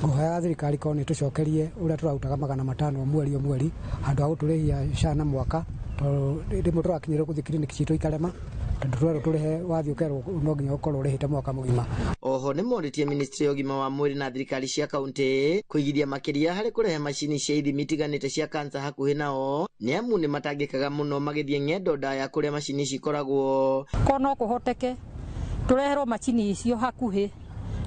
Ngũhoya thirikari korwo nĩ tũcokerie ũrĩa tũrarutaga 500 mweri o mweri handũ ha gũtũrĩhia SHA na mwaka, tondũ rĩmwe tũrakinyĩrwo gũthiĩ kiriniki citũ ikarema, tondũ twerwo tũrĩhe wathiĩ ũkerwo no nginya ũkorwo ũrĩhĩte mwaka mũgima. Oho nĩ morĩtie ministry ya ũgima wa mwĩrĩ na thirikari cia kaunti kũigithia makĩria harĩ kũrehe macini cia ithimi itiganĩte cia kansa hakuhĩ nao, nĩ amu nĩ matangĩkaga mũno magĩthiĩ ng'endo ndaya kũrĩa macini ici ikoragwo. Ko no kũhoteke tũreherwo macini icio hakuhĩ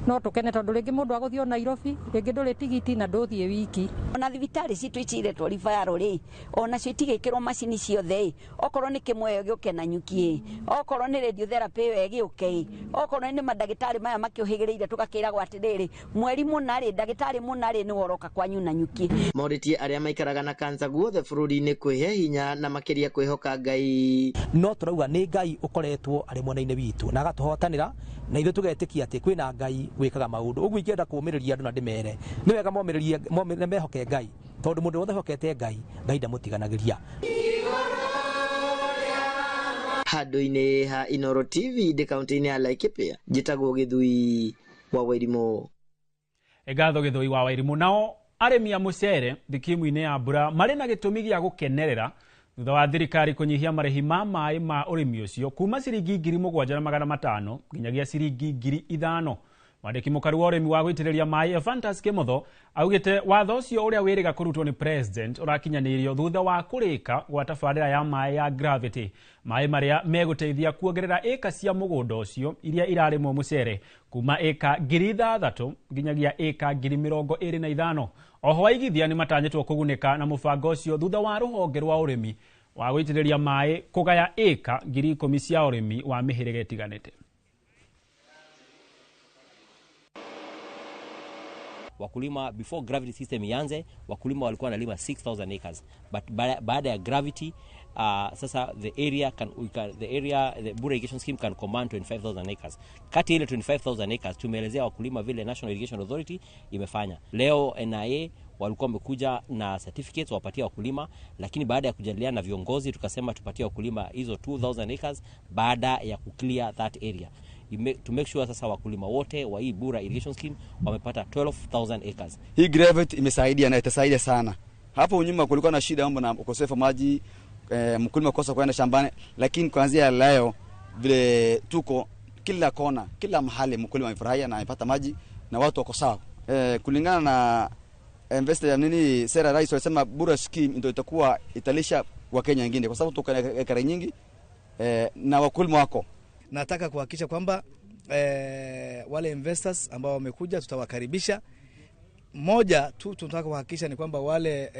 no tũkene, tondũ rĩngĩ mũndũ agũthiĩ o Nairobi, rĩngĩ ndũrĩ tigiti na ndũthiĩ wiki. Ona thibitarĩ citũ iciretwo referral rĩ, onacio itigĩkĩrwo macini ciothe ĩ, okorwo nĩ kĩmwe gĩũke na nyuki ĩ, okorwo nĩ radiotherapy ĩyo ĩgĩũke ĩ, okorwo nĩ mandagĩtarĩ maya makĩũhĩgĩrĩire tũgakĩragwo atĩrĩrĩ, mweri mũna rĩ, ndagĩtarĩ mũna rĩ, nĩwe ũroka kwanyu na nyuki. Morĩtie arĩa maikaraga na kansa guothe bũrũri-inĩ kwĩhe hinya na makĩria kwĩhoka Ngai. No tũrauga nĩ Ngai ũkoretwo arĩ mwena-inĩ witũ na agatũhotanĩra, na ithuĩ tũgetĩkia atĩ kwĩna Ngai wĩkaga maũndũ. Ũguo ingĩenda kũũmĩrĩria andũ na ndĩmere nĩ wega momĩrĩrie mehoke Ngai, tondũ mũndũ wothe wĩhokete Ngai, Ngai ndamũtiganagĩria. Handũ-inĩ ha Inooro TV ndĩ kaunti-inĩ ya Laikipia, njĩtagwo Gĩthui wa Wairimũ. Ngatho Gĩthui wa Wairimũ. Nao arĩmi a mũcere thikimu-inĩ ya mbura marĩ na gĩtũmi gĩa gũkenerera thutha wa thirikari kũnyihia marĩhi ma maĩ ma ũrĩmi ũcio kuma ciringi 7,500 nginyagia ciringi 5,000. Mwandĩki mũkaru wa ũrĩmi wa gũitĩrĩria maĩ Ephantus Kimotho augĩte watho ũcio ũrĩa wĩrĩga kũrutwo nĩ president ũrakinyanĩirio thutha wa kũrĩka gwa tabarĩra ya maĩ ya gravity, maĩ marĩa megũteithia kuongerera ĩka cia mũgũnda ũcio iria irarĩmwo mũcere kuma ĩka 6,000 nginyagia ĩka 25,000. Oho aigithia nĩ matanyĩtwo kũgunĩka na mũbango ũcio thutha wa rũhonge rwa ũrĩmi wa gũitĩrĩria maĩ kũgaya ĩka 10,000 cia ũrĩmi wa mĩhĩrĩga ĩtiganĩte. Wakulima before gravity system ianze, wakulima walikuwa wanalima 6,000 acres, but baada ya gravity sasa the area can, we can, the area, the Bura irrigation scheme can command 25,000 acres. Kati ile 25,000 acres tumeelezea wakulima vile National Irrigation Authority imefanya. Leo NIA walikuwa wamekuja na certificates wapatia wakulima, lakini baada ya kujadiliana na viongozi tukasema tupatie wakulima hizo 2,000 acres baada ya kuclear that area. To make sure sasa wakulima wote wa hii Bura irrigation scheme wamepata 12,000 acres. Hii gravity imesaidia na itasaidia sana. Hapo nyuma kulikuwa na shida mambo na ukosefu maji, mkulima kosa kwenda shambani, lakini kuanzia leo vile tuko kila kona, kila mahali mkulima amefurahia na amepata maji na watu wako sawa. Kulingana na investor ya nini sera rais walisema Bura scheme ndio itakuwa italisha Wakenya wengine kwa sababu tuko na ekari nyingi na wakulima wako. Nataka kuhakikisha kwamba wale investors ambao wamekuja tutawakaribisha. Moja tu tunataka kuhakikisha ni kwamba wale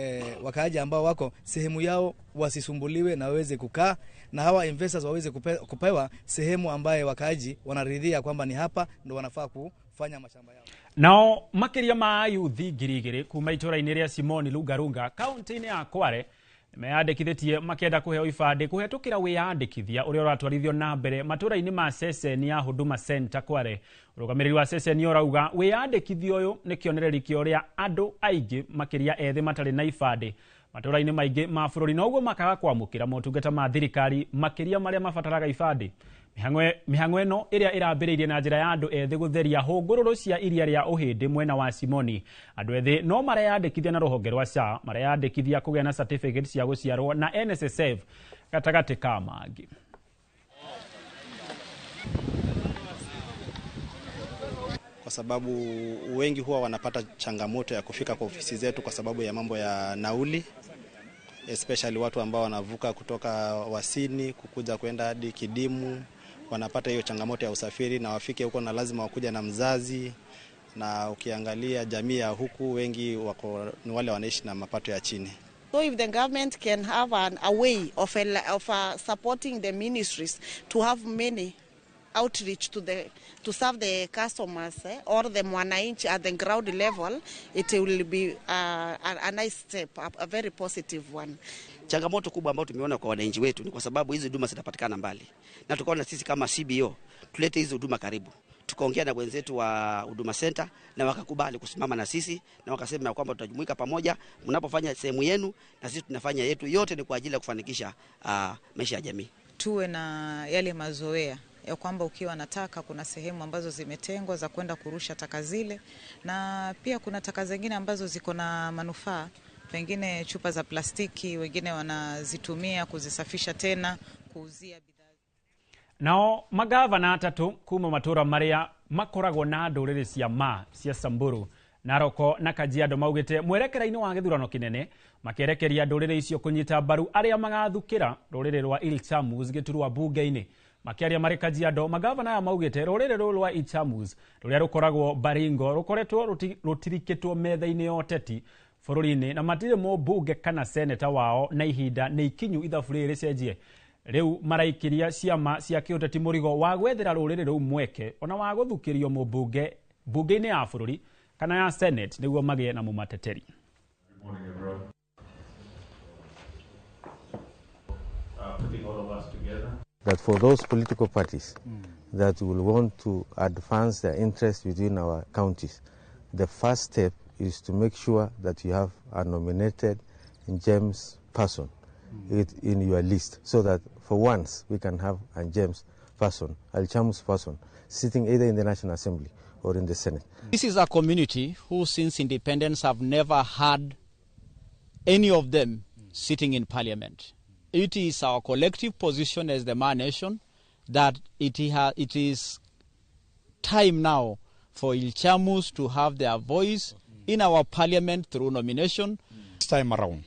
wakaaji ambao wako sehemu yao wasisumbuliwe na waweze kukaa, na hawa investors waweze kupewa sehemu ambaye wakaaji wanaridhia kwamba ni hapa ndo wanafaa kufanya mashamba yao. Nao makiria ma ayuthi 2,000 kuma itũra-inĩ rĩa Simoni Lungalunga kaunti-inĩ ya Kware meyandĩkithĩtie makĩenda kũheo ibandĩ kũhetũkĩra wĩyandĩkithia ũrĩa ũratwarithio na mbere matũra-inĩ ma ceceni ya Huduma Center Kware. Ũrũgamĩrĩri wa ceceni ũrauga wĩyandĩkithia ũyũ nĩ kĩonereria kĩa ũrĩa andũ aingĩ makĩria ethĩ matarĩ na ibandĩ matũra-inĩ maingĩ ma bũrũri, na ũguo makaga kwamũkĩra motungata ma thirikari makĩria marĩa mabataraga ibandĩ. Mĩhang'o ĩno ĩrĩa ĩrambĩrĩirie na njĩra ya andũ ethĩ gũtheria hũngũrũrũ cia iria rĩa Ũhĩndĩ mwena wa Simoni. Andũ ethĩ no mareyandĩkithia na rũhonge rwa SHA, mareyandĩkithia kũgĩa na certificate cia gũciarwo na NSSF gatagatĩ ka mangĩ. Kwa sababu wengi huwa wanapata changamoto ya kufika kwa ofisi zetu kwa sababu ya mambo ya nauli, especially watu ambao wanavuka kutoka Wasini kukuja kwenda hadi Kidimu wanapata hiyo changamoto ya usafiri, na wafike huko na lazima wakuja na mzazi, na ukiangalia jamii ya huku wengi wako ni wale wanaishi na mapato ya chini. So if the government can have a way of supporting the ministries to have many outreach to serve the customers or the mwananchi at the ground level, it will be a nice step, a very positive one. Changamoto kubwa ambayo tumeona kwa wananchi wetu ni kwa sababu hizi huduma zinapatikana mbali, na tukaona sisi kama CBO tulete hizi huduma karibu. Tukaongea na wenzetu wa Huduma Center na wakakubali kusimama na sisi, na wakasema kwamba tutajumuika pamoja, mnapofanya sehemu yenu na sisi tunafanya yetu, yote ni kwa ajili ya kufanikisha maisha ya jamii. Tuwe na yale mazoea ya kwamba ukiwa na taka kuna sehemu ambazo zimetengwa za kwenda kurusha taka zile, na pia kuna taka zingine ambazo ziko na manufaa, pengine chupa za plastiki wengine wanazitumia kuzisafisha tena kuuzia. Nao magavana atatu kuma matura maria makoragwo na nduriri cia ma cia Samburu, Naroko na Kajiado maugite mwerekera-ini wa githurano kinene makerekeria nduriri icio kunyita mbaru aria magathukira ruriri rwa Ilchamus giturwa bunge-ini. Makiaria mari Kajiado, magavana aya maugite ruriri ruru rwa Ilchamus ruria rukoragwo Baringo rukoretwo rutirikitwo metha-ini ya uteti bururi-ini na matire mũmbunge kana seneta wao, na ihinda nĩ ikinyu ithabu rĩrĩ rĩcenjie. Riu maraikiria ciama cia kĩũteti mũrigo wa gwethera rũrĩrĩ rũu mweke ona wa gũthukĩrio mũmbunge bunge-inĩ ya bũrũri kana ya Senate nĩguo magĩe na mũmateteri. That for those political parties that will want to advance their interests within our counties, the first step is to make sure that you have a nominated James person in your list, so that for once we can have a James person, Ilchamus person, sitting either in the National Assembly or in the Senate. This is a community who since independence have never had any of them sitting in parliament. It is our collective position as the Ma Nation that it is time now for Ilchamus to have their voice in our parliament through nomination. This time around,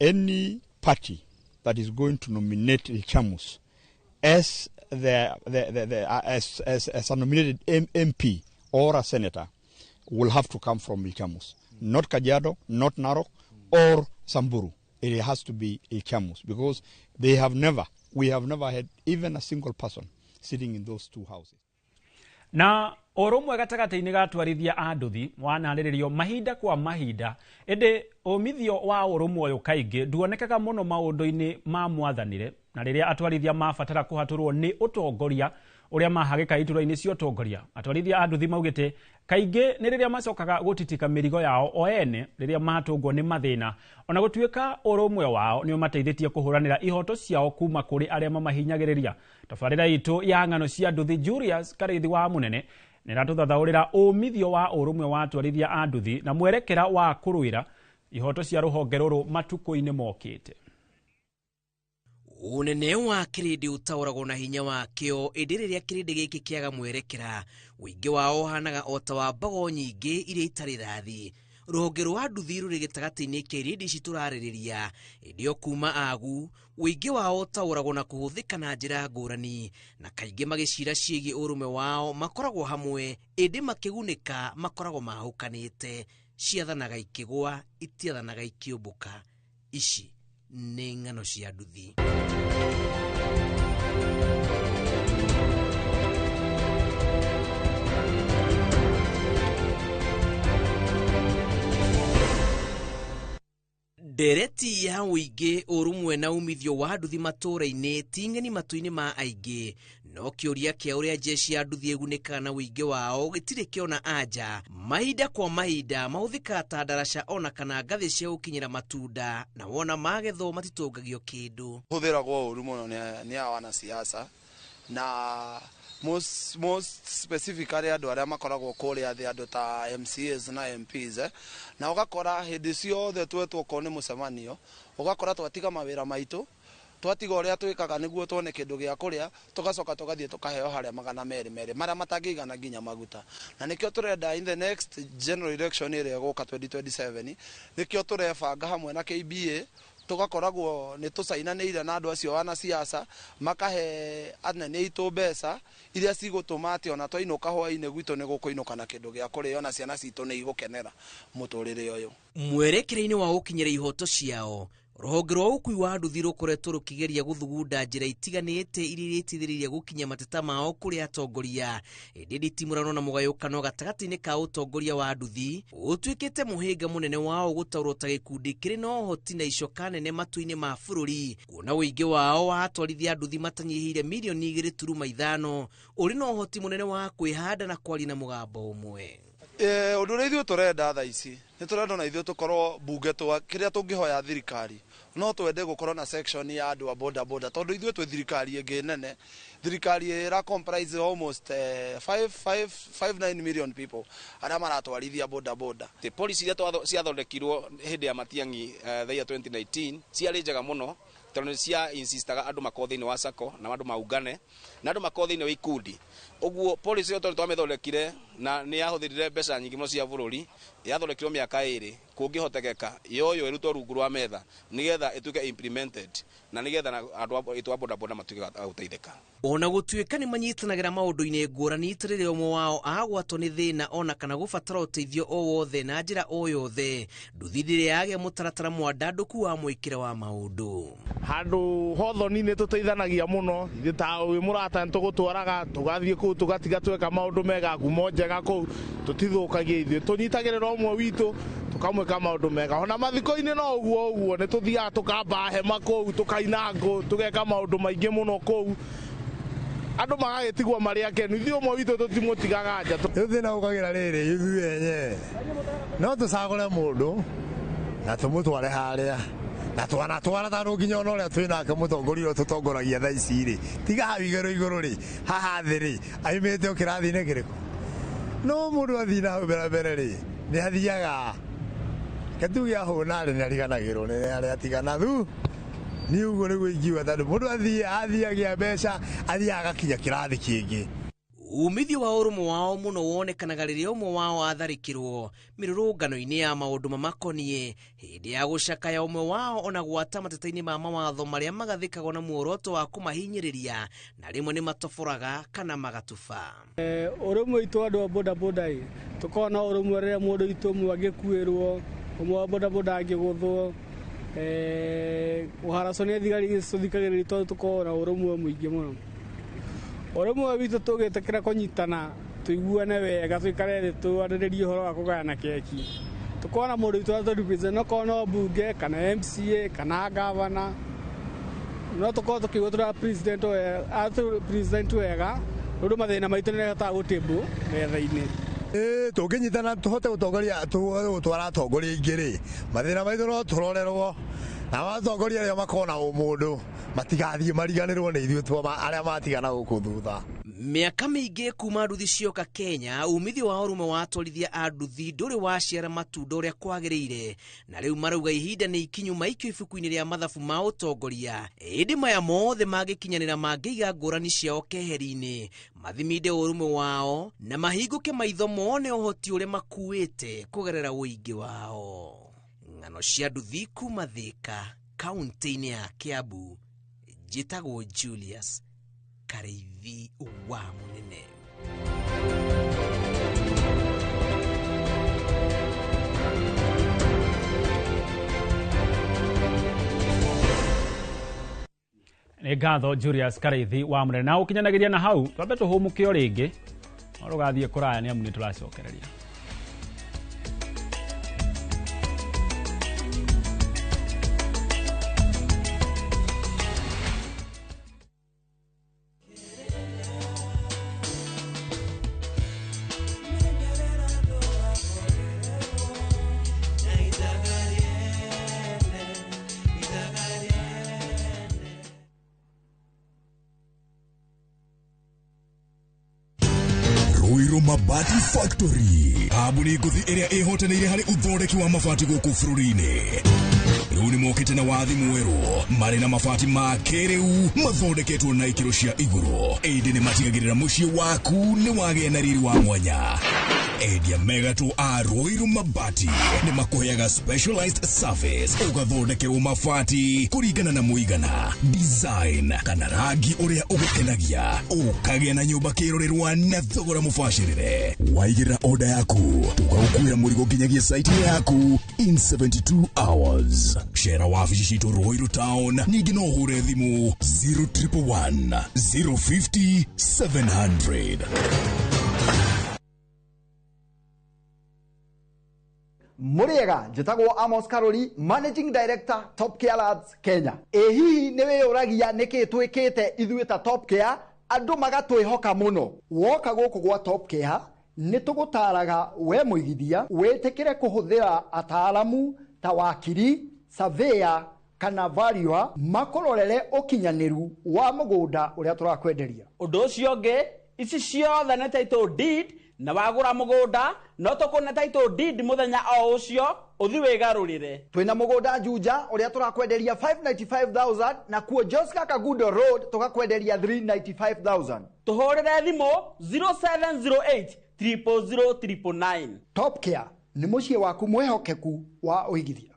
any party that is going to nominate Ilchamus as as a nominated MP or a senator will have to come from Ilchamus, not Kajiado, not Narok or Samburu. It has to be Ilchamus, because they have never, we have never had even a single person sitting in those two houses. Na ũrũmwe gatagatĩ-inĩ ga atwarithia a nduthi wanarĩrĩrio mahinda kwa mahinda, ĩndĩ ũmithio wa ũrũmwe ũyũ kaingĩ nduonekaga mũno maũndũ-inĩ ma mwathanĩre, na rĩrĩa atwarithia mabatara kũhatũrwo nĩ ũtongoria ũrĩa mahagĩka iturwa-inĩ cia ũtongoria. Atwarithia a nduthi maugĩte kaingĩ nĩ rĩrĩa macokaga gũtitika mĩrigo yao o ene rĩrĩa matũngwo nĩ mathĩna, ona gũtuĩka ũrũmwe wao nĩ ũmateithĩtie kũhũranĩra ihoto ciao kuma kũrĩ arĩa mamahinyagĩrĩria. Tabarĩra itũ ya ng'ano cia nduthi Julius Karĩithi wa Mũnene nĩratũthathaũrĩra ũmithio wa ũrũmwe wa atwarithia a nduthi na mwerekera wa kũrũĩra ihoto cia rũhonge rũrũ matukũ-inĩ mokĩte. Unene wa kĩrĩndĩ ũtaũragwo na hinya wakĩo, ĩndĩ rĩrĩa kĩrĩndĩ gĩkĩ kĩaga mwerekera, ũingĩ wao ũhanaga o ta wa mbago nyingĩ iria itarĩ rathi. Rũhonge rwa nduthi rũrĩ gĩtagatĩ-inĩ kĩa irĩndĩ ici tũrarĩrĩria, ĩndĩ o kuma agu, ũingĩ wao ũtaũragwo na kũhũthĩka na njĩra ngũrani, na kaingĩ magĩcira ciĩgiĩ ũrũme wao makoragwo hamwe, ĩndĩ makĩgunĩka makoragwo mahũkanĩte. Ciathanaga ikĩgũa, itiathanaga ikĩũmbũka. Ici nĩ ng'ano cia nduthi. Ndereti ya ũingĩ, ũrũmwe na umithio wa nduthi matũũra-inĩ ti ng'eni matũ-inĩ ma aingĩ, no kĩũria kĩa ũrĩa jeshi ya nduthi ĩgunĩkaga na ũingĩ wao gĩtirĩ kĩona anja. Mahinda kwa mahinda mahũthĩkaga ta ndaraca ona kana ngathĩ cia gũkinyĩra matunda, na wona magethwo matitũngagio kĩndũ. Hũthĩragwo ũru mũno nĩ a wanasiasa, na most specifically andũ arĩa makoragwo kũrĩa thĩ, andũ ta MCAs na MPs, na ũgakora hĩndĩ ciothe twetwo okorwo nĩ mũcemanio, ũgakora twatiga mawĩra maitũ, twatiga ũrĩa twĩkaga nĩguo tuone kĩndũ gĩa kũrĩa, tũgacoka tũgathiĩ tũkaheo harĩa 200 marĩa matangĩigana nginya maguta. Na nĩkĩo tũrenda in the next general election ĩrĩa ĩgũka 2027, nĩkĩo tũrebanga hamwe na KBA Tugakoragwo nĩ tũcainanĩire na andũ acio wanasiasa, makahe anene aitũ mbeca iria cigũtũma atĩ ona twainũka hwainĩ gwitũ nĩ gũkũinũka na kĩndũ gĩa kũrĩo, na ciana citũ nĩ igũkenera mũtũrĩre ũyũ. Mwerekera-inĩ wa gũkinyĩra ihoto ciao, rũhonge rwa ũkui wa nduthi rũkoretwo rũkĩgeria gũthugunda njĩra itiganĩte iria irĩteithĩrĩria gũkinyia mateta mao kũrĩ atongoria. Ĩndĩ nditimũrano na mũgayũkano gatagatĩ-inĩ ka ũtongoria wa nduthi ũtuĩkĩte mũhĩnga mũnene wao gũtaũrwo ta gĩkundi kĩrĩ na ũhoti na icoka nene matua-inĩ ma bũrũri, kuona ũingĩ wao wa atwarithia nduthi matanyihĩire mirioni 2.5 ũrĩ na ũhoti mũnene wa kwĩhanda na kwaria na mũgambo ũmwe. Ũndũ ũrĩa ithuĩ tũrenda thaa ici nĩ tũrenda ona ithuĩ tũkorwo bunge twa kĩrĩa tũngĩhoya thirikari, no twende gũkorwo na section ya andũ a boda boda, tondũ ithuĩ twĩ thirikari ĩngĩ nene, thirikari ĩra comprise almost 5.59 million people arĩa maratwarithia boda boda. The policy iria ciathondekirwo hĩndĩ ya Matiang'i the year 2019 ciarĩ njega mũno, tondũ nĩ cia insistaga andũ makorwo thĩinĩ wa sacco na andũ maungane na andũ makorwo thĩinĩ wa ikundi. Ũguo policy ĩyo tondũ twamĩthondekire na nĩ yahũthĩrire mbeca nyingĩ mũno cia bũrũri, yathondekirwo mĩaka 2, kũngĩhotekeka yoyo ĩrutwo rungu rwa metha nĩgetha ĩtuĩke implemented na nĩgetha andũ aitũ a boda boda matuĩke a gũteithĩka. Ona gũtuĩka nĩ manyitanagĩra maũndũ-inĩ ngũrani, ta rĩrĩa ũmwe wao agwatwo nĩ thĩna ona kana gũbatara ũteithio o wothe na njĩra o yothe, nduthi ndĩrĩ yagĩa mũtaratara mwandandũku wa mwĩkĩre wa maũndũ. Handũ hothoni nĩ tũteithanagia mũno, ithuĩ ta wĩ mũrata nĩ tũgũtwaraga tũgathiĩ kũu tũgatiga tweka maũndũ mega, ngumo njega kũu, tũtithũkagia ithuĩ, tũnyitagĩrĩra ũmwe witũ tũkamwĩka maũndũ mega. Ona mathiko-inĩ no ũguo ũguo, nĩ tũthiaga tũkamba hema kũu, tũkaina ngũ, tũgeka maũndũ maingĩ mũno kũu, andũ magagĩtigwo marĩ akenu, ithuĩ ũmwe witũ tũtimũtigaga nja. Rĩu thĩna ũkagĩra rĩrĩ, ithuĩ enyewe no tũcagũre mũndũ na tũmũtware harĩa na twanatwara tondũ nginya ona ũrĩa twĩ nake mũtongoria ũrĩa tũtongoragia thaa ici rĩ, tiga hau igũrũ igũrũ rĩ, haha thĩ rĩ, aimĩte o kĩrathi-inĩ kĩrĩkũ? No mũndũ athiĩ na hau mbere mbere rĩ, nĩ athiaga gĩtuge ahũna rĩ, nĩ ariganagĩrwo nĩ arĩa atigana thu. Niĩ ũguo nĩguo ingiuga, tondũ mũndũ athiĩ agĩa mbeca, athiaga agakinya kĩrathi kĩngĩ. Umithio wa ũrũmwe wao mũno wonekanaga rĩrĩa ũmwe wao atharĩkĩrwo mĩrũrũngano-inĩ ya maũndũ mamakoniĩ, hĩndĩ ya gũcakaya ũmwe wao ona gwata mateta-inĩ ma mawatho marĩa magathĩkagwo na muoroto wa kũmahinyĩrĩria, na rĩmwe nĩ matoboraga kana magatuba. Ũrũmwe witũ andũ a boda boda ĩ, tũkoragwo na ũrũmwe rĩrĩa mũndũ witũ ũmwe angĩkuĩrwo, ũmwe wa boda boda angĩgũthwo, kũharacwo nĩ thigari tũthikagĩrĩria tondũ tũkoragwo na ũrũmwe mũingĩ mũno. Ũrũmwe witũ tũgĩtĩkĩra kũnyitana, tũiguane wega, tũikare thĩ twarĩrĩrie ũhoro wa kũgayana keki, tũkona mũndũ witũ atũrepresent, okorwo no mbunge kana MCA kana gavana, no tũkorwo tũkĩigua tũra president atũ wega, tondũ mathĩna maitũ nĩ hotaga gũtĩmbũ metha-inĩ. Tũngĩnyitana tũhote gũtongoria, tũhote gũtwara atongoria aingĩ rĩ, mathĩna maitũ no tũrorerwo, na atongoria arĩa makorwo na ũmũndũ matigathiĩ mariganĩrwo nĩ ithuĩ arĩa matigana gũkũ thutha. Mĩaka mĩingĩ kuma nduthi cioka Kenya, umithio wa ũrũmwe wa atwarithia a nduthi ndũrĩ waciara matunda ũrĩa kwagĩrĩire, na rĩu marauga ihinda nĩ ikinyu maikio ibuku-inĩ rĩa mathabu ma ũtongoria. Ĩndĩ maya mothe mangĩkinyanĩra mangĩiga ngũrani ciao keheri-inĩ, mathiminde ũrũmwe wao na mahingũke maitho mone ũhoti ũrĩa makuĩte kũgerera ũingĩ wao. Ng'ano cia nduthi kuma Thika, kaunti-inĩ ya Kiambu, njĩtagwo Julius Karĩithi wa Mũnene. Nĩ ngatho Julius Karĩithi wa Mũnene. Na ũkinyanagĩria na hau, twambe tũhũmũke o rĩngĩ, no ndũgathiĩ kũraya nĩ amu nĩ tũracokereria. Ruiru Mabati Factory, kambuni ngũthi ĩrĩa ĩhotanĩire harĩ ũthondeki wa mabati gũkũ bũrũri-inĩ. Rĩu nĩ mokĩte na wathi mwerũ, marĩ na mabati ma kĩrĩu mathondeketwo na ikĩro cia igũrũ, ĩndĩ nĩ matigagĩrĩra mũciĩ waku nĩ wagĩa na riri wa mwanya. Endia megatũ a Ruiru Mabati nĩ makũheaga specialized service ũgathondekerwo mabati kũringana na mũigana, design kana rangi ũrĩa ũgũkenagia, ũkagĩa na nyũmba kĩrorerwa na thogora mũbacĩrĩre. Waigĩrĩra order yaku tũgagũkuĩra mũrigo nginyagia site yaku in 72 hours. Cera wabici citũ Ruiru Town, ningĩ no ũhũre thimũ 0111 050 700. Muriega njĩtagwo Amos Karori, Managing Director, Top Care Labs Kenya. Ĩ hihi nĩ wĩyũragia nĩkĩ twĩkĩte ithuĩ ta Top Care andũ magatwĩhoka mũno? Woka gũkũ gwa Top Care nĩ tũgũtaraga we mũigithia wĩtĩkĩre kũhũthĩra ataaramu ta wakiri, surveyor kana valuer makũrorere ũkinyanĩru wa mũgũnda ũrĩa tũrakwenderia. Ũndũ ũcio ũngĩ, ici ciothe nĩ title deed, na wagũra mũgũnda no tũkũne title deed mũthenya o ũcio ũthi wĩgarũrĩre. Twĩna mũgũnda Juja ũrĩa tũrakwenderia 595,000 na kuo Joska Kagundo Road tũgakwenderia 395,000. Tũhũrĩre thimũ 0708 000 999. Top Care nĩ mũciĩ waku mwĩhokeku wa ũigithia.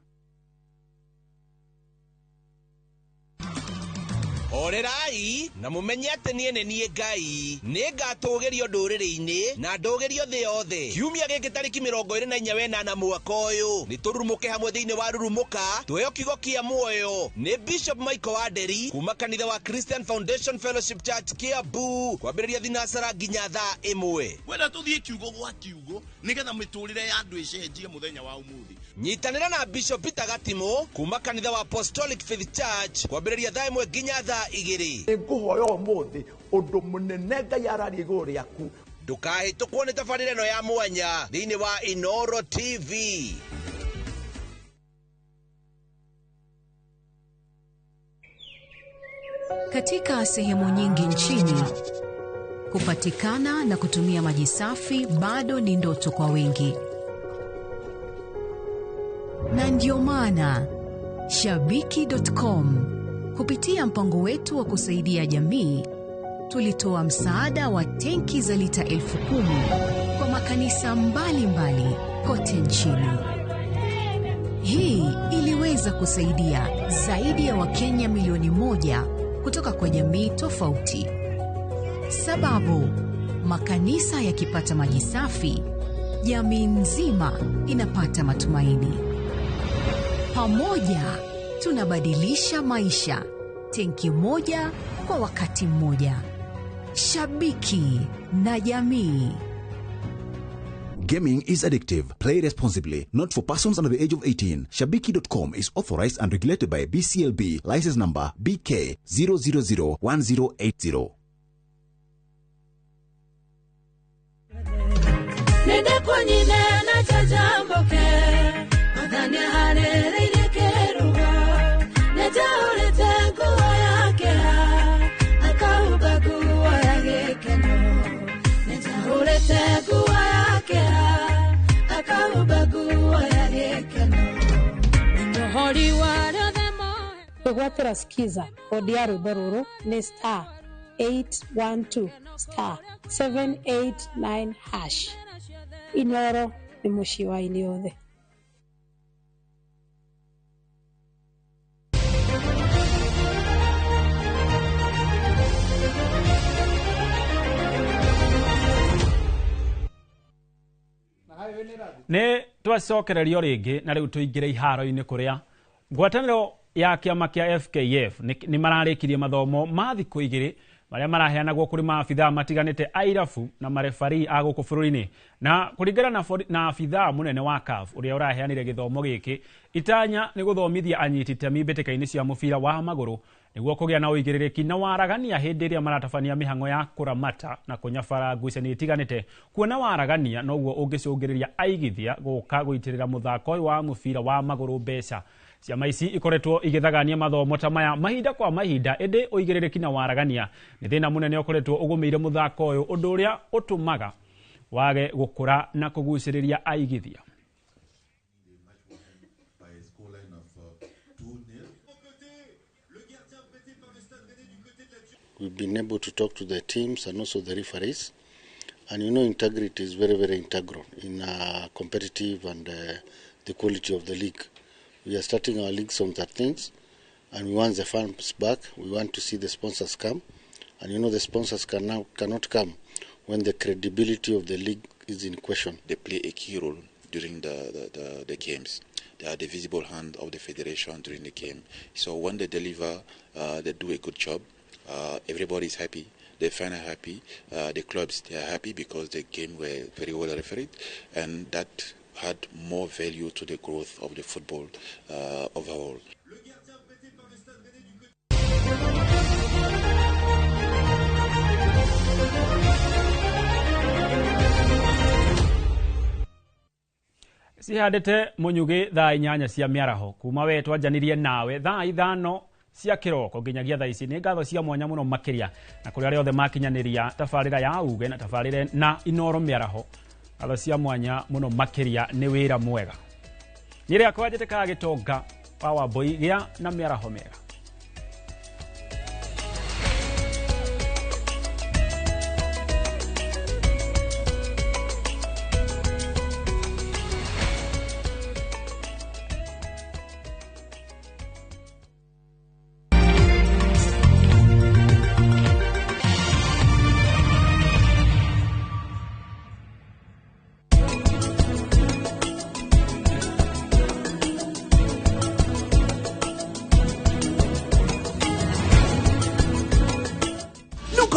Horerai na mumenye atĩ niĩ nĩ niĩ Ngai, nĩ ngatũgĩrio ndũrĩrĩ-inĩ na ndũgĩrio thĩ yothe. Kiumia gĩkĩ tarĩki 24 wenana mwaka ũyũ nĩ tũrurumũke hamwe thĩinĩ wa Rurumũka tweo kiugo kĩa muoyo nĩ Bishop Michael Wanderi kuma kanitha wa Christian Foundation Fellowship Church Kiambu, kwambĩrĩria thinacara nginya thaa 1. Wenda tũthiĩ kiugo gwa kiugo nĩgetha mĩtũrĩre ya andũ ĩcenjie mũthenya wa ũmũthĩ. Nyitanĩra na Bishop Peter Gatimo kuma kanitha wa Apostolic Faith Church kwambĩrĩria thaa 1 nginya thaa 2. Ngũhoya ũmũthĩ ũndũ mũnene Ngai araria igũrũ rĩaku. Ndũkahĩtũkwo nĩ tabarĩra ĩno ya mwanya thĩinĩ wa Inoro TV. Katika sehemu nyingi nchini, kupatikana na kutumia maji safi bado ni ndoto kwa wengi. Na ndio maana Shabiki.com kupitia mpango wetu wa kusaidia jamii tulitoa msaada wa tenki za lita 10,000 kwa makanisa mbalimbali kote nchini. Hii iliweza kusaidia zaidi ya Wakenya milioni 1 kutoka kwa jamii tofauti. Sababu, makanisa yakipata maji safi, jamii nzima inapata matumaini. Pamoja tunabadilisha maisha, tenki moja kwa wakati mmoja. Shabiki na jamii. Gaming is addictive. Play responsibly. Not for persons under the age of 18. Shabiki.com is authorized and regulated by BCLB. License number BK 0001080. Kwĩgwatĩra skiza kodi ya rwĩmbo rũrũ nĩ star 812 star 789 hash. Inoro nĩ mũciĩ wa aini othe. Nĩ twacokererio rĩngĩ na rĩu tũingĩre iharo-inĩ kũrĩa ngwatanĩro ya kĩama kĩa FKF nĩ mararĩkirie mathomo ma thikũ 2 marĩa maraheanagwo kũrĩ maabithaa matiganĩte a irabu na marebari a gũkũ bũrũri-inĩ. Na kũringana na abithaa mũnene wa CAF ũrĩa ũraheanire gĩthomo gĩkĩ, itanya nĩ gũthomithia anyiti itemi mbĩtĩka-inĩ cia mũbira wa magũrũ nĩguo kũgĩa na ũigĩrĩrĩki na waragania hĩndĩ ĩrĩa maratabania mĩhang'o ya kũramata na kũnyabara ngucanio itiganĩte. Kuona waragania noguo ũngĩcũngĩrĩria aigithia gũka gũitĩrĩra mũthako ũyũ wa mũbira wa magũrũ mbeca. Ciama ici ikoretwo igĩthagania mathomo ta maya mahinda kwa mahinda, ĩndĩ ũigĩrĩrĩki na waragania nĩ thĩna mũnene ũkoretwo ũgũmĩire mũthako ũyũ, ũndũ ũrĩa ũtũmaga wage gũkũra na kũgucĩrĩria aigithia. We've been able to talk to the teams and also the referees And you know, integrity is very, very integral in competitive and the quality of the league. We are starting our leagues on 13th, and we want the fans back. We want to see the sponsors come. And you know, the sponsors cannot come when the credibility of the league is in question. They play a key role during the games. They are the visible hand of the federation during the game. So when they deliver, they do a good job. Everybody is happy. The fans are happy. The clubs, they are happy because the game were very well refereed, and that had more value to the growth of the football overall. Cihandĩte mũnyugĩ thaa 8 cia mĩaraho kuma we twanjanirie nawe thaa 5 cia kĩroko nginyagia thaa ici. Nĩ ngatho cia mwanya mũno makĩria na kũrĩ arĩa othe makinyanĩria tabarĩra ya uge na tabarĩra na Inoro mĩaraho. Ngatho cia mwanya mũno makĩria, nĩ wĩra mwega. Nĩ rĩakwa njĩtĩkaga gĩtonga wa Wambui gĩa na mĩaraho mĩega.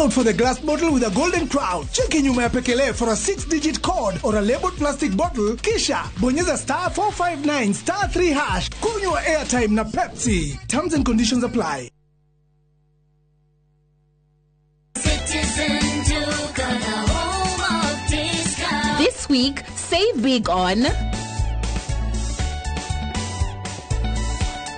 Out for the glass bottle with a golden crown. Cheki nyuma ya pekele for a 6-digit code or a labeled plastic bottle. Kisha bonyeza star 459 star 3 hash. Kunywa airtime na Pepsi. Terms and conditions apply. This week, save big on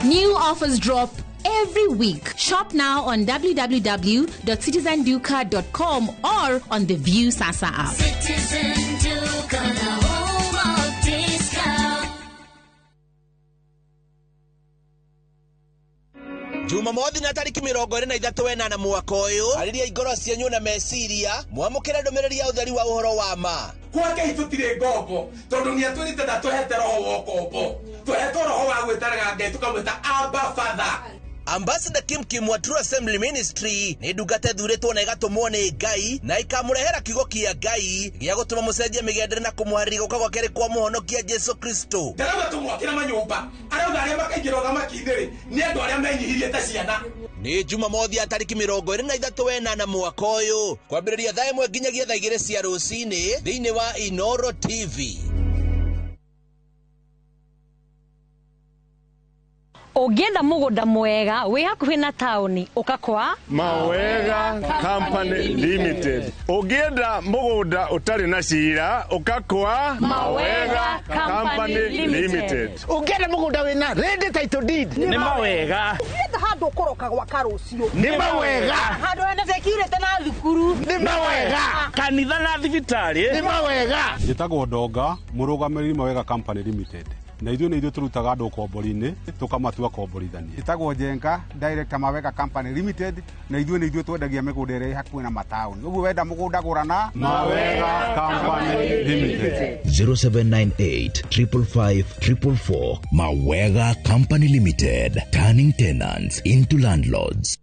new offers drop every week. Shop now on www.citizenduka.com or on the View Sasa app. Citizen Duka, the home of discount. Jumamothi na tariki 23 mwaka uyu ariria ingoro cianyu na meciria mwamukire ndumiriri ya utheri wa uhoro wa ma gwake itutire ngombo tondu ni atwirite ndatwehete roho wa ngombo twehetwo roho wa gwitaraga Ngai tukamwita Abba Father. Ambassador Kim Kim wa True Assembly Ministry ni ndungata ĩthuurĩtwo na ĩgatũmwo nĩ Ngai na ikamũrehera kiugo kĩa Ngai gĩa gũtũma mũcenjie mĩgendere na kũmũharĩria gũka gwake rĩ kwa mũhonokia Jesu Kristo. Ndarauga tũmwakĩre manyũmba, arauga arĩa makaingĩra ũthamaki-inĩ rĩ nĩ andũ arĩa menyihirie ta ciana. Nĩ Jumamothi ya tariki 23 mwaka ũyũ kwambĩrĩria thaa 1 nginyagia thaa 2 cia rũcinĩ thĩinĩ wa Inoro TV. Ũngĩenda mũgũnda mwega wĩ hakuhĩ na taũni ũka kwa Mawega Company Limited. Ũngĩenda mũgũnda ũtarĩ na cira ũka kwa Mawega Company Limited. Ũngĩenda mũgũnda wĩna ready title deed nĩ Mawega. Ũngĩenda handũ ũkũroka gwaka rũciũ nĩ Mawega. Handũ hena security na thukuru nĩ Mawega. Kanitha na thibitarĩ nĩ Mawega. Njĩtagwo Ndonga, mũrũgamĩrĩri Mawega Company Limited. Na ithuĩ nĩ ithuĩ tũrutaga andũ ũkombori-inĩ tũkamatua komborithania. Njĩtagwo Njenga, director Mawega Company Limited, na ithuĩ nĩ ithuĩ twendagia mĩgũnda ĩrĩa ĩ hakuhĩ na mataũni. Ũguo wenda mũgũnda gũra na Mawega Company Limited. 0798 555 444. Mawega Company Limited, turning tenants into landlords.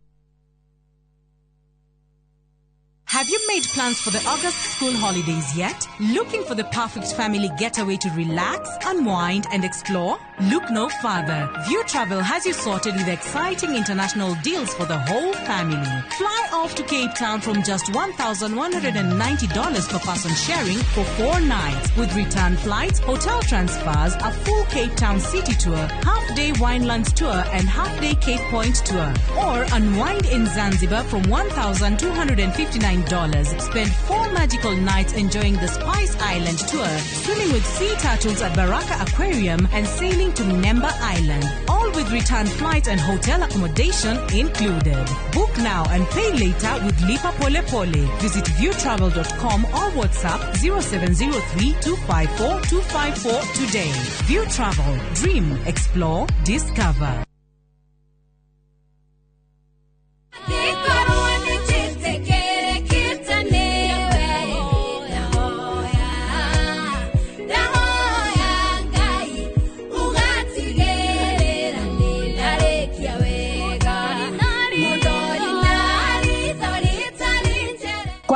Have you made plans for the August school holidays yet? Looking for the perfect family getaway to relax, unwind, and explore? Look no further. View Travel has you sorted with exciting international deals for the whole family. Fly off to Cape Town from just $1,190 per person sharing for 4 nights, with return flights, hotel transfers, a full Cape Town city tour, half-day Winelands tour, and half-day Cape Point tour. Or unwind in Zanzibar from $1,259. Spend 4 magical nights enjoying the Spice Island tour, swimming with sea turtles at Baraka Aquarium, and sailing to Mnemba Island. All with return flights and hotel accommodation included. Book now and pay later with Lipa Pole Pole. Visit viewtravel.com or WhatsApp 0703 254 254 today. View Travel. Dream, explore, discover.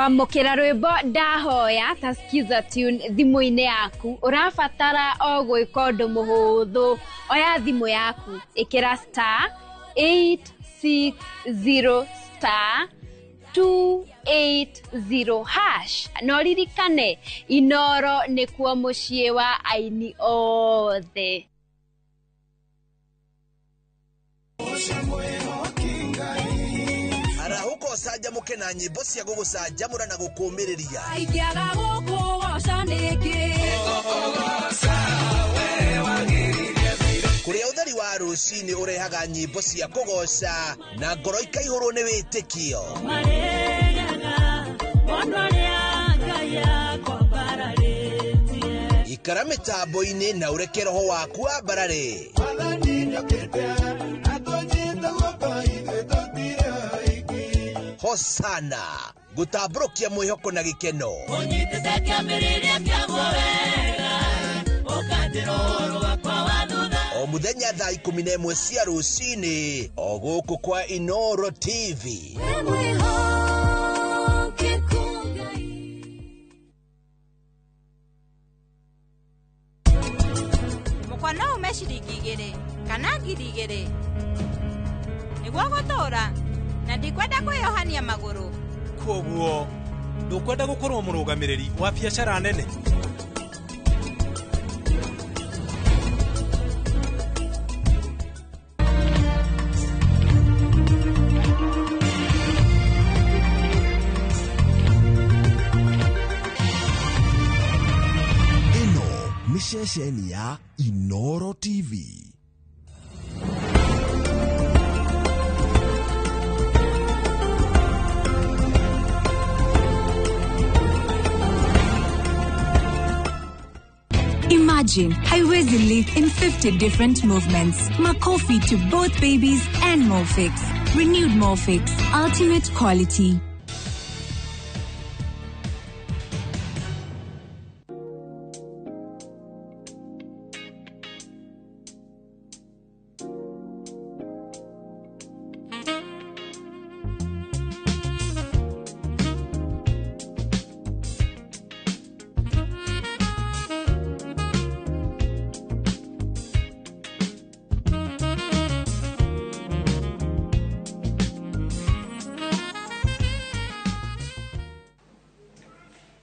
Kwamũkĩra rwĩmbo ndahoya ta Skiza Tune thimũ-inĩ yaku, ũrabatara o gwĩka ũndũ mũhũthũ. Oya thimũ yaku, ĩkĩra star 860 star 280 hash. Na ũririkane, Inoro nĩkuo mũciĩ wa aini othe. Arahũka ũcanjamũke na nyĩmbo cia gũgũcanjamũra na gũkũũmĩrĩria. Ingĩaga gũkũgoca nĩkĩ? Kũrĩa ũtheri wa rũcinĩ ũrehaga nyĩmbo cia kũgoca na ngoro ikaihũrwo nĩ wĩtĩkio. Ikara mĩtambo-inĩ na ũreke roho waku wambarare. Hosana gũtambũrũkia mwĩhoko na gĩkeno. Ũnyitĩte kĩambĩrĩria kĩaguo wega, ũkanjĩra ũhoro wakwa wa thutha. O mũthenya thaa 11 cia rũcinĩ o gũkũ kwa Inoro TV. Mũkwa no ume ciringi 2 kana 2,000 nĩguo gũtũũra, na ndikwenda kwĩyohania magũrũ. Kwoguo ndũkwenda gũkorwo mũrũgamĩrĩri wa biacara nene? Ĩno nĩ ceceni ya Inoro TV. Imagine haiwezi live in 50 different movements. Makofi to both babies and Molfix. Renewed Molfix. Ultimate quality.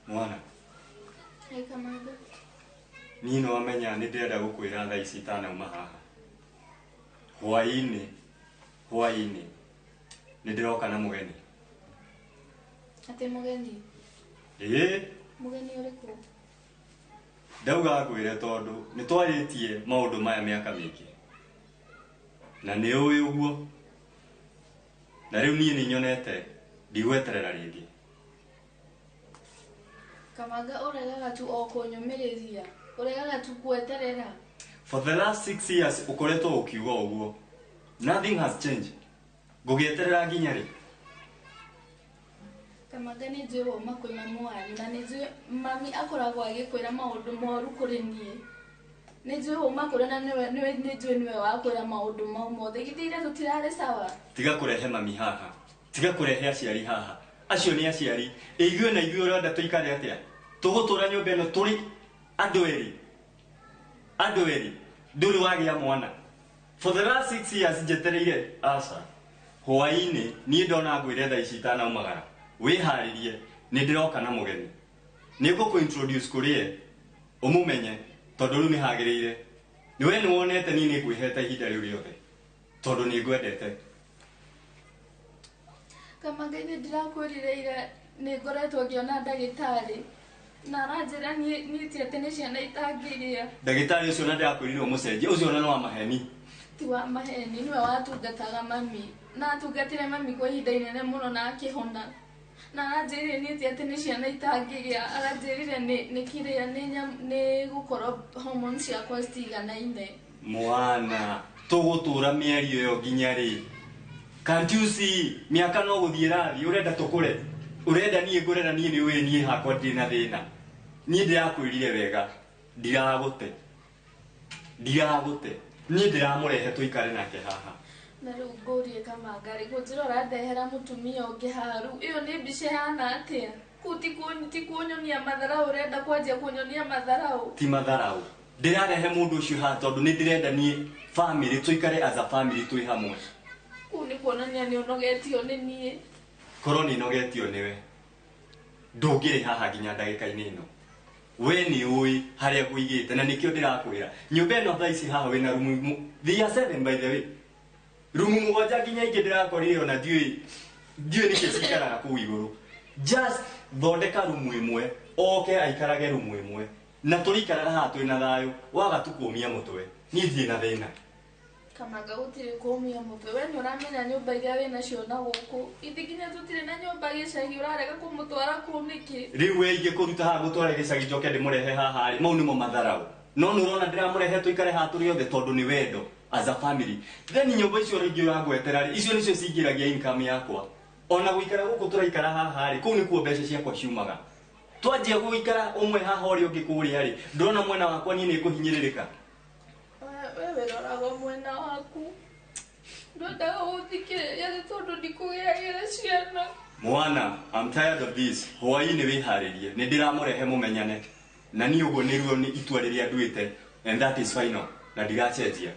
Mwana, niĩ nĩ wamenya nĩ ndĩrenda gũkwĩra thaa ici itanauma haha. Hwaĩ-inĩ nĩ ndĩroka na mũgeni. Atĩ mũgeni? Ĩĩ. Mũgeni ũrĩkũ? Ndauga ngwĩre tondũ nĩ twarĩtie maũndũ maya mĩaka mĩingĩ. Na nĩ ũĩ ũguo. Na rĩu niĩ nĩ nyonete ndigweterera rĩngĩ. Kamanga ũregaga tu o kũnyũmĩrĩria. Ũregaga tu gweterera. For the last 6 years ũkoretwo ũkiuga ũguo. Nothing has changed. Ngũgĩeterera nginya rĩ? Kamanga nĩ njũĩ wauma kwĩ mamu wanyu na nĩ njũĩ mami akoragwo agĩkwĩra maũndũ moru kũrĩ niĩ. Nĩ njũĩ wauma kũrĩ na nĩwe nĩ njũĩ nĩwe wakwĩra maũndũ mau mothe. Githĩ ira tũtirarĩ sawa? Tiga kũrehe mami haha. Tiga kũrehe aciari haha. Acio nĩ aciari. Ithuĩ na ithuĩ ũrenda tũikare atĩa? Tũgũtũra nyũmba ĩno tũrĩ andũ erĩ. Andũ erĩ. Ndũrĩ wagĩa mwana. For the last 6 years njetereire aca. Hwaĩ-inĩ niĩ ndona ngwĩre thaa ici itanaumagara. Wĩharĩrie nĩ ndĩroka na mũgeni. Nĩ ngũkũ-introduce kũrĩ ye ũmũmenye tondũ rĩu nĩ hagĩrĩire. Nĩ we nĩ wonete niĩ nĩ ngwĩhete ihinda rĩu rĩothe tondũ nĩ ngwendete. Kamanga ithe ndĩrakwĩrire ira nĩ ngoretwo ngĩona ndagĩtarĩ na aranjĩra niĩ ti atĩ nĩ ciana itangĩgĩa. Ndagĩtarĩ ũcio na ndĩrakwĩrire ũmũcenjie, ũcio ona nĩ wa maheni. Ti wa maheni, nĩwe watungataga mami na atungatire mami kwa ihinda inene mũno na akĩhona. Na aranjĩrire niĩ ti atĩ nĩ ciana itangĩgĩa, aranjĩrire nĩ kĩrĩa nĩ gũkorwo hormones ciakwa citiganaine. Mwana, tũgũtũra mĩario ĩyo nginya rĩ? Can't you see? Mĩaka no gũthiĩ ĩrathiĩ, ũrenda tũkũre. Ũrenda niĩ ngũre na niĩ nĩ ũĩ niĩ hakwa ndirĩ na thĩna. Niĩ ndĩrakwĩrire wega, ndiragũte. Ndiragũte. Niĩ ndĩramũrehe tũikare nake haha. Na rĩu ngũrie Kamanga rĩ, gũnjĩra ũrandehera mũtumia ũngĩ haha rĩu ĩyo nĩ mbica ĩhana atĩa? Kuu ti kunyonia matharau urenda kwanjia kunyonia matharau. Ti matharau. Ndĩrarehe mũndũ ũcio haha tondũ nĩ ndĩrenda niĩ family tũikare as a family twĩ hamwe. Kuu nĩ kuonania nĩ ũnogetio nĩ niĩ. Korwo nĩ nogetio nĩwe ndũngĩrĩ haha nginya ndagĩka-inĩ ĩno. We nĩ ũĩ harĩa ngũigĩte na nĩkĩo ndĩrakwĩra nyũmba ĩno thaa ici haha wĩna rumu they are 7 by the way. Rumu mũgwanja nginya ingĩ ndĩrakorire ona ndiũĩ nĩkĩ cikaraga kũu igũrũ. Just thondeka rumu ĩmwe oke aikarage rumu ĩmwe na tũrĩikaraga haha twĩna thayũ waga tu kũũmia mũtwe niĩ ndirĩ na thĩna. Kamanga gũtirĩ kũũmia mũtwe we nĩ ũramenya nyũmba iria wĩnacio na gũkũ ithe nginya tũtirĩ na nyũmba gĩcagi ũrarega kũmũtwara kũu nĩkĩ? Rĩu we ingĩkũruta haha ngũtware gĩcagi njoke ndĩmũrehe haha rĩ mau nĩmo matharau no nĩ ũrona ndĩramũrehe tũikare haha tũrĩ othe tondũ nĩ wendo as a family. Then nyũmba icio rĩngĩ ũrangwetera rĩ icio nĩcio cingĩragia income yakwa ona gũikara gũkũ tũraikara haha rĩ kũu nĩkuo mbeca ciakwa ciumaga. Twanjia gũikara ũmwe haha ũrĩa ũngĩ kũrĩa rĩ ndũrona mwena wakwa niĩ nĩ ngũhinyĩrĩrĩka. We wĩroraga mwena waku ndwendaga gũthikĩrĩria nĩ tondũ ndikũgĩagĩra ciana. Mwana, I'm tired of this. Hwaĩ-inĩ wĩharĩrie nĩ ndĩramũrehe mũmenyane na niĩ ũguo nĩruo nĩ itua rĩrĩa nduĩte and that is final na ndigacenjia.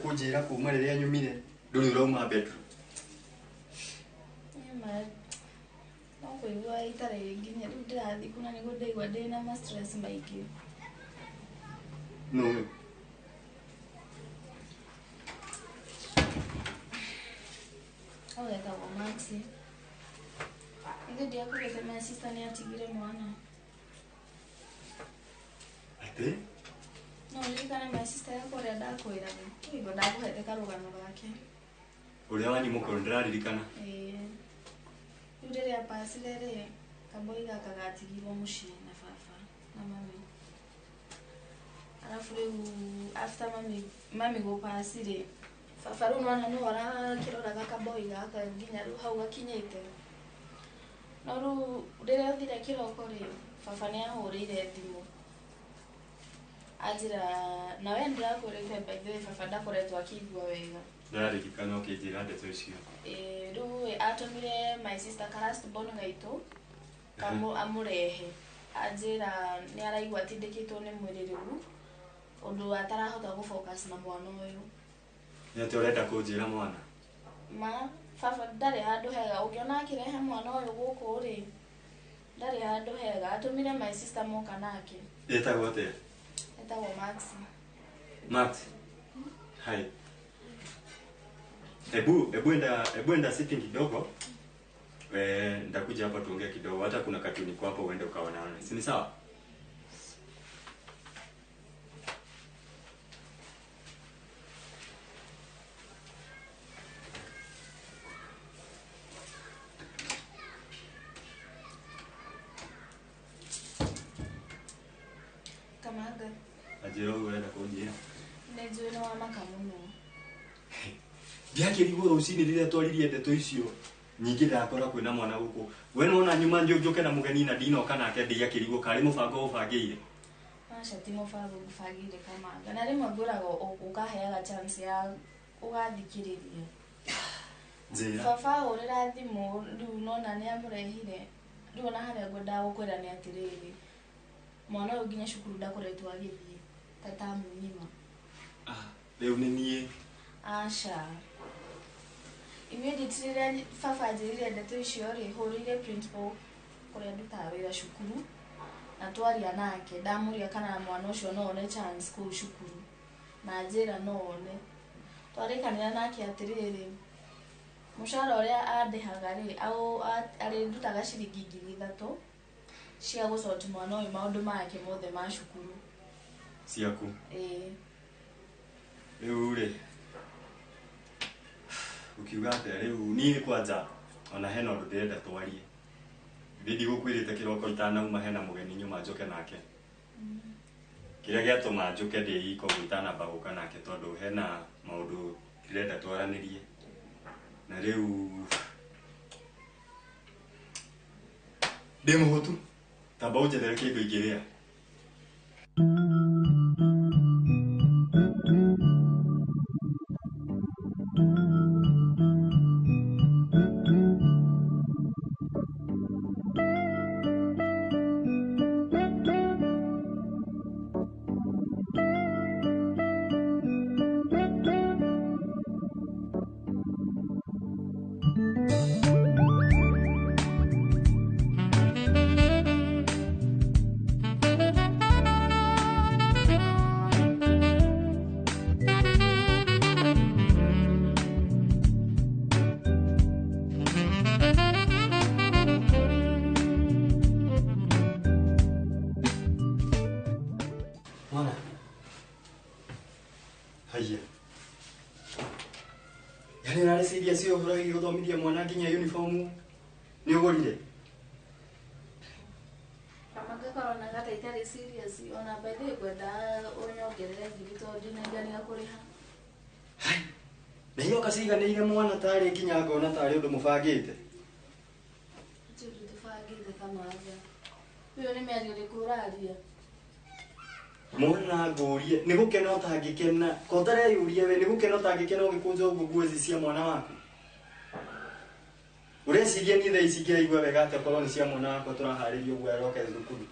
Kunjira kuma riria nyumire nduri urauma bedroom. Ni ma no kuigua itari nginya riu ndirathi kuna niguo ndaigua ndina ma stress maingi. No. Au etagwo Maxi. Ithe ndiakwĩrĩte my sister nĩ atigire mwana. Atĩ? No ririkane my sister yakwa ũrĩa ndakwĩraga. Ũguo ndakũhete karũgano gake. Ũrĩa wanyu mũkũrũ ndĩraririkana. Ĩĩ. Rĩu rĩrĩa pasire rĩ, kaboi gaka gatigirwo mũciĩ na baba na mami. Arabu rĩu after mami gũpasi rĩ, baba rĩu nĩwona nĩwe ũrakĩroraga kaboi gaka nginya rĩu hau gakinyĩte. No rĩu rĩrĩa athire kĩroko rĩ, baba nĩ ahũrĩire thimũ. Anjĩra na we ndĩrakwĩrĩte by the way baba ndakoretwo akĩigua wega. Ndĩraririkana ũkĩnjĩra ndeto icio. Ĩĩ rĩu atũmire my sister ka last born gaitũ amũrehe. Anjĩra nĩ araigua atindĩkĩtwo nĩ mwĩrĩ rĩu ũndũ atarahota gũ focus na mwana ũyũ. Nĩ atĩa ũrenda kũnjĩra mwana? Ma baba ndarĩ handũ hega ũngĩona akĩrehe mwana ũyũ gũkũ rĩ ndarĩ handũ hega atũmire my sister moka nake. Ĩtagwo atĩa? Etagwo Max. Max. Hai. Ebu enda sitting kidogo. Nitakuja hapa tuongee kidogo. Hata kuna katuni kwa hapo uende ukaona. Si ni sawa? Njĩra ũguo ũrenda kũnjĩra. Nĩ njũĩ nĩ wamaka mũno. Ndiakĩrigwo rũcinĩ rĩrĩa twaririe ndeto icio nyingĩ ndakora kwĩna mwana gũkũ. We nĩwona nyuma njũke na mũgeni na ndinoka nake ndiakĩrigwo karĩ mũbango ũbangĩire. Aca ti mũbango ngũbangĩire Kamanga. Na rĩmwe ngwĩraga ũkaheaga chance ya ũgathikĩrĩria. Njĩra. Baba ahũrĩra thimũ rĩu nona nĩ amũrehire. Rĩu ona harĩa ngwendaga gũkwĩra nĩ atĩrĩrĩ, mwana ũyũ nginya cukuru ndakoretwo agĩthiĩ ta tamu ng'ima. Rĩu nĩ niĩ. Aca. Immediately rĩrĩa baba anjĩrire ndeto icio rĩ, hũrĩire principal kũrĩa ndutaga wĩra cukuru na twaria nake ndamũria kana mwana ũcio no one chance kũu cukuru na anjĩra no one. Twarĩkanĩra nake atĩrĩrĩ, mũcara ũrĩa andĩhaga rĩ, arĩndutaga ciringi 3,000 cia gũcoti mwana ũyũ maũndũ make mothe ma cukuru. Ciaku? Ĩĩ. Rĩu rĩ, ũkiuga atĩa rĩu niĩ kwanja ona hena ũndũ ndĩrenda twarie. Ithe ndigũkwĩrĩte kĩroko itanauma hena mũgeni nyuma njoke nake. Kĩrĩa gĩatũma njũke ndĩ iko ũguo itanamba gũka nake tondũ hena maũndũ ndĩrenda twaranĩrie. Na rĩu ndĩ mũhũtu, tamba ũnjethere kĩndũ ingĩrĩa. Mwana. Haiya. Yaani ũrarĩciria cio ũhoro wĩgiĩ gũthomithia mwana nginya uniform nĩ ũgũrire? Kamanga karonaga ta itarĩ serious ona by the way ngwendaga ũnyongerere ngiri tondũ ndinaiganĩra kũrĩha. Na iroka ciganĩire mwana tarĩ nginya ngona tarĩ ũndũ mũbangĩte. Ti ũndũ tũbangĩte Kamanga. Ũyũ nĩ mĩario ĩrĩkũ ũraria? Mwana ngũrie nĩ gũkena ũtangĩkena ko ũtareyũria we nĩ gũkena ũtangĩkena ũgĩkũnja ũguo nguo ici cia mwana waku. Ũreciria niĩ thaa ici ingĩraigua wega atĩa korwo nĩ cia mwana wakwa tũraharĩria ũguo aroke thukuru?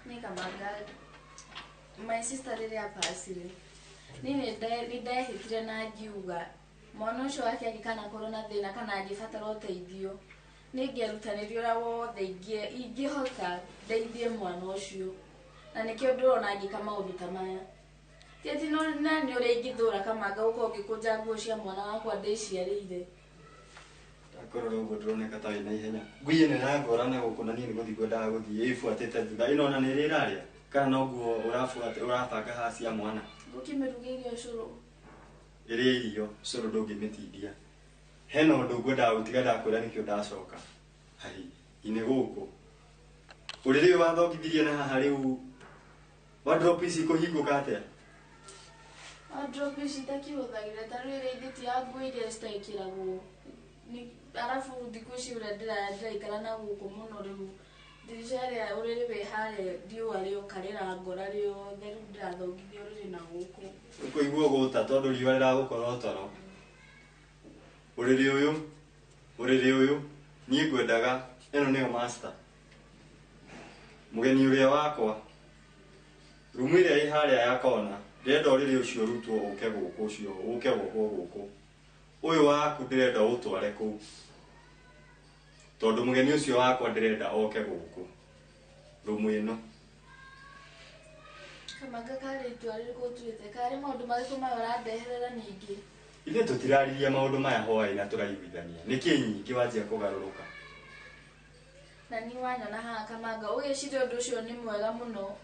Nĩ Kamanga, my sister rĩrĩa apacire niĩ nĩ ndehĩtire na ngiuga mwana ũcio wake angĩkanakorwo na thĩna kana angĩbatara ũteithio nĩ ngĩerutanĩria ũrĩa wothe ingĩhota ndeithie mwana ũcio. Na nĩkĩo ndĩrona ngĩka maũndũ ta maya. Ti atĩ na nĩ ũrĩa ingĩthũra Kamanga gũkorwo ngĩkũnja nguo cia mwana wakwa ndĩciarĩire. Ndakorora ũguo ndĩroneka ta wĩna ihenya. Ngui ĩno ĩrangora na gũkũ na niĩ nĩ gũthiĩ ngwendaga gũthiĩ ĩbuatĩte thutha. Ĩno ona nĩ ĩrĩ ĩrarĩa? Kana no nguo ũrabanga haha cia mwana? Ngũkĩmĩrugĩire ũcũrũ. Ĩrĩa irio, ũcũrũ ndũngĩmĩtindia. Hena ũndũ ngwendaga gũtiga ndakwĩra nĩkĩo ndacoka. Hai, inĩ gũkũ. Ũrĩrĩ ũyũ wathongithirie na haha rĩu wardrobe ici ikũhingũka atĩa? Wardrobe ici itakĩhũthagĩra ta rĩu ĩrĩa ithĩti ya nguo iria citaĩkĩragwo. Arabu thikũ ici ũrĩa ndĩraikara na gũkũ mũno rĩu ndirica ĩrĩa ũrĩrĩ wĩ harĩa riũa rĩoka rĩrangora rĩothe rĩu ndĩrathongithia ũrĩrĩ na gũkũ. Ũkũigua ũgũta tondũ riũa rĩragũkora toro. Ũrĩrĩ ũyũ niĩ ngwendaga ĩno nĩyo master. Mũgeni ũrĩa wakwa rumu ĩrĩa ĩ harĩa ya kona ndĩrenda ũrĩrĩ ũcio ũrutwo ũke gũkũ ũcio ũke gũkũ gũkũ. Ũyũ waku ndĩrenda ũtware kũu tondũ mũgeni ũcio wakwa ndĩrenda oke gũkũ rumu ĩno. Kamanga karĩ itua rĩrĩkũ ũtuĩte? Karĩ maũndũ marĩkũ maya ũrandeherera ningĩ? Ithuĩ tũtiraririe maũndũ maya hwaĩ na tũraiguithania. Nĩkĩ nyingĩ wanjia kũgarũrũka? Na niĩ wanyona haha Kamanga ũgĩciria ũndũ ũcio nĩ mwega mũno.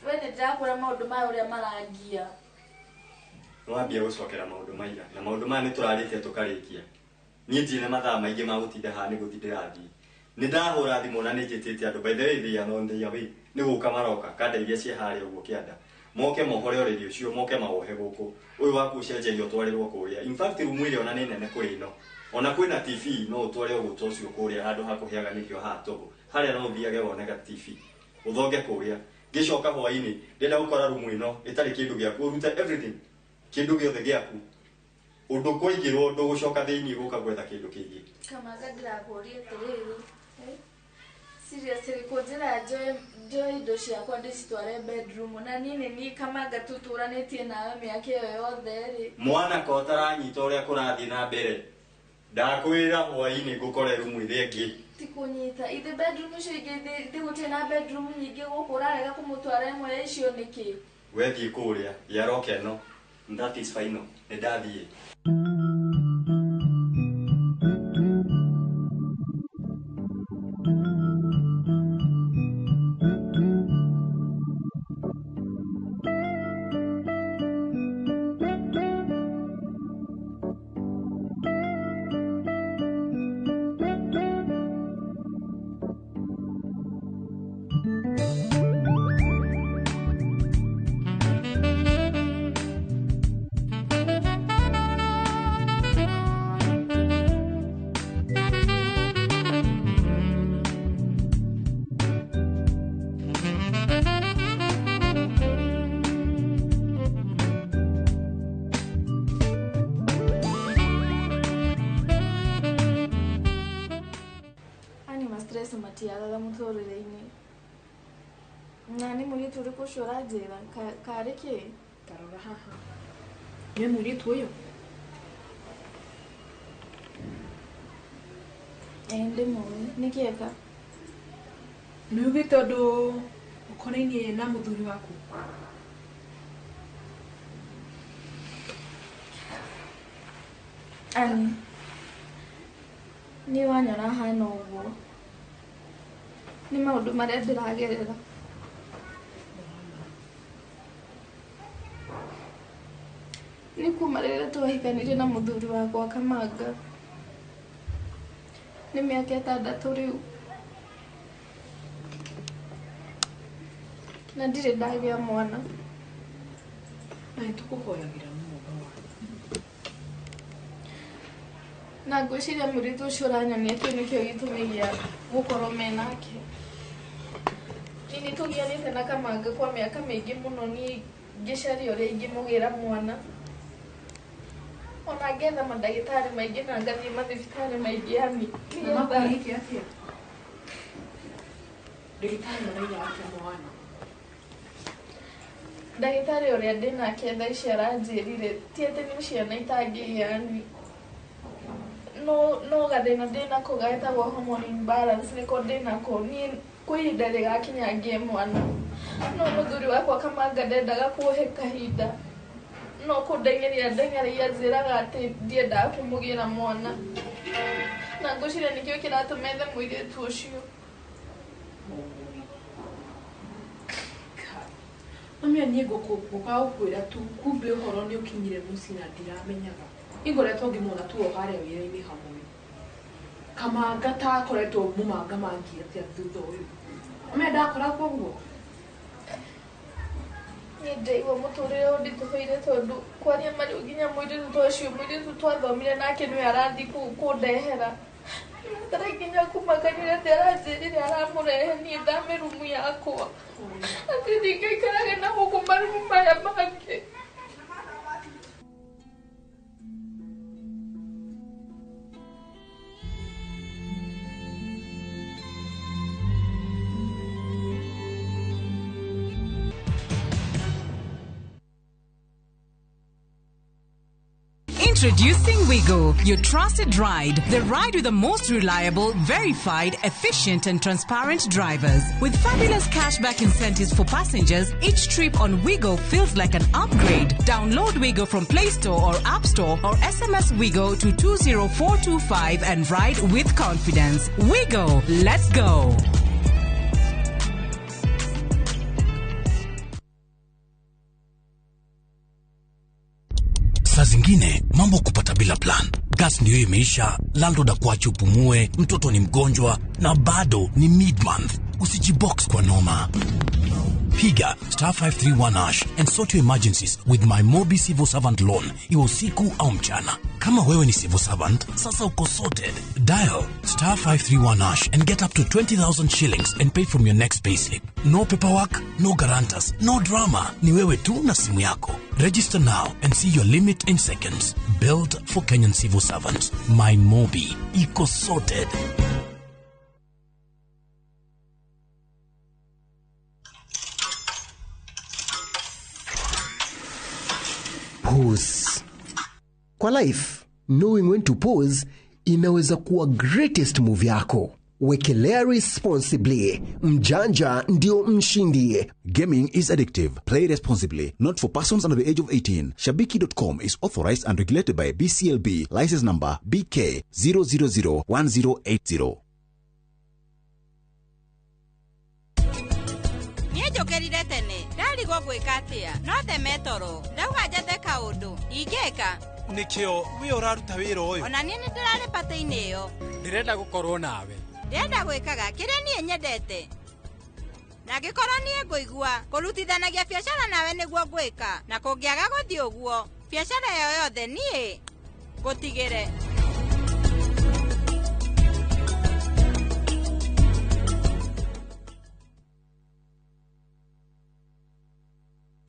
We nĩ ndĩrakwĩra maũndũ maya ũrĩa marangia. Nĩwambia gũcokera maũndũ maira na maũndũ maya nĩtũrarĩtie tũkarĩkia. Niĩ ndirĩ na mathaa maingĩ ma gũtinda haha nĩ gũthiĩ ndĩrathiĩ. Nĩ ndahũra thimũ na nĩ njĩtĩte andũ. By the way, they are on their way. Nĩ gũka maroka kanda iria ciĩ harĩa ũguo kĩanda. Moke mohore ũrĩrĩ ũcio, moke mawohe gũkũ. Ũyũ waku ũcenjerio ũtwarĩrwo kũrĩa. In fact rumu ĩrĩa ona nĩ nene kũrĩ ĩno. Ona kwĩna TV no ũtware ũgũta ũcio kũrĩa handũ ha kũhĩaganĩrio haha tũhũ. Harĩa no ũthiage wone ga TV. Ũthonge kũrĩa. Ngĩcoka hwainĩ ndĩrenda gũkora rumu ĩno ĩtarĩ kĩndũ gĩaku, ũrute everything. Kĩndũ gĩothe gĩaku. Ũndũ kũigĩrwo ndũgũcoka thĩinĩ gũka gwetha kĩndũ kĩngĩ. Kamanga ndĩrakũria atĩrĩrĩ, seriously kũnjĩra njoe indo ciakwa ndĩcitware bedroom na niĩ nĩ niĩ Kamanga tũtũranĩtie nawe mĩaka ĩyo yothe rĩ. Mwana ko ũtaranyita ũrĩa kũrathiĩ na mbere. Ndakwĩra hwainĩ ngũkore rumu ĩrĩa ĩngĩ. Ti kũnyita ithe bedroom icio ingĩ ithe gũtirĩ na bedroom nyingĩ gũkũ ũrarega kũmũtwara ĩmwe ya icio nĩkĩ? Wethiĩ kũrĩa yaroka ĩno. That is final. Nĩ ndathiĩ. Matiagaga mũtũrĩre-inĩ. Na nĩ mũirĩtu ũrĩkũ ũcio ũranjĩra karĩ kĩ? Ta rora haha. Nĩ mũirĩtu ũyũ? Ĩĩ ndĩmũĩ. Nĩkĩ eka? Nĩ ugĩte ũndũ ũkonainie na mũthuri waku? Ani, niĩ wanyona hana ũguo nĩ maũndũ marĩa ndĩragerera. Nĩ kuma rĩrĩa twahikanirie na mũthuri wakwa Kamanga. Nĩ mĩaka 6 rĩu. Na ndirĩ ndagĩa mwana. Na nĩtũkũhoyagĩra mũno mwana. Na ngwĩciria mũirĩtu ũcio ũranyonia kĩu nĩkĩo gĩtũmi gĩa gũkorwo menake. Niĩ nĩtũgianĩte na Kamanga kwa mĩaka mĩingĩ mũno niĩ ngĩcaria ũrĩa ingĩmũgĩra mwana. Ona ngetha mandagĩtarĩ maingĩ na ngathiĩ mathibitarĩ maingĩ yani. Na makwĩrĩte atĩa? Ndagĩtarĩ marauga atĩa mwana? Ndagĩtarĩ ũrĩa ndĩnake thaa ici aranjĩrire ti atĩ nĩ ciana itangĩgĩa yani. No gathĩna ndĩnako getagwo hormone imbalance nĩko ndĩnako. Niĩ kwĩ ihinda rĩgakinya ngĩe mwana. No mũthuri wakwa Kamanga ndendaga kũhe kahinda. No kũndeng'eria ndeng'eria anjĩraga atĩ ndiendaga kũmũgĩra mwana. Na ngwĩciria nĩkĩo kĩratũma ethe mũirĩtu ũcio. Mami niĩ ngũka gũkwĩra tu kumbe ũhoro nĩ ũkinyire mũciĩ na ndiramenyaga. Ingoretwo ngĩmuona tu o harĩa wĩra-inĩ hamwe. Kamanga ta akoretwo mũmangamangi atĩa thutha ũyũ. Mami ndakoragwo ũguo. Niĩ ndĩraigua mũtũrĩre ũnditũhĩire tondũ kwaria ma rĩu nginya mũirĩtu ta ũcio mũirĩtu twathomire nake nĩwe arathiĩ kũndehera. Tarĩ nginya kũmakania atĩ aranjĩrire aramũrehe niĩ thame rumu yakwa. Atĩ ndingĩikarage na gũkũ marumu maya mangĩ. Introducing Wigo, your trusted ride. The ride with the most reliable, verified, efficient and transparent drivers. With fabulous cashback incentives for passengers, each trip on Wigo feels like an upgrade. Download Wigo from Play Store or App Store or SMS Wigo to 20425 and ride with confidence. Wigo, let's go. Saa zingine mambo kupata bila plan. Gas ndio imeisha, landlord akuache upumue, mtoto ni mgonjwa na bado ni mid-month. Usijibox kwa noma. Piga star 531 hash and sort your emergencies with my Mobi Civil Servant Loan, iwe usiku au mchana. Kama wewe ni civil servant, sasa uko sorted. Dial star 531 hash and get up to 20,000 shillings and pay from your next payslip. No paperwork, no guarantors, no drama. Ni wewe tu na simu yako. Register now and see your limit in seconds. Built for Kenyan civil servants. My Mobi. Iko sorted. Pause. Kwa life, knowing when to pause inaweza kuwa greatest move yako. Wekelea responsibly. Mjanja ndio mshindi. Gaming is addictive. Play responsibly. Not for persons under the age of 18. Shabiki.com is authorized and regulated by BCLB. License number BK 0001080. Niĩ njũkĩrire tene ndarigwo gwĩka atĩa no theme toro ndauga njethe kaũndũ ingĩka. Nĩkĩo wĩ ũraruta wĩra ũyũ. Ona niĩ nĩ ndĩrarĩ patĩ-inĩ ĩyo. Ndĩrenda gũkorwo nawe. Ndĩrenda gwĩkaga kĩrĩa niĩ nyendete. Na angĩkorwo niĩ ngũigua kũrutithanagia biacara nawe nĩguo ngwĩka, na kũngĩaga gũthiĩ ũguo biacara ĩyo yothe niĩ ngũtigĩre.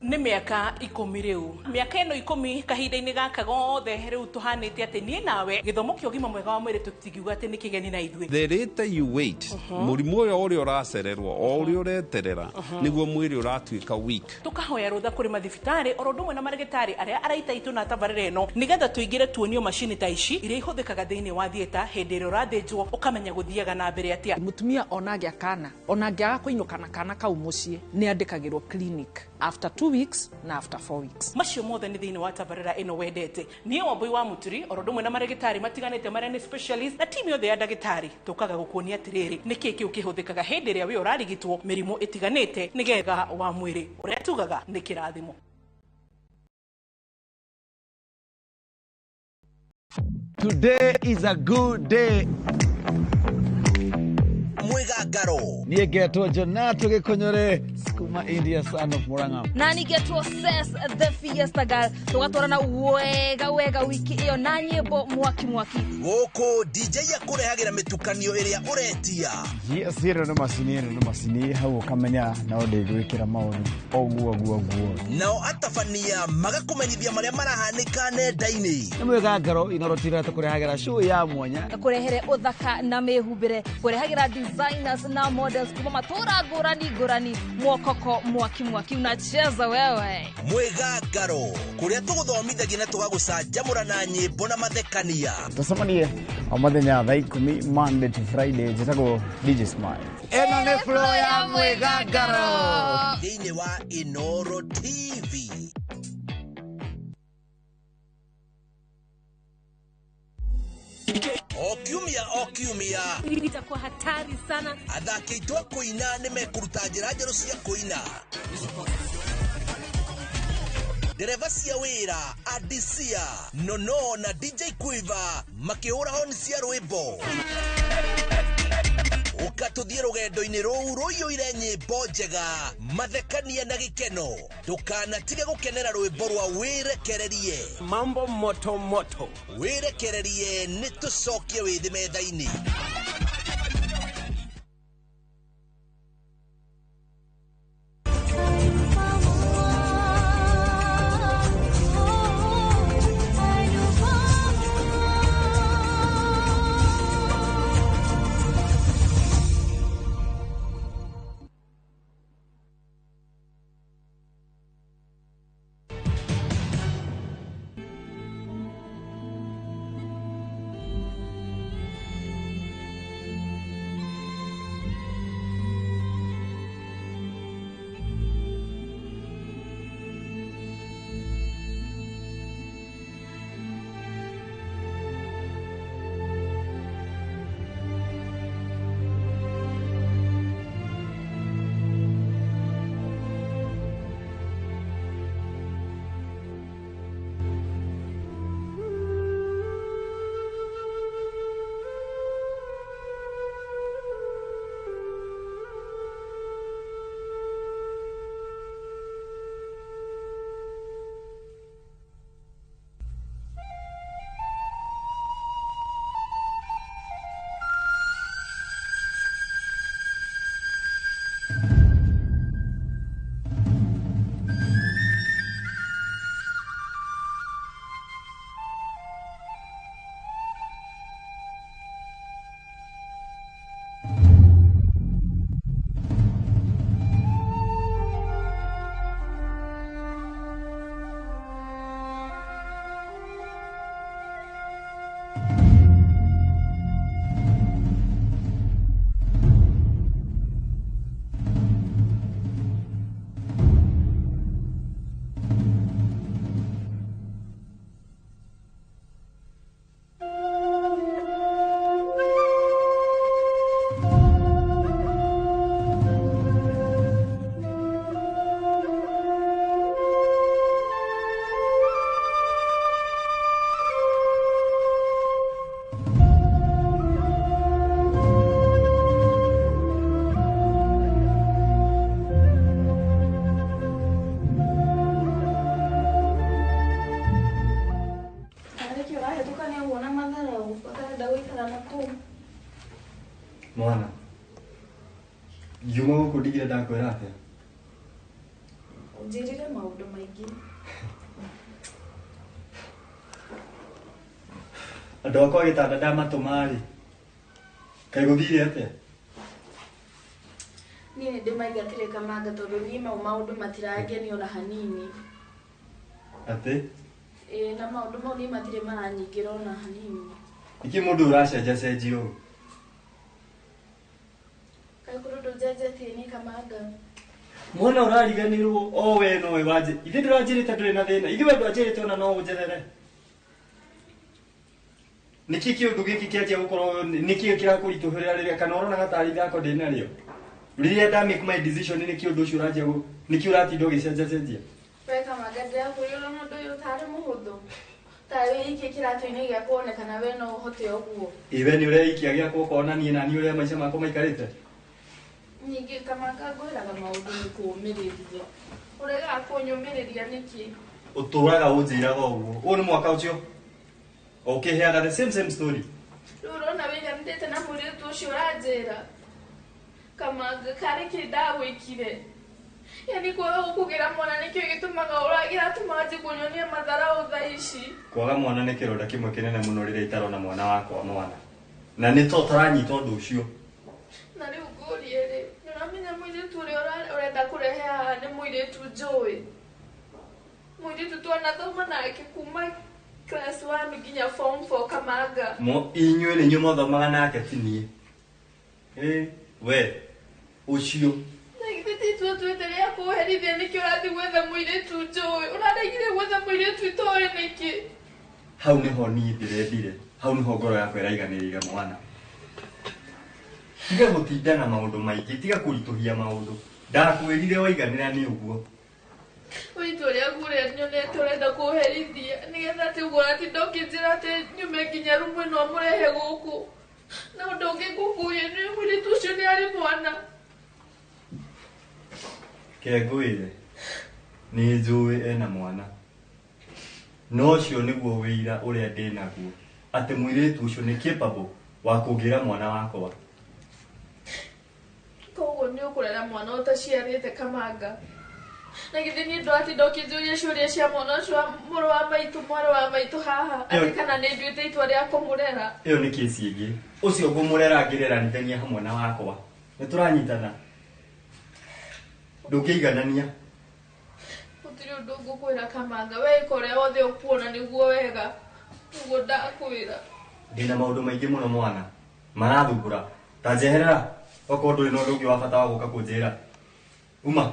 Nĩ mĩaka 10 rĩu. Mĩaka ĩno 10 kahinda-inĩ gaka gothe rĩu tũhanĩte atĩ niĩ nawe gĩthomo kĩa ũgima mwega wa mwĩrĩ tũtingiuga atĩ nĩ kĩgeni na ithuĩ. The later you wait, mũrimũ ũyũ ũrĩa ũracererwo o ũrĩa ũreterera nĩguo mwĩrĩ ũratuĩka weak. Tũkahoya rũtha kũrĩ mathibitarĩ oro ũndũ ũmwe na marĩgĩtarĩ arĩa araita itũ na tabarĩra ĩno nĩgetha tũingĩre tuonio macini ta ici iria ihũthĩkaga thĩinĩ wa theatre hĩndĩ ĩrĩa ũrathĩnjwo ũkamenya gũthiaga na mbere atĩa. Mũtumia ona agĩa kana ona angĩaga kũinũka na kana kau mũciĩ nĩ andĩkagĩrwo clinic after 2 weeks na after 4 weeks. Macio mothe nĩ thĩinĩ wa tabarĩra ĩno wendete. Niĩ Wambui wa Mũturi oro ũndũ ũmwe na marĩgĩtarĩ matiganĩte marĩa nĩ specialist na timu yothe ya ndagĩtarĩ tũkaga gũkuonia atĩrĩrĩ nĩkĩĩ kĩu kĩhũthĩkaga hĩndĩ ĩrĩa wĩ ũrarigitwo mĩrimũ ĩtiganĩte nĩgetha wa mwĩrĩ ũrĩa tugaga nĩ kĩrathimo. Today is a good day. Mwigangaro. Niĩ ngetwo Jonato Gĩkũnyũre kuma India, son of Murang'a. Na nĩngetwo Ses the Fiesta Girl. Tũgatwarana wega wega wiki ĩyo na nyĩmbo mwaki mwaki. Gũkũ DJ akũrehagĩra mĩtukanio ĩrĩa ũretia. Yes, ĩno nĩ macini, ĩno nĩ macini hau ũkamenya no ndĩgwĩkĩra maũndũ ũguo ũguo ũguo. Nao atabania magakũmenyithia marĩa marahanĩka nenda-inĩ. Nĩ mwĩgangaro inorotira tũkũrehagĩra show ya mwanya. Kũrehere ũthaka na mĩhumbĩre, kũrehagĩra designers na models kuma matũra ngũrani ngũrani, mwokoko mwaki mwaki unacheza wewe. Mwĩgangaro kũrĩa tũgũthomithagia na tũgagũcanjamũra na nyĩmbo na mathekania. Tũcemanie o mũthenya thaa 10 Monday to Friday. Njĩtagwo DJ Smile. Ĩno nĩ flow ya mwĩgangaro thĩinĩ wa Inoro TV. O kiumia itakuwa hatari sana. Athaki aitũ a kũina nĩ mekũruta njĩra njerũ cia kũina. Ndereba cia wĩra Adisia Nono na DJ Quiver makĩhũra honi cia rwĩmbo. Ũka tũthiĩ rũgendo-inĩ rũu rũiyũire nyĩmbo njega, mathekania na gĩkeno. Ndũkanatige gũkenera rwĩmbo rwa wĩrekererie. Mambo moto moto. Wĩrekererie nĩ tũcokie wĩthĩ metha-inĩ. Mwana ngiuma gũkũ ndigire ndakwĩra atĩa? Ũnjĩrire maũndũ maingĩ. Andũ akwa gĩtanda ndamatũma-rĩ, kaĩ gũthire atĩa? Niĩ nĩ ndĩmaingatire Kamanga tondũ niĩ mau maũndũ matirangenia ona hanini. Atĩ? Ĩĩ na maũndũ mau niĩ matirĩ maranyingĩra ona hanini. Nĩkĩ mũndũ ũracenjacenjia ũũ? Kaĩ kũrĩ ũndũ njenjetie niĩ Kamanga? Mwana ũrariganĩrwo o we nowe wanjĩ. Ithe ndũranjĩrĩte ndũrĩ na thĩna. Ithe we ndwanjĩrĩte ona no ũnjethere. Nĩkĩ kĩũndũ gĩkĩ kĩanjia gũkorwo nĩkĩ kĩrakũritũhĩra rĩrĩa kana ũronaga tarĩ ithako ndĩ narĩo? Rĩrĩa nda make my decision nĩkĩ ũndũ ũcio ũranjia nĩkĩ ũratinda ũgĩcenjacenjia? We Kamanga ndĩrakwĩra ũrona ũndũ ũyũ tarĩ mũhũthũ. Tarĩ wĩikie kĩratũ-inĩ gĩaku wone kana we no ũhote ũguo. Ĩ we nĩ ũreikia gĩakwa ũkona niĩ na niĩ ũrĩa maica makwa maikarĩte? Ningĩ Kamanga ngwĩraga maũndũ nĩ kũũmĩrĩria. Ũregaga kũnyũmĩrĩria nĩkĩ? Ũtũraga ũnjĩraga ũguo. Ũyũ nĩ mwaka ũcio ũkĩheaga the same story. Rĩu ũrona wĩiganĩrĩte na mũirĩtu ũcio ũranjĩra. Kamanga karĩ kĩ ndagwĩkire? Yani kwaga gũkũgĩra mwana nĩkĩo gĩtũmaga kĩratũma wanjie kũnyonia matharaũ thaa ici. Kwaga mwana nĩ kĩronda kĩmwe kĩnene mũno rĩrĩa itarona mwana wakwa mwana. Na nĩ to ũtaranyita ũndũ ũcio. Na rĩu ngũrie rĩ, nĩ ũramenya mũirĩtu ũrĩa ũrenda kũrehe haha nĩ mũirĩtu njũĩ. Mũirĩtu twanathoma nake kuma class 1 nginya form 4 Kamanga. Inyuĩ nĩ inyuĩ mwathomaga nake ti niĩ. We ũcio. Na githĩ ti itua tuĩte rĩa kũherithia nĩkĩ ũrathiĩ gwetha mũirĩtu njũĩ? Ũrandagire gwetha mũirĩtu itoĩ nĩkĩ? Hau nĩho niĩ ndĩrendire. Hau nĩho ngoro yakwa ĩraiganĩrĩire mwana. Tiga gũtinda na maũndũ maingĩ, tiga kũritũhia maũndũ. Ndakwĩrire waiganĩra nĩ ũguo. We itua rĩaku ũrĩa nyonete ũrenda kũherithia nĩgetha atĩ ũguo ũratinda ũkĩnjĩra atĩ nyume nginya rumu ĩno mũrehe gũkũ. Na ũndũ ũngĩ ngũkũria nĩ mũirĩtu ũcio nĩ arĩ mwana. Ke ngwĩre nĩ njũĩ ena mwana. No ũcio nĩguo wĩira ũrĩa ndĩ naguo atĩ mũirĩtu ũcio nĩ capable wa kũngĩra mwana wakwa. Koguo nĩ ũkũrera mwana ũtaciarĩte Kamanga. Na githĩ niĩ ndwatinda ũkĩnjũria ciũria cia mwana ũcio mũrũ wa maitũ mwarĩ wa maitũ haha atĩ kana nĩ nduĩte itua rĩa kũmũrera. Ĩyo nĩ kesi ĩngĩ. Ũcio ngũmũrera ngĩreranithania hamwe na wakwa. Nĩ tũranyitana. Ndũngĩiganania. Gũtirĩ ũndũ ngũkwĩra Kamanga, we ĩka ũrĩa wothe ũkuona nĩguo wega. Ũguo ndakwĩra. Ndĩna maũndũ maingĩ mũno mwana. Marathumbũra. Ta njeherera okorwo ndũrĩ na ũndũ ũngĩ wa bata wa gũka kũnjĩra. Uma.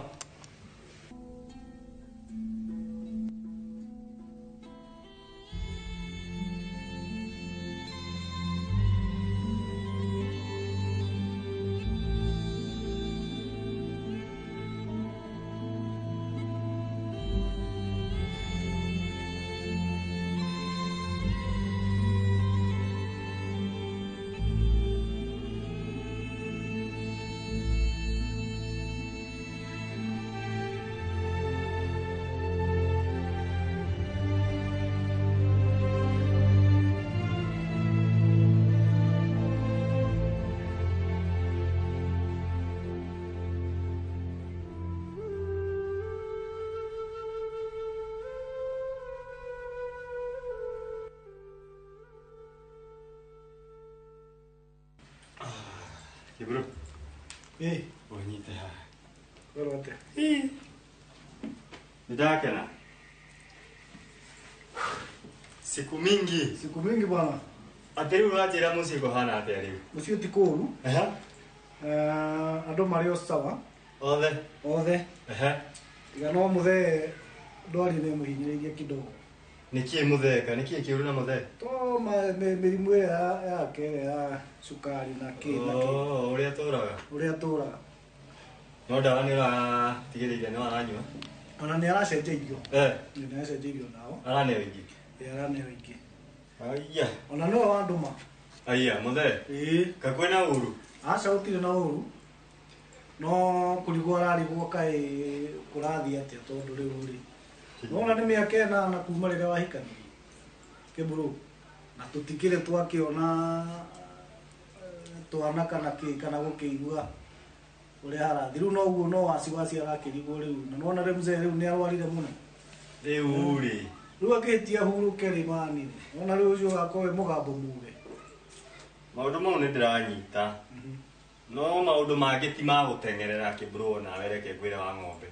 Kibro. Ũnyite haha. Nĩndakena. Siku mingi. Siku mingi bwana. Atĩ rĩu ũranjĩra mũciĩ kũhana atĩa rĩu? Mũciĩ ti kũũru. Andũ marĩ o sawa. Othe? Othe. Tiga no mũthee ndwari nĩ ĩmũhinyĩrĩirie kidogo. Nĩkĩ mũthee ka? Nĩkĩ kĩũru na mũthee? To mĩrimũ ĩrĩa yake ĩrĩa ya cukari na kĩ na kĩ. Ũrĩa atũraga? Ũrĩa atũraga. No ndawa nĩ ũratigĩrĩire no aranyua? Ona nĩ aracenjia irio. Nĩ aracenjia irio nao. Araneo ingĩ? Ĩĩ araneo ingĩ. Aiya. Ona nĩwe wandũma. Aiya, mũthee? Ĩĩ. Ka kwĩna ũru? Aca gũtirĩ na ũru. No kũrigwo ararigwo kaĩ kũrathiĩ atĩa tondũ rĩu rĩ. Nona nĩ mĩaka ĩnana kuma rĩrĩa wahikanirie. Kĩburu. Na tũtikĩrĩ twakĩona twana kana kĩ kana gũkĩigua ũrĩa harathiĩ. Rĩu noguo no wasiwasi arakĩrigwo rĩu. Na nĩwona rĩu mzee rĩu nĩ arwarire mũno. Rĩu rĩ. Rĩu akĩhĩtia hurũke rĩ mani. Wona rĩu ũcio ũgakorwo wĩ mũgambo muge. Maũndũ mau nĩ ndĩranyita. No maũndũ mangĩ ti ma gũteng'erera kĩbro nawe reke ngwĩre wa ng'ombe.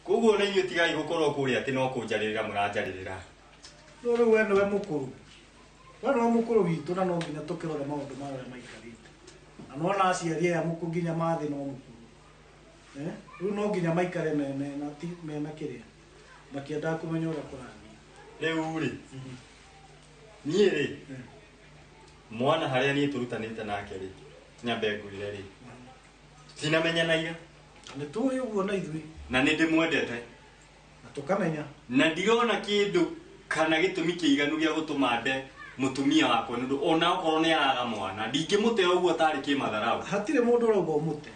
Koguo na inyuĩ tigai gũkorwo kũrĩa atĩ no kũnjarĩrĩra mũranjarĩrĩra. No rĩu we nĩwe mũkũrũ. We nĩwe mũkũrũ witũ na no nginya tũkĩrore maũndũ ma ũrĩa maikarĩte. Na nĩwona aciari aya mũkũ nginya mathĩ no mũkũrũ. Rĩu no nginya maikare mena kĩrĩa. Makĩendaga kũmenya ũrĩa kũrathiĩ. Rĩu rĩ. Niĩ rĩ. Mwana harĩa niĩ tũrutanĩte nake rĩ. Nyambe ngwĩre rĩ. Tinamenyanagia. Nĩ tũĩ ũguo na ithuĩ. Na nĩ ndĩmwendete. Na tũkamenya. Na ndirona kĩndũ kana gĩtũmi kĩiganu gĩa gũtũma nde mũtumia wakwa nĩ ũndũ ona okorwo nĩ araga mwana ndingĩmũte ũguo tarĩ kĩmatharau. Hatirĩ mũndũ ũrauga ũmũte.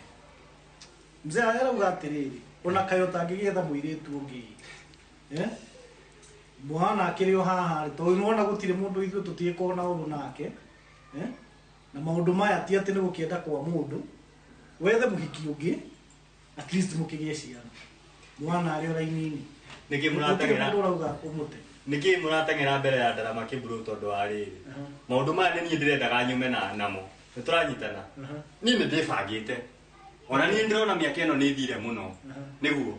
Mzee arauga atĩrĩrĩ, ona kaĩ ũtangĩgĩetha mũirĩtu ũngĩ. Mwana akĩrĩ o haha rĩ, tondũ nĩwona gũtirĩ mũndũ ithuĩ tũtigĩkorwo na ũru nake. Na maũndũ maya ti atĩ nĩ gũkĩenda kwa mũndũ. Wethe mũhiki ũngĩ, at least mũkĩgĩe ciana. Mwana arĩ o raini-inĩ. Nĩkĩ mũrateng'era? Mũndũ ũrauga ũmũte. Nĩkĩ mũrateng'era mbere ya ndarama kĩbro tondũ wa rĩrĩ? Maũndũ maya nĩ niĩ ndĩrendaga nyume namo. Nĩ tũranyitana? Niĩ nĩ ndĩbangĩte. Ona niĩ ndĩrona mĩaka ĩno nĩ ĩthire mũno. Nĩguo.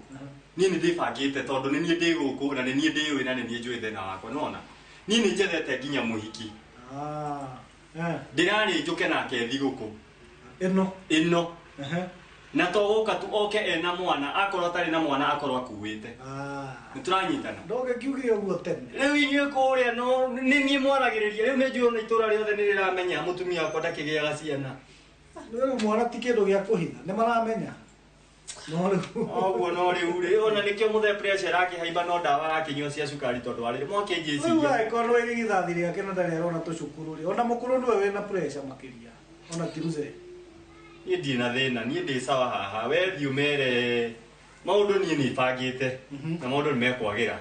Niĩ nĩ ndĩbangĩte tondũ nĩ niĩ ndĩ gũkũ na nĩ niĩ ndĩũĩ na nĩ niĩ njũĩ thĩna wakwa. Nĩwona? Niĩ nĩ njethete nginya mũhiki. Ndĩrarĩ njũke nake thigũkũ. Ĩno. Na to gũka tu oke ena mwana, akorwo atarĩ na mwana akorwo akuĩte. Nĩ tũranyitana? Ndũngĩkiugire ũguo tene. Rĩu inyuĩ kũrĩa no nĩ niĩ mwaragĩrĩria. Rĩu nĩ njũĩ ona itũra rĩothe nĩ rĩramenya mũtumia wakwa ndakĩgĩaga ciana. Rĩu mwana ti kĩndũ gĩa kũhitha, nĩ maramenya. No rĩu. Ũguo no rĩu rĩ, ona nĩkĩo mũthee pressure ĩrakĩhaimba no ndawa arakĩnyua cia cukari tondũ wa rĩrĩ mwakĩnjĩciria. Rĩu angĩkorwo nĩ irigithathi rĩake na ndarĩ arona tũcukuru rĩ, ona mũkũrũ nĩwe wĩna pressure makĩria, ona ti mzee. Niĩ ndirĩ na thĩna, niĩ ndĩ sawa haha. We thiĩ ũmere maũndũ niĩ nĩ bangĩte na maũndũ nĩ mekwagĩra.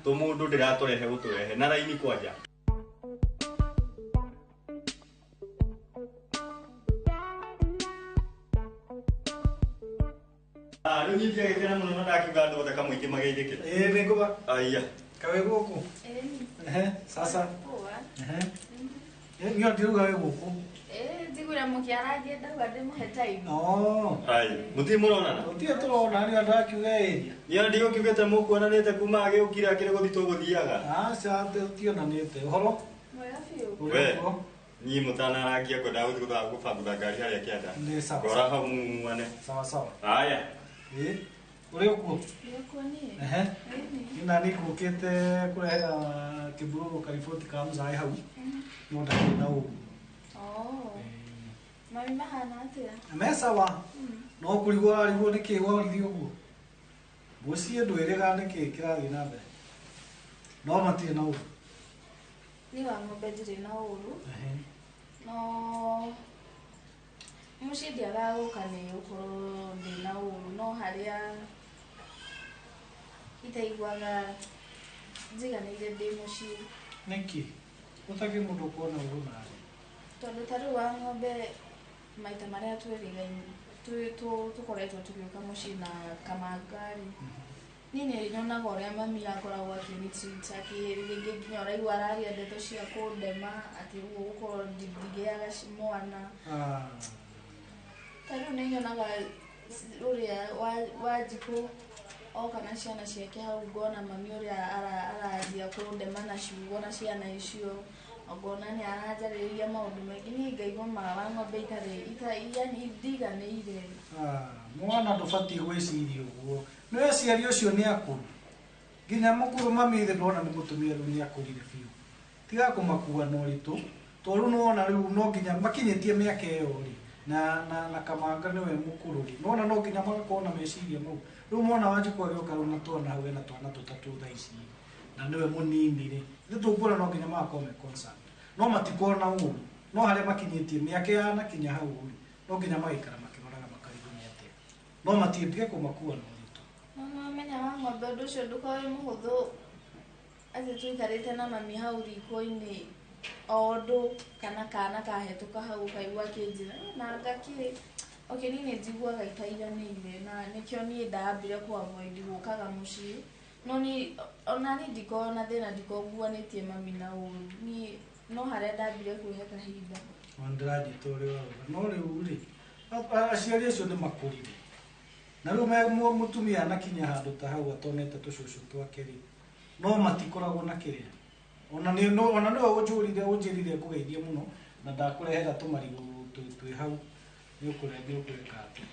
Tũmũndũ ndĩratũrehe gũtũrehe na raini kwanja. Rĩu niĩ ndiagĩkena mũno na ndakiuga andũ othe kamũingĩ mageithĩke. Ĩĩ nĩ ngũba. Aya. Kawe gũkũ. Sasa. Poa. Niĩ ndiruga wĩ gũkũ. Njiguire mũkĩarangia ndauga ndĩmũhe time. Ai, mũtirĩ mũronana? Tũtirĩ tũronana nĩ ndakiuga area. Niĩ ndigũkiugĩte mũkuonanĩte kuma agĩũkire akĩrĩ gũthiĩ tũgũthiaga. Aca tũtionanĩte. Ũhoro? Mwega biũ. We, niĩ mũtanarangia ngwendaga gũthiĩ gũbangutha ngari harĩa kĩanda. Nĩ sawa. Ngora hau mumuane. Sawa sawa. Aya. Ũrĩ ũkuo? Ndĩ ũkuo niĩ. Niĩ nani ngũkĩte kũrehera kĩburũrũ kariboti ka mzae hau. No ndarĩ na ũru. Mami mahana atĩa? Me sawa. No kũrigwo ararigwo nĩkĩ worithio ũguo. Mũciĩ ndwĩrĩga nĩkĩ kĩrathiĩ na mbere. No matirĩ na ũru. Niĩ wa ng'ombe ndirĩ na ũru. No mũciĩ ndiagaga gũka nĩ gũkorwo ndĩ na ũru no harĩa itaiguaga njiganĩire ndĩ mũciĩ. Nĩkĩ? Ũtakĩrĩ mũndũ ũkorwo na ũru nawe. Tondũ ta rĩu wa ng'ombe maita marĩa twĩrĩgaine tũkoretwo tũgĩũka mũciĩ na kamanga rĩ, niĩ nĩ nyonaga ũrĩa mami akoragwo akĩnitreat rĩngĩ nginya ũraigua araria ndeto cia kũndema atĩ ũguo gũkorwo ndigĩaga mwana. Ta rĩu nĩ nyonaga ũrĩa Wanjikũ oka na ciana ciake hau ngona mami ũrĩa aranjia kũndema na ciugo na ciana icio ngona nĩ aranjarĩrĩria maũndũ maingĩ niĩ ngaigua wa ng'ombe itarĩ yani ndiganĩire. Mwana ndũbatiĩ gwĩciria ũguo. Nĩ aciari ũcio nĩ akũrũ. Nginya mũkũrũ mami ithe ndona nĩ mũtumia rĩu nĩ akũrire biũ. Tiga kũmakua na ũritũ tondũ nĩwona rĩu no nginya makinyĩtie mĩaka ĩyo rĩ na kamanga nĩwe mũkũrũ rĩ nĩwona no nginya magakorwo na meciria mau. Rĩu mwana Wanjikũ agĩũka rĩu na twana hau ena twana tũtatũ thaa ici na nĩwe mũnini rĩ ithuĩ tũkuona no nginya magakorwo me concerned. No matikorwo na ũru no harĩa makinyĩtie mĩaka yanakinya hau rĩ no nginya magaikara makĩroraga makarigwo nĩ atĩa. No matitige kũmakua na ũritũ. No nĩwamenya wa ng'ombe ũndũ ũcio ndũkoragwo wĩ mũhũthũ atĩ tũikarĩte na mami hau riko-inĩ O ũndũ kana kana kahĩtũka hau ũkaigua akĩnjĩra na ngakĩ okay niĩ nĩ njiguaga itaiganĩire na nĩkĩo niĩ ndambire kũ avoid gũkaga mũciĩ no niĩ ona niĩ ndikoragwo na thĩna ndikoragwo nguanĩtie mami na ũru niĩ no harĩa ndambire kwĩhe kahinda. Ona ndĩranjĩta ũrĩa ũrauga no rĩu rĩ aciari acio nĩ makũrire na rĩu mũtumia anakinya handũ ta hau atonete tũcũcũ twake rĩ no matikoragwo na kĩrĩa ona nĩ no ona nĩwe ũnjũrire ũnjĩrire ngũgeithie mũno na ndakũrehera tũmarigũ twĩ hau nĩ ũkũreka atĩ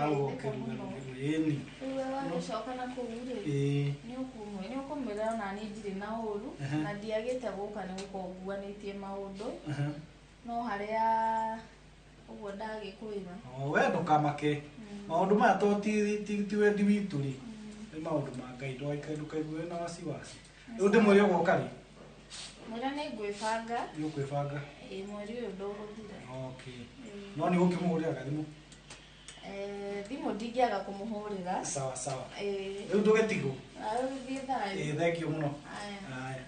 agũke rũgano ĩni. Rĩu we wagĩcoka na kũu rĩ nĩ ũkũmwĩra ona niĩ ndirĩ na ũru na ndiagĩte gũka nĩ gũkorwo nguanĩtie maũndũ no harĩa ũguo ndagĩkwĩra. We ndũkamake maũndũ maya to ti wendi witũ rĩ nĩ maũndũ ma Ngai ndũkaigue na wasiwasi. Rĩu ndĩmwĩre ũgoka rĩ? Mwĩra nĩ ngwĩbanga. Nĩ ũkwĩbanga? Ĩĩ mweri ũyũ ndũgũthira. Okay. No nĩ ũkĩmũhũrĩra gathimũ? Thimũ ndingĩaga kũmũhũrĩra. Sawa sawa. Rĩu ndũgĩtigwo? Rĩu thiĩ thayũ. Ĩĩ thengiũ mũno. Haya.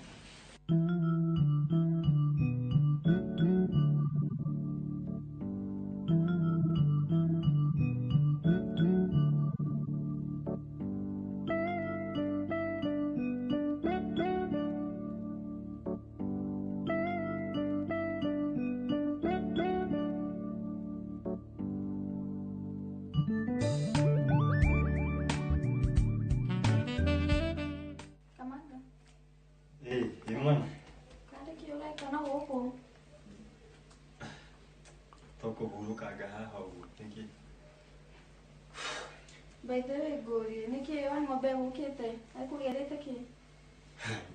By the way, ngũrie nĩkĩ wa ng'ombe gũkĩte ekũgerete kĩ?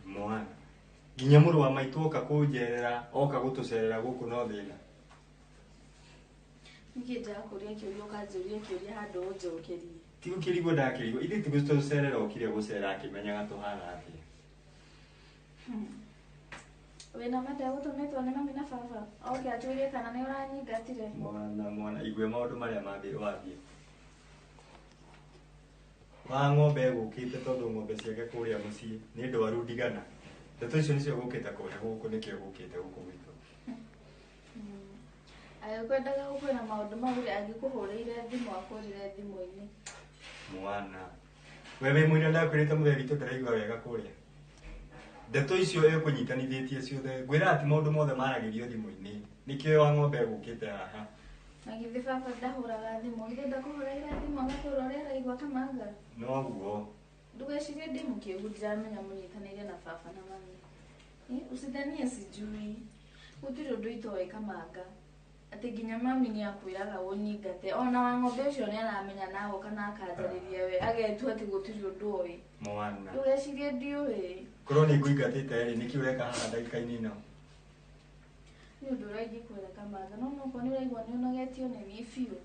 Mwana nginya mũrũ wa maitũ oka kũnjerera oka gũtũcerera gũkũ no thĩna. Nĩkĩ ndakũria kĩũria ũkanjũria kĩũria handũ ũnjokerie? Ti gũkĩrigwo ndakĩrigwo ithuĩ ti gũtũcerera okire gũcera akĩmenyaga tũhana atĩa. Wĩna ma ndegũtũmĩtwo nĩ mami na baba oke atwĩrie kana nĩ ũranyingatire? Mwana mwana igue maũndũ marĩa mambĩ wathiĩ wa ng'ombe gũkĩte tondũ ng'ombe ciake kũrĩa mũciĩ nĩ ndwaru ndigana ndeto icio nĩcio gũkĩte kũhe gũkũ nĩkĩo gũkĩte gũkũ gwitũ. Agĩkwendaga gũkwĩra maũndũ mau rĩ angĩkũhũrĩire thimũ akũrĩre thimũ-inĩ. Mwana we wĩ mũira ndakwĩrĩte mũthee witũ ndaraigua wega kũrĩa ndeto icio ĩkũnyitanithĩtie ciothe ngwĩra atĩ maũndũ mothe maragĩrio thimũ-inĩ nĩkĩo wa ng'ombe gũkĩte haha. Na githĩ baba ndahũraga thimũ githĩ ndakũhũrĩire thimũ agakwĩra ũrĩa araigua Kamanga? Noguo. Ndũgecirie ndĩ mũkĩgu ndiramenya mũnyitanĩire na baba na mami. Usidhanie sijui gũtirĩ ũndũ itoĩ Kamanga atĩ nginya mami nĩ akwĩraga ũnyingate ona wa ng'ombe ũcio nĩ aramenya na agoka na akanjarĩria we agetua atĩ gũtirĩ ũndũ oĩ. Mwana ndũgecirie ndiũĩ. Korwo nĩ ngũingatĩte rĩ nĩkĩ ũreka haha ndagĩka-inĩ ĩno? Nĩ ũndũ ũrĩa ingĩkwĩra Kamanga no nokorwo nĩ ũraigua nĩ ũnogetio nĩ niĩ biũ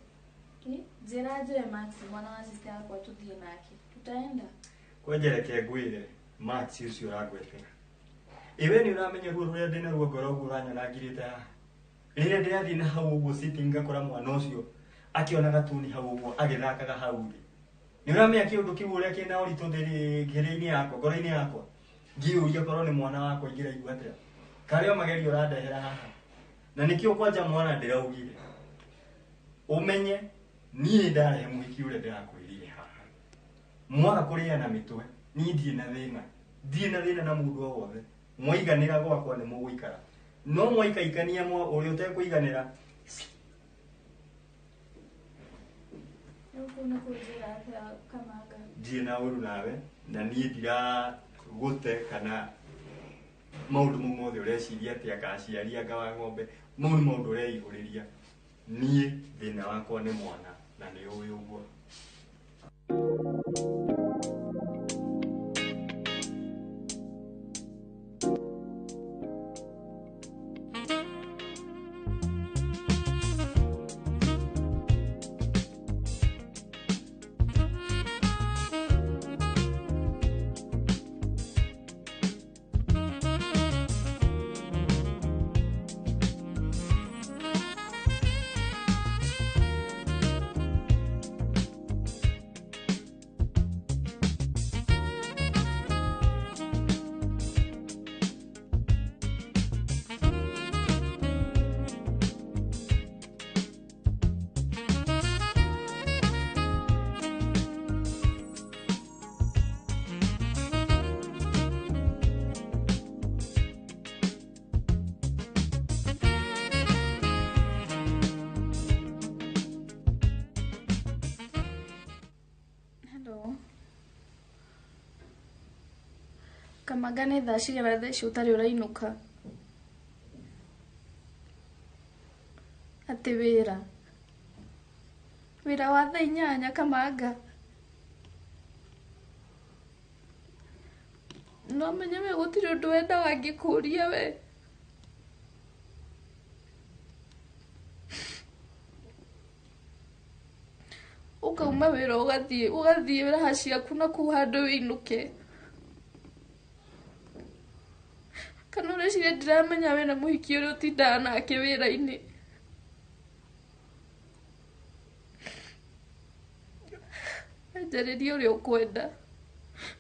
njĩra njoe Max mwana wa sister yakwa tũthiĩ nake tutaenda. Kwanja reke ngwĩre Max ũcio ũrangwetera ĩwe nĩ ũramenya ruo rũrĩa ndĩna ruo ngoro ũguo ũranyona ngirĩte haha rĩrĩa ndĩrathiĩ na hau ũguo sitting ngakora mwana ũcio akĩonaga tuni hau ũguo agĩthakaga hau thĩ nĩ ũramenya kĩũndũ kĩu ũrĩa kĩna ũritũ ngĩrĩ-inĩ yakwa ngoro-inĩ yakwa ngĩũria korwo nĩ mwana wakwa ingĩraigua atĩa karĩa o magerio ũrandehera haha na nĩkĩo kwanja mwana ndĩraugire ũmenye niĩ ndarehe mũhiki ũrĩa ndĩrakwĩrire haha mwaga kũrĩana mĩtwe niĩ ndirĩ na thĩna ndirĩ na thĩna na mũndũ o wothe mwaiganĩra gwakwa nĩ mũgũikara no mwaikaikania ũrĩa ũtekũiganĩra. Ndirĩ na ũru nawe na niĩ ndiragũte kana maũndũ mau mothe ũreciria atĩ anga aciari anga wa ng'ombe mau nĩ maũndũ ũreihũrĩria niĩ thĩna wakwa nĩ mwana na nĩ ũĩ ũguo. Kamanga nĩ thaa cigana thaa ici ũtarĩ ũrainũka? Atĩ wĩra. Wĩra wa thaa 8 Kamanga. No menye we gũtirĩ ũndũ wendaga ngĩkũria we. Ũkauma wĩra ũgathiĩ raha ciaku na kũu handũ wĩinũke. Kana ũreciria ndiramenya wĩna mũhiki ũrĩa ũtindaga nake wĩra-inĩ. Njarĩria ũrĩa ũkwenda.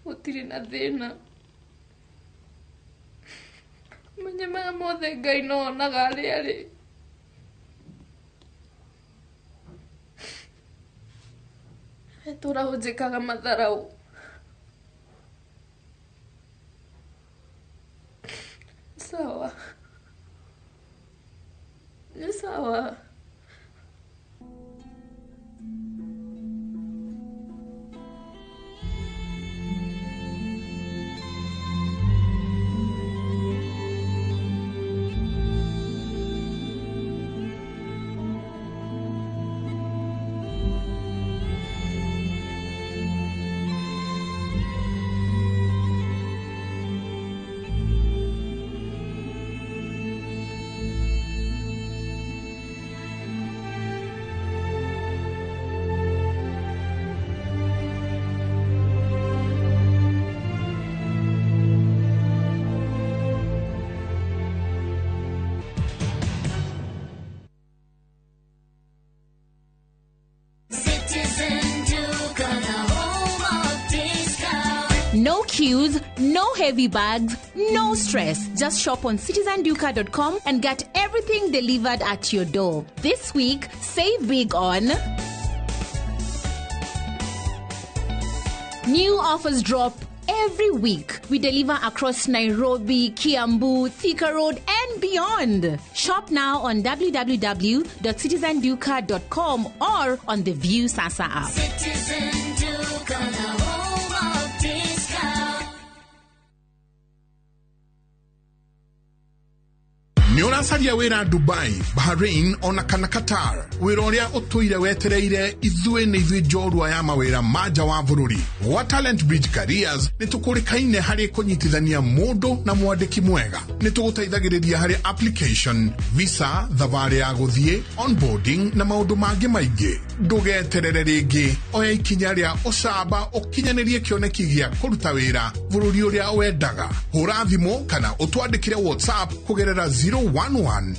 Gũtirĩ na thĩna. Menye maya mothe Ngai no onaga arĩa arĩ. Tũra ũnjĩkaga matharaũ. Sawa. Nĩ sawa. No queues, no heavy bags, no stress. Just shop on citizenduka.com and get everything delivered at your door. This week, save big on new offers drop every week. We deliver across Nairobi, Kiambu, Thika Road, and beyond. Shop now on www.citizenduka.com or on the View Sasa app. Citizen Duka, the home of discount. Nĩ ũracaria wĩra Dubai, Bahrain ona kana Qatar. Wĩra ũrĩa ũtũire wetereire ithuĩ nĩ ithuĩ njorua ya mawĩra ma nja wa bũrũri. Gwa Talent Bridge Careers nĩ tũkũrĩkaine harĩ kũnyitithania mũndũ na mwandĩki mwega. Nĩ tũgũteithagĩrĩria harĩ application, visa, thabarĩ ya gũthiĩ, onboarding na maũndũ mangĩ maingĩ. Ndũgeterere rĩngĩ, oya ikinya rĩa ũcamba ũkinyanĩrie kĩoneki gĩa kũruta wĩra bũrũri ũrĩa wendaga. Hũra thimũ kana ũtwandĩkĩre WhatsApp kũgerera 011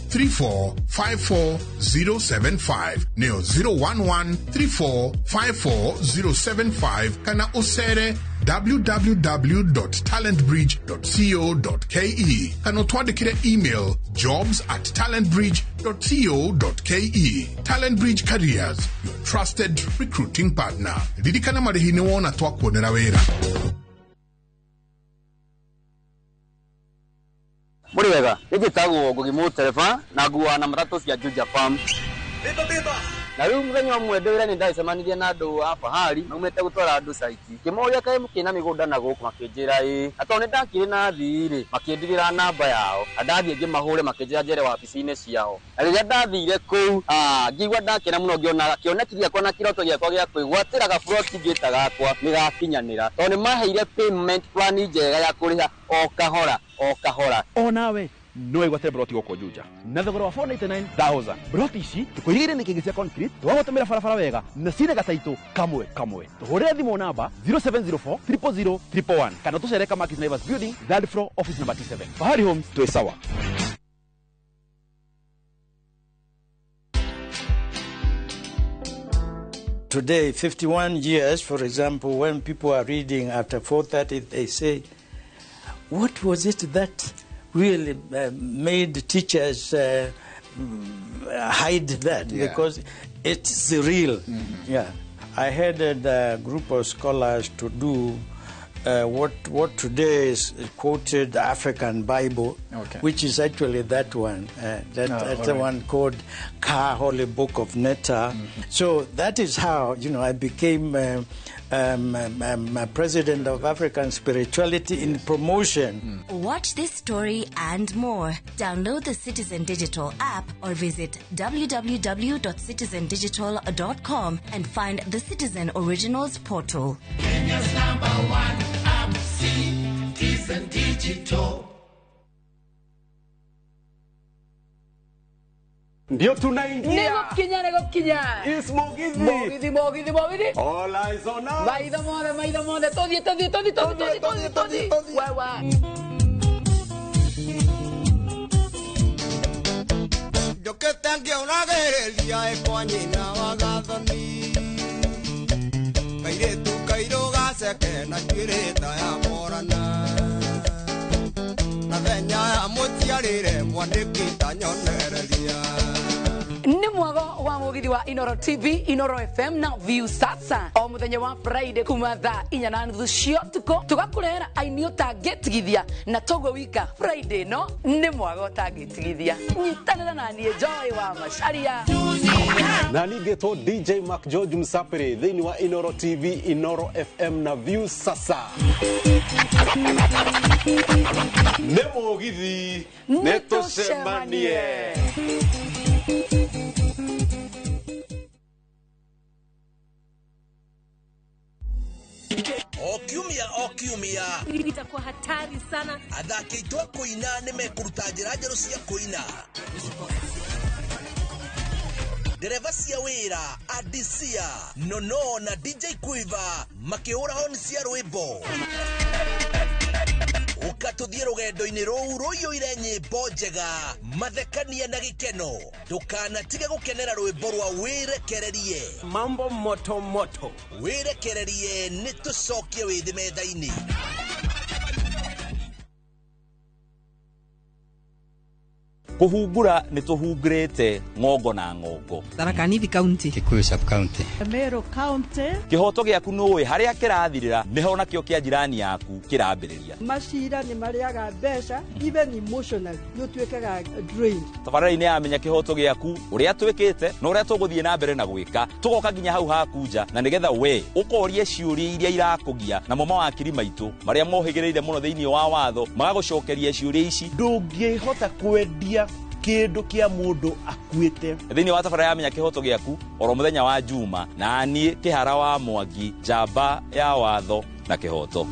34 54 075 nĩyo 011 34 54 075 kana ũcere www.talentbridge.co.ke kana ũtwandĩkĩre email jobs@talentbridge.co.ke. Talent Bridge Careers, your trusted recruiting partner. Ririkana marĩhi nĩ wona twakuonera wĩra. Mũrĩ wega, nĩ njĩtagwo Ngugi Mũtereba na nguaga na matatũ cia Juja Farm. Na rĩu mũthenya ũmwe ndĩ wĩra-inĩ ndacemanirie na andũ a fahari maumĩte gũtwara andũ caiti. Ngĩmoria kaĩ mũkĩrĩ na mĩgũnda na gũkũ makĩnjĩra ĩĩ. Na tondũ nĩ ndakĩrĩ na athii rĩ, makĩndigĩra namba yao. Na ndathiĩ ngĩmahũre makĩnjĩra njere wabici-inĩ ciao. Na rĩrĩa ndathire kũu, ngĩigua ndakena mũno ngĩona kĩoneki gĩakwa na kĩroto gĩakwa gĩa kwĩgwatĩra gaburoti ngĩta gakwa nĩ gakinyanĩra. Tondũ nĩ maheire payment plan njega ya kũrĩha o kahora o kahora. Onawe no wĩgwatĩre broti gũkũ Juja na thogora wa 499,000. Broti ici tũkũigĩire mĩkĩngĩ cia concrete tũgagũtũmĩra barabara wega na cina gataitũ kamwe kamwe. Tũhũrĩre thimũ namba 0704 000 111 kana tũcere Kamakis Naivas Building, third floor, office number T7. Fahari Homes, twĩ sawa. Today, 51 years, for example, when people are reading after 4:30, they say, what was it that really made teachers hide that? Yeah. Because it's real. Mm-hmm. Yeah. I headed a group of scholars to do what today is quoted African Bible, okay, which is actually that one, that's the one called Ka Holy Book of Netta. Mm-hmm. So that is how, you know, I became president of African Spirituality in Promotion. Watch this story and more. Download the Citizen Digital app or visit www.citizendigital.com and find the Citizen Originals portal. Kenya's number one app, Citizen Digital. Ndio tunaingia. Nĩgũkinya nĩgũkinya. It's Mugithi. Mugithi Mugithi Mugithi. All eyes on us. Maitho mothe maitho mothe tũthiĩ tũthiĩ tũthiĩ tũthiĩ tũthiĩ tũthiĩ tũthiĩ. Wewe. Njũkĩte ngĩũragĩrĩria ĩkwa nyina wa gathoni kairĩtu kairũ gaceke na njuĩrĩ ta ya morana na thenya ya mũciarĩre mwandĩki ta nyonereria. Nĩ mwago wa mugithi wa Inoro TV, Inoro FM na View Sasa o muthenya wa Friday kuma thaa 4:30 cia ũtukũ tũgakũrehera aini ũtangĩtigithia na toguo wika Friday no nĩ mwago ũtangĩtigithia. Nyitanĩra na niĩ Joy wa Macharia na ningĩtwo DJ Mark George Msafiri thĩinĩ wa Inoro TV, Inoro FM na View Sasa. Nĩ mũgithi nĩ tũcemanie. O kiumia itakuwa hatari sana. Athaki aitũ a kũina nĩ mekũruta njĩra njerũ cia kũina. Ndereba cia wĩra Adisia Nono na DJ Quiver makĩhũra honi cia rwĩmbo. Ũka tũthiĩ rũgendo-inĩ rũu rũiyũire nyĩmbo njega, mathekania na gĩkeno. Ndũkanatige gũkenera rwĩmbo rwa wĩrekererie. Mambo moto moto. Wĩrekererie nĩ tũcokie wĩthĩ metha-inĩ. Kũhungura nĩ tũhungurĩte ng'ongo na ng'ongo. Tharaka Nithi County, Kikuyu sub county, Meru County. Kĩhoto gĩaku nũĩ harĩa kĩrathirĩra nĩho nakĩo kĩa jirani yaku kĩrambĩrĩria. Macira nĩ marĩaga mbeca even emotionally nĩ ũtuĩkaga drained. Tabarĩra-inĩ ya Menya Kĩhoto Gĩaku ũrĩa twĩkĩte na ũrĩa tũgũthiĩ na mbere na gwĩka tũgoka nginya hau haku nja na nĩgetha we ũkorie ciũria iria irakũgia namo mawakiri maitũ marĩa mohĩgĩrĩire mũno thĩinĩ wa watho magagũcokeria ciũria ici. Ndũngĩhota kwendia kĩndũ kĩa mũndũ akuĩte. Thĩinĩ wa tabarĩra ya Menya Kĩhoto Gĩaku oro mũthenya wa Juma na niĩ Kĩhara wa Mwangi, njamba ya watho na kĩhoto.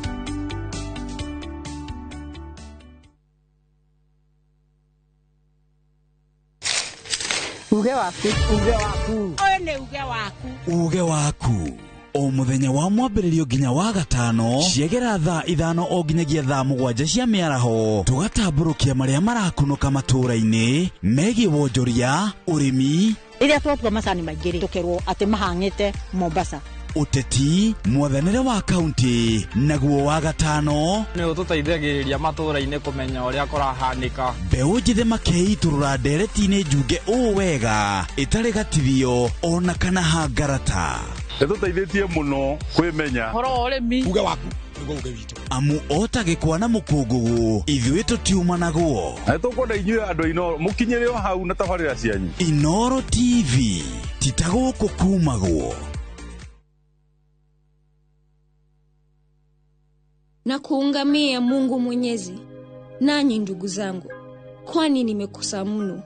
Uge waku, uge waku. Ũyũ nĩ uge waku. Uge waku. O muthenya wa mwambĩrĩrio nginya wa gatano ciegera thaa 5 o nginyagia thaa 7 cia mĩaraho tũgatambũrũkia marĩa marakunũka matũũra-inĩ megiĩ wonjoria, ũrĩmi. Rĩrĩa twatua macani maingĩ rĩ, tũkerwo atĩ mahang'ĩte Mombasa. Ũteti, mwathanĩre wa kaunti naguo wa gatano nĩ ũtũteithagĩrĩria matũũra-inĩ kũmenya ũrĩa kũrahanĩka. Mbeũ njĩthĩ makeitũrũra ndereti-inĩ njunge ũũ wega ĩtarĩ gatithio ona kana hangarata. Nĩtũteithĩtie mũno kwĩmenya ũhoro wa ũrĩmi. Uge waku nĩguo uge witũ. Amu ota gĩkwa na mũkũngũgũ ithuĩ tũtiumanagwo. Na nĩtũkwenda inyuĩ andũ a Inoro mũkinyĩre o hau na tabarĩra cianyu. Inoro TV ti ta gũkũ kumagwo. Na kuungamia Mungu Mwenyezi, nanyi ndugu zangu, kwani nimekosa mno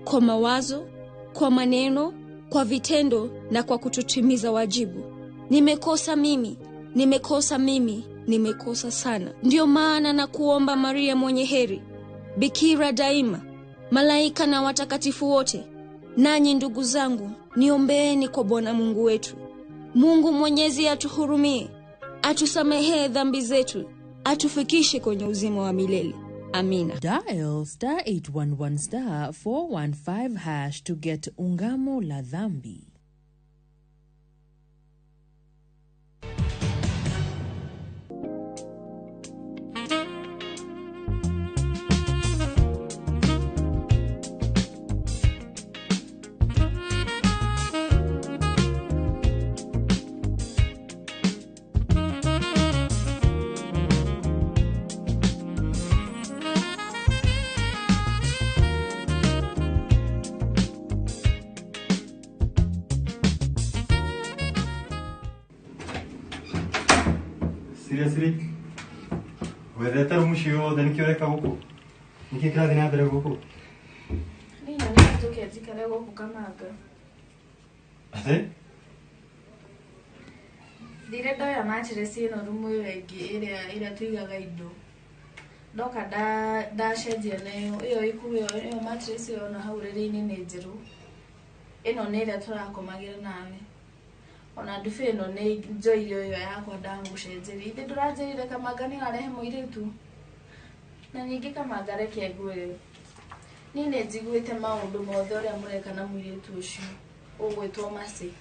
kwa mawazo, kwa maneno, kwa vitendo na kwa kutotimiza wajibu. Nimekosa mimi, nimekosa mimi, nimekosa sana. Ndio maana na kuomba Maria mwenye heri, Bikira daima, malaika na watakatifu wote, nanyi ndugu zangu, niombeeni kwa Bwana Mungu wetu. Mungu Mwenyezi atuhurumie, atusamehe dhambi zetu, atufikishe kwenye uzima wa milele. Amina. Dial star 811 star 415 hash to get Ungamo la Dhambi. Seriously? Wethete rumu ciothe nĩkĩo ũreka gũkũ? Nĩkĩ kĩrathiĩ na mbere gũkũ? Niĩ nyonete njũke njikare gũkũ Kamanga. Atĩ? Thire ndoya mattress ĩno rumu ĩyo ĩngĩ ĩrĩa tũigaga indo. Ndoka ndacenjia na ĩyo ĩyo ĩyo ĩyo mattress ĩyo ona hau rĩrĩ-inĩ nĩ njerũ. Ĩno nĩ ĩrĩa tũrakomagĩra nawe. Ona ndubu ĩno nĩ njoire ĩyo yakwa ndamũcenjeria. Ithe ndũranjĩrire Kamanga nĩ ũrarehe mũirĩtu. Na ningĩ Kamanga reke ngwĩre. Niĩ nĩ njiguĩte maũndũ mothe ũrĩa mũreka na mũirĩtu ũcio ũgwĩtwo Mercy.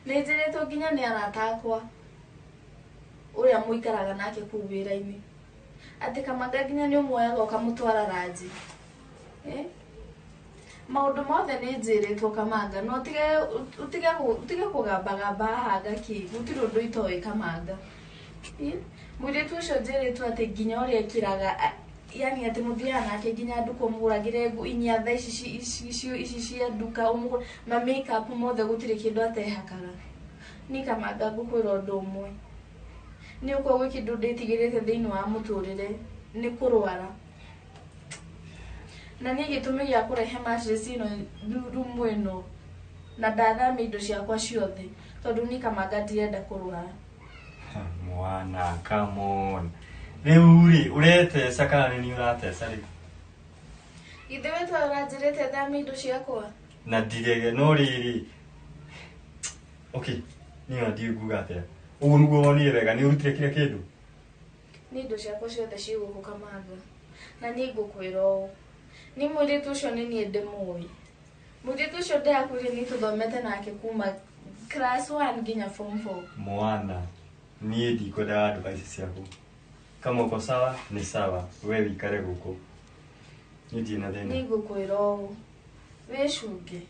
Nĩ njĩrĩtwo nginya nĩ arata akwa ũrĩa mũikaraga nake kũu wĩra-inĩ. Atĩ Kamanga nginya nĩ ũmuoyaga ũkamũtwara ranji. Maũndũ mothe nĩ njĩrĩtwo Kamanga, no ũtige kũgambagamba haha ngakĩ, gũtirĩ ũndũ itoĩ Kamanga. Mũirĩtu ũcio njĩrĩtwo atĩ nginya ũrĩa ekĩraga, yani atĩ mũthiaga nake nginya nduka ũmũgũragĩre inyatha ici cia nduka, ma make-up mothe gũtirĩ kĩndũ atehakaga. Niĩ Kamanga ngũkwĩra ũndũ ũmwe. Nĩ ũkorwo gwĩ kĩndũ ndĩtigĩrĩte thĩinĩ wa mũtũrĩre, nĩ kũrwara. Na niĩ gĩtũmi gĩa kũrehe mattress ĩno rumu ĩno na ndathamia indo ciakwa ciothe tondũ niĩ Kamanga ndirenda kũrwara. Mwana, come on. Rĩu rĩ, ũreteca kana nĩ niĩ ũrateca rĩu? Ithe we twa ũranjĩrĩte thamia indo ciakwa? Na ndirege, no rĩrĩ. Okay, niĩ ona ndiũĩ nguga atĩa. Ũguo nĩguo wonire wega, nĩ ũrutire kila kĩndũ? Niĩ indo ciakwa ciothe ciĩ gũkũ Kamanga. Na niĩ ngũkwĩra ũũ. Niĩ mũirĩtu ũcio nĩ niĩ ndĩmũĩ. Mũirĩtu ũcio ndĩrakwĩrire niĩ tũthomete nake kuma class 1 nginya form 4. Mwana, niĩ ndikwendaga advice ciaku. Kama uko sawa, ni sawa. We wikare gũkũ. Niĩ ndirĩ na thĩna. Niĩ ngũkwĩra ũũ. Wĩcunge.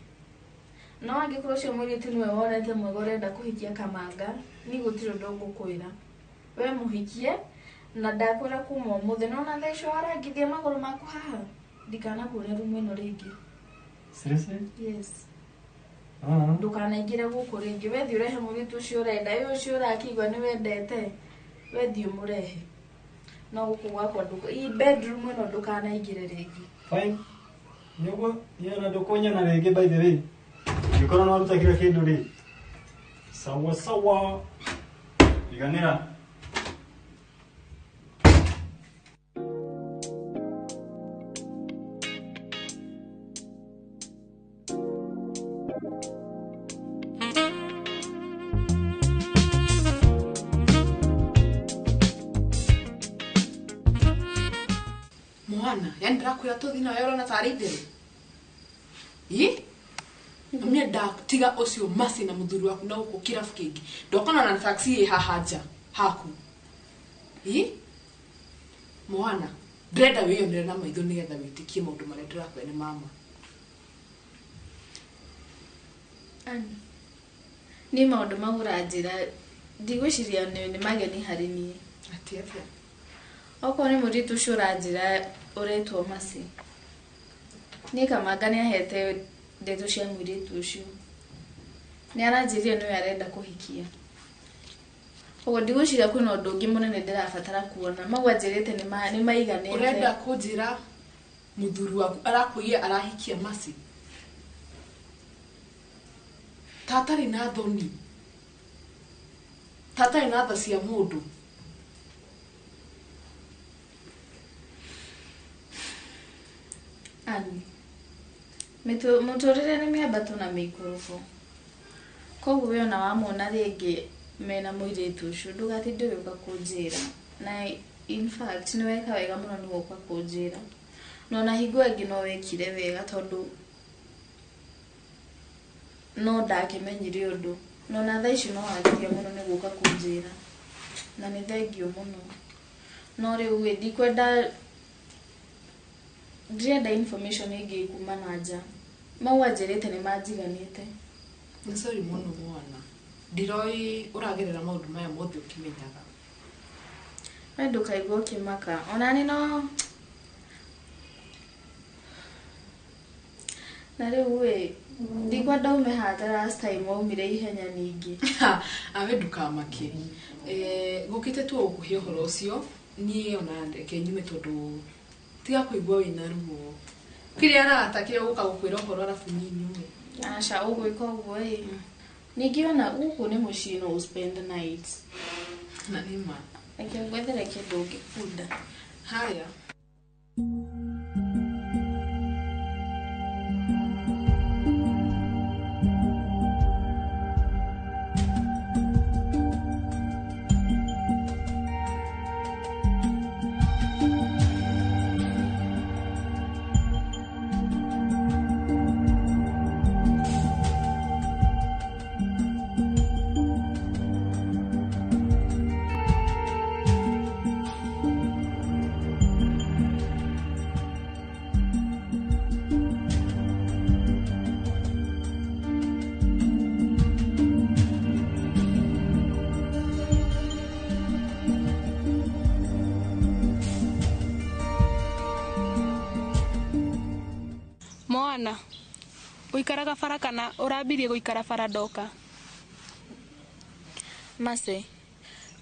No angĩkorwo ũcio mũirĩtu nĩwe wonete mwega ũrenda kũhikia Kamanga, niĩ gũtirĩ ũndũ ngũkwĩra. We mũhikie na ndakwĩra kuma ũmũthĩ nona thaa icio warangithia magũrũ maku haha. Ndikanakuone rumu ĩno rĩngĩ. Seriously? Yes. Ndũkanaingĩre gũkũ rĩngĩ. We thiĩ ũrehe mũirĩtu ũcio ũrenda. Ĩ ũcio ũrakĩigua nĩ wendete. We thiĩ ũmũrehe. No gũkũ gwakwa i bedroom ĩno ndũkanaingĩre rĩngĩ. Fine. Nĩguo niĩ ona ndũkũnyona rĩngĩ by the way. Angĩkorwo nĩ waruta kila kĩndũ rĩ. Sawa sawa. Iganĩra. Mwana, yani ndĩrakwĩra tũthiĩ nawe ũrona tarĩ itherũ. Ĩ? Mami ndatiga ũcio Mercy na mũthuri waku na gũkũ kĩrabu kĩngĩ. Ndokona na taxi ĩ haha nja haku. Ĩ? Mwana, ndĩrenda wĩyonere na maitho nĩgetha wĩtĩkie maũndũ marĩa ndĩrakwĩra nĩ mama. Ani. Niĩ maũndũ mau ũranjĩra ndigwĩciria nĩ mageni harĩ niĩ. Atĩ atĩa? Okorwo nĩ mũirĩtu ũcio ũranjĩra ũretwo Mercy. Niĩ Kamanga nĩ ahete ndeto cia mũirĩtu ũcio. Nĩ aranjĩrire nĩwe arenda kũhikia. Ũguo ndigwĩciria kwĩna ũndũ ũngĩ mũnene ndĩrabatara kuona. Mau anjĩrĩte nĩ maiganĩte. Ũrenda kũnjĩra mũthuri waku arakwĩire arahikia Mercy? Tatarĩ na thoni. Tatarĩ na tha cia mũndũ. Ani. Mũtũrĩre nĩ mĩambato na mĩikũrũko. Koguo we ona wamona rĩngĩ mena mũirĩtu ũcio ndũgatinde ũgĩũka kũnjĩra. Na in fact nĩ weka wega mũno nĩ gũka kũnjĩra. Na ona hingo ĩngĩ no wekire wega tondũ no ndakĩmenyire ũndũ. Na ona thaa ici no wagĩria mũno nĩ gũka kũnjĩra. Na nĩ thengiũ mũno. No rĩu ĩ ndikwenda ndirenda information ĩngĩ kuma na nja. Mau anjĩrĩte nĩ manjiganĩte. Nĩ sorry mũno mwana. Ndiroĩ ũragerera maũndũ maya mothe ũkĩmenyaga. We ndũkaigua ũkĩmaka. Ona niĩ no na Na rĩu ĩ ndikwenda ume haha last time waumire ihenya ningĩ. Awe ndukamake. Ngũkĩte tu gũkũhe ũhoro ũcio niĩ ona reke nyume tondũ tiga kũigua wĩna ruo. Kĩrĩa arata kĩrĩa gũka gũkwĩra ũhoro arabu niĩ nyume. Aca ũgwĩka ũguo ĩ. Ningĩ ona gũkũ nĩ mũciĩ no spend night. Na nĩ ma. Reke ngwethere kĩndũ ũngĩkunda. Haya. Moana, ũikaraga bara kana ũrambirie gũikara bara ndoka? Mercy,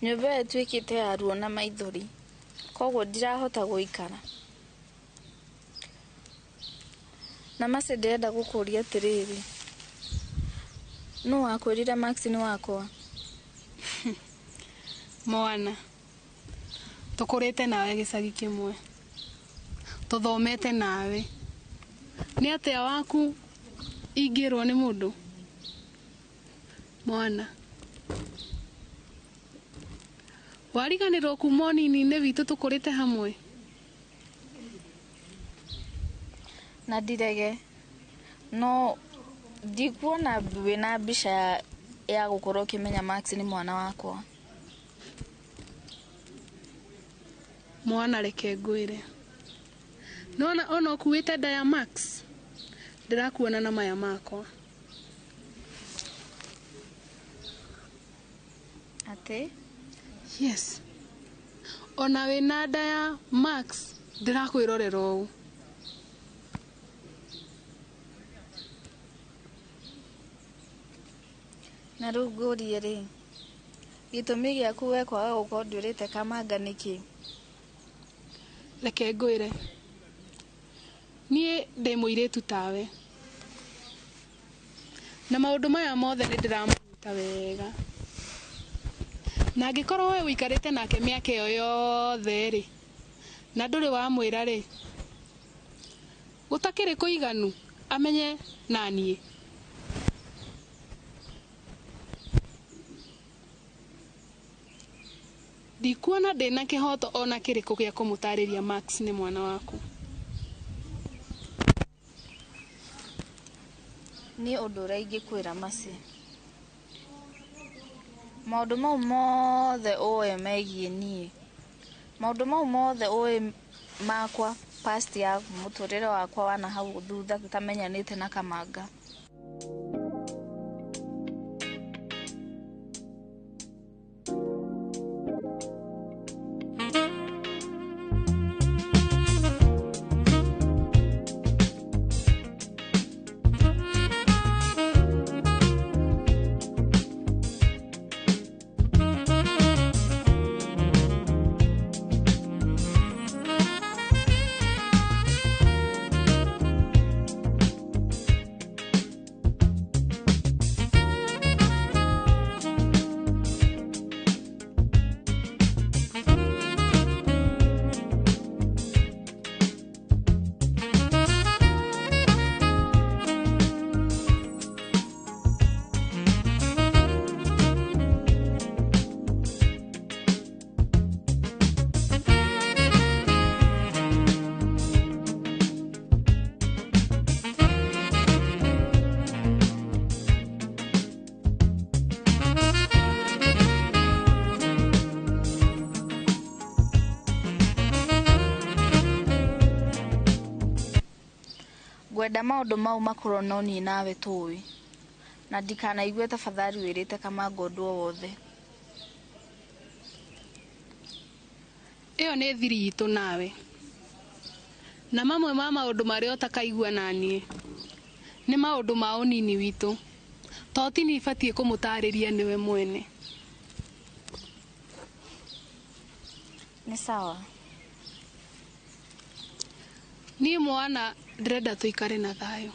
nyũmba ĩyo ĩtuĩkĩte ya ruo na maithori, koguo ndirahota gũikara. Na Mercy ndĩrenda gũkũria atĩrĩrĩ, nũ wakwĩrire Max nĩ wakwa? Moana, tũkũrĩte nawe gĩcagi kĩmwe, tũthomete nawe. Nĩ atĩa waku ingĩrwo nĩ mũndũ? Moana, wariganĩrwo kuma ũnini-inĩ witũ tũkũrĩte hamwe? Na ndirege, no ndikuona wĩna mbica ya gũkorwo ũkĩmenya Max nĩ mwana wakwa. Moana, reke ngwĩre. Nona ona ũkuĩte nda ya Max, ndĩrakuona na maya makwa. Atĩ? Yes. Ona wĩna nda ya Max, ndĩrakwĩrorera ũũ. Na rĩu ngũrie rĩ, gĩtũmi gĩaku we kwaga gũkorwo ndwĩrĩte Kamanga nĩkĩ? Reke ngwĩre. Niĩ ndĩ mũirĩtu tawe. Na maũndũ maya mothe nĩ ndĩramanyita wega. Na angĩkorwo we ũikarĩte nake mĩaka ĩyo yothe rĩ, na ndũrĩ wamwĩra rĩ, gũtakĩrĩ kũiganu amenye na niĩ. Ndikuona ndĩna kĩhoto ona kĩrĩkũ gĩa kũmũtarĩria Max nĩ mwana waku. Niĩ ũndũ ũrĩa ingĩkwĩra Mercy, maũndũ mau mothe ũĩ megiĩ niĩ, maũndũ mau mothe ũĩ makwa, past ya mũtũrĩre wakwa wa na hau thutha tũtamenyanĩte na Kamanga. Ngwenda maũndũ mau makorwo no niĩ nawe tũĩ, na ndikanaigue tafadhali wĩrĩte Kamanga ũndũ o wothe. Ĩyo nĩ thiri itũ nawe. Na mamwe ma maũndũ marĩa ũtakaigua na niĩ Nĩ maũndũ ma ũnini witũ. To ti niĩ batiĩ kũmũtarĩria nĩwe mwene. Nĩ sawa. Niĩ mwana ndĩrenda tũikare na thayũ.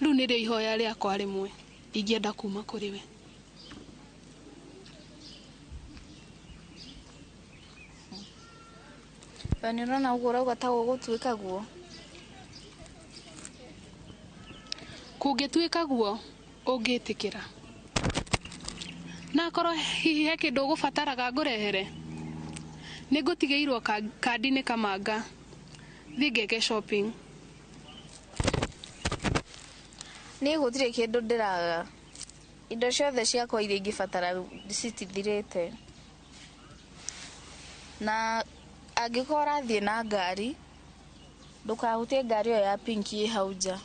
Rĩu nĩrĩo ihoya rĩakwa rĩmwe ingĩenda kuma kũrĩ we. We nĩ ũrona ũguo ũrauga ta gũgũtuĩka guo? Kũngĩtuĩka guo ũngĩtĩkĩra. Na akorwo hihi he kĩndũ ũgũbataraga ngũrehere, nĩ ngũtigĩirwo kandi nĩ Kamanga. Thiĩ ngeke shopping. Niĩ gũtirĩ kĩndũ ndĩraga. Indo ciothe ciakwa iria ingĩbatara citithirĩte. Na angĩkorwo ũrathiĩ na ngari, ndũkahutie ngari ĩyo ya pinki ĩ hau nja.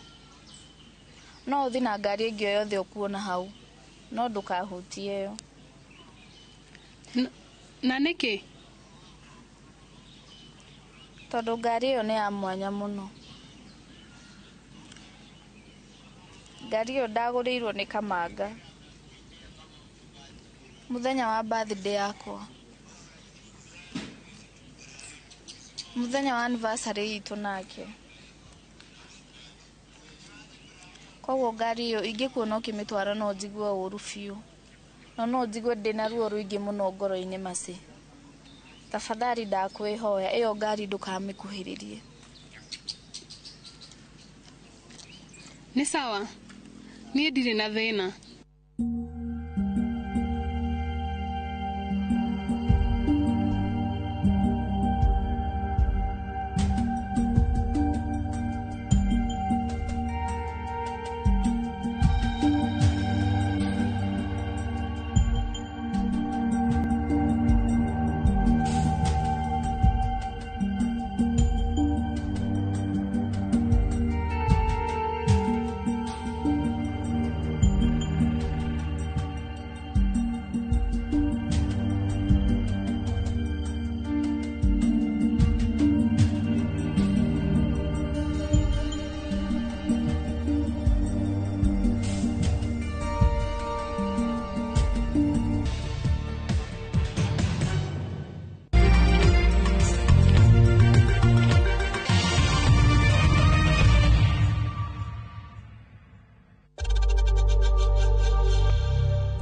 No ũthiĩ na ngari ĩngĩ o yothe ũkuona hau, no ndũkahutie ĩyo. Na nĩkĩ? Tondũ ngari ĩyo nĩ ya mwanya mũno. Ngari ĩyo ndagũrĩirwo nĩ Kamanga mũthenya wa birthday yakwa. Mũthenya wa anniversary itũ nake. Koguo ngari ĩyo ingĩkuona ũkĩmĩtwara no njigue ũru biũ. Na no njigue ndĩna ruo rũingĩ mũno ngoro-inĩ Mercy. Tafadhali ndakwĩhoya ĩyo ngari ndũkamĩkuhĩrĩrie. Nĩ sawa. Niĩ ndirĩ na thĩna.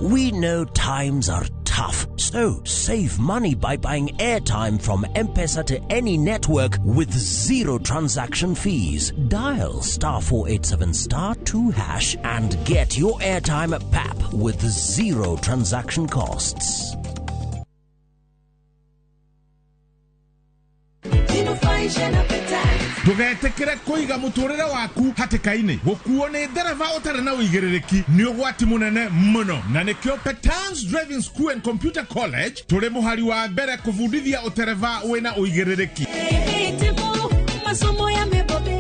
We know times are tough, so save money by buying airtime from M-Pesa to any network with zero transaction fees. Dial *487*2# and get your airtime at PAP with zero transaction costs. Ndugetikire kuiga muturire waku hatikaini gukuo ni ndereba utari na uigiririku ni ugwati munene muno na nikio Petans Driving School and Computer College turi muhari wa mbere kubundithia utereba wina uigiririku. Masomo yamebobea.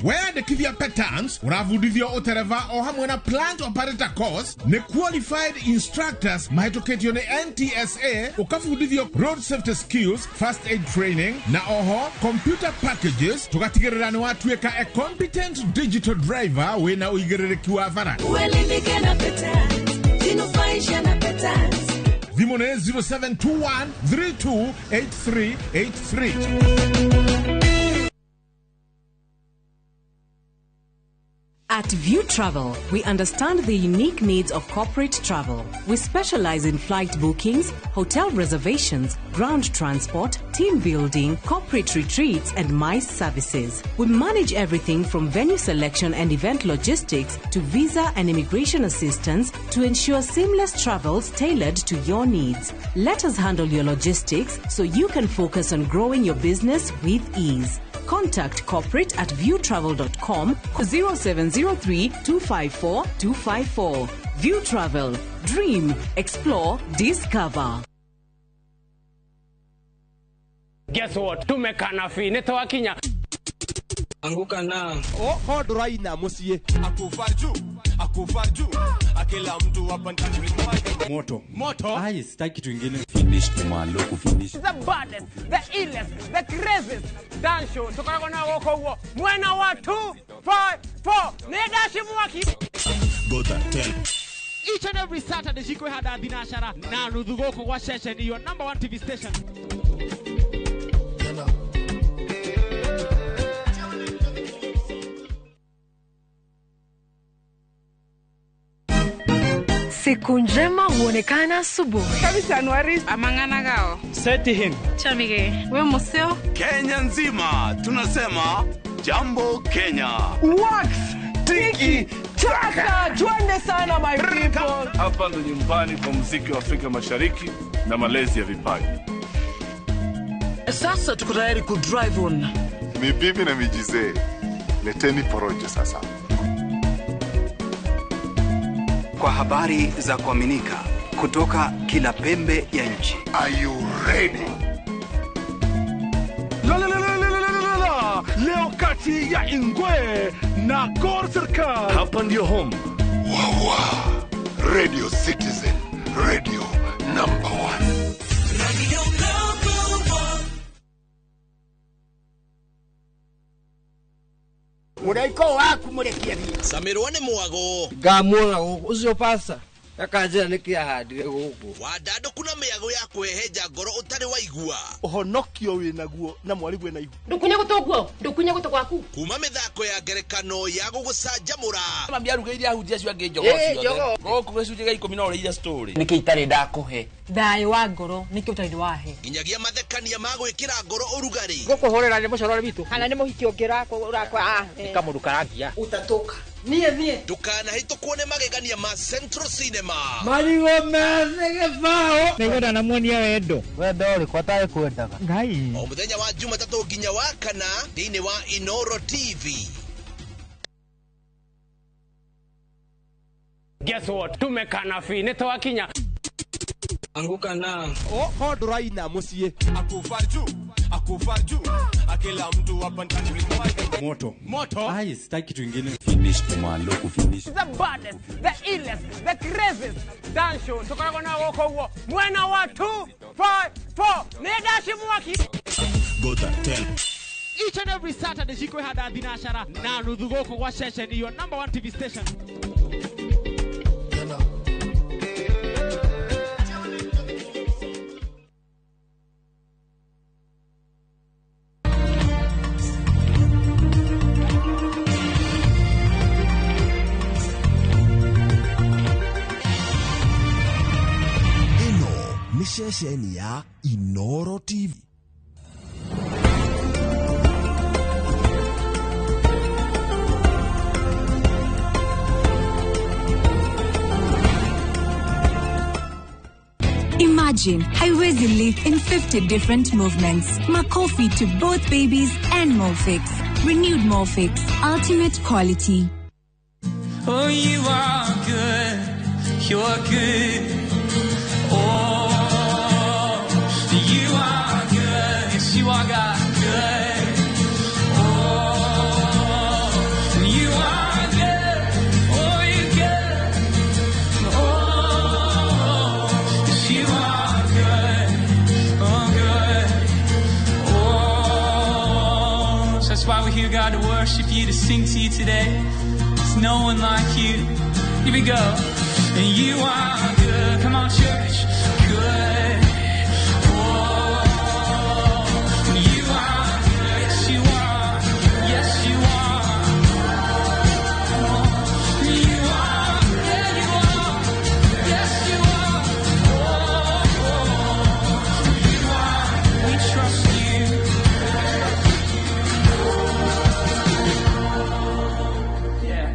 Weyandĩkithia Petans ũrabundithio ũtereba o hamwe na plant operator course nĩ qualified instructors mahĩtũkĩtio nĩ NTSA, ũkabundithio road safety skills, first aid training na oho computer packages, tũgatigĩrĩra nĩ watuĩka a competent digital driver wĩna ũigĩrĩrĩki wa bara. Uelimike na Petans, jinufaishe na Petans. Thimũ nĩ 0721 328383. At View Travel, we understand the unique needs of corporate travel. We specialize in flight bookings, hotel reservations, ground transport, team building, corporate retreats, and MICE services. We manage everything from venue selection and event logistics to visa and immigration assistance to ensure seamless travels tailored to your needs. Let us handle your logistics so you can focus on growing your business with ease. Contact corporate at viewtravel.com 0703 254 254. View Travel. Dream, explore, discover. Guess what? Tumekana fi nitwakinya. Anguka na. Oho nduraina muciĩ. Akufa juu, Akufa juu. Akila mtu hapa ndani. Moto. Moto. Ai, sitaki kitu ingine. Finish kumaloku finish. The baddest, the illest, the craziest dance show. Tukoragwo na gũkũ ũguo mwena wa 2 5 4 nĩ ndaci mwaki. Gota tell. Each and every Saturday cikwĩhanda thinacara na nuthu gũkũ gwa ceceni your number 1 TV station. Siku njema huonekana asubuhi. Amang'ana gao. Seti him. Chamige. We museo. Kenya nzima tunasema jambo Kenya. Wax tiki taka twende sana my people. Hapa ndo nyumbani kwa muziki wa Afrika Mashariki na malezi ya vipaji. Sasa tuko tayari ku drive on. Ni bibi na mijizee. Leteni porojo sasa. Kwa habari za kuaminika kutoka kila pembe ya nchi. Are you ready? La la la la la la la. Leo kati ya Ingwe na Gor Serikal. Hapa ndio home. Wawa. Radio Citizen, radio number 1. Radio number 1. Muraiko waku murekia bi. Samirwo nĩ mwago. Ngamuona gũkũ ũcio pasta akanjĩra nĩkĩ ahandire gũkũ. Wandandũku na mĩago ya kwĩhenja ngoro ũtarĩ waigua. Ũhonokio wĩnaguo na mwarigwe na ihu. Ndũkunye gũtũ guo, ndũkunye gũtũ gwaku. Kuma mĩthako ya ngerekano ya gũgũcanjamũra. Mami arugĩire ahunjia acio angĩ njogoo ciothe. Gũkũ gĩcunjĩ gĩa 10 no ũrĩire story. Nĩkĩ itarĩ ndakũhe? Thayũ wa ngoro nĩkĩ ũtarĩ wahe. Nginyagia mathekania ma gwĩkĩra ngoro ũrugarĩ. Gũkũhũrĩra nĩ mũcorore witũ. Kana nĩ mũhiki ũngĩ ũrakwa. Nĩ kamũndũ karangia. Utatoka. Niĩ. Ndũkanahĩtũkwo nĩ magegania ma Central Cinema. Marigũ methĩ gĩbaũ. Nĩngwenda na muonia wendo. Wendo ũrĩkũ atarĩ kwendaga? Ngai. O mũthenya wa Jumatatũ nginya wa kana thĩinĩ wa Inoro TV. Guess what? Tumekana fi nĩ twakinya. Anguka na. Oh, ndũraina mũciĩ. Akufa juu, akufa juu. Akila mtu hapa ndani. Moto. Moto. Ai, sitaki kitu ingine. Finish kumaloku finish. The baddest, the illest, the craziest dance show. Tukoragwo na gũkũ ũguo mwena wa 2 5 4 nĩ ndaci mwaki. Gota tell. Each and every Saturday cikwĩhanda thinacara na nuthu gũkũ gwa ceceni your number 1 TV station. Ceceni ya Inoro TV. Imagine haiwezi live in 50 different movements. Makofi to both babies and Molfix. Renewed Molfix. Ultimate quality. Oh, you are good. You're good. Oh, you are good. Yes, you are God. Good. Oh, you are good. Oh, you're good. Oh, yes, you are good. Oh, good. Oh, so that's why we're here, God, to worship you, to sing to you today. There's no one like you. Here we go. And you are good. Come on, church. Good. Oh, you are good. Yes, you are. Yes, you are. Oh, you are. Yeah, you are. Yes, you are. Oh, you are. We trust you. Yeah.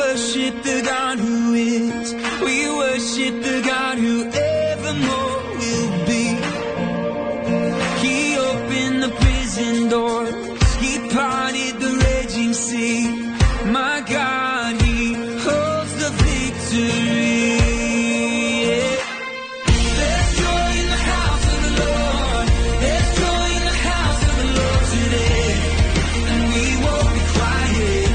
worship the God who is. We worship the God who evermore will be. He opened the prison doors. He parted the raging sea. My God, He holds the victory. Yeah. There's joy in the house of the Lord. There's joy in the house of the Lord today. And we won't be quiet.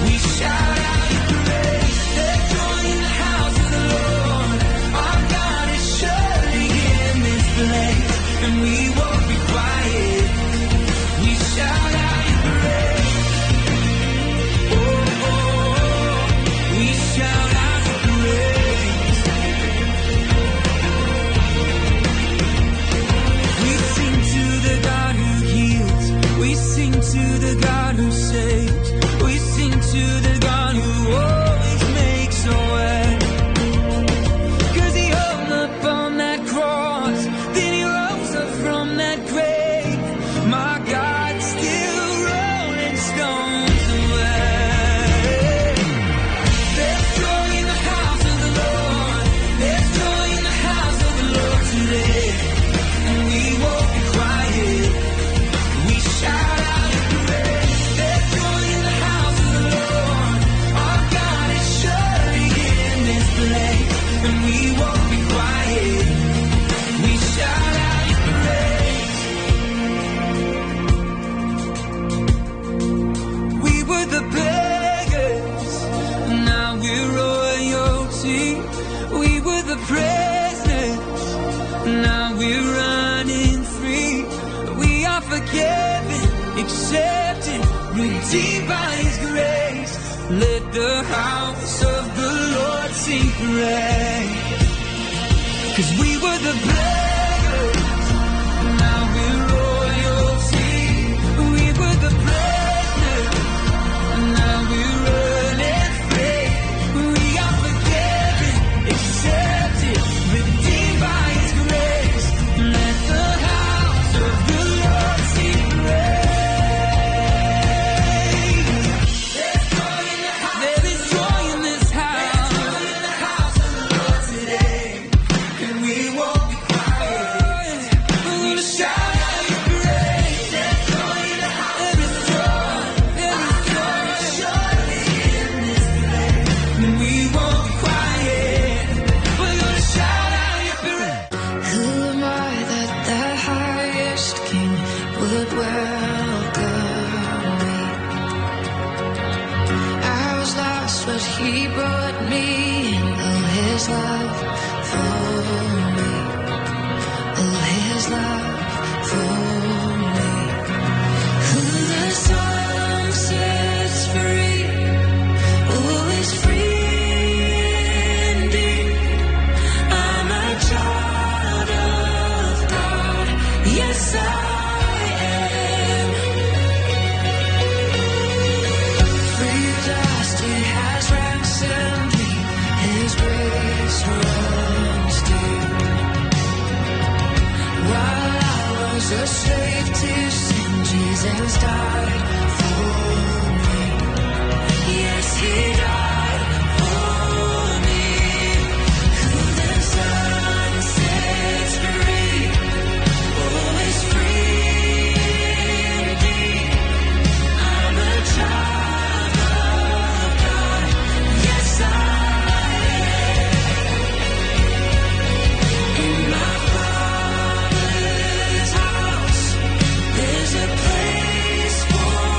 We shout out your praise. There's joy in the house of the Lord. Our God is surely in this place. And we won't be quiet. We shout out your praise. Oh, oh, oh. We shout out your praise. We sing to the God who heals. We sing to the God who saves. We sing to the God who always makes a way. 'Cause He hung up on that cross, then He rose up from that grave. My God's still rolling stones away. There's joy in the house of the Lord. There's joy in the house of the Lord today. And we won't be quiet. We shout out your praise. There's joy in the house of the Lord. Our God is surely in this place. And we won't be quiet. We shout out your praise. We were the beggars, now we're royalty. We were the prisoners, now we're running free. We are forgiven, accepted, redeemed by His grace. Let the house of the Lord sing praise. 'Cause we were the beggars, now we're royalty. We were the prisoners, now we're running free. We are forgiven, accepted, redeemed by His grace. Let the house of the Lord sing praise. There's joy in the house. There is joy in this house. There's joy in the house of the Lord today. And we won't be quiet. We're gonna shout out your praise. There's joy in the house. There is joy. There is joy. Surely in this place. And we won't be quiet. We're gonna shout out your praise. Who am I that the highest king would welcome me? I was lost, but he brought me in. Oh, his love for me. Oh, his love for me. Who the Son sets free, oh, is free indeed. I'm a child of God. Yes, I am. Free at last, He has ransomed me. His grace runs deep. While I was a slave to sin, Jesus died for me. Yes, He died for me. Who the Son sets free, oh, is free indeed. I'm a child of God. Yes, I am. In my Father's house, there's a place for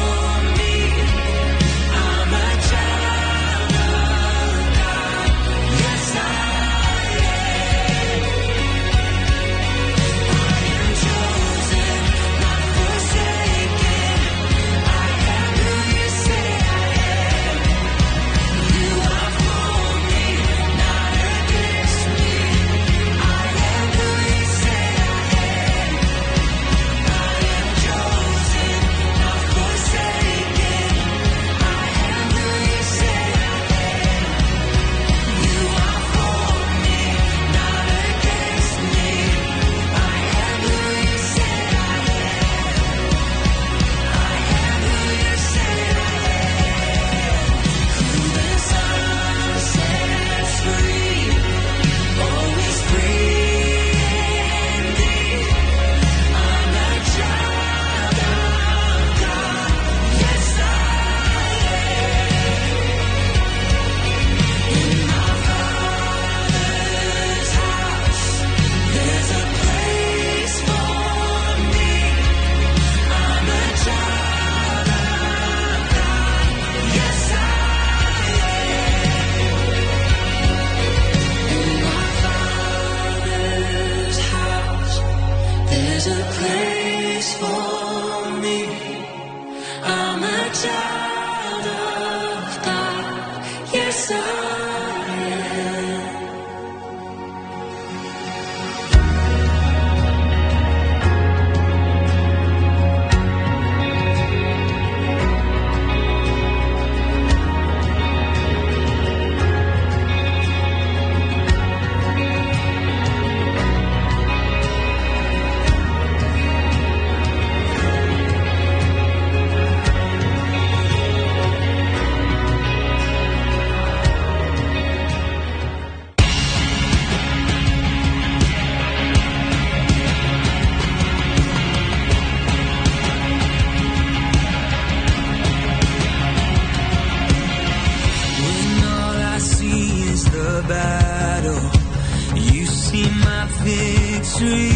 victory.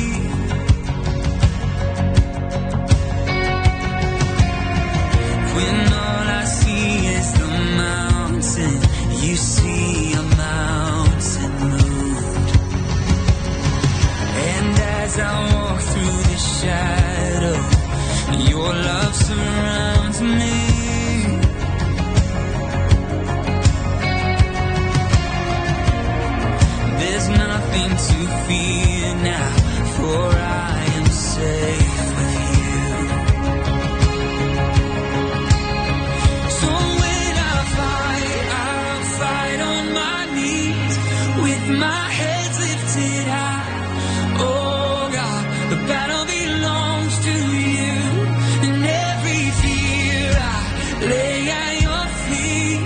When all I see is the mountain, you see a mountain moved. And as I walk through the shadow, your love surrounds me. There's nothing to fear now, for I am safe with you. So when I fight, I'll fight on my knees, with my head lifted high. Oh God, the battle belongs to you. And every fear I lay at your feet,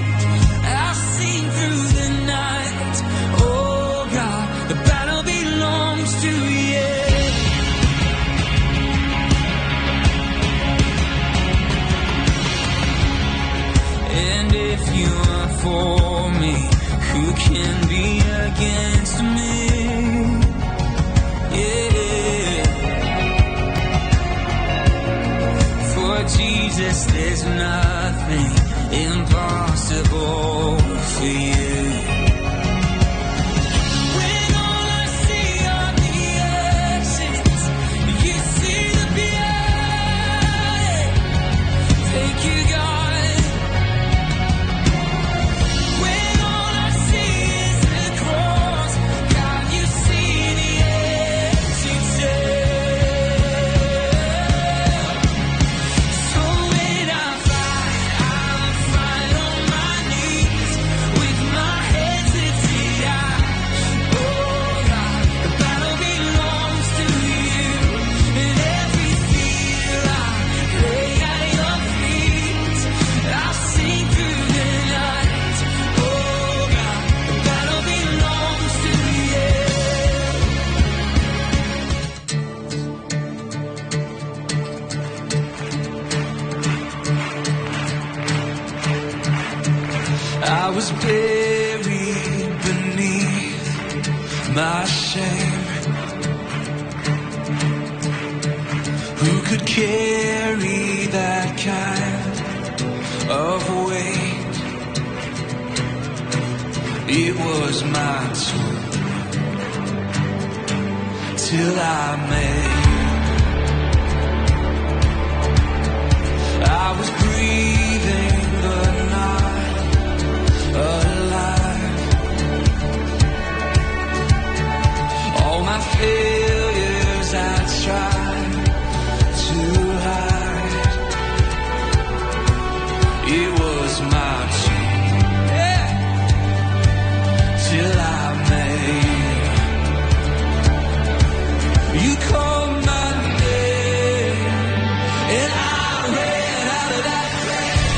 I'll sing through the night. Oh God, the battle belongs to you. And if you are for me, who can be against me? Yeah. For Jesus, there's nothing impossible for you. When all I see are the ashes, you see the beauty. Thank you, God. When all I see is the cross, God, you see the empty tomb. So when I fight, I'll fight on my knees, with my head lifted high. Oh God, the battle belongs to you. And every fear I lay at your feet, I'll sing through the night. Oh God, the battle belongs to you. I was buried beneath my shame. Who could carry that kind of weight? It was my tomb till I made. I was breathing but not alive. All my failures I tried to hide. It was my tomb, yeah, till I made. You called my name, and I ran out of that grave.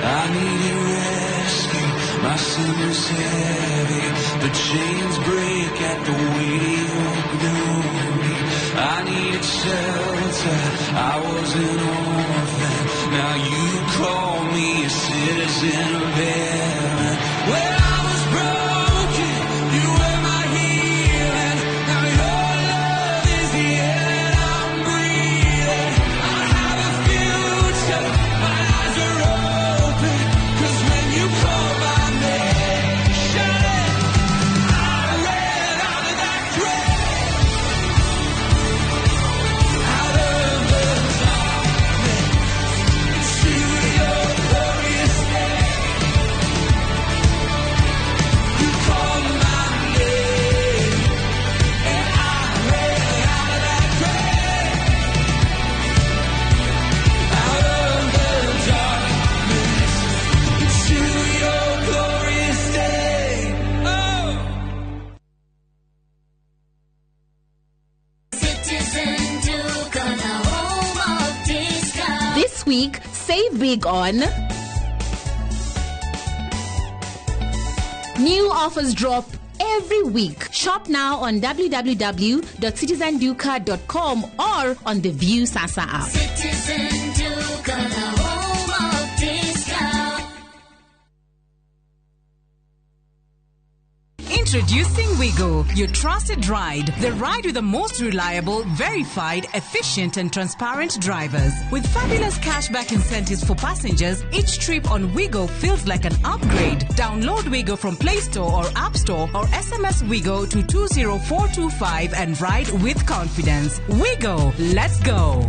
I needed rescue, my sin was heavy. The chains break at the weight of your glory. I needed shelter, I was an orphan. Now you call me a citizen of heaven. When I was broken, you were my healing. Now your love is the air that I'm breathing. I have a future, my eyes are open. 'Cause when you call my name, shout it, I ran out of that grave. Out of the darkness into your glorious day. You called my name, and I ran out of that grave. Out of the darkness into your glorious day. Oh. Citizen Duka, the home of discount. This week, save big on new offers drop every week. Shop now on www.citizenduka.com or on the View Sasa app. Citizen Duka, the home of discount. Introducing Wigo, your trusted ride. The ride with the most reliable, verified, efficient, and transparent drivers. With fabulous cashback incentives for passengers, each trip on Wigo feels like an upgrade. Download Wigo from Play Store or App Store or SMS Wigo to 20425 and ride with confidence. Wigo, let's go.